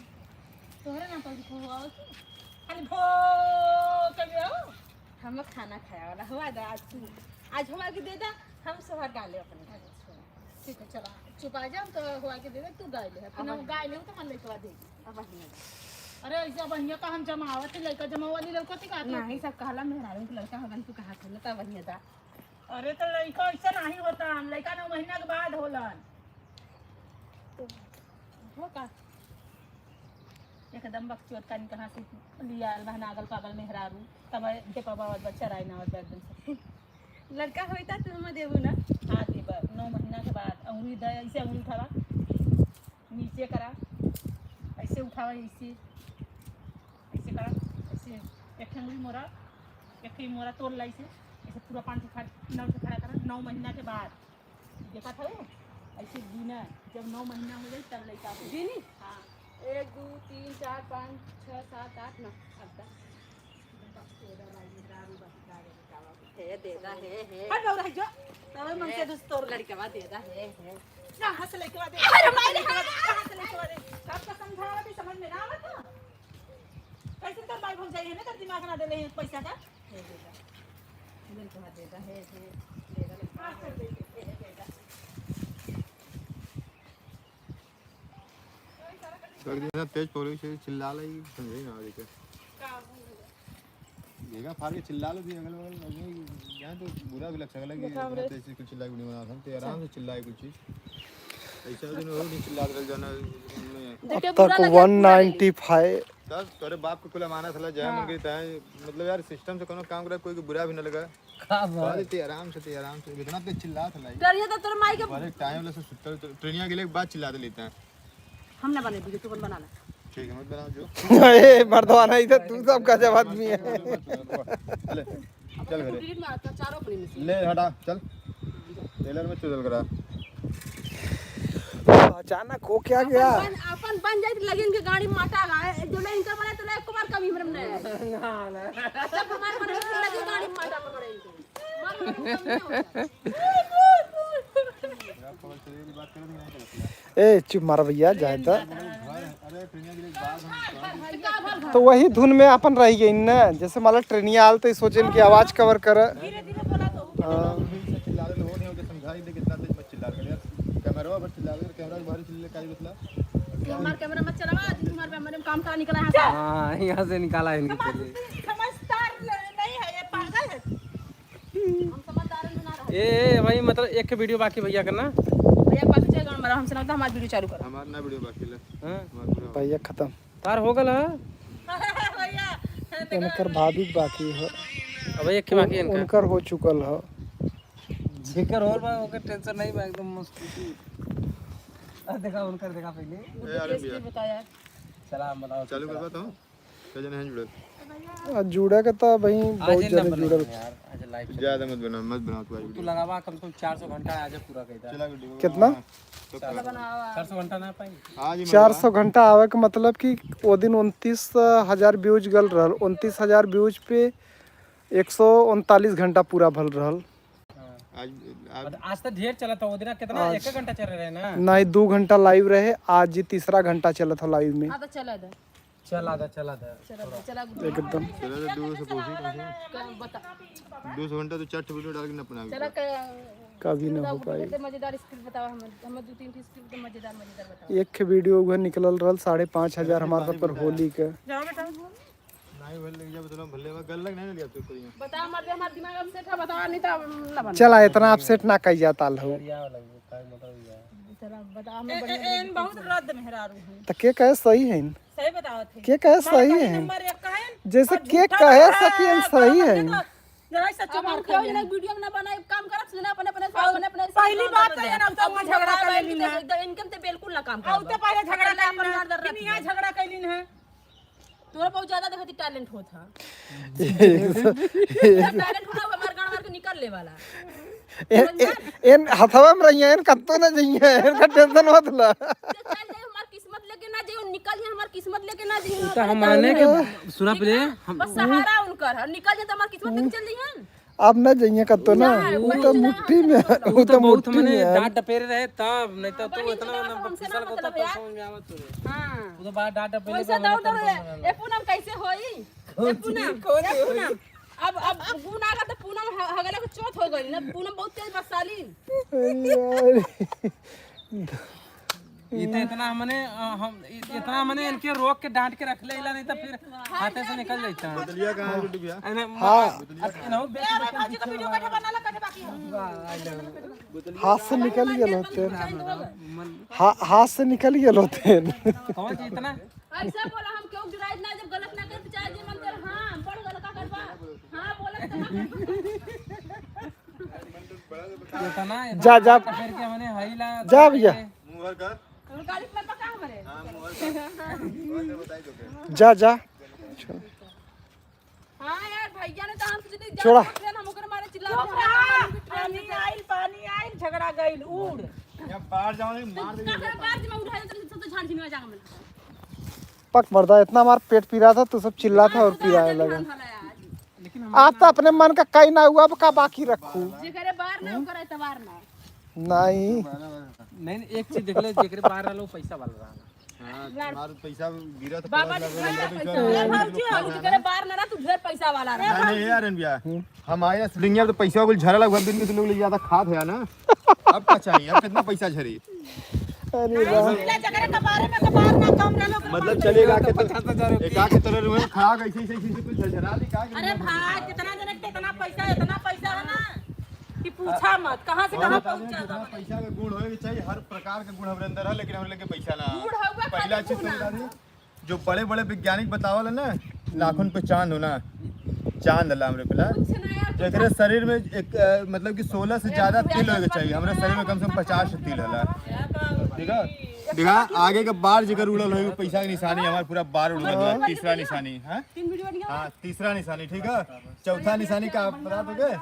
तोहरे नाम पर लिखो हुआ हो कि? खाली भो कर रहे हो? हम लोग खाना खाए वाला हुआ दा आज तू। आज हुआ के दे दा, हम सोहर गा ले अपने। अच्छा। ठीक है, चला, चुपा जा, हम तो हुआ के दे दे, तू गा ले। अपना अब गा ले, तो मन लेके दे। अब बढ़िया। अरे, ऐसा बढ़िया का हम जमावत है, लड़का जमावा वाली लड़का थी का तू? नहीं, सब कहला मेहरारू के लड़का होगन, तू कहा खोले, तब बढ़िया दा। अरे, तो लड़का ऐसा नहीं होता, लड़का नौ महीना के बाद होलन। तो हो का? एकदम बकचोद का कहाँ से लिया आल बहन, आगल पागल मेहरारू, तब देखो बाबा बच्चा राय ना होता एकदम से। लड़का होई ता तू हम देबू ना? हाँ, देबा। नौ महीना के बाद अंगुरी दे, ऐसे अंगुरी उठावा, नीचे करा, ऐसे उठावा, ऐसे, ऐसे करा, ऐसे एक ठे अंगुरी मोरा, एक ठे मोरा तोड़ ला, ऐसे, ऐसे पूरा पाँच ठे खड़ा, नौ ठे खड़ा करा, नौ महीना के बाद। देखा था वो? ऐसे गिना, जब नौ महीना हो जाए तब लड़का हो। गिनी? हाँ। एक, दो, तीन, चार, पाँच, छः, सात, आठ, नौ, अब दस। हे दे दा, हे, हे। हट, बउरा, हट जो। तोरे मन से हे, दुस तोर लड़कवा दे दा, हे, हे। कहाँ से लड़कवा दे? अरे, माई रे, कहाँ से लड़कवा दे? आपका समझावा भी समझ में ना आवत है। कैसे तोर माई भौजाई है ना, तोर दिमाग ना देले हैं पैसा का? हे दे दा। लड़कवा दे दा, हे, हे, दे दा, लड़कवा दे, हे, हे, दे दा। कर दिया तेज पौड़ी से चिल्ला लाई, समझे ना आगे के। देखा फाड़ के चिल्ला लो भी अगल बगल, अगल यहाँ तो बुरा भी लग सकला कि देखा हमरे इतना तेज से कुछ चिल्ला के नहीं बना सकते, आराम से चिल्लाए कुछ चीज। ऐसा दिन और नहीं चिल्ला रहे जाना। देखे अब बुरा तक लगे, बुरा लगे। One ninety five. सर, तोरे बाप के कुल अमानत हला, जय हाँ। मंगई तय, मतलब यार सिस्टम से कोनो काम करे, कोई के बुरा भी न लगा। का बात? कह देती आराम से, ते आराम से, इतना तेज चिल्लात हला। डरिए तो तोर माई के अरे टाइम ले से सुत्तल, तो ट्रेनिया के लिए बात चिल्ला देता है। हम ना बने वीडियो, तू बन बना ले। ठीक है, मत बनाओ जो। ए, मर्दवा नहीं तो तू सब गजब आदमी है। चले, चल घरे। डिलीट मार, तो चारों अपने में से। ले, हटा, चल। ट्रेलर में चुदल करा। अचानक हो क्या गया? अपन बन, अपन बन जाए तो लगे इनके गाड़ी में माटा लगा। जो ले इनका बना तो ले, एक बार कभी हमरे में नहीं। ना, ना। जब हमारे बने तो लगे गाड़ी में माटा पकड़े इनके। ए, चुप मार भैया, जाए तो। तो वही धुन में अपन रह गई ना, जैसे मान लो ट्रेनिया आल तो सोचे इनकी आवाज कवर कर। हाँ। हमार कैमरा मत चलावा, आज तुम्हारे पे हमारे काम का निकला है। हाँ, यहाँ से निकाला है इनके लिए। समझदार नहीं है, ये पागल है। हम समझदार ना रहे। ए, ए, भाई, मतलब, एक के वीडियो बाकी भैया का ना। भैया, बाकी चल, हमारा, हमसे ना होता, हमारा वीडियो चालू करो। हमार ना वीडियो बाकी ले। हाँ? हमार पूरा भैया खत्म। तार हो गल है? भैया, इनकर भाभी के बाकी है। अब एक के बाकी इनका। उनकर हो चुकल है। जेकर और बा, ओकर टेंशन नहीं बा, एकदम मस्त खुशी। आ, देखा, उनकर देखा पहले। ए, अरे भैया। बताया। सलाम बताओ। चालू करबा तो? कै जने हैं जुड़ल? आ, जुड़े के तो भाई बहुत जने जुड़ल। यार, आज लाइव से ज्यादा मत बनाओ, मत बनाओ तू आज तू वीडियो। लगावा कम से कम चार सौ घंटा आज पूरा कर दे। चला वीडियो। कितना? हाँ, तो चार सौ घंटा ना पाई। आज ही चार सौ घंटा आवे के मतलब कि वो दिन उनतीस हजार व्यूज गल रहल, उनतीस हजार व्यूज पे एक सौ उनतालीस घंटा पूरा भल रहल। हाँ। आज, आज आज तो ढेर चला था, वो दिन कितना, आज एक घंटा चल रहे ना। नहीं, दो घंटा live रहे, आज ये तीसरा घंटा चला था live में। हाँ, तो चला दे। चला दा, चला दा। चला दे, चला गुरु। एकदम। चला दे, दो सौ कोशिश, कोशिश। का बता। दो सौ घंटा तो चार ठो video डाल के ना अपना चला वीडियो। क-, कभी ना हो पाई। मजेदार script बताओ, हम, हम दो तीन ठो script मजेदार, मजेदार बताओ। एक खे video उहे निकलल रहल साढ़े पाँच हजार हमार सब पर होली के। जाओ बेटा। नहीं, भले लग जा, मतलब, भले बा, गल लग नहीं ना लिया तू कोई। बता, मर दे, हमार दिमाग अब set है, बता, नहीं तो अब ना बना। चला, इतना upset ना कही जाता हो। चला, बता, हम ए, बढ़िया ए, एन बहुत रद्द मेहरारू हैं। तो के कहे सही है? सही बतावत है। के कहे हमारे सही पहले है? नंबर एक का है। जैसे और के झूठा कहे बता, सकी हम सही बता, है? बता, जरा सच्चा अब हम मार खा क्यों लेना। इन्हें video में ना बनाए, काम करत सुना अपने, अपने, और अपने, अपने पहली बात तो ये ना, तो हम झगड़ा कर लेनी है। एकदम इनके में तो बिल्कुल ना काम और तो करबा। पहले झगड़ा कर लेना, अपन मर्द फिर यहाँ रखबा। झगड़ा कर लेना है। तोरा बहुत ज्यादा देखती talent होत हा। एक स-, एक talent होला, हमार गाड़ मार के निकल ले वाला। ए, ए, एन हथवा में रहिया, एन कत्तो ना जइया, एन का tension मत ला। तो चल जाए, हमार किस्मत लेके ना जाइयो, निकल जाए, हमार किस्मत लेके ना जाइयो। तो हम माने के, सुना पहले, हम बस सहारा उनकर है, निकल जाए तो हमार किस्मत लेके चल जाइए। अब ना जइया कत्तो ना, ना, उ तो मुट्ठी में, उ तो बहुत मुट्ठी हमने में है। डांट डपेरे रहे तब, नहीं तो अब तू इतना ना हमसे ना फिसल को मतलब तो यार। समझ में आवत तो रे। हाँ। उ तो बात डांट डपेरे वैसे तो हमने दौड़ दौड़ control में ए, पूनम कैसे होई? ए पूनम, ए पूनम। अब, अब गुण आ गया तो पूनम ह-, हगला के चौथ हो गई ना। पूनम बहुत तेज बदसाली। अरे यार। ये तो इतना हमने, अ, हम, इ-, इतना हमने इनके रोक के डांट के रख ले, इला नहीं तो फिर हाथे से निकल जाता है। बोतलिया कहाँ है, गुड्डू भैया? अरे, हाँ। अरे, इन्हों बेच यार, के भौजी का video कैसे बना ला, कैसे बाकी है? हाथ से निकल गया होते। मन हा-, हाथ से निकल गया होते। कौन चीज इतना? ऐसा बोला, हम क्यों गिराइत ना, जब गलत ना करे तो चाहे जे मन करे, हाँ, बड़ गलत का करबा? हाँ, बोला तो ना करबा। इतना, इतना जा, जा। करके हमने हई ला जा भैया। मुहर कर। और गाड़ी पर पका हमरे। हाँ, मुहर कर। मुहर कर बताई तो के। जा, जा। हाँ यार, भैया ने तो हम सोचे नहीं छोड़ा। जान हम ओकरे मारे चिल्ला चुप रहा। पानी आइल, पानी आइल, झगड़ा गइल, उड़। या बाहर जाओ, नहीं मार देंगे। काहे बाहर जमा उठाए तो, तो झाड़ झिनवा जाएगा मन। पक मर्दा, इतना हमार पेट पी रहा था, तू सब चिल्ला था और पिराए लगा। लेकिन आप तो अपने मन का कहीं ना हुआ, अब का बाकी रखू? जेकरे बार ना, ओकर एतबार ना। नहीं। नहीं, नहीं, एक चीज देख ले, जेकरे बार रहलो, पैसा वाला रहला। हाँ, तुम्हार पैसा गिरा तो बाबा पलट लगा, जी, पैसा पैसा वाला। अरे भौजी, हम जेकरे बार ना रहा, तू ढेर पैसा वाला रहा। नहीं, नहीं, यार, भैया, हम्म। हम आए ना shooting में, तो पैसा कुल झरा लगा, दिन में तो लोग ले जाता खात है ना। अब का चाहिए? अब कितना पैसा झरी? अरे वाह। जेकरे कपारे में कपार ना कम रहलो, मतलब, चलेगा के तो पचास हजार रुपये। एक आके तरह रुए खड़ा, ऐसे, ऐसे, ऐसे, ऐसे कुछ झरझरा दी, का अरे भाई, कितना जने के इतना पैसा, इतना पैसा है ना कि पूछा मत, कहाँ से और कहाँ बता दें, पहुँचा जितना था। पैसा के गुण होए के चाहिए, हर प्रकार के गुण हमरे अंदर है, लेकिन हमरे लगे पैसा ना है। गुण हउवा, पहला खाली चीज गुण तो ना। बता दें, जो बड़े बड़े वैज्ञानिक बतावल है ना, लाखों पे चांद होना, चांद ला हमरे पे ना। कुछ ना यार, जेकरे शरीर में एक, अ, मतलब कि सोलह से ज्यादा तिल होए के चाहिए। हमरे शरीर में कम से कम पचास तिल होला। ठीक है? देखा, आगे के बार जेकर उड़ल होई, पैसा के निशानी, हमार पूरा बार उड़ गया। तीसरा निशानी, हाँ? तीन video बढ़िया। हाँ, तीसरा निशानी, ठीक है? चौथा निशानी का बता दोगे?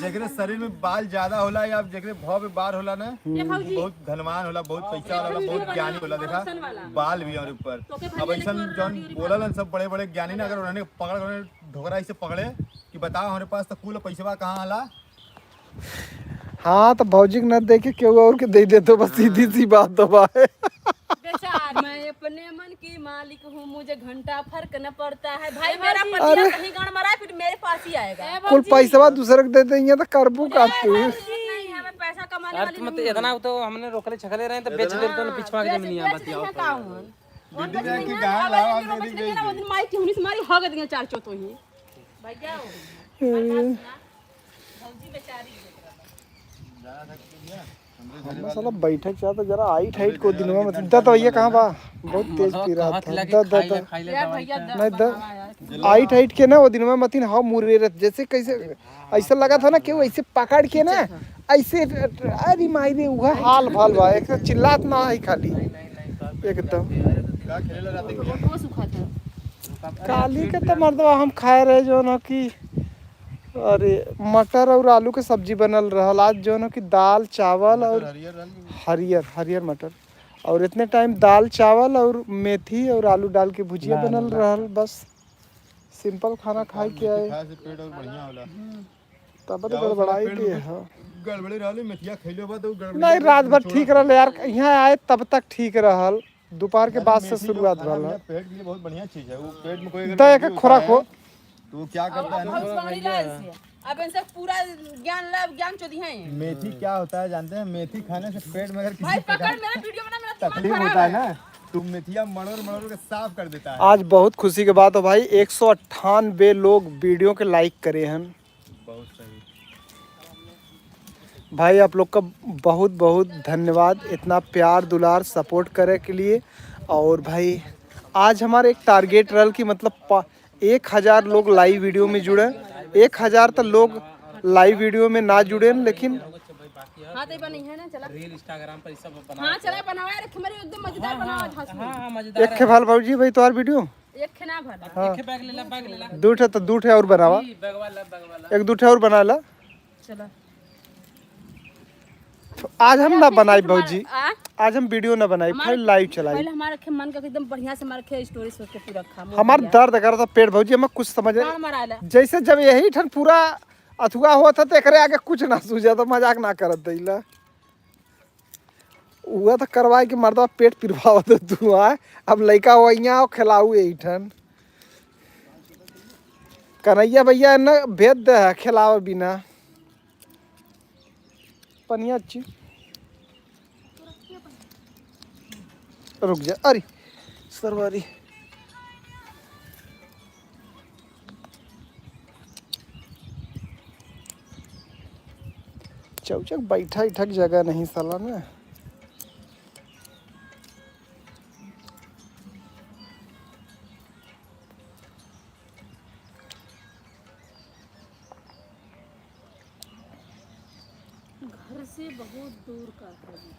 जेकरे शरीर में बाल ज्यादा होला या जेकरे भौं पे बार होला ना, ये भौजी। बहुत धनवान होला, बहुत पैसा वाला होला, बहुत ज्ञानी होला। देखा, बाल भी हमरे ऊपर। अब ऐसन जौन बोलल सब बड़े बड़े ज्ञानी ना, अगर उन्होंने पकड़, उन्होंने ढोकरा ऐसे पकड़े कि बताओ हमरे पास तो कुल पैसवा कहाँ होला। हाँ, तो भौजी के ना देके केहू और के दे दे तो बस सीधी सी बात तो बा। बेचारी। मैं अपने मन की मालिक हूँ, मुझे घंटा फर्क न पड़ता है। भाई, ए मेरा भौजी। पतिया अरे। कहीं गाड़ मरा है, फिर मेरे पास ही आएगा। ए कुल भौजी। पैसवा दूसरे के दे देंगे तो करबू का ए तू? भौजी। नहीं, हमें पैसा कमाने वाली मत नहीं है। इतना तो हमने रोकले छकले रहे तो बेच इतना देते ना पिछवा के बेच, जमीनिया बेच बतियाओ देंगे तो। का हुआ? और दीदी बेच के देंगे, कहाँ अब लाओ, बेच देंगे, हम बेच देंगे ना, वो दिन माई की हुनिस मारी हग दिया चार चो तो ही। भाई क्या हो? ए। भौजी बेचारी। हम साला बैठक चाहता जरा आई ठाइट को दिनवा में चिंता तो भैया कहाँ बा? बहुत तेज पी रहा था। The, the, the. यार भैया, नहीं द। आई ठाइट के ना वो दिनवा मतिन हाँ मुर्रे रहत जैसे कैसे ऐसा लगा था ना कि वो ऐसे पकड़ के ना ऐसे अरे माई रे उहा हाल भाल बा एक तो चिल्लात ना है खाली एकदम। काली के तो मर्दवा हम खाए रहे जो ना कि अरे, मटर और आलू के सब्जी बनल रहल आज, जौन कि दाल, चावल मटर और हरियर रहल कि हरियर, हरियर मटर। और इतने टाइम दाल, चावल और मेथी और आलू डाल के भुजिया ना, बनल ना, रहल, बस simple खाना खाए के आए। खाए से पेट और बढ़िया होला। तब तो जाओ, गड़बड़ाई पेट में दिए कुछ हो। गड़बड़ी रहली, मेथिया खइले बा तो गड़बड़ी नहीं, रहली, रात भर निचोड़ा ठीक रहल यार, यहाँ आए तब तक ठीक रहल, दोपहर के अरे, बाद से मेथी जो शुरुआत खाना भल। पेट के लिए बहुत बढ़िया चीज है, वो पेट में कोई अगर तो एक गड़बड़ी खुराक होता हो। है, तो वो क्या करता है ना, भविष्यवाणी ला ऐसे। अब इनसे पूरा ज्ञान ला, ज्ञान चोदी है। मेथी क्या होता है जानते हैं? मेथी खाने से पेट में अगर किसी भाई, प्रकार पकड़, मेरा वीडियो बना, मेरा दिमाग तकलीफ खराब होता है है। ना, तो मेथिया मड़ोर मड़ोर के साफ कर देता है। आज बहुत खुशी के बात हो भाई, एक सौ अट्ठानबे लोग वीडियो के लाइक करे हैं। बहुत सही। भाई, आप लोग का बहुत बहुत धन्यवाद, इतना प्यार दुलार सपोर्ट करे के लिए। और भाई, आज हमारा एक टारगेट रहल कि मतलब पा-, एक हजार लोग लाइव वीडियो में जुड़े। एक हजार तो लोग लाइव वीडियो में ना जुड़े, लेकिन हाँ, तो ये बनी है ना, चला। रील, Instagram पर ये सब बनाओ। हाँ, चला, बनावा यार, एक हमारी एकदम मजेदार हाँ, बनावा, हाँ, धांसू। हाँ, हाँ, मजेदार एक है। खे भाल भौजी भाई, तोहार वीडियो? एक खे ना भर। हाँ। एक खे बैग ले ला, बैग ले ला। दू ठे तो दू ठे और बनावा। ई, बैगवा ला, बैगवा ला। एक दू ठे और बना ला। चला। आज हम ना बनाई भौजी, आ? आज हम वीडियो ना बनाई, हमारे खाली लाइव चलाई। पहले हमारे खे मन का एकदम बढ़िया से हमारे खे स्टोरी सोच के पूरा खा, हमार दर्द करता पेट भौजी, हमें कुछ समझ प्राण मराला। जैसे जब यही ठन पूरा अथुआ होत है, तो एकरे आगे कुछ ना सूझा, तो मजाक ना करत दईला। उहे तो करवाए कि मर्दवा पेट पिरवावत है तू आए। अब लइका हो यहाँ हो, खिलाऊ यही ठन। कन्हैया भैया न भेद दे है खिलावे बिना। पनिया अच्छी। रुक जा, अरे सरवारी। चौचक बैठा इठक जगह नहीं साला ना। घर से बहुत दूर का है।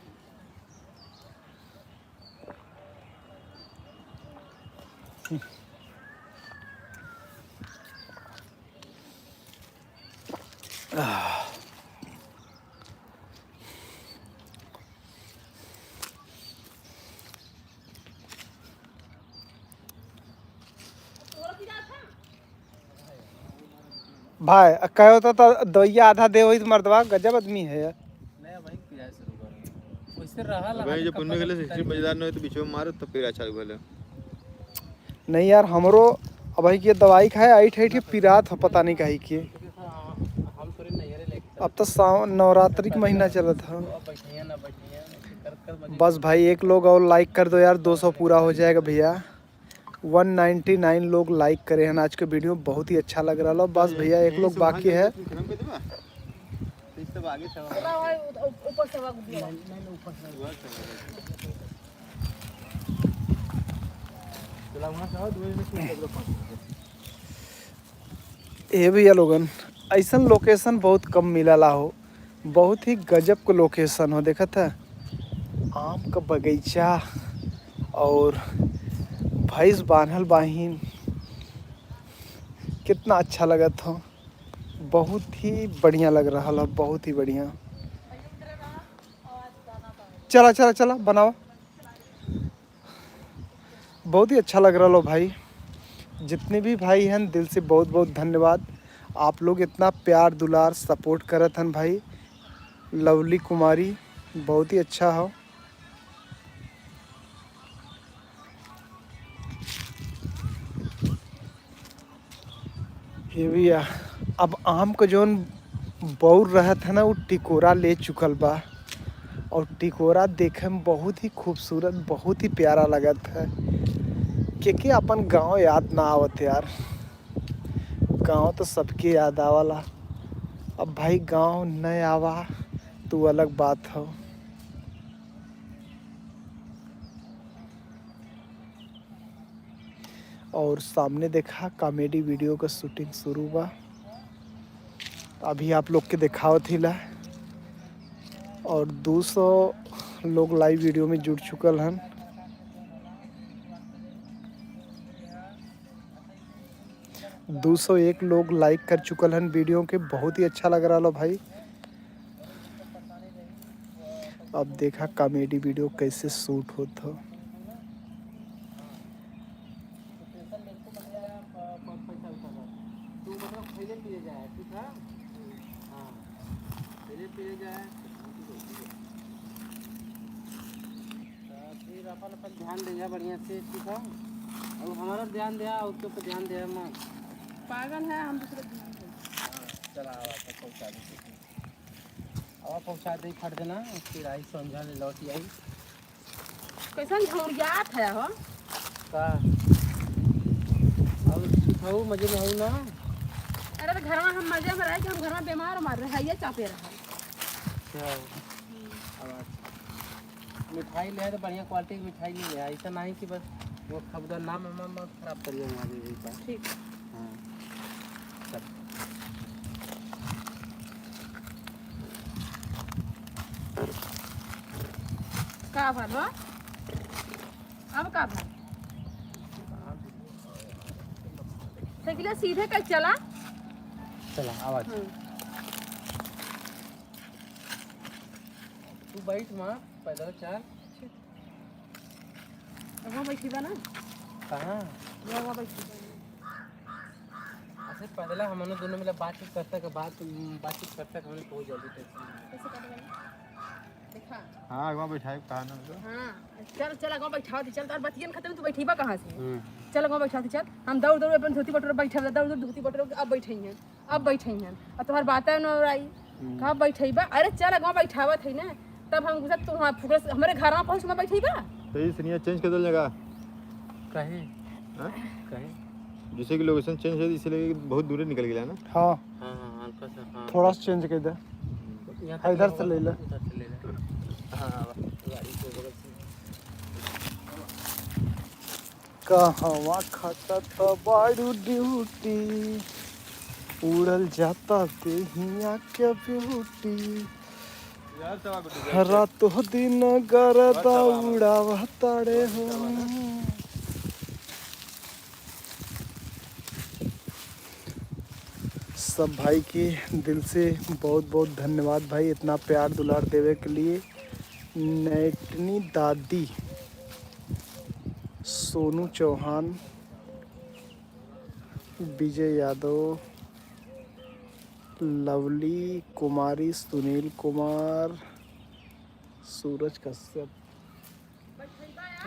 भाई, आ, कहे होता तो दवाइया आधा दे होई तो मर्दवा, गजब आदमी है यार। नहीं भाई, पिराए शुरू कर। वैसे रहा लगा भाई, के जो पुण्य कपड़ा गले से खरीद सिर्फ मजेदार नहीं हो तो बीच में मारो तो फिर अच्छा गले। नहीं यार, हमरो अब भाई के दवाई खाए, आई ठे ठे पिरात हो, पता नहीं काहे के। हम थोड़ी नहीं रे लेके अब तो सावन, नवरात्रि के महीना चलत है। अब बैठिए ना, बैठिए ना, कर, कर मजे। बस भाई, एक लोग और लाइक कर दो यार, दो सौ पूरा हो जाएगा भैया। वन नाइंटी नाइन लोग लाइक करे हैं आज के वीडियो, बहुत ही अच्छा लग रहा है। बस भैया, एक लोग बाकी है। ए भैया लोगन, ऐसन लोकेशन बहुत कम मिलला हो, बहुत ही गजब के लोकेशन हो। देखत है, आम का बगीचा और भैंस बान्हल बाहिन, कितना अच्छा लगत हो, बहुत ही बढ़िया लग रहा हो, बहुत ही बढ़िया। चला, चला, चला, बनावा। बहुत ही अच्छा लग रहा हो भाई, जितने भी भाई हैं, दिल से बहुत बहुत धन्यवाद। आप लोग इतना प्यार दुलार सपोर्ट करत हन भाई। लवली कुमारी, बहुत ही अच्छा हो। हे भैया, अब आम क जौन बौर रहत है ना, उ टिकोरा ले चुकल बा। और टिकोरा देखे में बहुत ही खूबसूरत, बहुत ही प्यारा लगत है। के के अपन गाँव याद ना आवत यार, गाँव तो सबके याद आवाला। अब भाई गाँव न आवा तो अलग बात हो। और सामने देखा, कॉमेडी वीडियो का शूटिंग शुरू बा। अभी आप लोग के देखावत हिला, और दो सौ लोग लाइव वीडियो में जुड़ चुकल हन। दो सौ एक लोग लाइक कर चुकल हन वीडियो के, बहुत ही अच्छा लग रहा लो भाई। अब देखा कॉमेडी वीडियो कैसे शूट होत हो। धीरे पीले जाए। तो फिर अपन, अपन ध्यान दे जा बढ़िया से, ठीक है? और हमारा ध्यान दे, और तो पे ध्यान दे मत। पागल है, हम दूसरे ध्यान दे। हाँ, चला, आवा, तब पहुँचा दे। आवा, पहुँचा दे, फट देना, फिर आई, समझा ले, लौट आई। कैसन झौरियात है हो? का? अब ठीक हऊ, मजे में हऊ ना? अरे तो घरवा हम मजे में रहे कि हम घरवा बीमार उमार रहे, ये चापे रहा। अच्छा। हम्म। अब अच्छा। मिठाई ले तो बढ़िया quality की मिठाई ले ले, ऐसा नहीं कि बस वो खबदा नाम, नाम, नाम खराब करिए वहाँ भी एक बार। ठीक। हाँ। सब। का भल हो? अब का भल? साइकिल सीधे कर चला। चला, आवाज। हम्म। तू बैठ माँ, पैदल चल। वहाँ बैठी बा ना? कहाँ? वहाँ बैठी बा। अच्छा, पहले हमने दोनों मिला बातचीत करते के बाद, बातचीत करते के हमने बहुत जल्दी टेंशन में। कैसे कट गई? देखा? हाँ, अगवा बैठाए, कहा ना तो। हाँ, चल, चल, अगवा बैठावा थी, चल, तार बतियन खत्म, तू बैठीबा कहाँ से? हम्म। चल, अगवा बैठावा थी, चल। हम दौड़, दौड़ अपन धोती बटोर बैठे, दौड़, दौड़ धोती बटोर के अब बैठे हैं, अब बैठे हैं। अब तोहर बात है ना, आई। हम्म। कहाँ बैठे बा? अरे, चल, अगवा बैठावा थी ना। तब हम गुस्सा, तू वहाँ फुकरे से हमरे घर में पहुँच के बैठी बा? तो ये सिनिया change कर देल जगह। काहे? हाँ? काहे? जैसे कि location change है, इसीलिए बहुत दूर निकल गया ना। हाँ। हाँ, हाँ, हल्का सा, हाँ। थोड़ा सा change कर दे। यहाँ हाँ, इधर से ले ले। इधर से ले ले। हाँ, गाड़ी को बगल से। कहवा खाता त बाड़ू ड्यूटी, उड़ल जाता देहिया के ब्यूटी। रातो दिन गरदा उड़ावा ताड़े हो। सब भाई के दिल से बहुत बहुत धन्यवाद भाई, इतना प्यार दुलार देवे के लिए। नैटनी दादी, सोनू चौहान, विजय यादव, लवली कुमारी, सुनील कुमार, सूरज कश्यप।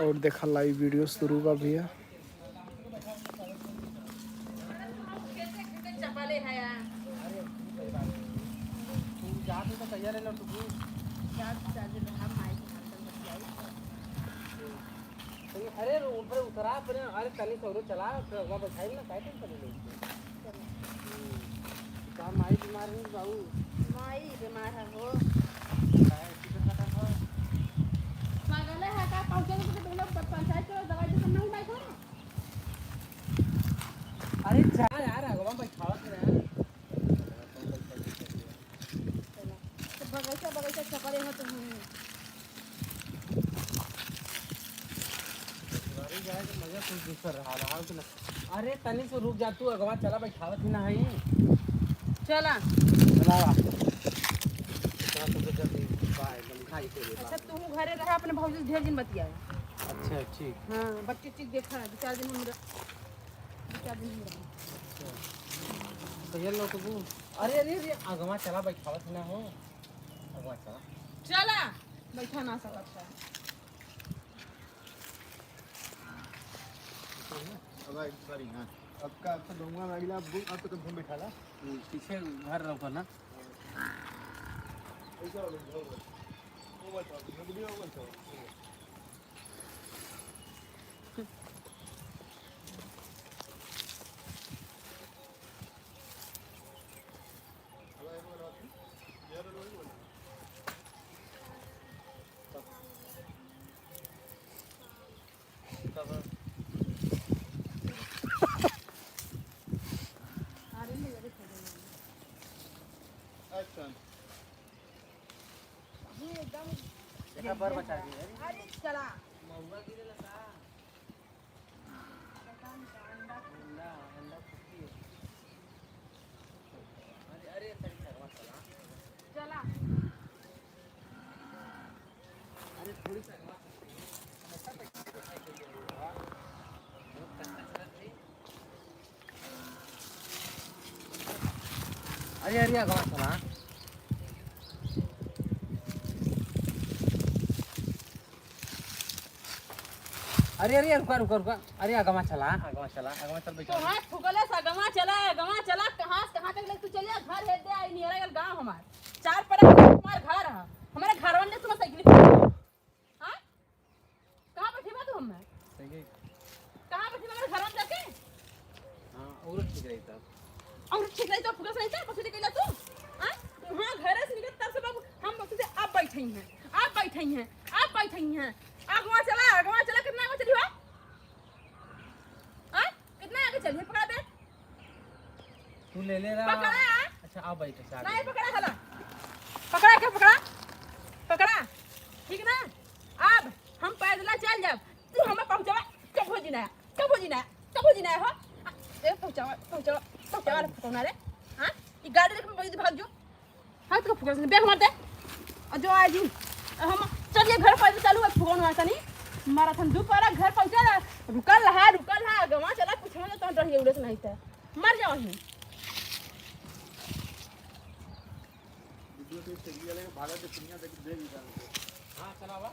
और देखा live video शुरू बा भैया। अरे रो-, ऊपर उतरा अपने, अरे तनी सौरो चला, फिर वहाँ बैठाई ना, काहे tension ले लेते? हम्म। का माई बीमार है बाबू? माई बीमार है हो। काहे ऐसी तो खतम हो? पागल है का? पहुँचे तो तुम लोग प-, पंचायत के दवाई तो नहीं माई को? अरे जा यार, अगवा बैठावत है यार। तो बगैचा, बगैचा चपरे हो तुम। ससुरारी जाए के मजा कुछ दूसर रहा, रहा कि ना। अरे तनी से रुक जा तू, अगवा चला, बैठावत ही ना है। चला। चला। चला तो जल्दी बाय, हम खाई के लिए। अच्छा, तू घरे रहा, अपने भौजी से ढेर दिन बतिया। अच्छा, ठीक। हाँ, बच्ची चीज देखा, दो चार दिन हम रह-, दो चार दिन हम रह। अच्छा। तो ये लो तो वो। अरे, अरे, अरे, अगवा चला, बैठावत ही ना हो। अगवा चला। चला, बैठा ना सकत है। अब आई, सॉरी, हाँ। अब का, अब तो गौवा में आइला, अब, अब तो कम बैठाला। हम्म, पीछे घर रहो ना। ऐसा हो गया, हो गया। वो मत आओ, वीडियो मत आओ। देखा, बर बचा दिया। अरे, चला। महुआ गिरेला का? पता नहीं का अंडा। अंडा, अंडा फुटी है। अरे, अरे, तनी सा अगवा चला। चला। अरे, थोड़ी सा अगवा चला। अरे, अरे, अगवा चला। अरे, अरे, रुका, रुका, रुका। अरे, अगवा चला, अगवा चला, अगवा चल, बैठा। तो हाथ फुकले से अगवा चला, अगवा चला, कहाँ से कहाँ तक ले तू चलिया, घर हेड दे आई नियरा गल गाँव हमार। चार परा हमार घर है, हमारे घरवन ने तुम्हारे साइकिल। हाँ? कहाँ बैठी बा तू हमें? सही। कहाँ बैठी बा हमारे घरवन जाके? हाँ, और ठीक रही तब। और ठीक रही तो फुकस नहीं था, पछुती कैला तू? हाँ? वहाँ घर से निकल तब से बाबू हम बस से आप बैठे ही हैं, आप बैठे ही हैं, आप बैठे ही हैं। अगवा चला, अगवा चला, कितना अगवा चली हो? हाँ? कितना आगे चली है? पकड़ा दे। तू ले ले रहा। पकड़ा। अच्छा, आ बैठ, अच्छा, आ नहीं बैठ। पकड़ा हला। पकड़ा के पकड़ा? पकड़ा। ठीक ना? अब हम पैदला चल जाब। तू हमें पहुँचावा, कबो जी ना, कबो जी ना, कबो जी ना हो। आ, ए, पहुँचावा, पहुँचावा, पहुँचावा, फुकौना रे। हाँ? ये गाड़ी लेके भाग, भाग जो। हाँ, तो फुकौना से बैग मार दे। और जो आज ही हम चलिए घर पर चालू है, फुकौना वाला नहीं। मारा था दू पारा घर पहुँचा ला। रुकल रहा, रुकल रहा, गवा चला, कुछ हो तो रहिए उड़े से नहीं था। मर जाओ ही। हाँ, चला बा।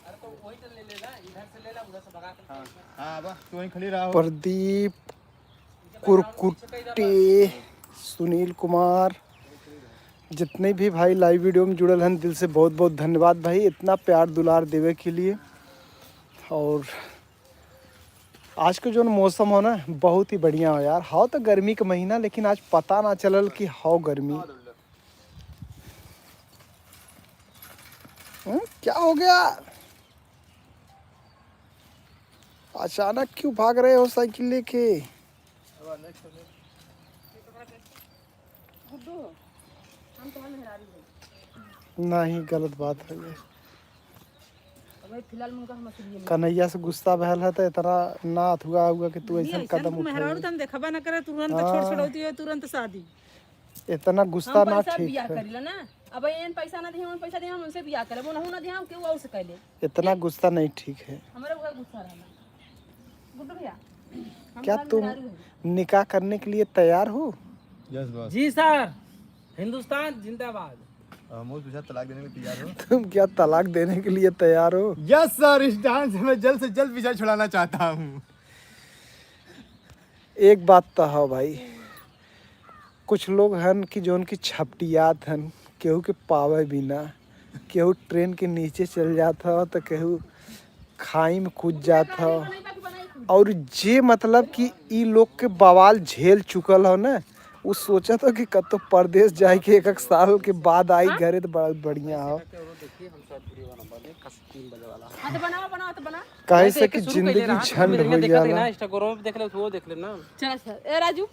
अरे तो वही तो ले लेना, इधर से ले ला, उधर से भगा के। हाँ, हाँ, बा, तू वहीं खड़ी रहा हो। प्रदीप कुरकुट्टे, सुनील कुमार, जितने भी भाई लाइव वीडियो में जुड़ल हन, दिल से बहुत बहुत धन्यवाद भाई, इतना प्यार दुलार देवे के लिए। और आज के जौन मौसम हो ना, बहुत ही बढ़िया हो यार। हो तो गर्मी के महीना, लेकिन आज पता ना चलल कि हो गर्मी। हम्म, क्या हो गया? अचानक क्यों भाग रहे हो साइकिल लेके? गुड्डू, हम तो मेहरारू हैं। नहीं, गलत बात है ये। अबे फिलहाल मुनका हम असलिए में। कन्हैया से गुस्सा बहल है तो इतना ना अथुआ हुआ कि तू नहीं, ऐसा ऐसा कदम तो मेहरारू उठाए। तन देखबा ना करे, तुरंत हाँ। छोड़ छोड़ौती हो, तुरंत शादी। इतना गुस्सा हम ना पैसा ठीक बियाह है। करीला ना, अब एन पैसा ना दिहे, उन पैसा दिहे, हम उनसे बियाह करे, वो नहु ना दिहे, हम केहू और से कैले। इतना गुस्सा नहीं ठीक है। हमारा वह गुस्सा रहला। गुड्डू भैया, हम क्या तुम्हारे तुम मेहरारू हैं। निकाह करने के लिए तैयार हो? Yes boss. जी सर, हिंदुस्तान जिंदाबाद। हम तुझे तलाक देने के लिए तैयार हो? तुम क्या तलाक देने के लिए तैयार हो? यस सर, इस डांस से मैं जल्द से जल्द वीजा छुड़ाना चाहता हूँ। एक बात तो है भाई, कुछ लोग हन कि जौन कि छपटियात हन, केहू के पावे बिना, केहू ट्रेन के नीचे चल जात ह, तो केहू खाई में कूद जात ह। और जे मतलब कि ई लोग के बवाल झेल चुकल हो ना, उ सोचत हो कि कतो परदेस जाए के एक, एक साल के बाद आई घरे तो बड़ा बढ़िया हो। हाँ, तो बनाओ, बनाओ, तो बनाओ। काहे नहीं, तो से एक कि शुरू कर ले जिंदगी रहा, झंड मेरे हो देखा जाला। ना, Instagram पे देख ले, तो वो देख ले ना। चल, चल। ए, राजू,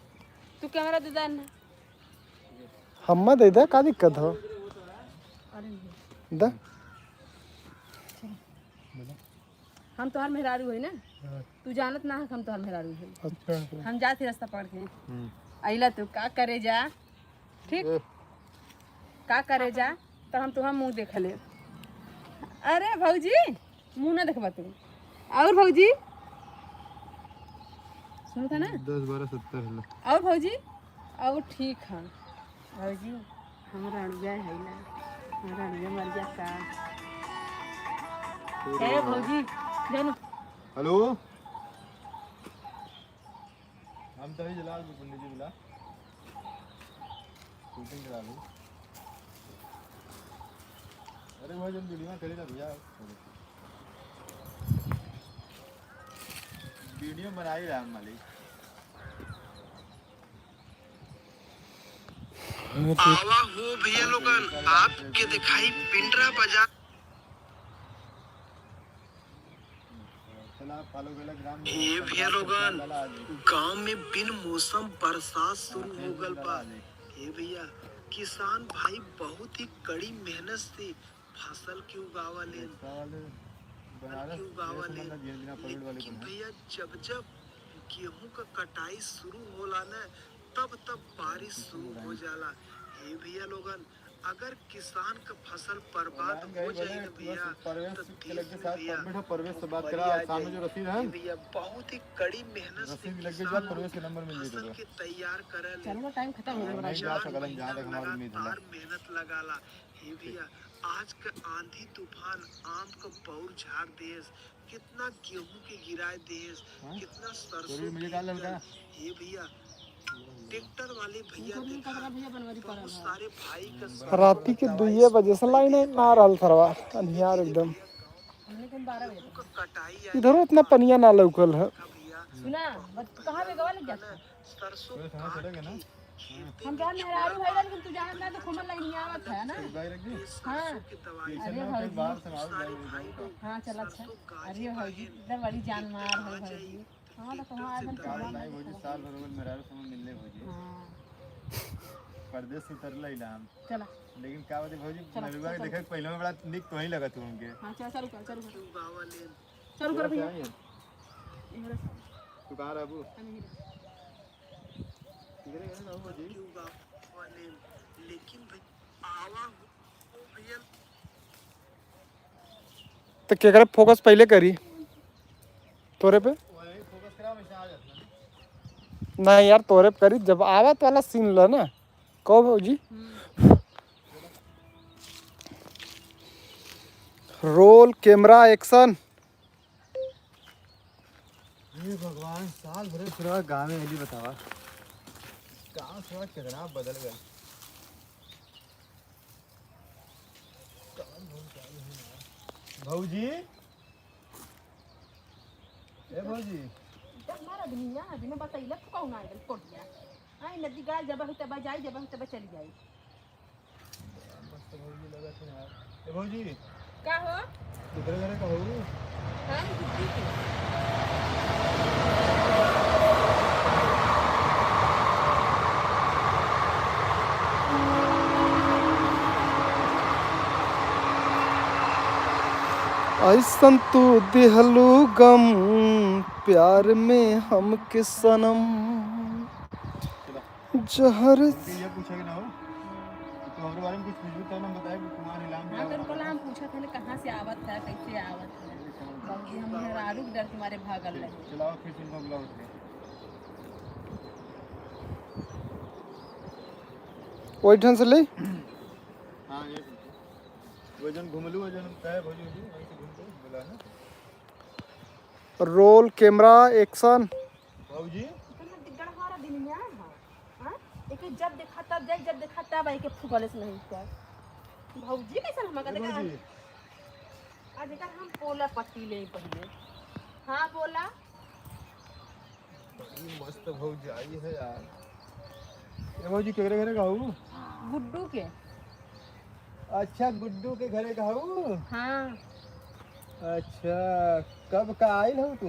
तू कैमरा दे दे ना। हम्मा दे दे, का दिक्कत हो? अरे नहीं। द। हम तोहार मेहरारू है ना? हाँ। तू जानत ना है कि हम तोहार मेहरारू है। अच्छा। हम जात ही रास्ता पकड़ के। हम्म। अइला तू का करे जा? ठीक? ए। का करे जा? तो हम तुहार मुँह देख ले। अरे भौजी, मुँह ना देखबा तू। और भौजी? सुनत है ना? दस, बारह, सत्तर है। और भौजी? और ठीक है। भौजी, हमरा अड़ुआ है ना। हमरा अड़ुआ मर जाता। ए भौजी, जानो। हेलो। हम तभी जला दो, पंडित जी बुला। शूटिंग करा लो। अरे वो जब वीडियो में खड़ी ना भैया, वीडियो बना ही रहा हम मालिक। आवा हो भैया लोगन, आपके दिखाई पिंडरा बाजार। ए भैया लोगन, गांव में बिन मौसम बरसात शुरू हो गल बा। ए भैया, किसान भाई बहुत ही कड़ी मेहनत से फसल के उगावलेन, फसल के उगावलेन। लेकिन भैया, जब जब गेहूं का कटाई शुरू होला न, तब तब बारिश शुरू हो जाला। ए भैया लोगन, अगर किसान का फसल बर्बाद हो जाए ना भैया, तो देश में भैया भूखमरी आ जाए। ए भैया, बहुत ही कड़ी मेहनत से किसान लोग फसल के तैयार करेले। चार महीना लगातार मेहनत लगाला। ए भैया, आज के आंधी तूफान, आम के बौर झाड़ देस, कितना गेहूं के गिराए देस, हाँ? कितना सरसों मुझे डाल हल्का। हे भैया, ट्रैक्टर वाले भैया देखा, बहुत सारे भाई के राती के दुइये बजे से लाइन ना रहल सरवा, अन्हियार एकदम। इधरो इतना पनिया ना लौकल है। सुना, बत-, कहाँ बेगवा लग जाता? सरसों काट के हम जान मेहरारू है, लेकिन तू जान ना तो घूमल लाइन आवत है ना। हाँ। अरे भौजी। हाँ, चल अच्छा। अरे भौजी, इधर बड़ी जान मार है भौजी। हाँ, तो तुम्हारा आदमी गाड़ी नहीं भौजी, साल भर हो गइल मेहरारू से मिलले भौजी। हाँ। परदेस से उतरले ही ना हम। चला। लेकिन का बात है भौजी, चला, मेहरुआ के चला। देखे के पहले में बड़ा निक तो ही लगत हो हमके। हाँ, चल, चालू कर, चालू कर। चालू कर भैया। इधर से। तू कहाँ रहबू? हम इधर। इधर ही रहबू भौजी। तो केकरे फोकस पहले करी? तोरे पे? नहीं यार, तोरे पे करी। जब आवत वाला सीन ल ना, कहो भौजी। हम्म। Roll, camera, action. हे भगवान, साल भरे पूरा गाँव में अइली, बतावा। गाँव थोड़ा कितना बदल गया। भौजी, ए भौजी। इधर हमारा दुनिया, आज मैं बतैला तो कौन आ गइल, कोटिया। आई नदी गाल जब होते बजाई, जब होते चली जाई। मस्त भौजी लगत है यार। ए भौजी। का हो? किधर घरे का हो? हम गुड्डी के। ऐसन तू दिहलू गम प्यार में हमके सनम। जहर। हमके ये पूछे के ना हो कि तू हमरे बारे में कुछ पूछबू तब ना बताए कि कुमार हिलाम हाँ, क्या तो हुआ? कल हम पूछत हले कहाँ से आवत है, कैसे आवत है। बाबूजी, हम मेहरारू के डर के मारे भागल रहे। चलाओ फिर तुमको बुलाओ उसने। वही ढंग से ले। हाँ, ये पूछो। वो जन घुमलू, वो जन तय भोजी होगी, वहीं से घूम के बुला ना। Roll, camera, action. बाबूजी। इतना दिग्गड़ हमारा दिन में आया है, हाँ? एके जब देखा तब जाई, जब देखा तब आई के फुकले से नहीं कर। भौजी कैसन हम ए कहते भौजी। आज एकर हम पोला पट्टी ले पहले। हाँ, बोला। बड़ी मस्त भौजाई है यार। ए भौजी, केकरे घरे का हऊ? गुड्डू के। अच्छा, गुड्डू के घरे का हऊ? हाँ। अच्छा, कब का आइल हऊ तू?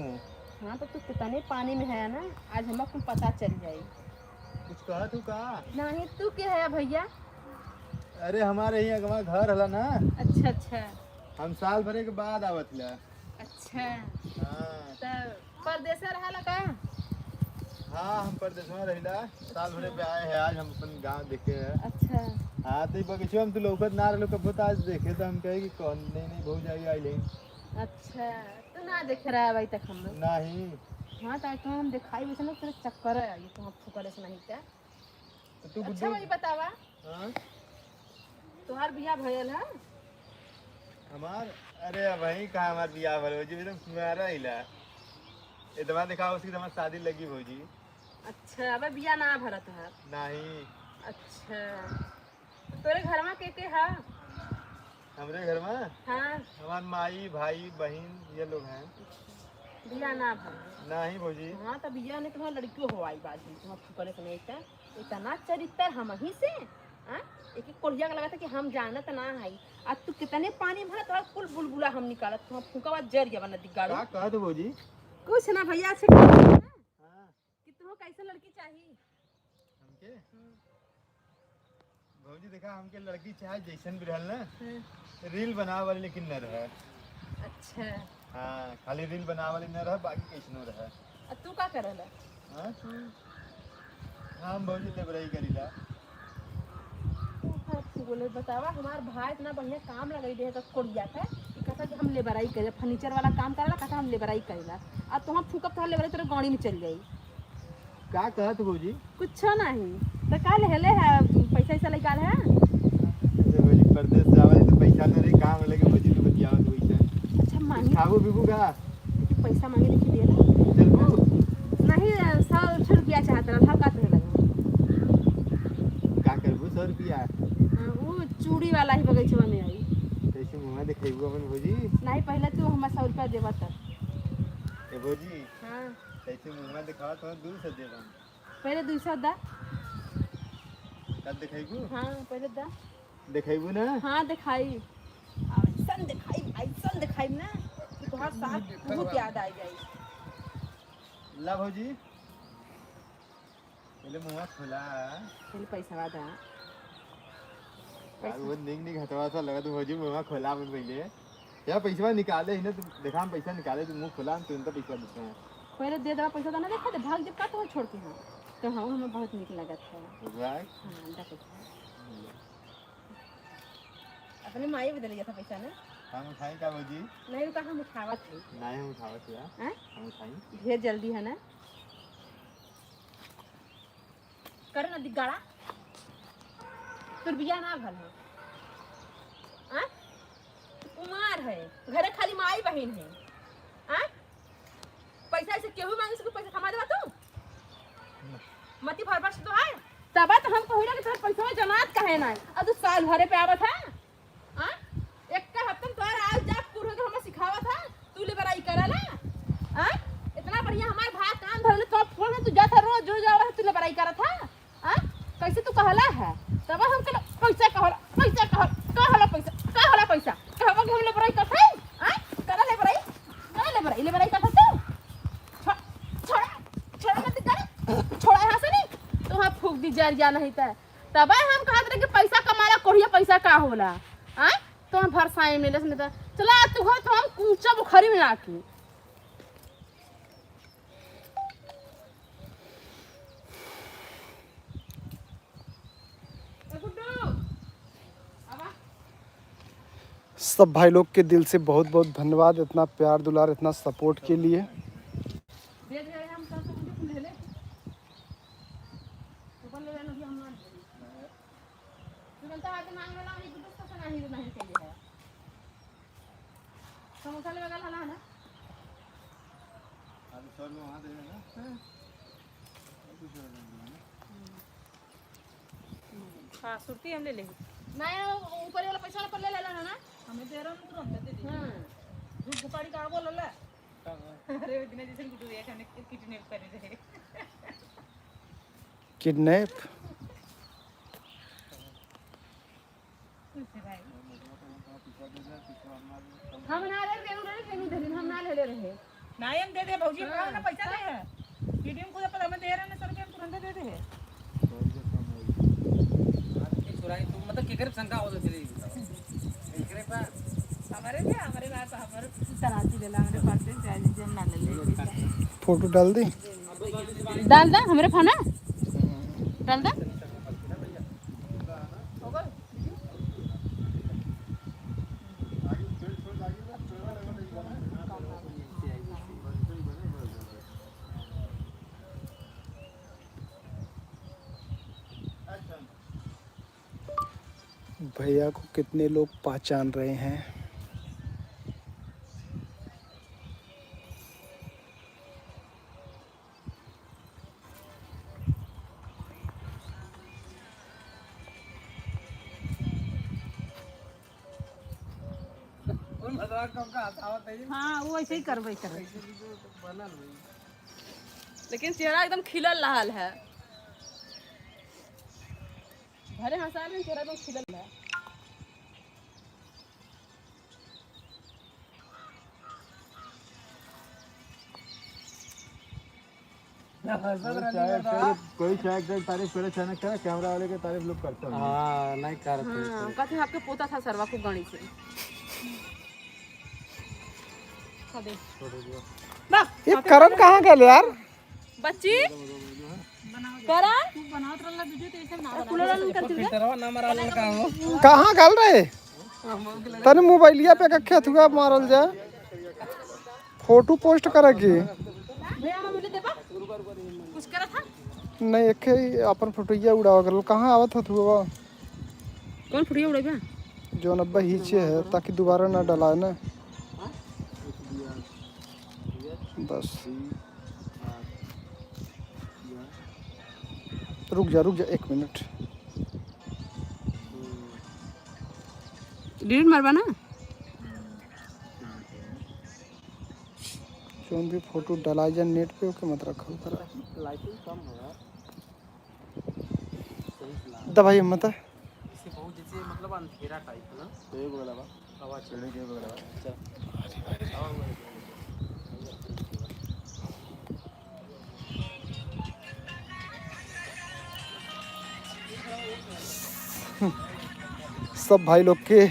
हाँ, तो तू कितने पानी में है ना, आज हमको कुल पता चल जाई। कुछ कहत हऊ का? नहीं, तू के है भैया? अरे, हमारे ही अगवा घर हला ना। अच्छा, अच्छा। हम साल भरे के बाद आवत ला। अच्छा। हाँ। त परदेसा रहला का? हाँ, हम परदेसवा रहिला। साल भरे पे आए हैं, आज हम अपन गाँव देखे हैं। अच्छा। हाँ, तो ई बगीचवा में तू लौकत ना रहलो, कबो तो आज देखे तो हम कहे कि कौन, नहीं, नहीं, भौजाई आइल है। अच्छा, तू ना देखे रहा अभी तक हम लोग? नहीं। हाँ, तो आज तो हम दिखाई वैसे ना, तेरे चक्कर है, ये तो हम फुकरे से नहीं क्या? तो तू अच्छा, गुड्डू वही बतावा। हाँ? तोहार बियाह भयल है? हमार? अरे, अबहीं कहाँ हमार बियाह भयल, भौजी, एकदम कुंवारा हिला। इतना दिखाओ, उसकी तो हमार शादी लगी, भौजी। अच्छा, अबे बियाह ना भरत है? नहीं। अच्छा, तो तोरे घरमा के के है? हमरे घरमा? हाँ। हमार माई, भाई, बहिन, ये लोग हैं। बियाह ना भरत? नहीं, भौजी। हाँ, तो बियाह नहीं, तुम्हारा लड़कियों हो आई बाजी, तुम्हारा फुकरे के नहीं था। इतना चरित्र हमही से, हाँ? एक एक कोढ़िया के लगता कि हम जानत ना हई। आ तू कितने पानी भरा, तोरा कुल बुलबुला हम निकालत, तू फूंका बाद जर जावा नदी गाड़ू। का कहत हो भौजी? कुछ ना भैया, अच्छा हाँ। कि तू कैसे लड़की चाहिए? हमके? हम्म। भौजी देखा, हमके लड़की चाहे जैसन भी रहल ना, हम्म। रील बनावे वाली लेकिन न रहे। अच्छा। हाँ, खाली रील बनावे वाली न रहे, बाकी कैसनो रहे। आ तू का करल? हाँ? हम्म। हम भौजी लेबराई करीला। तू का फूले बतावा, हमार भाई इतना बढ़िया काम लगाई दे है, कोड़िया का, कि कहता कि हम लेबराई करे, फर्नीचर वाला काम करेला, कहता हम लेबराई करेला। आ तो हम फूकब तो लेबराई तेरे गाड़ी में चल जाई। का कहत भौजी? कुछो नहीं। तो का लेले है? पैसा वैसा लेके आल है? अरे भौजी, परदेस से आवे तो अच्छा, तो रे, काम लगे, भौजी, तू बतियावत वैसे। अच्छा, मांगी। खाबू पीबू का? कि पैसा मांगे, देखी दिया ना। चलबू? नहीं, सौ, सौ रुपया चाहत रहल, हम का तोहे लगे? का करबू सौ रुपया? हाँ, वो चूड़ी वाला ही बगीचवा में आई। कैसे मुँह देखेबू अपन भौजी? नहीं, पहले तू हमार सौ रुपया देबा तब। ए भौजी। हाँ। कैसे मुँह दिखावा तो दू सौ देबा। पहले दू सौ दा। कब देखेबू? हाँ, पहले दा। देखेबू ना? हाँ, देखाई। ऐसन देखाई, ऐसन देखाई ना कि तोहार साथ बहुत याद आ जाई। ला भौजी, पहले मुँह खोला। पहले पैसा दा। यार, वो निक निक हथवा सा लगा, तू भौजी मुँह खोला अपन पहले। या पैसा निकाले ही ना, तू देखा हम पैसा निकाले, तू मुँह खोला, हम तुरंत पैसा देते हैं। पहले दे दवा पैसा, तो ना देखा दे, भाग जब का तो छोड़ के हम। तो हम, हमें बहुत निक लगत है। भाग। हाँ, दा पैसा। अपने माई बदल गया था पैसा ना? हम उठाई का भौजी? नहीं, तो हम उठावत है। नहीं, हम उठावत है। हैं? हम उठाई। ढेर जल्दी है ना? कर ना दिगाड़ा। तोर बियाह ना भल हो। हैं? तू कुमार है, घरे खाली माई बहिन है। हैं? पैसा ऐसे केहू मांगे से पैसा थमा देबा तू? मती भर बस तो है। तब तो हम कहिला कि तोर पैसा जमात काहे ना? अब तू साल भरे पे आवत है। हाँ? एक हफ्ते में तोर आज जा पूरा तो हमें सिखावत है। तू ले बड़ाई करला। हाँ? इतना बढ़िया हमार भाई काम धरले तो फोन में तू जाता रोज, रोज आवा है, तू ले बड़ाई करत है। हाँ? कैसे तू कहला है? तब हम कहला, "पैसा कहला, पैसा कहला, कहला पैसा, कहला पैसा।" कहबो कि हम लेबराई करत हई? हाँ? कहला लेबराई? कहला लेबराई, लेबराई करत हई तू? छो-, छोड़ा, छोड़ा मत कर। छोड़ा यहाँ से नहीं। तो हाँ फूक दी जर जा नहीं त। तब हम कहत रहे कि पैसा कमाला, कोढ़िया पैसा का होला? हाँ? तो हम भरसाई मिले से नहीं त। चला तू घर तो हम कूचा बुखारी में आके। सब भाई लोग के दिल से बहुत बहुत धन्यवाद, इतना प्यार दुलार, इतना सपोर्ट के लिए। समोसा लेवे वाला है ना? अभी सौ रुपये वहाँ दे देना। हाँ। और कुछ और नहीं देना। हम्म। हाँ, सुरती हम ले लेही। नहीं, वो ऊपर वाला पैसा वाला पर ले लेला ना। हमें दे रहा हूँ, तुरंत दे दे। हाँ। झूठ बुखारी का बोल ला। अरे, वो दिन जैसे गुड्डू भैया खाने किडनैप कर रहे। किडनैप? हम ना ले रहे, उन्होंने फेंक दे, हम ना ले ले रहे। नाई, हम दे दे, भौजी, हाँ। ना पैसा दे है। वीडियो में कुछ पता, हमें दे रहे हैं, सौ रुपये हम तुरंत दे दे हैं। आपके चुराई तो, मतलब, केकर शंका हो सकती है? एकरे पर। हमारे क्या, हमारे बात, हमारे कुछ तराची देला, हमारे पास से चाहे जिसे हम ना ले ले। फोटो डाल दी। डाल दा हमरे फोन में। डाल दा। भैया को कितने लोग पहचान रहे हैं? हाँ, वो ऐसे ही करबे करे। लेकिन चेहरा एकदम खिलल रहल है। भले हंसा लेकिन चेहरा एकदम खिलल है। कोई चाहे, कोई, कोई चाहे एकदम तारीफ करे, चाहे ना करे, कैमरा वाले के तारीफ लोग करते हैं। हाँ, नहीं करते। हाँ, कहते हैं, "आपके पोता था सरवा खूब गाड़ी से।" ये करम कहाँ गए यार? बच्ची, करण, कूलर वाला निकल चुका। कहाँ गल रहे? तनी मोबाइलिया पे कखे थुआ मारल जाए, फोटो पोस्ट करे की। भैया, हम बोले देबा? कुछ करा था? नहीं, एक ही अपन फोटोइया उड़ावा करल। कहाँ आवत हो थुआ? कौन फोटोइया उड़ावा? जौन अब्बा हीचे है, ताकि दोबारा ना डलाए ना। बस। रुक जा, रुक जा, एक मिनट। डिलीट मारबा ना? जौन भी फोटो डलाए जा नेट पे, ओके मत रखल करा। लाइटिंग कम हो यार। दबाइए मत। इसे बहुत जैसे मतलब अंधेरा टाइप है ना। तो ये बोला बा। आवाज चले के बोला बा। अच्छा। सब भाई लोग के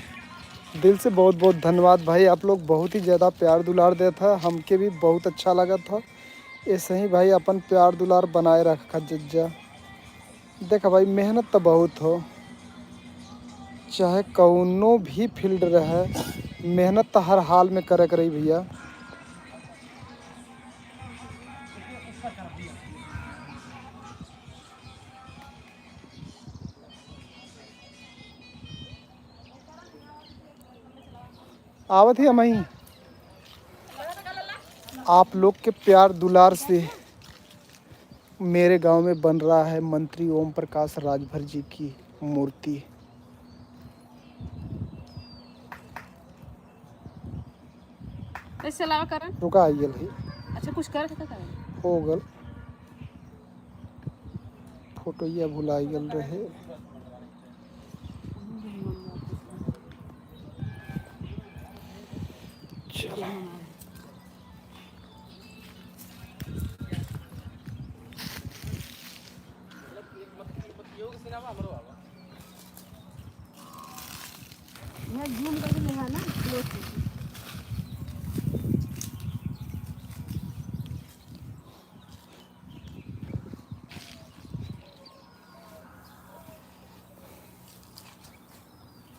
दिल से बहुत बहुत धन्यवाद भाई, आप लोग बहुत ही ज़्यादा प्यार दुलार देत ह, हमके भी बहुत अच्छा लगत ह। ऐसे ही भाई अपन प्यार दुलार बनाए रखा जज्जा। देख भाई, मेहनत तो बहुत हो, चाहे कौनो भी फील्ड रहे, मेहनत तो हर हाल में करे के रही भैया। आवत ही हमही। आप लोग के प्यार दुलार से मेरे गांव में बन रहा है मंत्री ओम प्रकाश राजभर जी की मूर्ति। कैसे लावा करन? रुका, आइयल है। अच्छा, कुछ करत था का? हो गल। फोटोइया भुलाई गल रहे। चला। यहाँ जूम करके दिखा ना, क्लोज करके।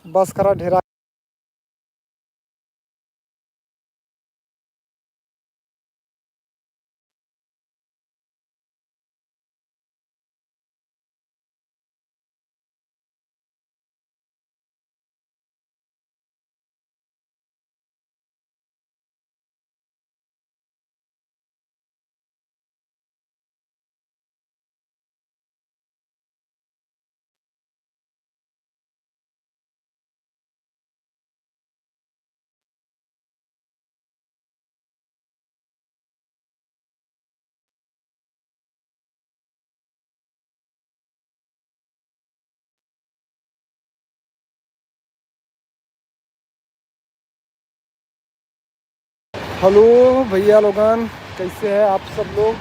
बस करा ढेरा। हेलो भैया लोगन, कैसे हैं आप सब लोग?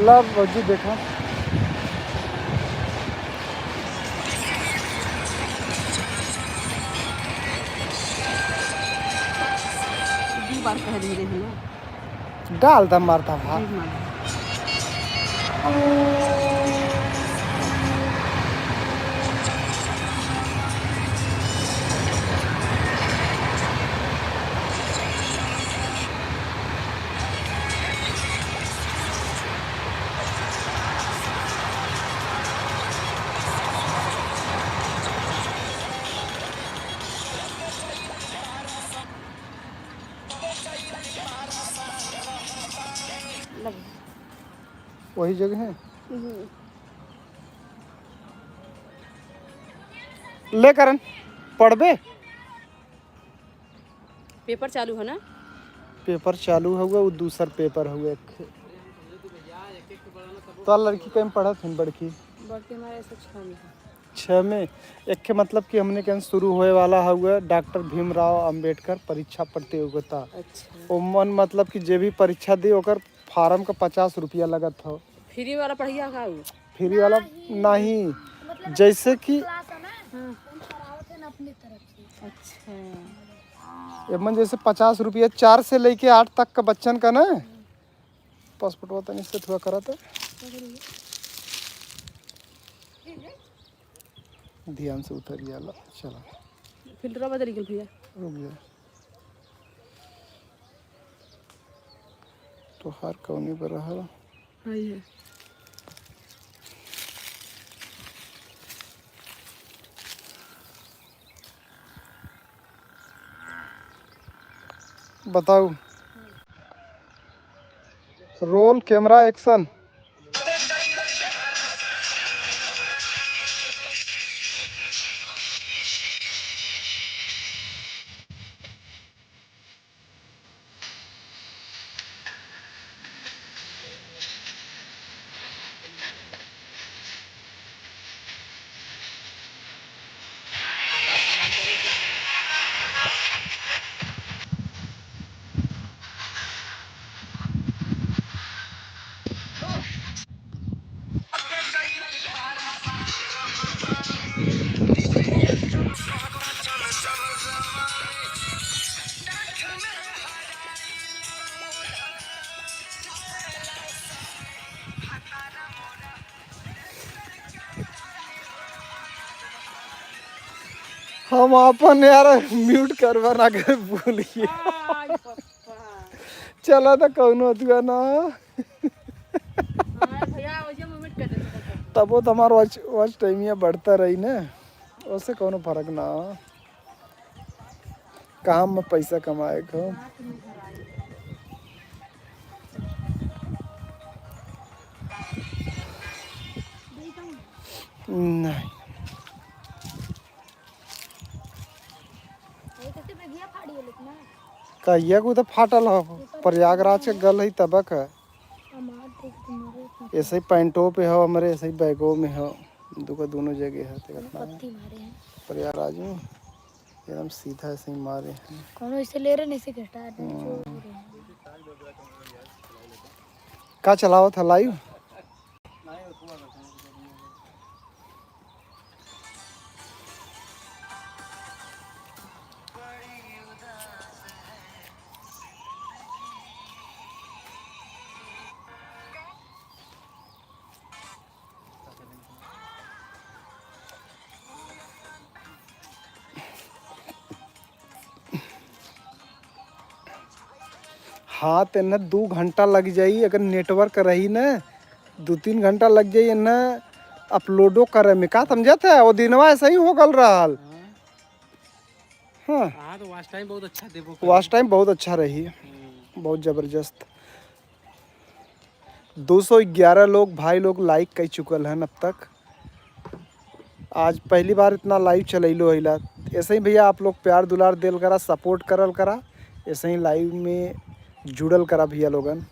लव भौजी देखा। दो बार कह दे रहे हैं ना। डाल द मर्दवा। वही जगह है। हम्म। ले करन, पढ़बे? पेपर चालू है ना? पेपर चालू हउए, वो दूसर पेपर हउए एक। तो लड़की कहीं पढ़त हन बड़की? बड़की हमारे ऐसे छः में है। छः में। एक के मतलब कि हमने के शुरू होए वाला हउए डॉक्टर भीमराव अंबेडकर परीक्षा प्रतियोगिता। अच्छा। ओमन मतलब कि जे भी परीक्षा दी ओकर फार्म का पचास रुपया लगत हो। फ्री वाला पढ़िया का उ? फ्री वाला नहीं। नहीं, मतलब जैसे कि क्लास है ना, हाँ। हम करावत हैं ना अपनी तरफ से। अच्छा। एमन जैसे पचास रुपया चार से लेके आठ तक का बच्चन का ना, पासपोर्टवा तनी से थोड़ा करा था। ध्यान से उतर जाला, चला। फिल्टरवा बदल गइल भैया। रुक जा। तोहार कौने पर रहा? आई है। बताऊ। Roll, camera, action. हम आपन यार म्यूट करवा ना के भूल गए। आय पप्पा। चला तो कौनो अथुआ ना। हाँ भैया, वैसे मूवमेंट कर देते हैं। तबो तो हमार वॉच, वॉच टाइमिया बढ़ता रही ना, उससे कौनो फर्क ना हो। काम में पैसा कमाए को। नहीं। कहिया को तो फाटल हो, प्रयागराज के गल है तबक है। ऐसे ही पैंटो पे हो हमरे, ऐसे ही बैगो में हो, दुगो दोनों जगह है, देखत ना है। प्रयागराज में एकदम सीधा ऐसे ही मारे हैं। कौनो ऐसे ले रहे, नहीं से घटा दे, हम्म। चोर हो रहे हैं। का चलावत है, लाइव? हाँ, तो इन्हें दो घंटा लग जाई, अगर नेटवर्क रही न, दो तीन घंटा लग जाई इन्हें अपलोडो करे में। का समझत है, वो दिनवा ऐसा ही हो गल रहल। हाँ। हाँ, तो वॉच टाइम बहुत अच्छा देबो करे। वॉच टाइम बहुत अच्छा रही, हम्म। बहुत जबरदस्त। दो सौ ग्यारह लोग, भाई लोग लाइक कर चुकल हन अब तक। आज पहली बार इतना लाइव चलैलो हैला। ऐसे ही भैया आप लोग प्यार दुलार देल करा, सपोर्ट करल करा, ऐसे ही लाइव में जुड़ल करा भैया लोगन।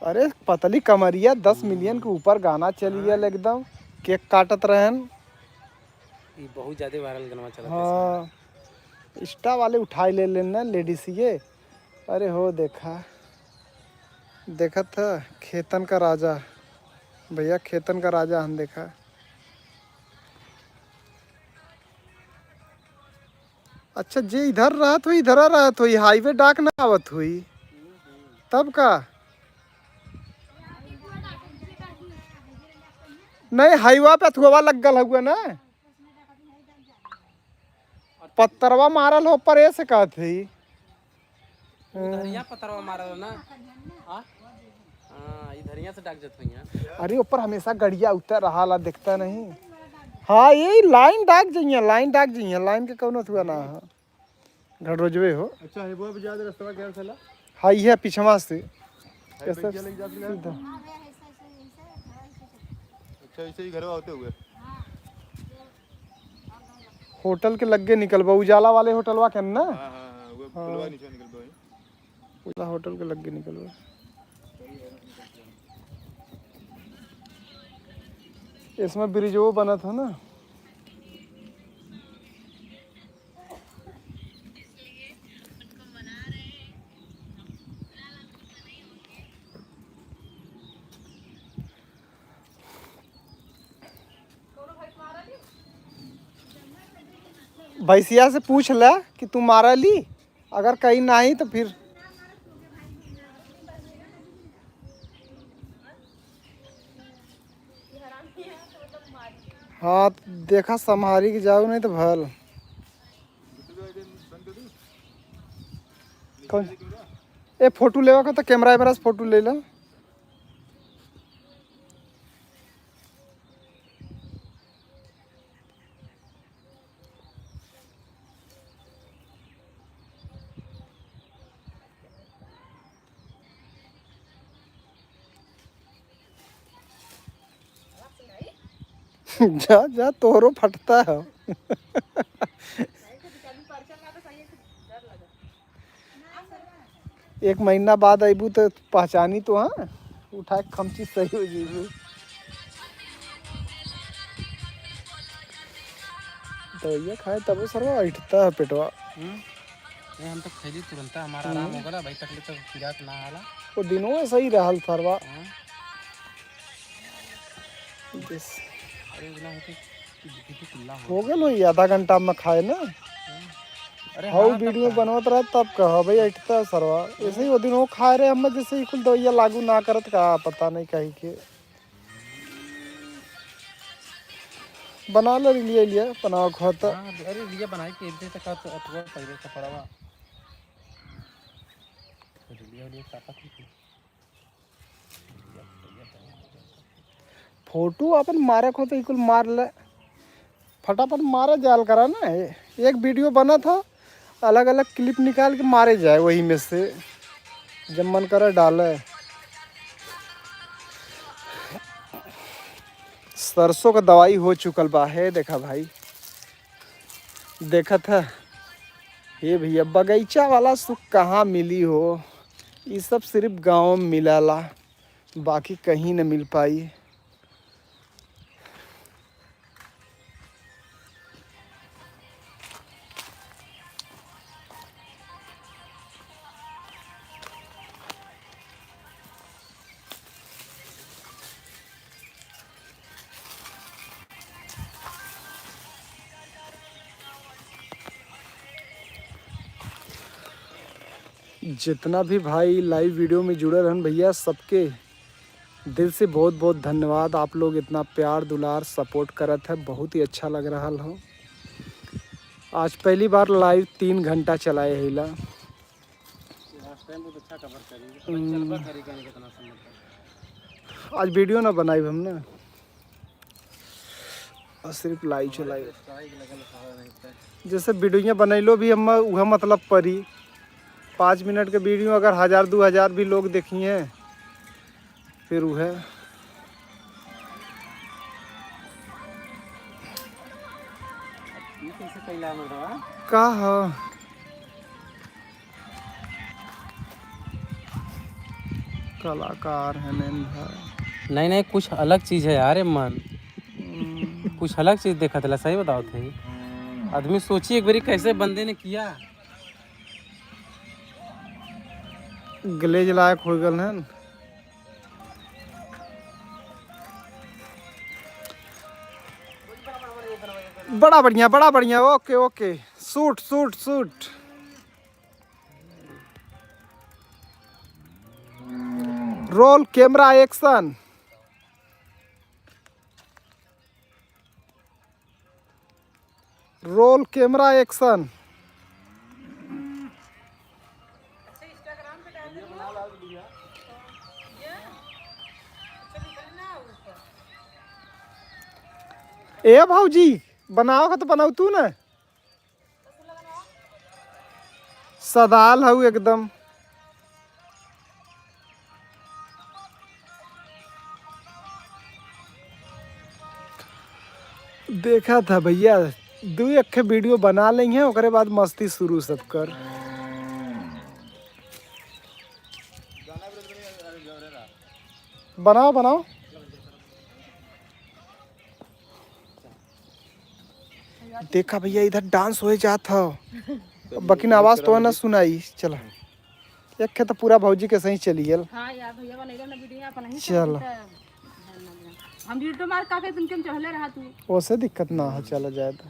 अरे पतली कमरिया, दस मिलियन के ऊपर गाना चल गया एकदम, केक काटत रहन। ई बहुत ज्यादा वायरल गाना चलत है। हाँ, इंस्टा वाले उठाई ले लेन ना लेडीज ये। अरे हो देखा, देखत ह खेतन का राजा, भैया खेतन का राजा हम देखा। अच्छा, जे इधर रहत होई, इधर रहत होई, हाईवे डाक ना आवत होई, तब का? नहीं, हाईवा पे अथुआ लग गल हुआ ना, पत्थरवा मारल हो परे से कहत है। इधरिया पतरवा मारल ना। हाँ? हाँ, इधरिया से डाक जत हुई हैं। अरे, ऊपर हमेशा गड़िया उतर रहा ला, देखता नहीं। हाँ, ये लाइन डाक जइया, लाइन डाक जइया, लाइन के कौनो थुआ ना है। घड़रोजवे हो। अच्छा, है वो भी ज्यादा रास्ता क्या चला? हाँ, ये पिछवा से। है, ऐसा भैया लेके जाते हैं। सीधा। अच्छा, ऐसे ही घर होते हुए। होटल के लग्गे निकलबा, उजाला वाले होटलवा के ना? हाँ, हाँ, हाँ, वो हाँ। पुलवा नीचे निकलबा वहीं। उजाला होटल के लग्गे निकलबा। इसमें ब्रिजो बनत है ना? भैंसिया से पूछ ले कि तू मारा ली, अगर कहीं नहीं तो फिर हाँ, देखा संभारी के जाऊ नहीं तो भल। कौन? ए, फोटो लेवा को तो कैमरा वैमरा से फोटो ले ला। जा, जा, तोहरो फटता है। एक महीना बाद अइबू त पहचानी तो, हाँ, उठा के खमची सही हो जइबू। दवाइया खाए तबो सरवा अइठता है पेटवा। हम्म। ये हम तो खैली तुरंत, हमारा आराम हम्म। हो गला भाई, तकलीफ तो पीड़ा ना आला। वो दिनों में सही रहल सरवा। हाँ। बस। अरे, इतना होते, कितने कुल्ला हो। हो गल होई, आधा घंटा में खाए ना। अरे, हऊ हाँ, तब वीडियो का? बनवत रहे, तब कहा भाई, अइठता सरवा। ऐसे ही वो दिन वो खाए रहे, हम जैसे ही कुल दवाइया लागू ना करत का, पता नहीं कहीं के। बना ले, लिया, लिया, बनाओ, खो तो। हाँ, अरे, लिया बनाई के, इधर तक आ तो, अथवा पहले का परवा। लिया, लिया, काटा कुछ। फोटो अपन मारे को तो इकुल मार ले, फटाफट मारे जाल करा ना। एक वीडियो बना था, अलग अलग क्लिप निकाल के मारे जाए, वही में से जब मन करे डाले। सरसों का दवाई हो चुकल बा है, देखा भाई, देखत है। हे भैया, बगीचा वाला सुख कहाँ मिली हो? ई सब सिर्फ गाँव में मिलाला, बाकी कहीं न मिल पाई। जितना भी भाई लाइव वीडियो में जुड़े रहन भैया, सबके दिल से बहुत बहुत धन्यवाद। आप लोग इतना प्यार दुलार सपोर्ट करत है, बहुत ही अच्छा लग रहल हो। आज पहली बार लाइव तीन घंटा चलाए हइला। Last time बहुत अच्छा cover करी, हम्म। चलबा करी गाने कितना सुंदर। आज वीडियो ना बनाई हम ना, और सिर्फ लाइव चलाई। Strike लगल सारा नहीं पे। जैसे वीडियो बनैलो भी हम, उहे मतलब परी। पाँच मिनट के वीडियो अगर हजार दो हजार भी लोग देखिए, फिर उहे। ये कैसे कैला मर्दवा? का ह? कलाकार है नैन भाई। नहीं, नहीं, कुछ अलग चीज है यार, ये मन। हम्म। कुछ अलग चीज देखत ला, सही बताओ थे। आदमी सोची एक बारी कैसे बंदे ने किया। ग्लेज लायक हो गल है। बड़ा बढ़िया, बड़ा बढ़िया, OK, OK। Shoot, shoot, shoot। Roll camera action। Roll camera action। ए भौजी, बनाओ का तो बनाओ तू ना। सदाल हऊ एकदम। देखा था भैया, दू एक ठे वीडियो बना लेंगे, ओकरे बाद मस्ती शुरू सब कर। बनाओ, बनाओ। देखा भैया, इधर डांस होए जात ह, बकिन आवाज तो ना सुनाई। चला, एक खे तो पूरा भौजी के सही चली गल। हाँ यार, भैया बनैले ना वीडियो अपन ही चला। हम वीडियो मार का के तुमके चढ़ले रहा तू। ओसे दिक्कत ना हो, चला जाए तो।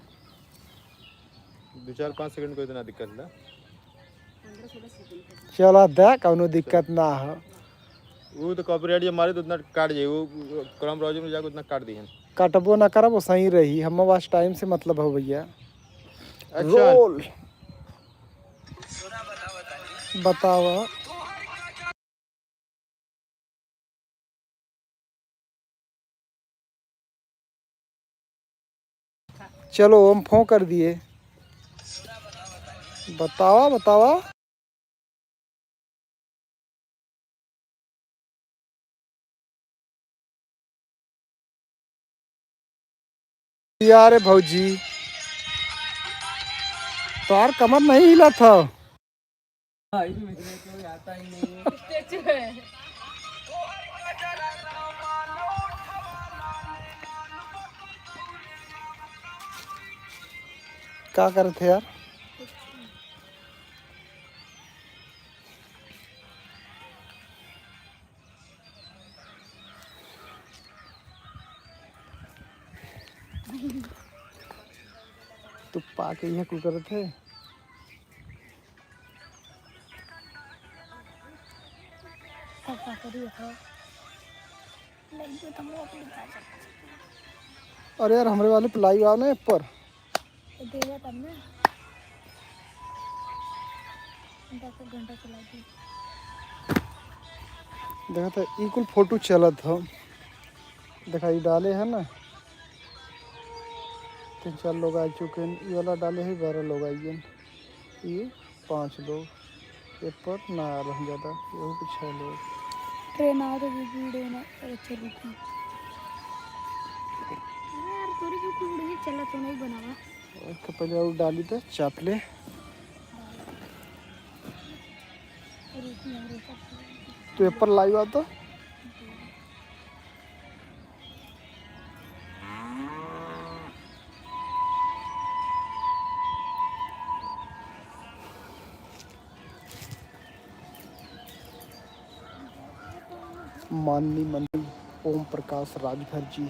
दो चार पाँच सेकंड को इतना दिक्कत ना। चला दे, कौनो दिक्कत ना हो। वो तो कॉपीराइट जब मारे तो उतना काट जाए, वो क्रोम ब्राउजर में जाके उतना काट दिहन। काटबो ना करब, वो सही रही। हम बस टाइम से मतलब हो भैया। अच्छा। रोल। बतावा। चलो, हम फोन कर दिए। बतावा, बतावा। यार भौजी, तोहार कमर नहीं हिला था। हाँ, ये मेरे को आता ही नहीं है। स्टैचू है। का करत है यार? तू पाके यह कुल करत है। पापा करी हो। नहीं तो तुम लोग अपनी खा सकते हो। अरे यार, हमरे वाले पे लाइव आओ ना, ऐप पर। ये देगा तब ना। दस एक घंटा चला दी। देखा था, ई कुल फोटो चलत हो। देखा, ई डाले है ना, तीन चार लोग आ चुके हैं। ई वाला डाले है, बारह लोग आइए। ई पाँच लोग, एक पर ना आ रहे ज्यादा, यहू पे छह लोग। ट्रेन आ रही है, वीडियो ना, अरे चलो की। यार, थोड़ी सी कुछ नहीं चला तो नहीं बनावा। ओके, पहले और डाली तो चाप ले। तो ये पर लाइव आता। माननीय मंत्री ओम प्रकाश राजभर जी।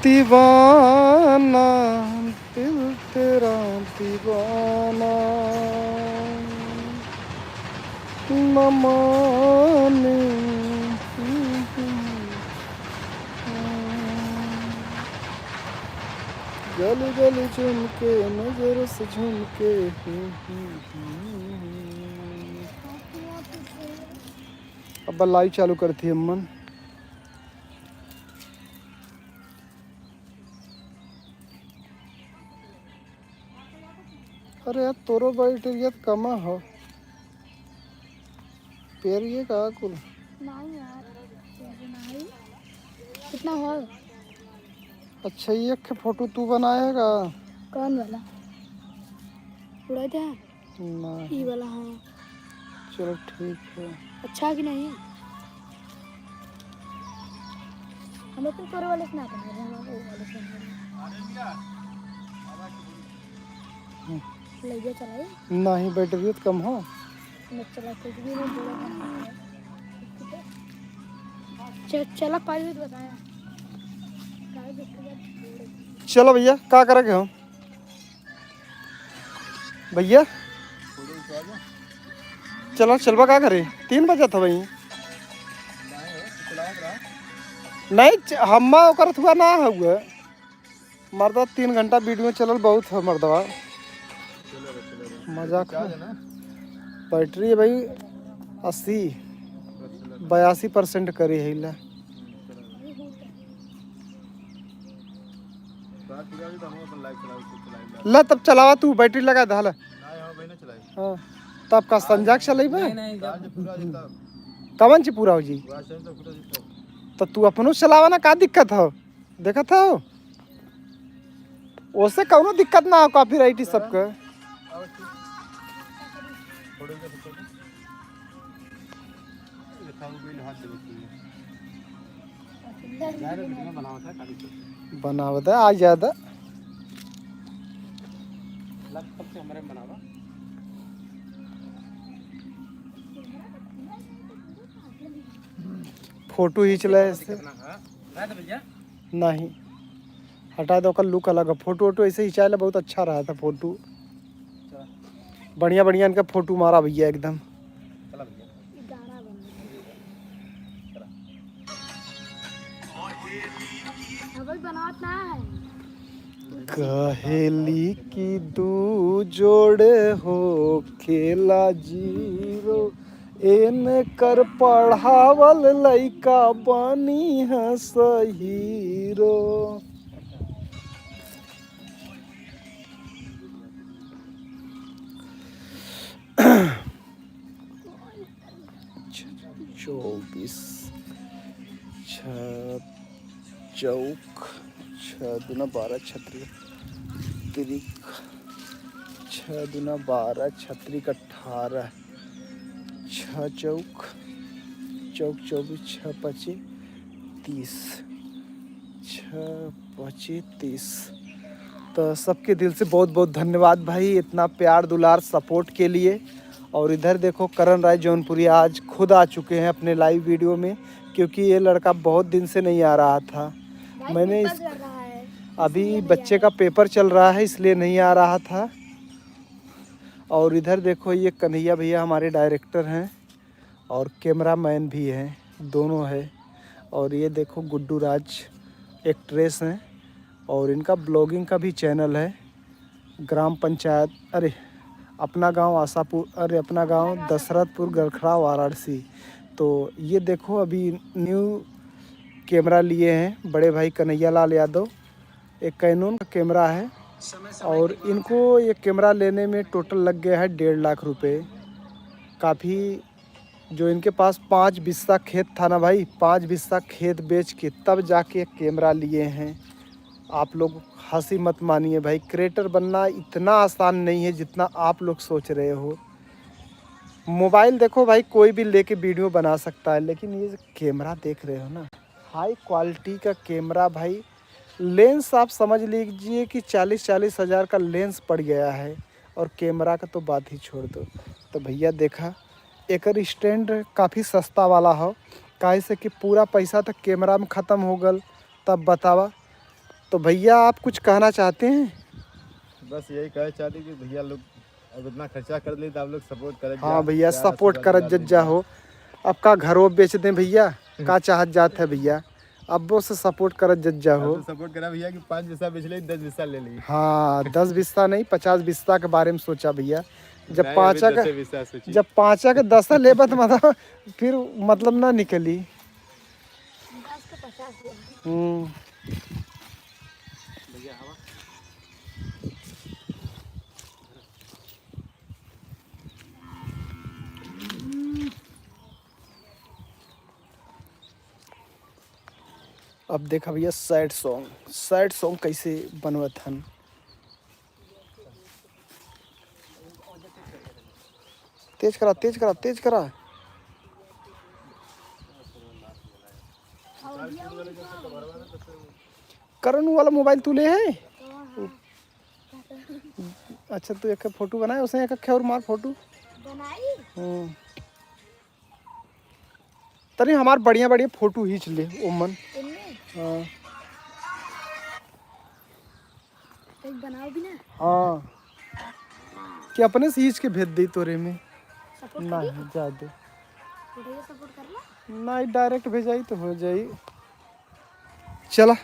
दीवाना, दिल तेरा दीवाना, न माने। गली गली झुमके, नजर से झुमके। अब लाइव चालू करती है अम्मन। अरे यार, तोरो बैटरी तो कमा हो। पेरिए का कुल। नहीं यार, पेरिए नहीं। कितना हो? अच्छा, ये एक फोटो तू बनाएगा? कौन वाला? उड़ाई थे? नहीं। ई वाला, हाँ। चलो, ठीक है। अच्छा कि नहीं? हम अपन तोरे वाले से ना बना रहे, हम वो वाले से बना रहे। हम्म। ले गया चलाई? नहीं, बैटरी तो कम हो। मैं चला कुछ भी नहीं बोला। च-, चला पाई हुई तो बताया। चलो भैया, का करेंगे हम? भैया, चला, चलबा का करे? तीन बजत ह भाई। नहीं, च-, हम्मा ओकर थुआ ना हुआ। मर्दा, तीन घंटा वीडियो चलल बहुत है मर्दवा। मजाक है। बैटरी है भाई अस्सी, बयासी परसेंट करी है ला। ला तब चलावा तू, बैटरी लगा दे, ला। हाँ, तब का संजाक चलेबे? नहीं, नहीं, जब कवन ची पूरा हो जी? तो तू अपनो चलावा ना, का दिक्कत हो? देखत हो? ओसे कौनो दिक्कत ना हो, कॉपीराइट ई सबके। बनावत है, आ जाता। फोटो खींच ले ऐसे। नहीं, हटा दो, ओकर लुक अलग है। फोटो वोटो ऐसे खिंचाए ला बहुत अच्छा रहा था फोटो। बढ़िया बढ़िया इनका फोटो मारा भैया एकदम। कहेली कि दू जोड़े हो खेला जीरो, एनकर पढ़ावल लइका बनी है हीरो। चौबीस, छ चौक, छ दूना बारह, छत्रिक, तिरिक, छ दूना बारह, छत्रिक अठारह, छ चौक, चौक चौबीस, छ पचे तीस, छ पचे तीस। तो सबके दिल से बहुत बहुत धन्यवाद भाई, इतना प्यार दुलार सपोर्ट के लिए। और इधर देखो करण राय जौनपुरी आज खुद आ चुके हैं अपने लाइव वीडियो में, क्योंकि ये लड़का बहुत दिन से नहीं आ रहा था। भाई, मैंने पेपर इस चल रहा है, अभी इसलिए नहीं बच्चे आया। का पेपर चल रहा है, इसलिए नहीं आ रहा था। और इधर देखो ये कन्हैया भैया हमारे डायरेक्टर हैं और कैमरामैन भी हैं, दोनों है। और ये देखो गुड्डू राज एक्ट्रेस हैं और इनका ब्लॉगिंग का भी चैनल है। ग्राम पंचायत, अरे अपना गांव आशापुर, अरे अपना गांव दशरथपुर गरखड़ा वाराणसी। तो ये देखो अभी न्यू कैमरा लिए हैं बड़े भाई कन्हैया लाल यादव, एक कैनन का कैमरा है। और इनको ये कैमरा लेने में टोटल लग गया है डेढ़ लाख रुपए। काफ़ी जो इनके पास पाँच बिस्सा खेत था ना भाई, पाँच बिस्सा खेत बेच के तब जाके कैमरा लिए हैं। आप लोग हंसी मत मानिए भाई, क्रिएटर बनना इतना आसान नहीं है जितना आप लोग सोच रहे हो। मोबाइल देखो भाई, कोई भी लेके वीडियो बना सकता है, लेकिन ये कैमरा देख रहे हो ना, हाई क्वालिटी का कैमरा भाई। लेंस आप समझ लीजिए कि चालीस चालीस हज़ार का लेंस पड़ गया है, और कैमरा का तो बात ही छोड़ दो। तो भैया देखा, एकर स्टैंड काफ़ी सस्ता वाला हो, काहे से कि पूरा पैसा तो कैमरा में ख़त्म हो गल। तब बतावा, तो भैया आप कुछ कहना चाहते हैं? बस यही कहना चाहते कि भैया लोग अब इतना खर्चा कर ली तो आप लोग सपोर्ट करत हाँ जा, भैया, प्यार सपोर्ट आशीर्वाद करत दुलार जत देत जा जा। हो। अब का घरो बेच दें भैया, का चाहत जात है भैया, अब वो से सपोर्ट करत जत जा अब हो। तो सपोर्ट करा भैया कि पाँच बिस्सा बेच ले, दस बिस्सा ले ली। हाँ, दस बिस्सा नहीं, पचास बिस्सा के बारे में सोचा भैया। जब नहीं, अभी पाँचा का, दसे बिस्सा सोची। जब पाँचा के दसा लेबा तो मतलब फिर मतलब ना निकली। दस के पचास हुआ। हम्म। अब देखा भैया सैड सॉन्ग, सैड सॉन्ग कैसे बनवत हन। तेज करा, तेज करा, तेज करा। करण वाला मोबाइल तू ले है? अच्छा, तू एक फोटो बनाए, उसे एक अखे और मार फोटो। बनाई? हम्म। तनी हमार बढ़िया बढ़िया फोटो खींच ले ओमन। इनमें? हाँ। एक बनाओ भी ना। हाँ। कि अपने से खींच के भेज दे तोरे में। सपोर्ट ना करी? है, जा दे। उठाइए, सपोर्ट कर ला। नहीं, डायरेक्ट भेजाई तो हो जाई। चला।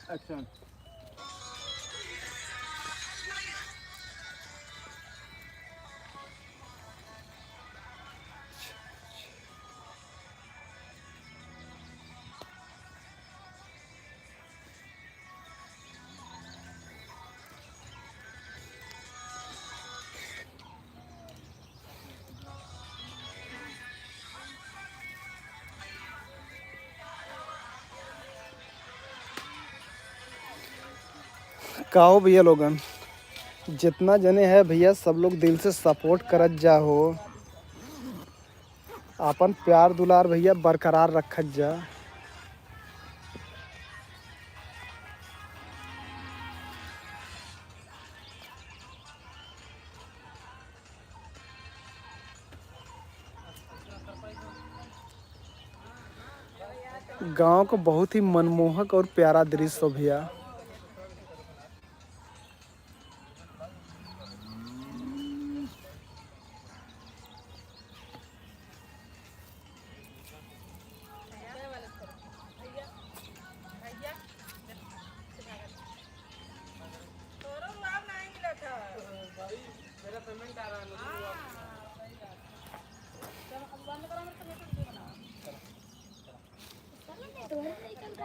अच्छा। का हो भइया लोगन, जितना जने है भइया, सब लोग दिल से support करत जा हो, आपन प्यार दुलार भइया बरकरार रखत जा। गाँव का बहुत ही मनमोहक और प्यारा दृश्य हो भइया।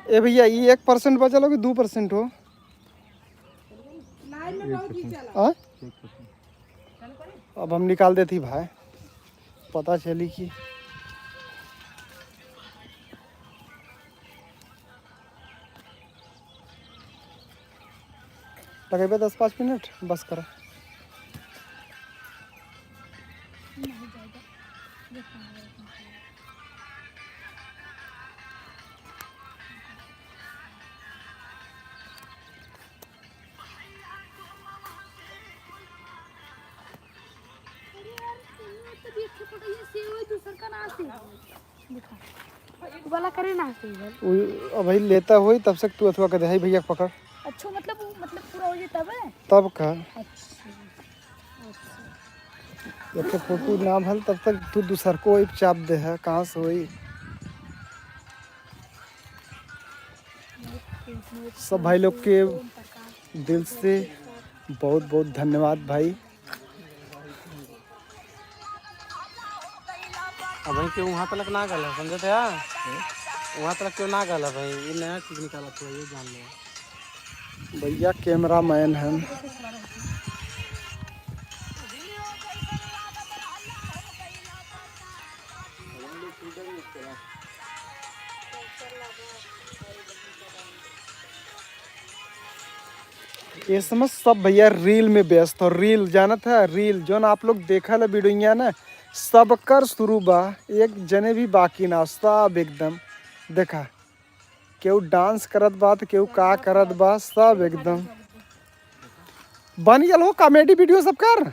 ए भइया, ई एक percent बचल हो कि दू percent हो? आ? अब हम निकाल देती भाई, पता चली कि लगेबे दस पाँच मिनट, बस करा। अरे यार, तब एक ठो फोटो ये सेव है, दूसर का ना सेव। देखा, उ वाला करे ना सेव है। उ, अब भाई लेता होई, तब से तू अथवा कर दे, "हाय भइया, पकड़।" अच्छा, मतलब, वो, मतलब, पूरा हो जाए तब है? तब का? अच्छा, अच्छा। जब तक फोटो ना भल, तब तक तू दूसर को एक चाप दे है, कहाँ से होई? सब भाई लोग के दिल से बहुत बहुत धन्यवाद भाई। अब भाई केहू वहाँ तलक ना गल है, समझे थे यार? वहाँ तलक केहू ना गल है भाई, ये नया चीज निकाला था, ये जान लो। भइया cameraman हैं। ये समय सब भइया reel में व्यस्त हो। Reel जानत है, reel जौन आप लोग देखल है वीडियो ना, सबकर शुरू बा, एक जने भी बाकी ना, सब एकदम। देखा, केहू dance करत बा त केहू का करत बा, सब एकदम बन गल हो comedy video सबकर।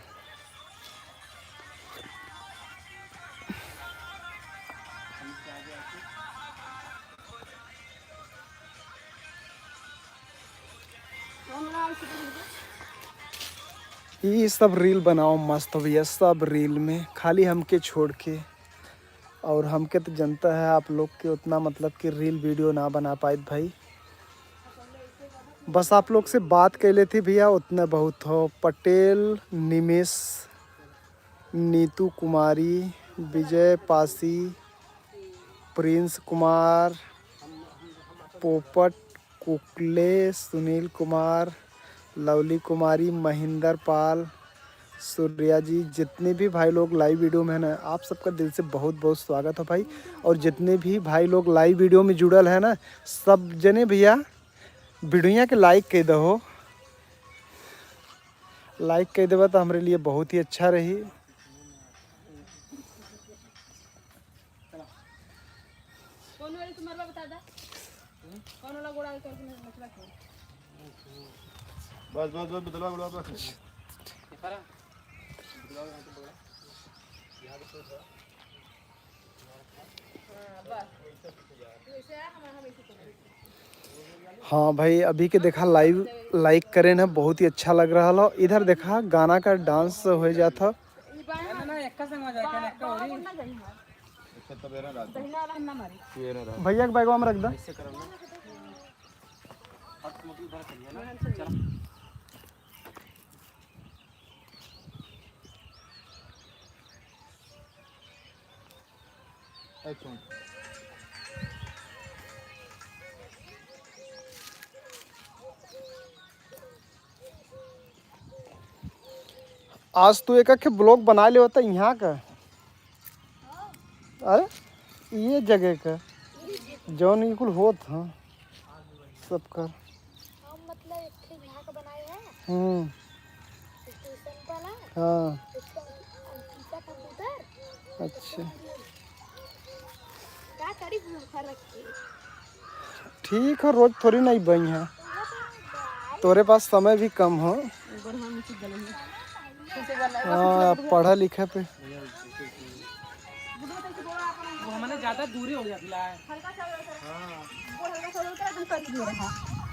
ई सब reel बनाओ मस्त भइया, सब reel में खाली हमके छोड़ के। और हमके तो जनता है आप लोग के उतना मतलब कि reel video ना बना पाइत भाई। बस आप लोग से बात कैले थी भइया, उतना बहुत हो। पटेल निमेश, नीतू कुमारी, विजय पासी, प्रिंस कुमार, पोपट, कुकले, सुनील कुमार, लवली कुमारी, महेंद्र पाल, सूर्या जी, जितने भी भाई लोग live video में है ना, आप सबका दिल से बहुत बहुत स्वागत है भाई। और जितने भी भाई लोग live video में जुड़ल है ना, सब जने भइया वीडियो के like कर दहो। Like कर देबा तो हमरे लिए बहुत ही अच्छा रही। कौन वाली तुम्हारे बता दा? कौन वाला गोड़ा करके मछला खाओ? बस, बस, बस, बदला, बदला, बस। हाँ भाई, अभी के देखा live like करे ना, बहुत ही अच्छा लग रहा हो। इधर देखा गाना का dance हो जात हो। भइया के बैगवा में रख दे। हाथ में उधर चलिए ना। चला। एक मिनट। आज तू एक आखे ब्लॉग बना ले होता यहाँ का। अरे, ये जगह का जौन ई कुल होत ह सबकर। हम मतलब एक ठे यहाँ का बनाए हैं। हम्म। स्टेशन वाला। हाँ। उसका शीशा कंप्यूटर। अच्छा। का करी भूखा रख के? ठीक हो, रोज थोड़ी नहीं बई है, तोरे पास समय भी कम हो। हाँ, पढ़ा लिखा पे। वो हमने ज्यादा दूरी हो गया फिलहाल।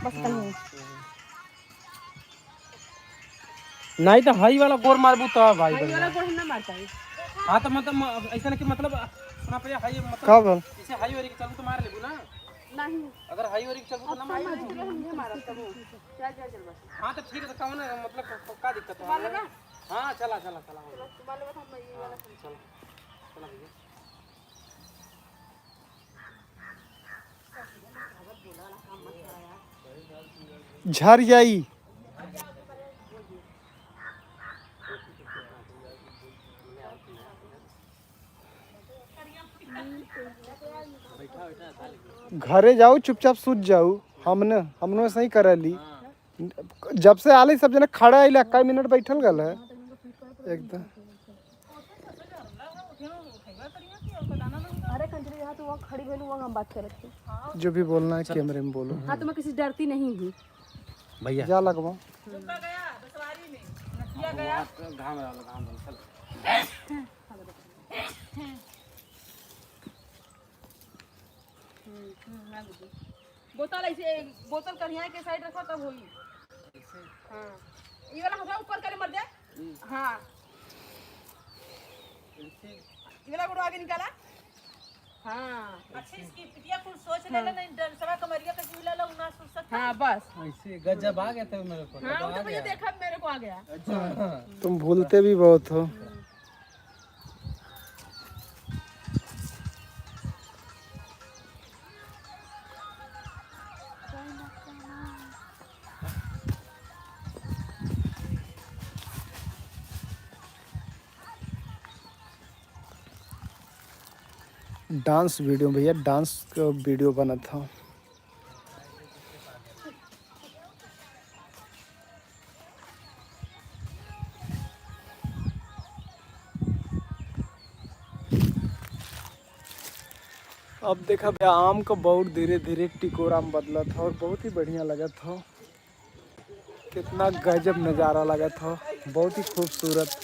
बस कहीं। नहीं तो हई वाला गोर मारबू तो भाई हई बढ़िया। वाला गोर हम ना मार पाई। हाँ तो मतलब म-, ऐसा ना कि मतलब सुना पे हई मतलब का बोल? जैसे हई वाली के चलू तो मार लेबू ना। नहीं। अगर हई वाली के चलू तो ना मार लेबू। हम ये मारब तब। चल, चल, चल बस। हाँ तो ठीक है, तो कौन है, मतलब क-, का दिक्कत है? मार लेगा? हाँ चला चला चला। चला, तू मार लेगा तो हम ये वाला हाँ, चला चला भैया। झर जाई। घरे जाऊ, चुपचाप सूत जाऊ। हमने हमने सही करली। जब से आले सब जना खड़ा आइले, इक्का मिनट बैठल गल है। एकदम। अरे कंजरी, यहाँ तो वहाँ खड़ी भेलू, वहाँ हम बात करत थी। जो भी बोलना है कैमरे में बोलो। हाँ, तो मैं किसी से डरती नहीं हूँ। भैया। जा लगवा। घाम रहा, घाम रहा, चल। हम्म, हम्म, ना दीदी। बोतल ऐसे, बोतल करिया के साइड रखो तब होई। हाँ, ये वाला हथवा ऊपर करे मर जाए। हाँ, ये वाला गोड़ आगे निकाला। हाँ, अच्छे इसकी पिटिया कुल सोच ले हाँ। लेना, डर सवा कमरिया का हिला ला, ना सोच सकता। हाँ, बस। ऐसे गजब आ गया था मेरे को, हाँ, वो तो भैया देखा मेरे को आ गया। तुम भूलते भी बहुत हो। डांस वीडियो भैया, डांस का वीडियो बनत ह। अब देखा बे, आम का बउर धीरे धीरे टिकोरा में बदलत ह और बहुत ही बढ़िया लगत ह। कितना गजब नजारा लगत ह, बहुत ही खूबसूरत।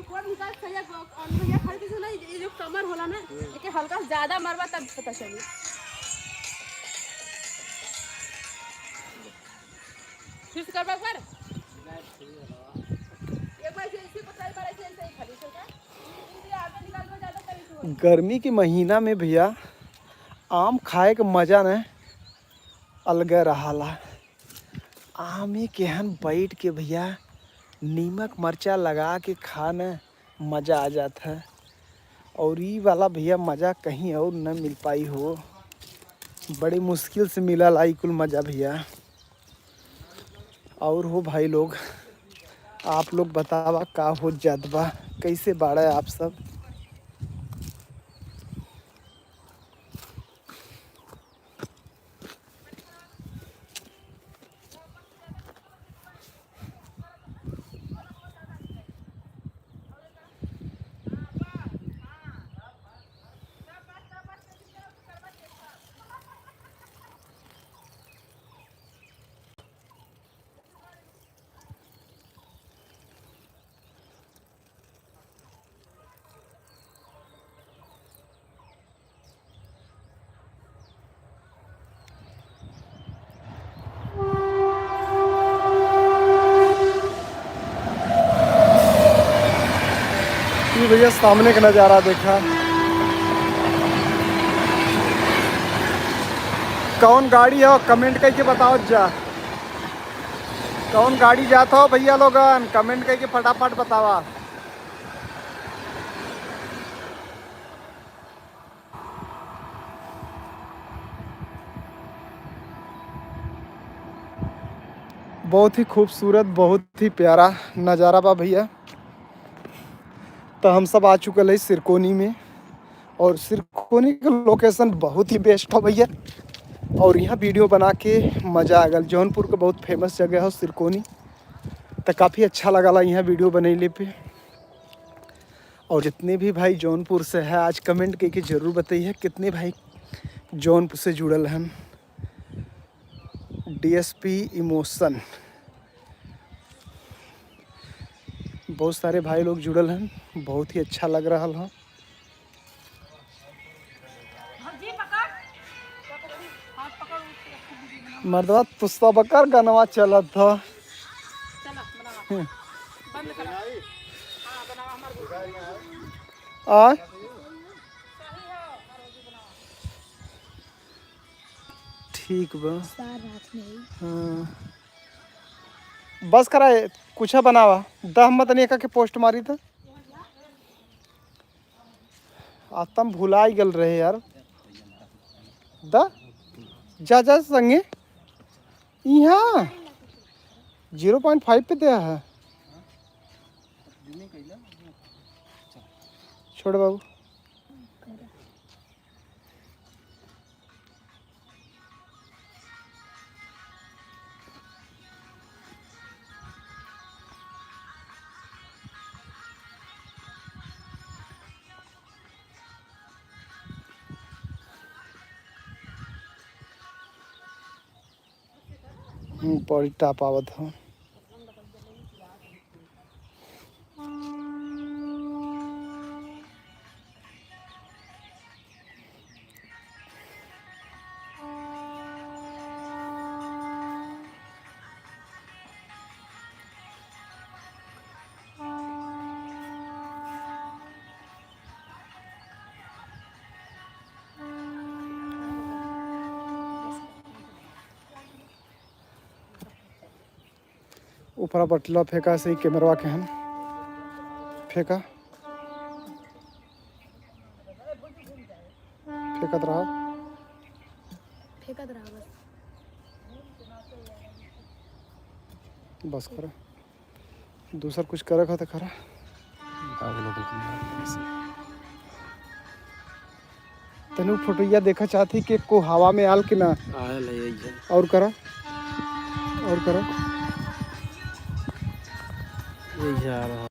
गोड़ निकाल, सही है, गो-, और भैया, खाली पीछे ना, ये जो कमर होला ना, एके हल्का से ज्यादा मरबा तब पता चली। फिर से करबा एक बार। एक बार ऐसे, ऐसे पकड़, एक बार ऐसे, ऐसे ही खाली, ठीक है? इनके आगे निकाल दो, ज्यादा कर, ऐसे हो। गर्मी के महीना में भैया, आम खाए के मजा न अलगे रहाला। आमे केहन बैठ के भैया नीमक मरचा लगा के खा न, मजा आ जात है। और ई वाला भैया मजा कहीं और न मिल पाई हो, बड़ी मुश्किल से मिलल आई कुल मजा भैया। और हो भाई लोग, आप लोग बतावा का हो जात बा, कैसे बाड़ा आप सब? ये भैया सामने का नज़ारा देखा। कौन गाड़ी हो, comment करके बताओ जा। कौन गाड़ी जात हो भैया लोगन, comment करके फटाफट बतावा। बहुत ही खूबसूरत, बहुत ही प्यारा नज़ारा बा भैया। तो हम सब आ चुकल है सिरकोनी में, और सिरकोनी के location बहुत ही best हो भैया। और यहाँ video बना के मज़ा आ गल। जौनपुर के बहुत famous जगह हो सिरकोनी, तो काफ़ी अच्छा लगला यहाँ video बनैले पे। और जितने भी भाई जौनपुर से है, आज comment करके जरूर बताइए कितने भाई जौनपुर से जुड़ल हन। डीएसपी इमोशन, बहुत सारे भाई लोग जुड़ल हन, बहुत ही अच्छा लग रहल ह। मर्दवा, तू सबकर गनवा चलत ह। हम्म। आ? ठीक बा। हाँ। बस करा, कुछ बनावा। द हम तनी एका के post मारी त। आज तम भुलाई गल रहे यार। द जा, जा संगे। यहाँ zero point five पे दिया है। छोड़ बाबू। हम्म, बड़ी top आवत हो। ऊपरा बटला फेंका से ही कैमरवा के हन। फेंका। फेंकत रहा। फेंकत रहा बस। बस करा। दूसर कुछ करे खा त करा। तनु फोटोइया देखा चाहती कि को हवा में आल कि ना। आयल है यही है। और करा, और करा। यही आ रहा।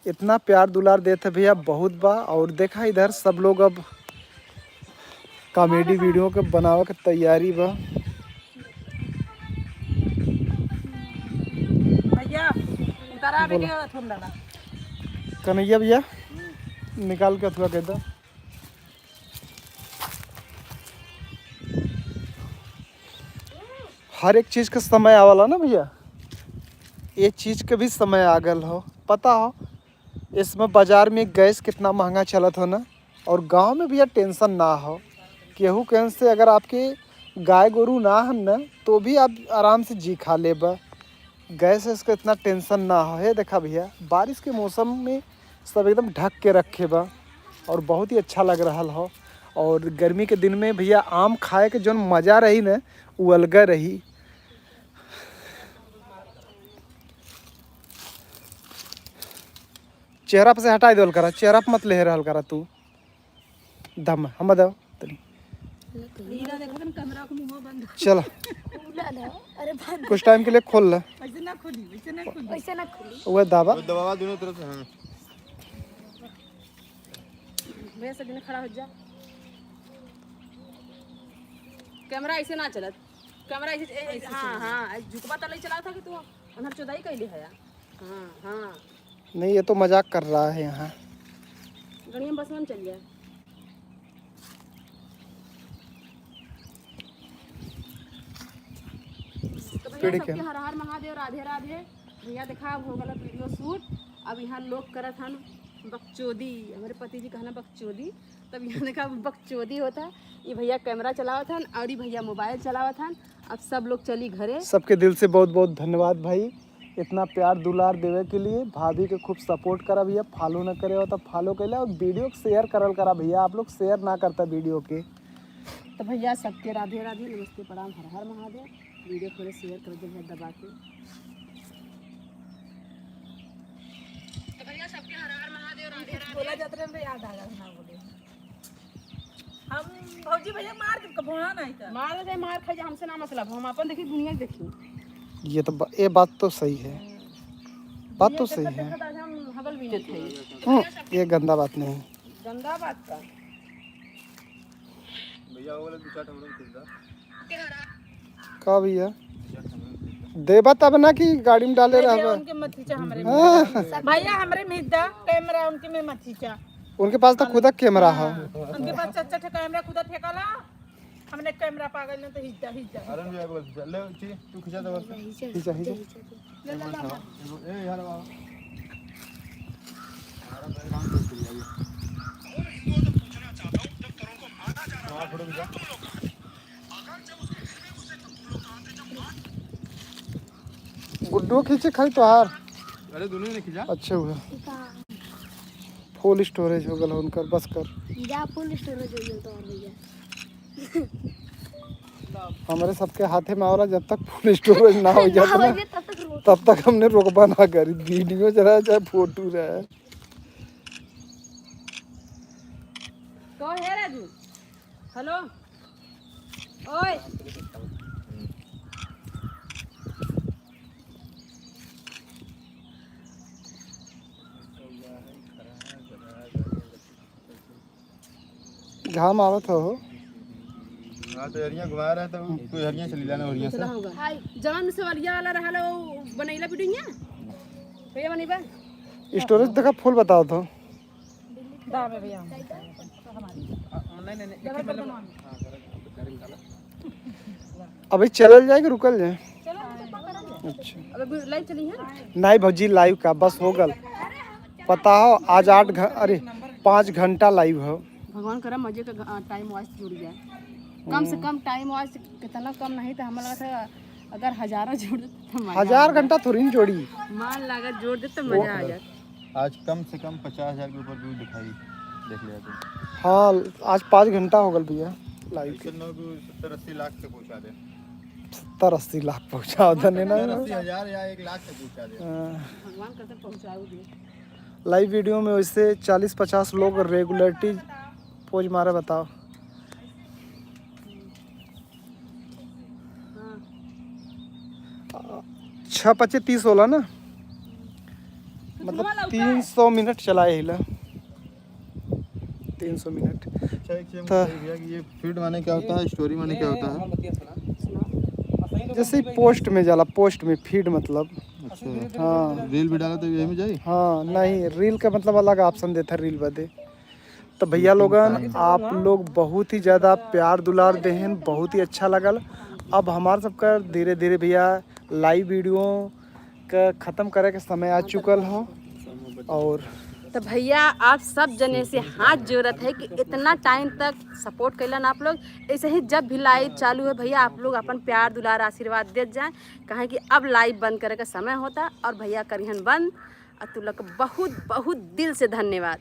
इतना प्यार दुलार देत है भैया, बहुत बा। और देखा इधर सब लोग अब कॉमेडी वीडियो के बनावे के तैयारी बा। भैया, उतारा बोला। बेटे, थोड़ा डाला। कन्हैया भैया, निकाल के अथुआ के दो। हर एक चीज का समय आवाला ना भैया, ये चीज के भी समय आ गल हो। पता हो, इसमें बाजार में गैस कितना महंगा चलत हो ना, और गांव में भैया टेंशन ना हो। केहू केहन से अगर आपके गाय गोरू ना हन ना, तो भी आप आराम से जी खा लेबा। गैस वैस का इतना टेंशन ना हो। हे देखा भैया, बारिश के मौसम में सब एकदम ढक के रखे बा और बहुत ही अच्छा लग रहल हो। और गर्मी के दिन में भैया आम खाए के जौन मजा रही ना, उ अलगे रही। चेहरा पे से हटाई देवल करा, चेहरा पे मत ले रहल करा तू। दम हम दो तनी। हीरा देखो तुम कैमरा को मुंह बंद। चला। खुला ना। अरे बंद। कुछ टाइम के लिए खोल ले। वैसे ना खोली, वैसे ना खोली। वैसे ना खोली। वो दाबा। वो दबावा दोनों तरफ से, हाँ। भैया, सब जने खड़ा हो जा। कैमरा ऐसे ना चलत, कैमरा ऐसे, ए, ए, ऐसे हाँ, चला। हाँ, झुकबा तले चला था कि तू अंदर चोदाई कैले है। हाँ, हाँ। नहीं, ये तो मजाक कर रहा है यहाँ। गणिया बस में चल जाए। तो भैया, पेड़ सबके क्या? हर हर महादेव, राधे राधे। भैया देखा, अब हो गला वीडियो शूट। अब यहाँ लोग करत हन बकचोदी, हमारे पति जी कहना बकचोदी, तब यहाँ देखा बकचोदी होता। ये भैया कैमरा चलावत हन और ये भैया मोबाइल चलावत हन। अब सब लोग चली घरे। सबके दिल से बहुत बहुत धन्यवाद भाई, इतना प्यार दुलार देवे के लिए। भाभी के खूब सपोर्ट करा भैया, फॉलो न करे हो तो फॉलो कर ले और वीडियो को शेयर करल करा भैया, आप लोग शेयर ना करता वीडियो के। तो भैया सबके राधे राधे, नमस्ते, प्रणाम, हर हर महादेव। वीडियो थोड़े शेयर कर दे भैया दबा के। तो भैया सबके हर हर महादेव, राधे राधे। बोला जात रहे, हमरे याद आ गया, ना बोले। हम भौजी भैया मार के कबो हाँ नहीं था। मार दे, मार खाई जा, हमसे ना मतलब, हम अपन देखी, दुनिया के देखी। ये तो ब-, ये बात तो सही है, बात तो दुनिया सही देखत है। देखत आज हम हगल बीनत हई। हम्म, ये गंदा बात नहीं। गंदा बात का? भैया, वो वाला दो चार ठो हमरो खरीदा। का भैया? देबा तब ना कि गाड़ी में डाले नहीं भैया, रहबा। उनके मत खींचा हमरे में। हाँ। भैया, हमरे में दा कैमरा, उनके में मत खींचा। उनके पास तो खुदा कैमरा है। हाँ, उनके पास चार चार ठे कैमरा खुदा ठेकाला। हमने कैमरा पागल न तो हिजा, हिजा। अरुण भैया को खींचा। ले, ची, तू खींचा दे बस। खींचा, खींचा। ले, ले, ले, ले। ए, यार, वाह। हमारा बैकग्राउंड तो चल गया ये। हाँ, फोटो खींचा। गुड्डू खींचे खाली तोहार। अरे, दोनों ही ने खींचा। अच्छे हुए। फुल स्टोरेज हो गल उनकर, बस कर। जा, फुल स्टोरेज हो गल तोहार भैया। हमरे सबके हाथे में आवला, जब तक फुल स्टोरेज ना हो जात ना, ना हो जाए, तब तक रोक। तब तक हमने रोकबा ना करी। वीडियो चला चाहे फोटो रहे। कहो हे राजू, हेलो, ओए। घाम आवत हो। हाँ, तो हरिया घुमा रहा है, तो तू हरिया चली जाना, हरिया से। चला होगा। हाय, जवान से वलिया वाला रहा लो, बनैला वीडियो हियाँ? भैया बनैबा? स्टोरेज देखा, फुल बताओ तो। दाबे भैया। नहीं, नहीं, नहीं, एक ही मतलब, हाँ, अभी चलल जाए कि रुकल जाए? चलो, हम तो पकड़ लेंगे। अच्छा। अब अभी लाइव चली है? नहीं भौजी, लाइव का बस हो गल। पता हो, आज आठ घ-, अरे, पाँच घंटा लाइव हो। भगवान करे मजे का घ-, टाइम वाच जुड़ जाए। कम से हम्म। कम टाइम वाच कितना कम नहीं तो हमें लगा था अगर हजारों जोड़ दे तो मजा हजार आ जाए। घंटा थोड़ी न जोड़ी। मान लगा जोड़ दे तो वो मजा आ जाए। आज कम से कम पचास हजार के ऊपर व्यू दिखाई, देख लिया तू। हाँ, आज पाँच घंटा हो गल भैया लाइव के। ऐसे लोग सत्तर अस्सी लाख तक पहुँचा दे। सत्तर अस्सी लाख पहुँचा दे ना। सत्तर अस्सी हजार या एक लाख तक पहुँचा दे। हाँ। भगवान कसम पहुँचाओ दे। लाइव वीडियो में वैसे चालीस पचास लोग रेगुलरिटी पोज मारे, बताओ। हाँ। छः पच्चे तीस होला ना? मतलब तीन सौ मिनट चलाए हिला, तीन सौ मिनट। अच्छा, एक चीज तो बताइए भैया कि ये फीड माने क्या होता है, स्टोरी माने क्या होता है? जैसे ही पोस्ट में जाला, पोस्ट में फीड मतलब। अच्छा। हाँ। रील भी डाला तो यही में जाई? हाँ, नहीं, रील का मतलब अलग ऑप्शन देता है रील बदे। तो भैया लोगन, आप लोग बहुत ही ज़्यादा प्यार दुलार देहेन, बहुत ही अच्छा लगल। अब हमार सबका धीरे धीरे भैया लाइव वीडियो का ख़त्म करे के समय आ चुकल हो। और तो भैया, आप सब जने से हाथ जोड़त है कि इतना टाइम तक सपोर्ट कैलन आप लोग। ऐसे ही जब भी लाइव चालू है भैया, आप लोग अपन प्यार दुलार आशीर्वाद देत जाए, काहे कि अब लाइव बंद करे का समय होता और भैया करिहन बंद। और तू लोग के बहुत बहुत दिल से धन्यवाद।